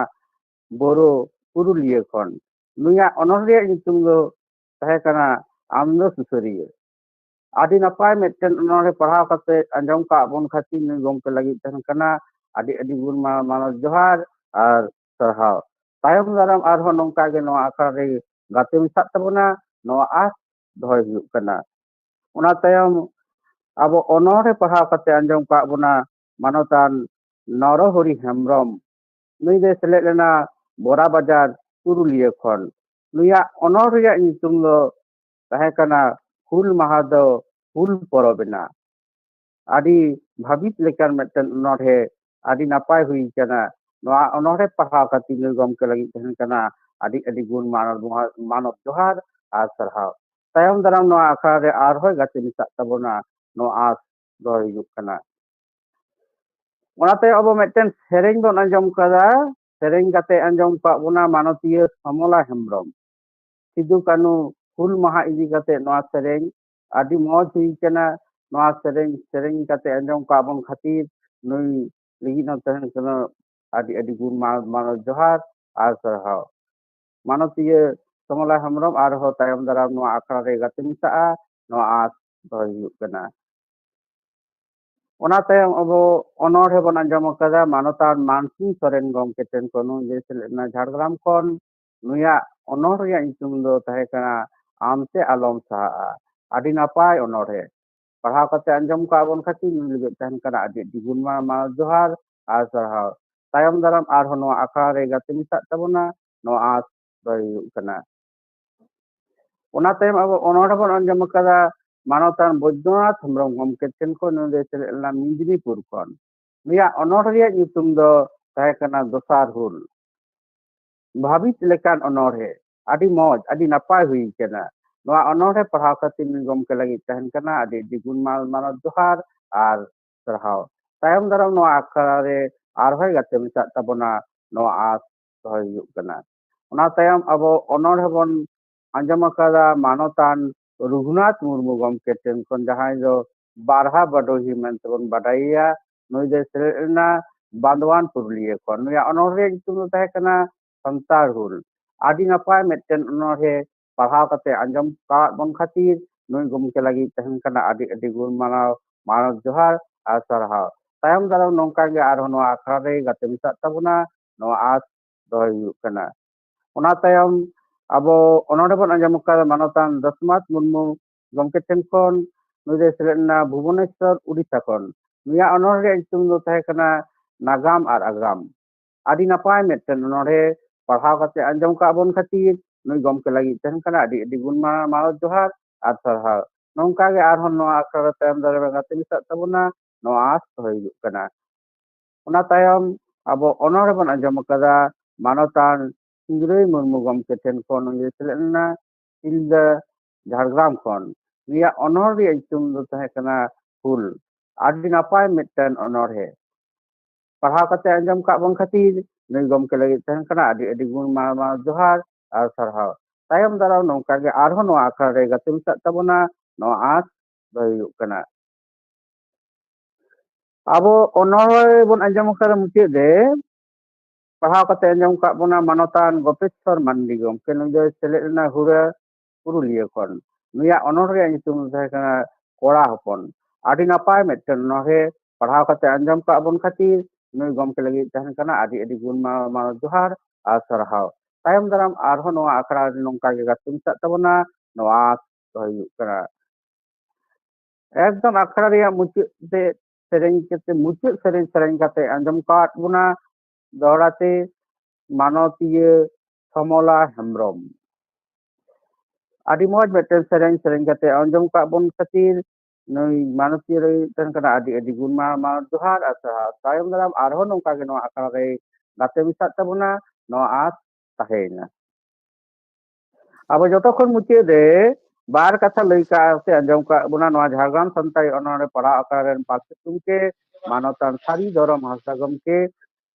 ᱵᱳᱨᱳ ᱯᱩᱨᱩᱞᱤᱭᱟᱹ ᱠᱷᱚᱱ᱾ ᱱᱩᱭᱟᱜ ᱚᱱᱚᱬᱦᱮ ᱨᱮᱭᱟᱜ ᱧᱩᱛᱩᱢ ᱫᱚ ᱛᱟᱦᱮᱸ ᱠᱟᱱᱟ ᱟᱢ ᱫᱚ ᱥᱩᱥᱟᱹᱨᱤᱭᱟᱹ᱾ ᱟᱹᱰᱤ ᱱᱟᱯᱟᱭ ᱢᱤᱫᱴᱮᱱ ᱚᱱᱚᱬᱦᱮ ᱯᱟᱲᱦᱟᱣ ᱠᱟᱛᱮ ᱟᱸᱡᱚᱢ ᱠᱟᱜ ᱵᱚᱱ ᱠᱷᱟᱹᱛᱤᱨ ᱱᱩᱭ ᱜᱚᱢᱠᱮ ᱞᱟᱹᱜᱤᱫ ᱛᱟᱦᱮᱸ ᱠᱟᱱᱟ ᱟᱹᱰᱤ ᱟᱹᱰᱤ ᱜᱩᱱ ᱢᱟ-, ᱢᱟᱱᱚᱛ ᱡᱚᱦᱟᱨ ᱟᱨ ᱥᱟᱨᱦᱟᱣ᱾ ᱛᱟᱭᱚᱢ ᱫᱟᱨᱟᱢ ᱟᱨᱦᱚᱸ ᱱᱚᱝᱠᱟ ᱜᱮ ᱱᱚᱣᱟ ᱟᱠᱷᱲᱟ ᱨᱮ ᱜᱟᱛᱮ ᱢᱮᱥᱟᱜ ᱛᱟᱵᱚᱱᱟ, ᱱᱚᱣᱟ ᱟᱸᱥ ᱫᱚᱦᱚᱭ ᱦᱩᱭᱩᱜ ᱠᱟᱱᱟ᱾ ᱚᱱᱟ ᱛᱟᱭᱚᱢ ᱟᱵᱚ ᱚᱱᱚᱬᱦᱮ ᱯᱟᱲᱦᱟᱣ ᱠᱟᱛᱮ ᱟᱸᱡᱚᱢ ᱠᱟᱜ ᱵᱚᱱᱟ ᱢᱟᱱᱚᱛᱟᱱ ᱱᱚᱨᱚᱦᱚᱨᱤ ᱦᱮᱢᱵᱨᱚᱢ᱾ ᱱᱩᱭ ᱫᱚᱭ ᱥᱮᱞᱮᱫ ᱞᱮᱱᱟ ᱵᱚᱨᱟ ᱵᱟᱡᱟᱨ ᱯᱩᱨᱩᱞᱤᱭᱟᱹ ᱠᱷᱚᱱ᱾ ᱱᱩᱭᱟᱜ ᱚᱱᱚᱬᱦᱮ ᱨᱮᱭᱟᱜ ᱧᱩᱛᱩᱢ ᱫᱚ ᱛᱟᱦᱮᱸ ᱠᱟᱱᱟ ᱦᱩᱞ ᱢᱟᱦᱟ ᱫᱚ ᱦᱩᱞ ᱯᱚᱨᱚᱵᱽ ᱮᱱᱟ᱾ ᱟᱹᱰᱤ ᱵᱷᱟᱹᱵᱤᱛ ᱞᱮᱠᱟᱱ ᱢᱤᱫᱴᱮᱱ ᱚᱱᱚᱬᱦᱮ, ᱟᱹᱰᱤ ᱱᱟᱯᱟᱭ ᱦᱩᱭ ᱠᱟᱱᱟ᱾ ᱱᱚᱣᱟ ᱚᱱᱚᱬᱦᱮ ᱯᱟᱲᱦᱟᱣ ᱠᱷᱟᱹᱛᱤᱨ ᱱᱩᱭ ᱜᱚᱢᱠᱮ ᱞᱟᱹᱜᱤᱫ ᱛᱟᱦᱮᱸ ᱠᱟᱱᱟ ᱟᱹᱰᱤ ᱟᱹᱰᱤ ᱜᱩᱱ ᱢᱟᱱᱚᱛ, ᱢᱟᱱᱚᱛ ᱡᱚᱦᱟᱨ ᱟᱨ ᱥᱟᱨᱦᱟᱣ᱾ ᱛᱟᱭᱚᱢ ᱫᱟᱨᱟᱢ ᱱᱚᱣᱟ ᱟᱠᱷᱲᱟ ᱨᱮ ᱟᱨᱦᱚᱸᱭ ᱜᱟᱛᱮ ᱢᱮᱥᱟᱜ ᱛᱟᱵᱚᱱᱟ, ᱱᱚᱣᱟ ᱟᱸᱥ ᱫᱚᱦᱚᱭ ᱦᱩᱭᱩᱜ ᱠᱟᱱᱟ᱾ ᱚᱱᱟᱛᱮ ᱟᱵᱚ ᱢᱤᱫᱴᱮᱱ ᱥᱮᱨᱮᱧ ᱵᱚᱱ ᱟᱸᱡᱚᱢ ᱠᱟᱫᱟ, ᱥᱮᱨᱮᱧ ᱠᱟᱛᱮ ᱟᱸᱡᱚᱢ ᱠᱟᱜ ᱵᱚᱱᱟ ᱢᱟᱱᱚᱛᱤᱭᱟᱹ ᱥᱚᱢᱚᱞᱟ ᱦᱮᱢᱵᱨᱚᱢ᱾ ᱥᱤᱫᱩ ᱠᱟᱹᱱᱩ ᱦᱩᱞ ᱢᱟᱦᱟ ᱤᱫᱤ ᱠᱟᱛᱮ ᱱᱚᱣᱟ ᱥᱮᱨᱮᱧ ᱟᱹᱰᱤ ᱢᱚᱡᱽ ᱦᱩᱭ ᱠᱟᱱᱟ᱾ ᱱᱚᱣᱟ ᱥᱮᱨᱮᱧ, ᱥᱮᱨᱮᱧ ᱠᱟᱛᱮ ᱟᱸᱡᱚᱢ ᱠᱟᱜ ᱵᱚᱱ ᱠᱷᱟᱹᱛᱤᱨ ᱱᱩᱭ ᱞᱟᱹᱜᱤᱫ ᱦᱚᱸ ᱛᱟᱦᱮᱱ ᱠᱟᱱᱟ ᱟᱹᱰᱤ ᱟᱹᱰᱤ ᱜᱩᱱ ᱢᱟ-, ᱢᱟᱱᱚᱛ ᱡᱚᱦᱟᱨ ᱟᱨ ᱥᱟᱨᱦᱟᱣ᱾ ᱢᱟᱱᱚᱛᱤᱭᱟᱹ ᱥᱚᱢᱚᱞᱟ ᱦᱮᱢᱵᱨᱚᱢ ᱟᱨᱦᱚᱸ ᱛᱟᱭᱚᱢ ᱫᱟᱨᱟᱢ ᱱᱚᱣᱟ ᱟᱠᱷᱲᱟ ᱨᱮ ᱜᱟᱛᱮ ᱢᱮᱥᱟᱜᱼᱟ, ᱱᱚᱣᱟ ᱟᱸᱥ ᱫᱚᱦᱚᱭ ᱦᱩᱭᱩᱜ ᱠᱟᱱᱟ᱾ ᱚᱱᱟ ᱛᱟᱭᱚᱢ ᱟᱵᱚ ᱚᱱᱚᱬᱦᱮ ᱵᱚᱱ ᱟᱸᱡᱚᱢ ᱟᱠᱟᱫᱟ ᱢᱟᱱᱚᱛᱟᱱ ᱢᱟᱱᱥᱤᱝ ᱥᱚᱨᱮᱱ ᱜᱚᱢᱠᱮ ᱴᱷᱮᱱ ᱠᱷᱚᱱ, ᱱᱩᱭ ᱫᱚᱭ ᱥᱮᱞᱮᱫ ᱞᱮᱱᱟ ᱡᱷᱟᱲᱜᱨᱟᱢ ᱠᱷᱚᱱ᱾ ᱱᱩᱭᱟᱜ ᱚᱱᱚᱬᱦᱮ ᱨᱮᱭᱟᱜ ᱧᱩᱛᱩᱢ ᱫᱚ ᱛᱟᱦᱮᱸ ᱠᱟᱱᱟ ᱟᱢᱛᱮ ᱟᱞᱚᱢ ᱥᱟᱦᱟᱜᱼᱟ᱾ ᱟᱹᱰᱤ ᱱᱟᱯᱟᱭ ᱚᱱᱚᱬᱦᱮ᱾ ᱯᱟᱲᱦᱟᱣ ᱠᱟᱛᱮ ᱟᱸᱡᱚᱢ ᱠᱟᱜ ᱵᱚᱱ ᱠᱷᱟᱹᱛᱤᱨ ᱱᱩᱭ ᱞᱟᱹᱜᱤᱫ ᱛᱟᱦᱮᱱ ᱠᱟᱱᱟ ᱟᱹᱰᱤ ᱟᱹᱰᱤ ᱜᱩᱱ ᱢᱟᱱᱟᱣ ᱡᱚᱦᱟᱨ ᱟᱨ ᱥᱟᱨᱦᱟᱣ᱾ ᱛᱟᱭᱚᱢ ᱫᱟᱨᱟᱢ ᱟᱨᱦᱚᱸ ᱱᱚᱣᱟ ᱟᱠᱷᱲᱟ ᱨᱮ ᱜᱟᱛᱮ ᱢᱮᱥᱟᱜ ᱛᱟᱵᱚᱱᱟ, ᱱᱚᱣᱟ ᱟᱸᱥ ᱫᱚᱦᱚᱭ ᱦᱩᱭᱩᱜ ᱠᱟᱱᱟ᱾ ᱚᱱᱟ ᱛᱟᱭᱚᱢ ᱟᱵᱚ ᱚᱱᱚᱬᱦᱮ ᱵᱚᱱ ᱟᱸᱡᱚᱢ ᱟᱠᱟᱫᱟ ᱢᱟᱱᱚᱛᱟᱱ ᱵᱳᱭᱫᱚᱱᱟᱛᱷ ᱦᱮᱢᱵᱨᱚᱢ ᱜᱚᱢᱠᱮ ᱴᱷᱮᱱ ᱠᱷᱚᱱ᱾ ᱱᱩᱭ ᱫᱚᱭ ᱥᱮᱞᱮᱫ ᱞᱮᱱᱟ ᱢᱮᱫᱽᱱᱤᱯᱩᱨ ᱠᱷᱚᱱ᱾ ᱱᱩᱭᱟᱜ ᱚᱱᱚᱬᱦᱮ ᱨᱮᱭᱟᱜ ᱧᱩᱛᱩᱢ ᱫᱚ ᱛᱟᱦᱮᱸ ᱠᱟᱱᱟ ᱫᱚᱥᱟᱨ ᱦᱩᱞ᱾ ᱵᱷᱟᱵᱤᱛ ᱞᱮᱠᱟᱱ ᱚᱱᱚᱬᱦᱮ, ᱟᱹᱰᱤ ᱢᱚᱡᱽ, ᱟᱹᱰᱤ ᱱᱟᱯᱟᱭ ᱦᱩᱭ ᱠᱟᱱᱟ᱾ ᱱᱚᱣᱟ ᱚᱱᱚᱬᱦᱮ ᱯᱟᱲᱦᱟᱣ ᱠᱷᱟᱹᱛᱤᱨ ᱱᱩᱭ ᱜᱚᱢᱠᱮ ᱞᱟᱹᱜᱤᱫ ᱛᱟᱦᱮᱱ ᱠᱟᱱᱟ ᱟᱹᱰᱤ ᱟᱹᱰᱤ ᱜᱩᱱ ᱢᱟᱱ ᱢᱟᱱᱚᱛ ᱡᱚᱦᱟᱨ ᱟᱨ ᱥᱟᱨᱦᱟᱣ᱾ ᱛᱟᱭᱚᱢ ᱫᱟᱨᱟᱢ ᱱᱚᱣᱟ ᱟᱠᱷᱲᱟ ᱨᱮ ᱟᱨᱦᱚᱸᱭ ᱜᱟᱛᱮ ᱢᱮᱥᱟᱜ ᱛᱟᱵᱚᱱᱟ, ᱱᱚᱣᱟ ᱟᱸᱥ ᱫᱚᱦᱚᱭ ᱦᱩᱭᱩᱜ ᱠᱟᱱᱟ᱾ ᱚᱱᱟ ᱛᱟᱭᱚᱢ ᱟᱵᱚ ᱚᱱᱚᱬᱦᱮ ᱵᱚᱱ ᱟᱸᱡᱚᱢ ᱟᱠᱟᱫᱟ ᱢᱟᱱᱚᱛᱟᱱ ᱨᱚᱜᱷᱩᱱᱟᱛᱷ ᱢᱩᱨᱢᱩ ᱜᱚᱢᱠᱮ ᱴᱷᱮᱱ ᱠᱷᱚᱱ, ᱡᱟᱦᱟᱸᱭ ᱫᱚ ᱵᱟᱨᱦᱟ ᱵᱟᱰᱚᱦᱤ ᱢᱮᱱᱛᱮᱵᱚᱱ ᱵᱟᱰᱟᱭᱮᱭᱟ᱾ ᱱᱩᱭ ᱫᱚᱭ ᱥᱮᱞᱮᱫ ᱞᱮᱱᱟ ᱵᱟᱸᱫᱣᱟᱱ ᱯᱩᱨᱩᱞᱤᱭᱟᱹ ᱠᱷᱚᱱ᱾ ᱱᱩᱭᱟᱜ ᱚᱱᱚᱬᱦᱮ ᱧᱩᱛᱩᱢ ᱫᱚ ᱛᱟᱦᱮᱸ ᱠᱟᱱᱟ ᱥᱟᱱᱛᱟᱲ ᱦᱩᱞ᱾ ᱟᱹᱰᱤ ᱱᱟᱯᱟᱭ ᱢᱤᱫᱴᱮᱱ ᱚᱱᱚᱬᱦᱮ, ᱯᱟᱲᱦᱟᱣ ᱠᱟᱛᱮ ᱟᱸᱡᱚᱢ ᱠᱟᱜ ᱵᱚᱱ ᱠᱷᱟᱹᱛᱤᱨ ᱱᱩᱭ ᱜᱚᱢᱠᱮ ᱞᱟᱹᱜᱤᱫ ᱛᱟᱦᱮᱱ ᱠᱟᱱᱟ ᱟᱹᱰᱤ ᱟᱹᱰᱤ ᱜᱩᱱ ᱢᱟᱱᱟᱣ ᱢᱟᱱᱚᱛ ᱡᱚᱦᱟᱨ ᱟᱨ ᱥᱟᱨᱦᱟᱣ᱾ ᱛᱟᱭᱚᱢ ᱫᱟᱨᱟᱢ ᱱᱚᱝᱠᱟ ᱜᱮ ᱟᱨᱦᱚᱸ ᱱᱚᱣᱟ ᱟᱠᱷᱲᱟ ᱨᱮ ᱜᱟᱛᱮ ᱢᱮᱥᱟᱜ ᱛᱟᱵᱚᱱᱟ, ᱱᱚᱣᱟ ᱟᱸᱥ ᱫᱚᱦᱚᱭ ᱦᱩᱭᱩᱜ ᱠᱟᱱᱟ᱾ ᱚᱱᱟ ᱛᱟᱭᱚᱢ ᱟᱵᱚ ᱚᱱᱚᱬᱦᱮ ᱵᱚᱱ ᱟᱸᱡᱚᱢ ᱟᱠᱟᱫᱟ ᱢᱟᱱᱚᱛᱟᱱ ᱫᱚᱥᱢᱟᱛ ᱢᱩᱨᱢᱩ ᱜᱚᱢᱠᱮ ᱴᱷᱮᱱ ᱠᱷᱚᱱ᱾ ᱱᱩᱭ ᱫᱚᱭ ᱥᱮᱞᱮᱫ ᱞᱮᱱᱟ ᱵᱷᱩᱵᱚᱱᱮᱥᱣᱚᱨ, ᱩᱰᱤᱥᱟ ᱠᱷᱚᱱ᱾ ᱱᱩᱭᱟᱜ ᱚᱱᱚᱬᱦᱮ ᱨᱮᱭᱟᱜ ᱧᱩᱛᱩᱢ ᱫᱚ ᱛᱟᱦᱮᱸ ᱠᱟᱱᱟ ᱱᱟᱜᱟᱢ ᱟᱨ ᱟᱜᱟᱢ᱾ ᱟᱹᱰᱤ ᱱᱟᱯᱟᱭ ᱢᱤᱫᱴᱮᱱ ᱚᱱᱚᱬᱦᱮ, ᱯᱟᱲᱦᱟᱣ ᱠᱟᱛᱮ ᱟᱸᱡᱚᱢ ᱠᱟᱜ ᱵᱚᱱ ᱠᱷᱟᱹᱛᱤᱨ ᱱᱩᱭ ᱜᱚᱢᱠᱮ ᱞᱟᱹᱜᱤᱫ ᱛᱟᱦᱮᱱ ᱠᱟᱱᱟ ᱟᱹᱰᱤ ᱟᱹᱰᱤ ᱜᱩᱱ ᱢᱟᱱᱟᱣ ᱢᱟᱱᱚᱛ ᱡᱚᱦᱟᱨ ᱟᱨ ᱥᱟᱨᱦᱟᱣ᱾ ᱱᱚᱝᱠᱟ ᱜᱮ ᱟᱨᱦᱚᱸ ᱱᱚᱣᱟ ᱟᱠᱷᱲᱟ ᱨᱮ ᱛᱟᱭᱚᱢ ᱫᱟᱨᱟᱢ ᱜᱟᱛᱮ ᱢᱮᱥᱟᱜ ᱛᱟᱵᱚᱱᱟ, ᱱᱚᱣᱟ ᱟᱸᱥ ᱫᱚᱦᱚᱭ ᱦᱩᱭᱩᱜ ᱠᱟᱱᱟ᱾ ᱚᱱᱟ ᱛᱟᱭᱚᱢ ᱟᱵᱚ ᱚᱱᱚᱬᱦᱮ ᱵᱚᱱ ᱟᱸᱡᱚᱢ ᱟᱠᱟᱫᱟ ᱢᱟᱱᱚᱛᱟᱱ ᱥᱤᱝᱨᱟᱹᱭ ᱢᱩᱨᱢᱩ ᱜᱚᱢᱠᱮ ᱴᱷᱮᱱ ᱠᱷᱚᱱ᱾ ᱩᱱᱤ ᱥᱮᱞᱮᱫ ᱞᱮᱱᱟ ᱥᱤᱞᱫᱟᱹ, ᱡᱷᱟᱲᱜᱨᱟᱢ ᱠᱷᱚᱱ᱾ ᱱᱩᱭᱟᱜ ᱚᱱᱚᱬᱦᱮ ᱨᱮᱭᱟᱜ ᱧᱩᱛᱩᱢ ᱫᱚ ᱛᱟᱦᱮᱸ ᱠᱟᱱᱟ ᱦᱩᱞ᱾ ᱟᱹᱰᱤ ᱱᱟᱯᱟᱭ ᱢᱤᱫᱴᱮᱱ ᱚᱱᱚᱬᱦᱮ᱾ ᱯᱟᱲᱦᱟᱣ ᱠᱟᱛᱮ ᱟᱸᱡᱚᱢ ᱠᱟᱜ ᱵᱚᱱ ᱠᱷᱟᱹᱛᱤᱨ ᱱᱩᱭ ᱜᱚᱢᱠᱮ ᱞᱟᱹᱜᱤᱫ ᱛᱟᱦᱮᱱ ᱠᱟᱱᱟ ᱟᱹᱰᱤ ᱟᱹᱰᱤ ᱜᱩᱱ ᱢᱟᱱᱟᱣ ᱡᱚᱦᱟᱨ ᱟᱨ ᱥᱟᱨᱦᱟᱣ᱾ ᱛᱟᱭᱚᱢ ᱫᱟᱨᱟᱢ ᱱᱚᱝᱠᱟ ᱜᱮ ᱟᱨᱦᱚᱸ ᱱᱚᱣᱟ ᱟᱠᱷᱲᱟ ᱨᱮ ᱜᱟᱛᱮ ᱢᱮᱥᱟᱜ ᱛᱟᱵᱚᱱᱟ, ᱱᱚᱣᱟ ᱟᱸᱥ ᱫᱚᱦᱚᱭ ᱦᱩᱭᱩᱜ ᱠᱟᱱᱟ᱾ ᱟᱵᱚ ᱚᱱᱚᱬᱦᱮ ᱵᱚᱱ ᱟᱸᱡᱚᱢ ᱟᱠᱟᱫᱟ ᱢᱩᱪᱟᱹᱫ ᱨᱮ, ᱯᱟᱲᱦᱟᱣ ᱠᱟᱛᱮ ᱟᱸᱡᱚᱢ ᱠᱟᱜ ᱵᱚᱱᱟ ᱢᱟᱱᱚᱛᱟᱱ ᱜᱚᱯᱮᱥᱣᱚᱨ ᱢᱟᱱᱰᱤ ᱜᱚᱢᱠᱮ᱾ ᱱᱩᱭ ᱫᱚᱭ ᱥᱮᱞᱮᱫ ᱞᱮᱱᱟ ᱦᱩᱲᱟᱹ ᱯᱩᱨᱩᱞᱤᱭᱟᱹ ᱠᱷᱚᱱ᱾ ᱱᱩᱭᱟᱜ ᱚᱱᱚᱬᱦᱮ ᱨᱮᱭᱟᱜ ᱧᱩᱛᱩᱢ ᱫᱚ ᱛᱟᱦᱮᱸ ᱠᱟᱱᱟ ᱠᱚᱲᱟ ᱦᱚᱯᱚᱱ᱾ ᱟᱹᱰᱤ ᱱᱟᱯᱟᱭ ᱢᱤᱫᱴᱮᱱ ᱚᱱᱚᱬᱦᱮ ᱯᱟᱲᱦᱟᱣ ᱠᱟᱛᱮ ᱟᱸᱡᱚᱢ ᱠᱟᱜ ᱵᱚᱱ ᱠᱷᱟᱹᱛᱤᱨ ᱱᱩᱭ ᱜᱚᱢᱠᱮ ᱞᱟᱹᱜᱤᱫ ᱛᱟᱦᱮᱱ ᱠᱟᱱᱟ ᱟᱹᱰᱤ ᱟᱹᱰᱤ ᱜᱩᱱ ᱢᱟᱱᱟᱣ ᱡᱚᱦᱟᱨ ᱟᱨ ᱥᱟᱨᱦᱟᱣ᱾ ᱛᱟᱭᱚᱢ ᱫᱟᱨᱟᱢ ᱟᱨᱦᱚᱸ ᱱᱚᱣᱟ ᱟᱠᱷᱲᱟ ᱨᱮ ᱱᱚᱝᱠᱟ ᱜᱮ ᱜᱟᱛᱮ ᱢᱮᱥᱟᱜ ᱛᱟᱵᱚᱱᱟ, ᱱᱚᱣᱟ ᱟᱸᱥ ᱫᱚᱦᱚᱭ ᱦᱩᱭᱩᱜ ᱠᱟᱱᱟ᱾ ᱮᱠᱫᱚᱢ ᱟᱠᱷᱲᱟ ᱨᱮᱭᱟᱜ ᱢᱩᱪᱟᱹᱫ ᱛᱮ ᱥᱮᱨᱮᱧ ᱠᱟᱛᱮ, ᱢᱩᱪᱟᱹᱫ ᱥᱮᱨᱮᱧ ᱥᱮᱨᱮᱧ ᱠᱟᱛᱮ ᱟᱸᱡᱚᱢ ᱠᱟᱣᱟᱫ ᱵᱚᱱᱟ ᱫᱚᱦᱲᱟᱛᱮ ᱢᱟᱱᱚᱛᱤᱭᱟᱹ ᱥᱚᱢᱚᱞᱟ ᱦᱮᱢᱵᱨᱚᱢ᱾ ᱟᱹᱰᱤ ᱢᱚᱡᱽ ᱢᱤᱫᱴᱮᱱ ᱥᱮᱨᱮᱧ ᱥᱮᱨᱮᱧ ᱠᱟᱛᱮ ᱟᱸᱡᱚᱢ ᱠᱟᱜ ᱵᱚᱱ ᱠᱷᱟᱹᱛᱤᱨ ᱱᱩᱭ ᱢᱟᱱᱚᱛᱤᱭᱟᱹ ᱨᱮ ᱛᱟᱦᱮᱱ ᱠᱟᱱᱟ ᱟᱹᱰᱤ ᱟᱹᱰᱤ ᱜᱩᱱ ᱢᱟᱱᱟᱣ ᱡᱚᱦᱟᱨ ᱟᱨ ᱥᱟᱨᱦᱟᱣ᱾ ᱛᱟᱭᱚᱢ ᱫᱟᱨᱟᱢ ᱟᱨᱦᱚᱸ ᱱᱚᱝᱠᱟ ᱜᱮ ᱱᱚᱣᱟ ᱟᱠᱷᱲᱟ ᱨᱮ ᱜᱟᱛᱮ ᱢᱮᱥᱟᱜ ᱛᱟᱵᱚᱱᱟ, ᱱᱚᱣᱟ ᱟᱸᱥ ᱛᱟᱦᱮᱸᱭᱮᱱᱟ᱾ ᱟᱵᱚ ᱡᱚᱛᱚ ᱠᱷᱚᱱ ᱢᱩᱪᱟᱹᱫ ᱨᱮ ᱵᱟᱨ ᱠᱟᱛᱷᱟ ᱞᱟᱹᱭ ᱠᱟᱜ ᱥᱮ ᱟᱸᱡᱚᱢ ᱠᱟᱜ ᱵᱚᱱᱟ ᱱᱚᱣᱟ ᱡᱷᱟᱲᱜᱨᱟᱢ ᱥᱟᱱᱛᱟᱲᱤ ᱚᱱᱚᱬᱦᱮ ᱯᱟᱲᱦᱟᱣ ᱟᱠᱷᱲᱟ ᱨᱮᱱ ᱯᱟᱨᱥᱮᱛ ᱜᱚᱢᱠᱮ ᱢᱟᱱᱚᱛᱟᱱ ᱥᱟᱹᱨᱤ ᱫᱷᱚᱨᱚᱢ ᱦᱟᱸᱥᱫᱟ ᱜᱚᱢᱠᱮ᱾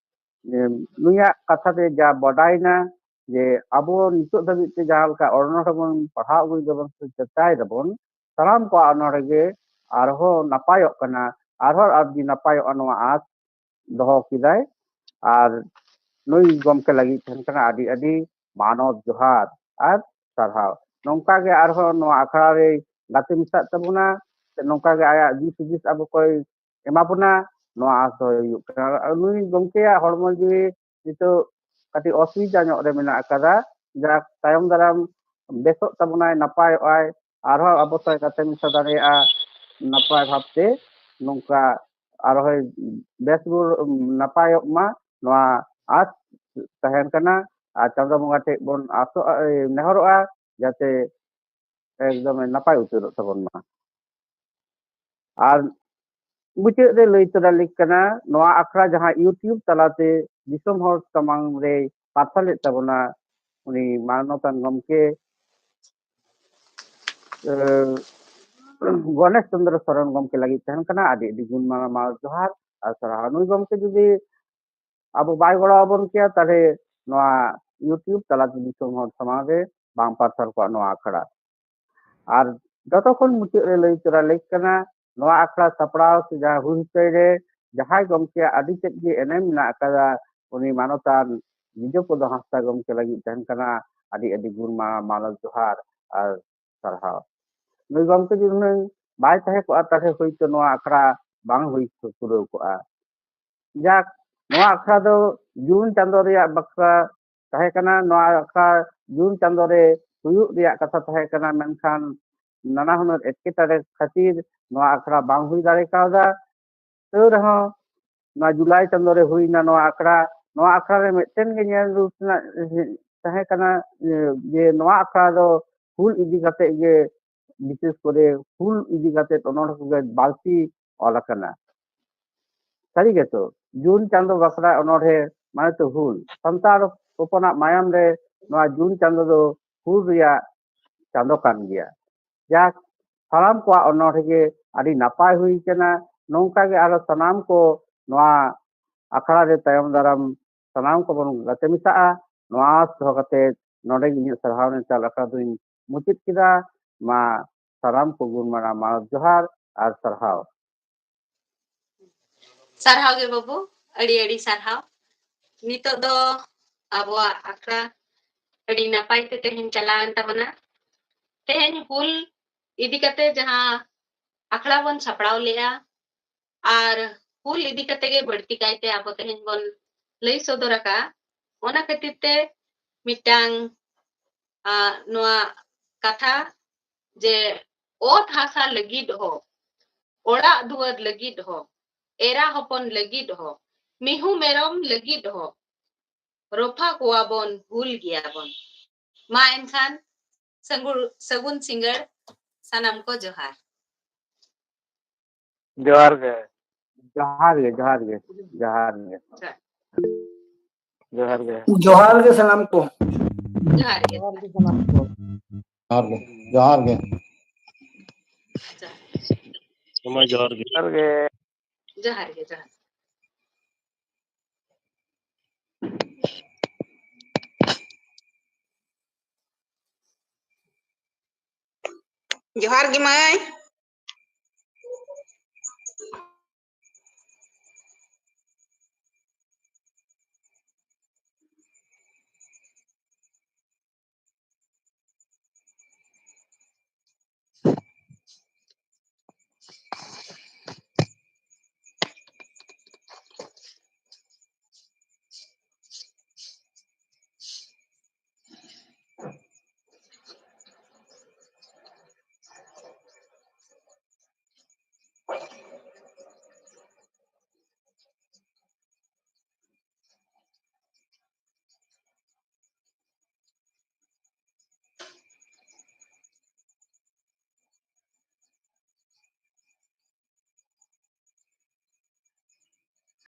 ᱮᱢ, ᱱᱩᱭᱟᱜ ᱠᱟᱛᱷᱟ ᱛᱮ ᱡᱟ ᱵᱟᱰᱟᱭᱱᱟ ᱡᱮ ᱟᱵᱚ ᱱᱤᱛᱚᱜ ᱫᱷᱟᱹᱵᱤᱡ ᱛᱮ ᱡᱟᱦᱟᱸ ᱞᱮᱠᱟ ᱚᱱᱚᱬᱦᱮ ᱵᱚᱱ ᱯᱟᱲᱦᱟᱣ ᱟᱹᱜᱩᱭ ᱫᱟᱵᱚᱱ ᱥᱮ ᱪᱮᱥᱴᱟᱭ ᱫᱟᱵᱚᱱ, ᱥᱟᱱᱟᱢ ᱠᱚᱣᱟᱜ ᱚᱱᱚᱬᱦᱮ ᱜᱮ ᱟᱨᱦᱚᱸ ᱱᱟᱯᱟᱭᱚᱜ ᱠᱟᱱᱟ, ᱟᱨᱦᱚᱸ ᱟᱹᱰᱤ ᱱᱟᱯᱟᱭᱚᱜᱼᱟ ᱱᱚᱣᱟ ᱟᱸᱥ ᱫᱚᱦᱚ ᱠᱮᱫᱟᱭ᱾ ᱟᱨ ᱱᱩᱭ ᱜᱚᱢᱠᱮ ᱞᱟᱹᱜᱤᱫ ᱛᱟᱦᱮᱱ ᱠᱟᱱᱟ ᱟᱹᱰᱤ ᱟᱹᱰᱤ ᱢᱟᱱᱚᱛ ᱡᱚᱦᱟᱨ ᱟᱨ ᱥᱟᱨᱦᱟᱣ᱾ ᱱᱚᱝᱠᱟ ᱜᱮ ᱟᱨᱦᱚᱸ ᱱᱚᱣᱟ ᱟᱠᱷᱲᱟ ᱨᱮ ᱜᱟᱛᱮ ᱢᱮᱥᱟᱜ ᱛᱟᱵᱚᱱᱟ, ᱥᱮ ᱱᱚᱝᱠᱟ ᱜᱮ ᱟᱭᱟᱜ ᱫᱤᱥ ᱦᱩᱫᱤᱥ ᱟᱵᱚ ᱠᱚᱭ ᱮᱢᱟ ᱵᱚᱱᱟ, ᱱᱚᱣᱟ ᱟᱸᱥ ᱫᱚᱦᱚᱭ ᱦᱩᱭᱩᱜ ᱠᱟᱱᱟ᱾ ᱟᱨ ᱱᱩᱭ ᱜᱚᱢᱠᱮᱭᱟᱜ ᱦᱚᱲᱢᱚ ᱡᱤᱣᱤ ᱱᱤᱛᱚᱜ ᱠᱟᱹᱴᱤᱡ ᱚᱥᱩᱵᱤᱫᱷᱟ ᱧᱚᱜ ᱨᱮ ᱢᱮᱱᱟᱜ ᱟᱠᱟᱫᱟ, ᱡᱟᱠ ᱛᱟᱭᱚᱢ ᱫᱟᱨᱟᱢ ᱵᱮᱥᱚᱜ ᱛᱟᱵᱚᱱᱟᱭ, ᱱᱟᱯᱟᱭᱚᱜᱼᱟᱭ, ᱟᱨᱦᱚᱸ ᱟᱵᱚ ᱥᱟᱶ ᱜᱟᱛᱮ ᱢᱮᱥᱟ ᱫᱟᱲᱮᱭᱟᱜᱼᱟ ᱱᱟᱯᱟᱭ ᱵᱷᱟᱵᱛᱮ, ᱱᱚᱝᱠᱟ ᱟᱨᱦᱚᱸᱭ ᱵᱮᱥ ᱨᱩᱣᱟᱹᱲ, ᱱᱟᱯᱟᱭᱚᱜ ᱢᱟ, ᱱᱚᱣᱟ ᱟᱸᱥ ᱛᱟᱦᱮᱱ ᱠᱟᱱᱟ᱾ ᱟᱨ ᱪᱟᱸᱫᱳ ᱵᱚᱸᱜᱟ ᱴᱷᱮᱡ ᱵᱚᱱ ᱟᱥᱚᱜᱼᱟ, ᱱᱮᱦᱚᱨᱚᱜᱼᱟ, ᱡᱟᱛᱮ ᱮᱠᱫᱚᱢᱮ ᱱᱟᱯᱟᱭ ᱩᱛᱟᱹᱨᱚᱜ ᱛᱟᱵᱚᱱ ᱢᱟ᱾ ᱟᱨ ᱢᱩᱪᱟᱹᱫ ᱨᱮ ᱞᱟᱹᱭ ᱛᱚᱨᱟ ᱞᱤᱧ ᱠᱟᱱᱟ, ᱱᱚᱣᱟ ᱟᱠᱷᱲᱟ ᱡᱟᱦᱟᱸ YouTube ᱛᱟᱞᱟᱛᱮ ᱫᱤᱥᱚᱢ ᱦᱚᱲ ᱥᱟᱢᱟᱝ ᱨᱮᱭ ᱯᱟᱨᱥᱟᱞᱮᱫ ᱛᱟᱵᱚᱱᱟ, ᱩᱱᱤ ᱢᱟᱱᱚᱛᱟᱱ ᱜᱚᱢᱠᱮ, ᱮ, ᱜᱚᱱᱮᱥ ᱪᱚᱸᱫᱽᱨᱚ ᱥᱚᱨᱮᱱ ᱜᱚᱢᱠᱮ ᱞᱟᱹᱜᱤᱫ ᱛᱟᱦᱮᱱ ᱠᱟᱱᱟ ᱟᱹᱰᱤ ᱟᱹᱰᱤ ᱜᱩᱱ ᱢᱟᱱᱟᱣ ᱡᱚᱦᱟᱨ ᱟᱨ ᱥᱟᱨᱦᱟᱣ᱾ ᱱᱩᱭ ᱜᱚᱢᱠᱮ ᱡᱩᱫᱤ ᱟᱵᱚ ᱵᱟᱭ ᱜᱚᱲᱚ ᱟᱵᱚᱱ ᱠᱮᱭᱟ, ᱛᱟᱦᱞᱮ ᱱᱚᱣᱟ YouTube ᱛᱟᱞᱟᱛᱮ ᱫᱤᱥᱚᱢ ᱦᱚᱲ ᱥᱟᱢᱟᱝ ᱨᱮ ᱵᱟᱝ ᱯᱟᱨᱥᱟᱞ ᱠᱚᱜᱼᱟ ᱱᱚᱣᱟ ᱟᱠᱷᱲᱟ᱾ ᱟᱨ ᱡᱚᱛᱚ ᱠᱷᱚᱱ ᱢᱩᱪᱟᱹᱫ ᱨᱮ ᱞᱟᱹᱭ ᱛᱚᱨᱟ ᱞᱮᱠ ᱠᱟᱱᱟ, ᱱᱚᱣᱟ ᱟᱠᱷᱲᱟ ᱥᱟᱯᱲᱟᱣ ᱥᱮ ᱡᱟᱦᱟᱸ ᱦᱩᱭ ᱦᱚᱪᱚᱭ ᱨᱮ ᱡᱟᱦᱟᱸᱭ ᱜᱚᱢᱠᱮᱭᱟᱜ ᱟᱹᱰᱤ ᱛᱮᱫ ᱜᱮ ᱮᱱᱮᱢ ᱢᱮᱱᱟᱜ ᱟᱠᱟᱫᱟ, ᱩᱱᱤ ᱢᱟᱱᱚᱛᱟᱱ ᱵᱤᱡᱚᱭ ᱯᱚᱫᱚ ᱦᱟᱸᱥᱫᱟ ᱜᱚᱢᱠᱮ ᱞᱟᱹᱜᱤᱫ ᱛᱟᱦᱮᱱ ᱠᱟᱱᱟ ᱟᱹᱰᱤ ᱟᱹᱰᱤ ᱜᱩᱱ ᱢᱟ-, ᱢᱟᱱᱚᱛ ᱡᱚᱦᱟᱨ ᱟᱨ ᱥᱟᱨᱦᱟᱣ᱾ ᱱᱩᱭ ᱜᱚᱢᱠᱮ ᱡᱩᱫᱤ ᱦᱩᱱᱟᱹᱝ ᱵᱟᱭ ᱛᱟᱦᱮᱸ ᱠᱚᱜᱼᱟ, ᱛᱟᱦᱞᱮ ᱦᱳᱭᱛᱳ ᱱᱚᱣᱟ ᱟᱠᱷᱲᱟ ᱵᱟᱝ ᱦᱩᱭ ᱯᱩᱨᱟᱹᱣ ᱠᱚᱜᱼᱟ᱾ ᱡᱟᱠ, ᱱᱚᱣᱟ ᱟᱠᱷᱲᱟ ᱫᱚ ᱡᱩᱱ ᱪᱟᱸᱫᱳ ᱨᱮᱭᱟᱜ ᱵᱟᱠᱷᱨᱟ ᱛᱟᱦᱮᱸ ᱠᱟᱱᱟ᱾ ᱱᱚᱣᱟ ᱟᱠᱷᱲᱟ ᱡᱩᱱ ᱪᱟᱸᱫᱳ ᱨᱮ ᱦᱩᱭᱩᱜ ᱨᱮᱭᱟᱜ ᱠᱟᱛᱷᱟ ᱛᱟᱦᱮᱸ ᱠᱟᱱᱟ, ᱢᱮᱱᱠᱷᱟᱱ ᱱᱟᱱᱟ ᱦᱩᱱᱟᱹᱨ ᱮᱴᱠᱮᱴᱚᱬᱮ ᱠᱷᱟᱹᱛᱤᱨ ᱱᱚᱣᱟ ᱟᱠᱷᱲᱟ ᱵᱟᱝ ᱦᱩᱭ ᱫᱟᱲᱮ ᱠᱟᱣᱫᱟ᱾ ᱛᱟᱹᱣ ᱨᱮᱦᱚᱸ ᱱᱚᱣᱟ ᱡᱩᱞᱟᱭ ᱪᱟᱸᱫᱳ ᱨᱮ ᱦᱩᱭᱱᱟ ᱱᱚᱣᱟ ᱟᱠᱷᱲᱟ᱾ ᱱᱚᱣᱟ ᱟᱠᱷᱲᱟ ᱨᱮ ᱢᱤᱫᱴᱮᱱ ᱜᱮ ᱧᱮᱞ ᱨᱩᱯ ᱨᱮᱱᱟᱜ ᱛᱟᱦᱮᱸ ᱠᱟᱱᱟ, ᱡᱮ ᱱᱚᱣᱟ ᱟᱠᱷᱲᱟ ᱫᱚ ᱦᱩᱞ ᱤᱫᱤ ᱠᱟᱛᱮ ᱜᱮ, ᱵᱤᱥᱮᱥ ᱠᱚᱨᱮ ᱦᱩᱞ ᱤᱫᱤ ᱠᱟᱛᱮ ᱚᱱᱚᱬᱦᱮ ᱠᱚᱜᱮ ᱵᱟᱹᱲᱛᱤ ᱚᱞ ᱟᱠᱟᱱᱟ᱾ ᱥᱟᱹᱨᱤ ᱜᱮᱛᱚ, ᱡᱩᱱ ᱪᱟᱸᱫᱳ ᱵᱟᱠᱷᱨᱟ ᱚᱱᱚᱬᱦᱮ ᱢᱟᱱᱮ ᱛᱚ ᱦᱩᱞ᱾ ᱥᱟᱱᱛᱟᱲ ᱦᱚᱯᱚᱱᱟᱜ ᱢᱟᱭᱟᱢ ᱨᱮ ᱱᱚᱣᱟ ᱡᱩᱱ ᱪᱟᱸᱫᱳ ᱫᱚ ᱦᱩᱞ ᱨᱮᱭᱟᱜ ᱪᱟᱸᱫᱳ ᱠᱟᱱ ᱜᱮᱭᱟ᱾ ᱡᱟᱠ, ᱥᱟᱱᱟᱢ ᱠᱚᱣᱟᱜ ᱚᱱᱚᱬᱦᱮ ᱜᱮ ᱟᱹᱰᱤ ᱱᱟᱯᱟᱭ ᱦᱩᱭ ᱠᱟᱱᱟ᱾ ᱱᱚᱝᱠᱟ ᱜᱮ ᱟᱨᱚ ᱥᱟᱱᱟᱢ ᱠᱚ ᱱᱚᱣᱟ ᱟᱠᱷᱲᱟ ᱨᱮ ᱛᱟᱭᱚᱢ ᱫᱟᱨᱟᱢ ᱥᱟᱱᱟᱢ ᱠᱚᱵᱚᱱ ᱜᱟᱛᱮ ᱢᱮᱥᱟᱜᱼᱟ᱾ ᱱᱚᱣᱟ ᱫᱚᱦᱚ ᱠᱟᱛᱮ ᱱᱚᱰᱮ ᱜᱮ ᱤᱧᱟᱹᱜ ᱥᱟᱨᱦᱟᱣ ᱨᱮᱱᱟᱜ ᱪᱟᱞ ᱟᱠᱷᱲᱟ ᱫᱚᱧ ᱢᱩᱪᱟᱹᱫ ᱠᱮᱫᱟ᱾ ᱢᱟ ᱥᱟᱱᱟᱢ ᱠᱚ ᱜᱩᱱ ᱢᱟᱱᱟᱣ ᱢᱟᱱᱚᱛ ᱡᱚᱦᱟᱨ ᱟᱨ ᱥᱟᱨᱦᱟᱣ᱾ ᱥᱟᱨᱦᱟᱣ ᱜᱮ ᱵᱟᱹᱵᱩ, ᱟᱹᱰᱤ ᱟᱹᱰᱤ ᱥᱟᱨᱦᱟᱣ᱾ ᱱᱤᱛᱚᱜ ᱫᱚ ᱟᱵᱚᱣᱟᱜ ᱟᱠᱷᱲᱟ ᱟᱹᱰᱤ ᱱᱟᱯᱟᱭ ᱛᱮ ᱛᱮᱦᱮᱧ ᱪᱟᱞᱟᱣᱮᱱ ᱛᱟᱵᱚᱱᱟ᱾ ᱛᱮᱦᱮᱧ ᱦᱩᱞ ᱤᱫᱤ ᱠᱟᱛᱮ ᱡᱟᱦᱟᱸ ᱟᱠᱷᱲᱟ ᱵᱚᱱ ᱥᱟᱯᱲᱟᱣ ᱞᱮᱜᱼᱟ, ᱟᱨ ᱦᱩᱞ ᱤᱫᱤ ᱠᱟᱛᱮ ᱜᱮ ᱵᱟᱹᱲᱛᱤ ᱠᱟᱭᱛᱮ ᱟᱵᱚ ᱛᱮᱦᱮᱧ ᱵᱚᱱ ᱞᱟᱹᱭ ᱥᱚᱫᱚᱨ ᱟᱠᱟᱫᱼᱟ᱾ ᱚᱱᱟ ᱠᱷᱟᱹᱛᱤᱨ ᱛᱮ ᱢᱤᱫᱴᱟᱝ ᱟᱸ, ᱱᱚᱣᱟ ᱠᱟᱛᱷᱟ ᱡᱮ ᱚᱛ ᱦᱟᱥᱟ ᱞᱟᱹᱜᱤᱫ ᱦᱚᱸ, ᱚᱲᱟᱜ ᱫᱩᱣᱟᱹᱨ ᱞᱟᱹᱜᱤᱫ ᱦᱚᱸ, ᱮᱨᱟ ᱦᱚᱯᱚᱱ ᱞᱟᱹᱜᱤᱫ ᱦᱚᱸ, ᱢᱤᱦᱩ ᱢᱮᱨᱚᱢ ᱞᱟᱹᱜᱤᱫ ᱦᱚᱸ ᱨᱚᱯᱷᱟ ᱠᱚᱣᱟ ᱵᱚᱱ, ᱦᱩᱞ ᱜᱮᱭᱟ ᱵᱚᱱ᱾ ᱢᱟ ᱮᱱᱠᱷᱟᱱ ᱥᱟᱹᱜᱩ- ᱥᱟᱹᱜᱩᱱ ᱥᱤᱸᱜᱟᱹᱲ, ᱥᱟᱱᱟᱢ ᱠᱚ ᱡᱚᱦᱟᱨ᱾ ᱡᱚᱦᱟᱨ ᱜᱮ᱾ ᱡᱚᱦᱟᱨ ᱜᱮ, ᱡᱚᱦᱟᱨ ᱜᱮ, ᱡᱚᱦᱟᱨ ᱜᱮ᱾ ᱡᱚᱦᱟᱨ ᱜᱮ᱾ ᱡᱚᱦᱟᱨ ᱜᱮ ᱥᱟᱱᱟᱢ ᱠᱚ᱾ ᱡᱚᱦᱟᱨ ᱜᱮ᱾ ᱡᱚᱦᱟᱨ ᱜᱮ, ᱡᱚᱦᱟᱨ ᱜᱮ᱾ ᱡᱚᱦᱟᱨ ᱜᱮ᱾ ᱡᱚᱦᱟᱨ ᱜᱮ᱾ ᱡᱚᱦᱟᱨ ᱜᱮ, ᱡᱚᱦᱟᱨ᱾ ᱡᱚᱦᱟᱨ ᱜᱮ ᱢᱟᱹᱭ᱾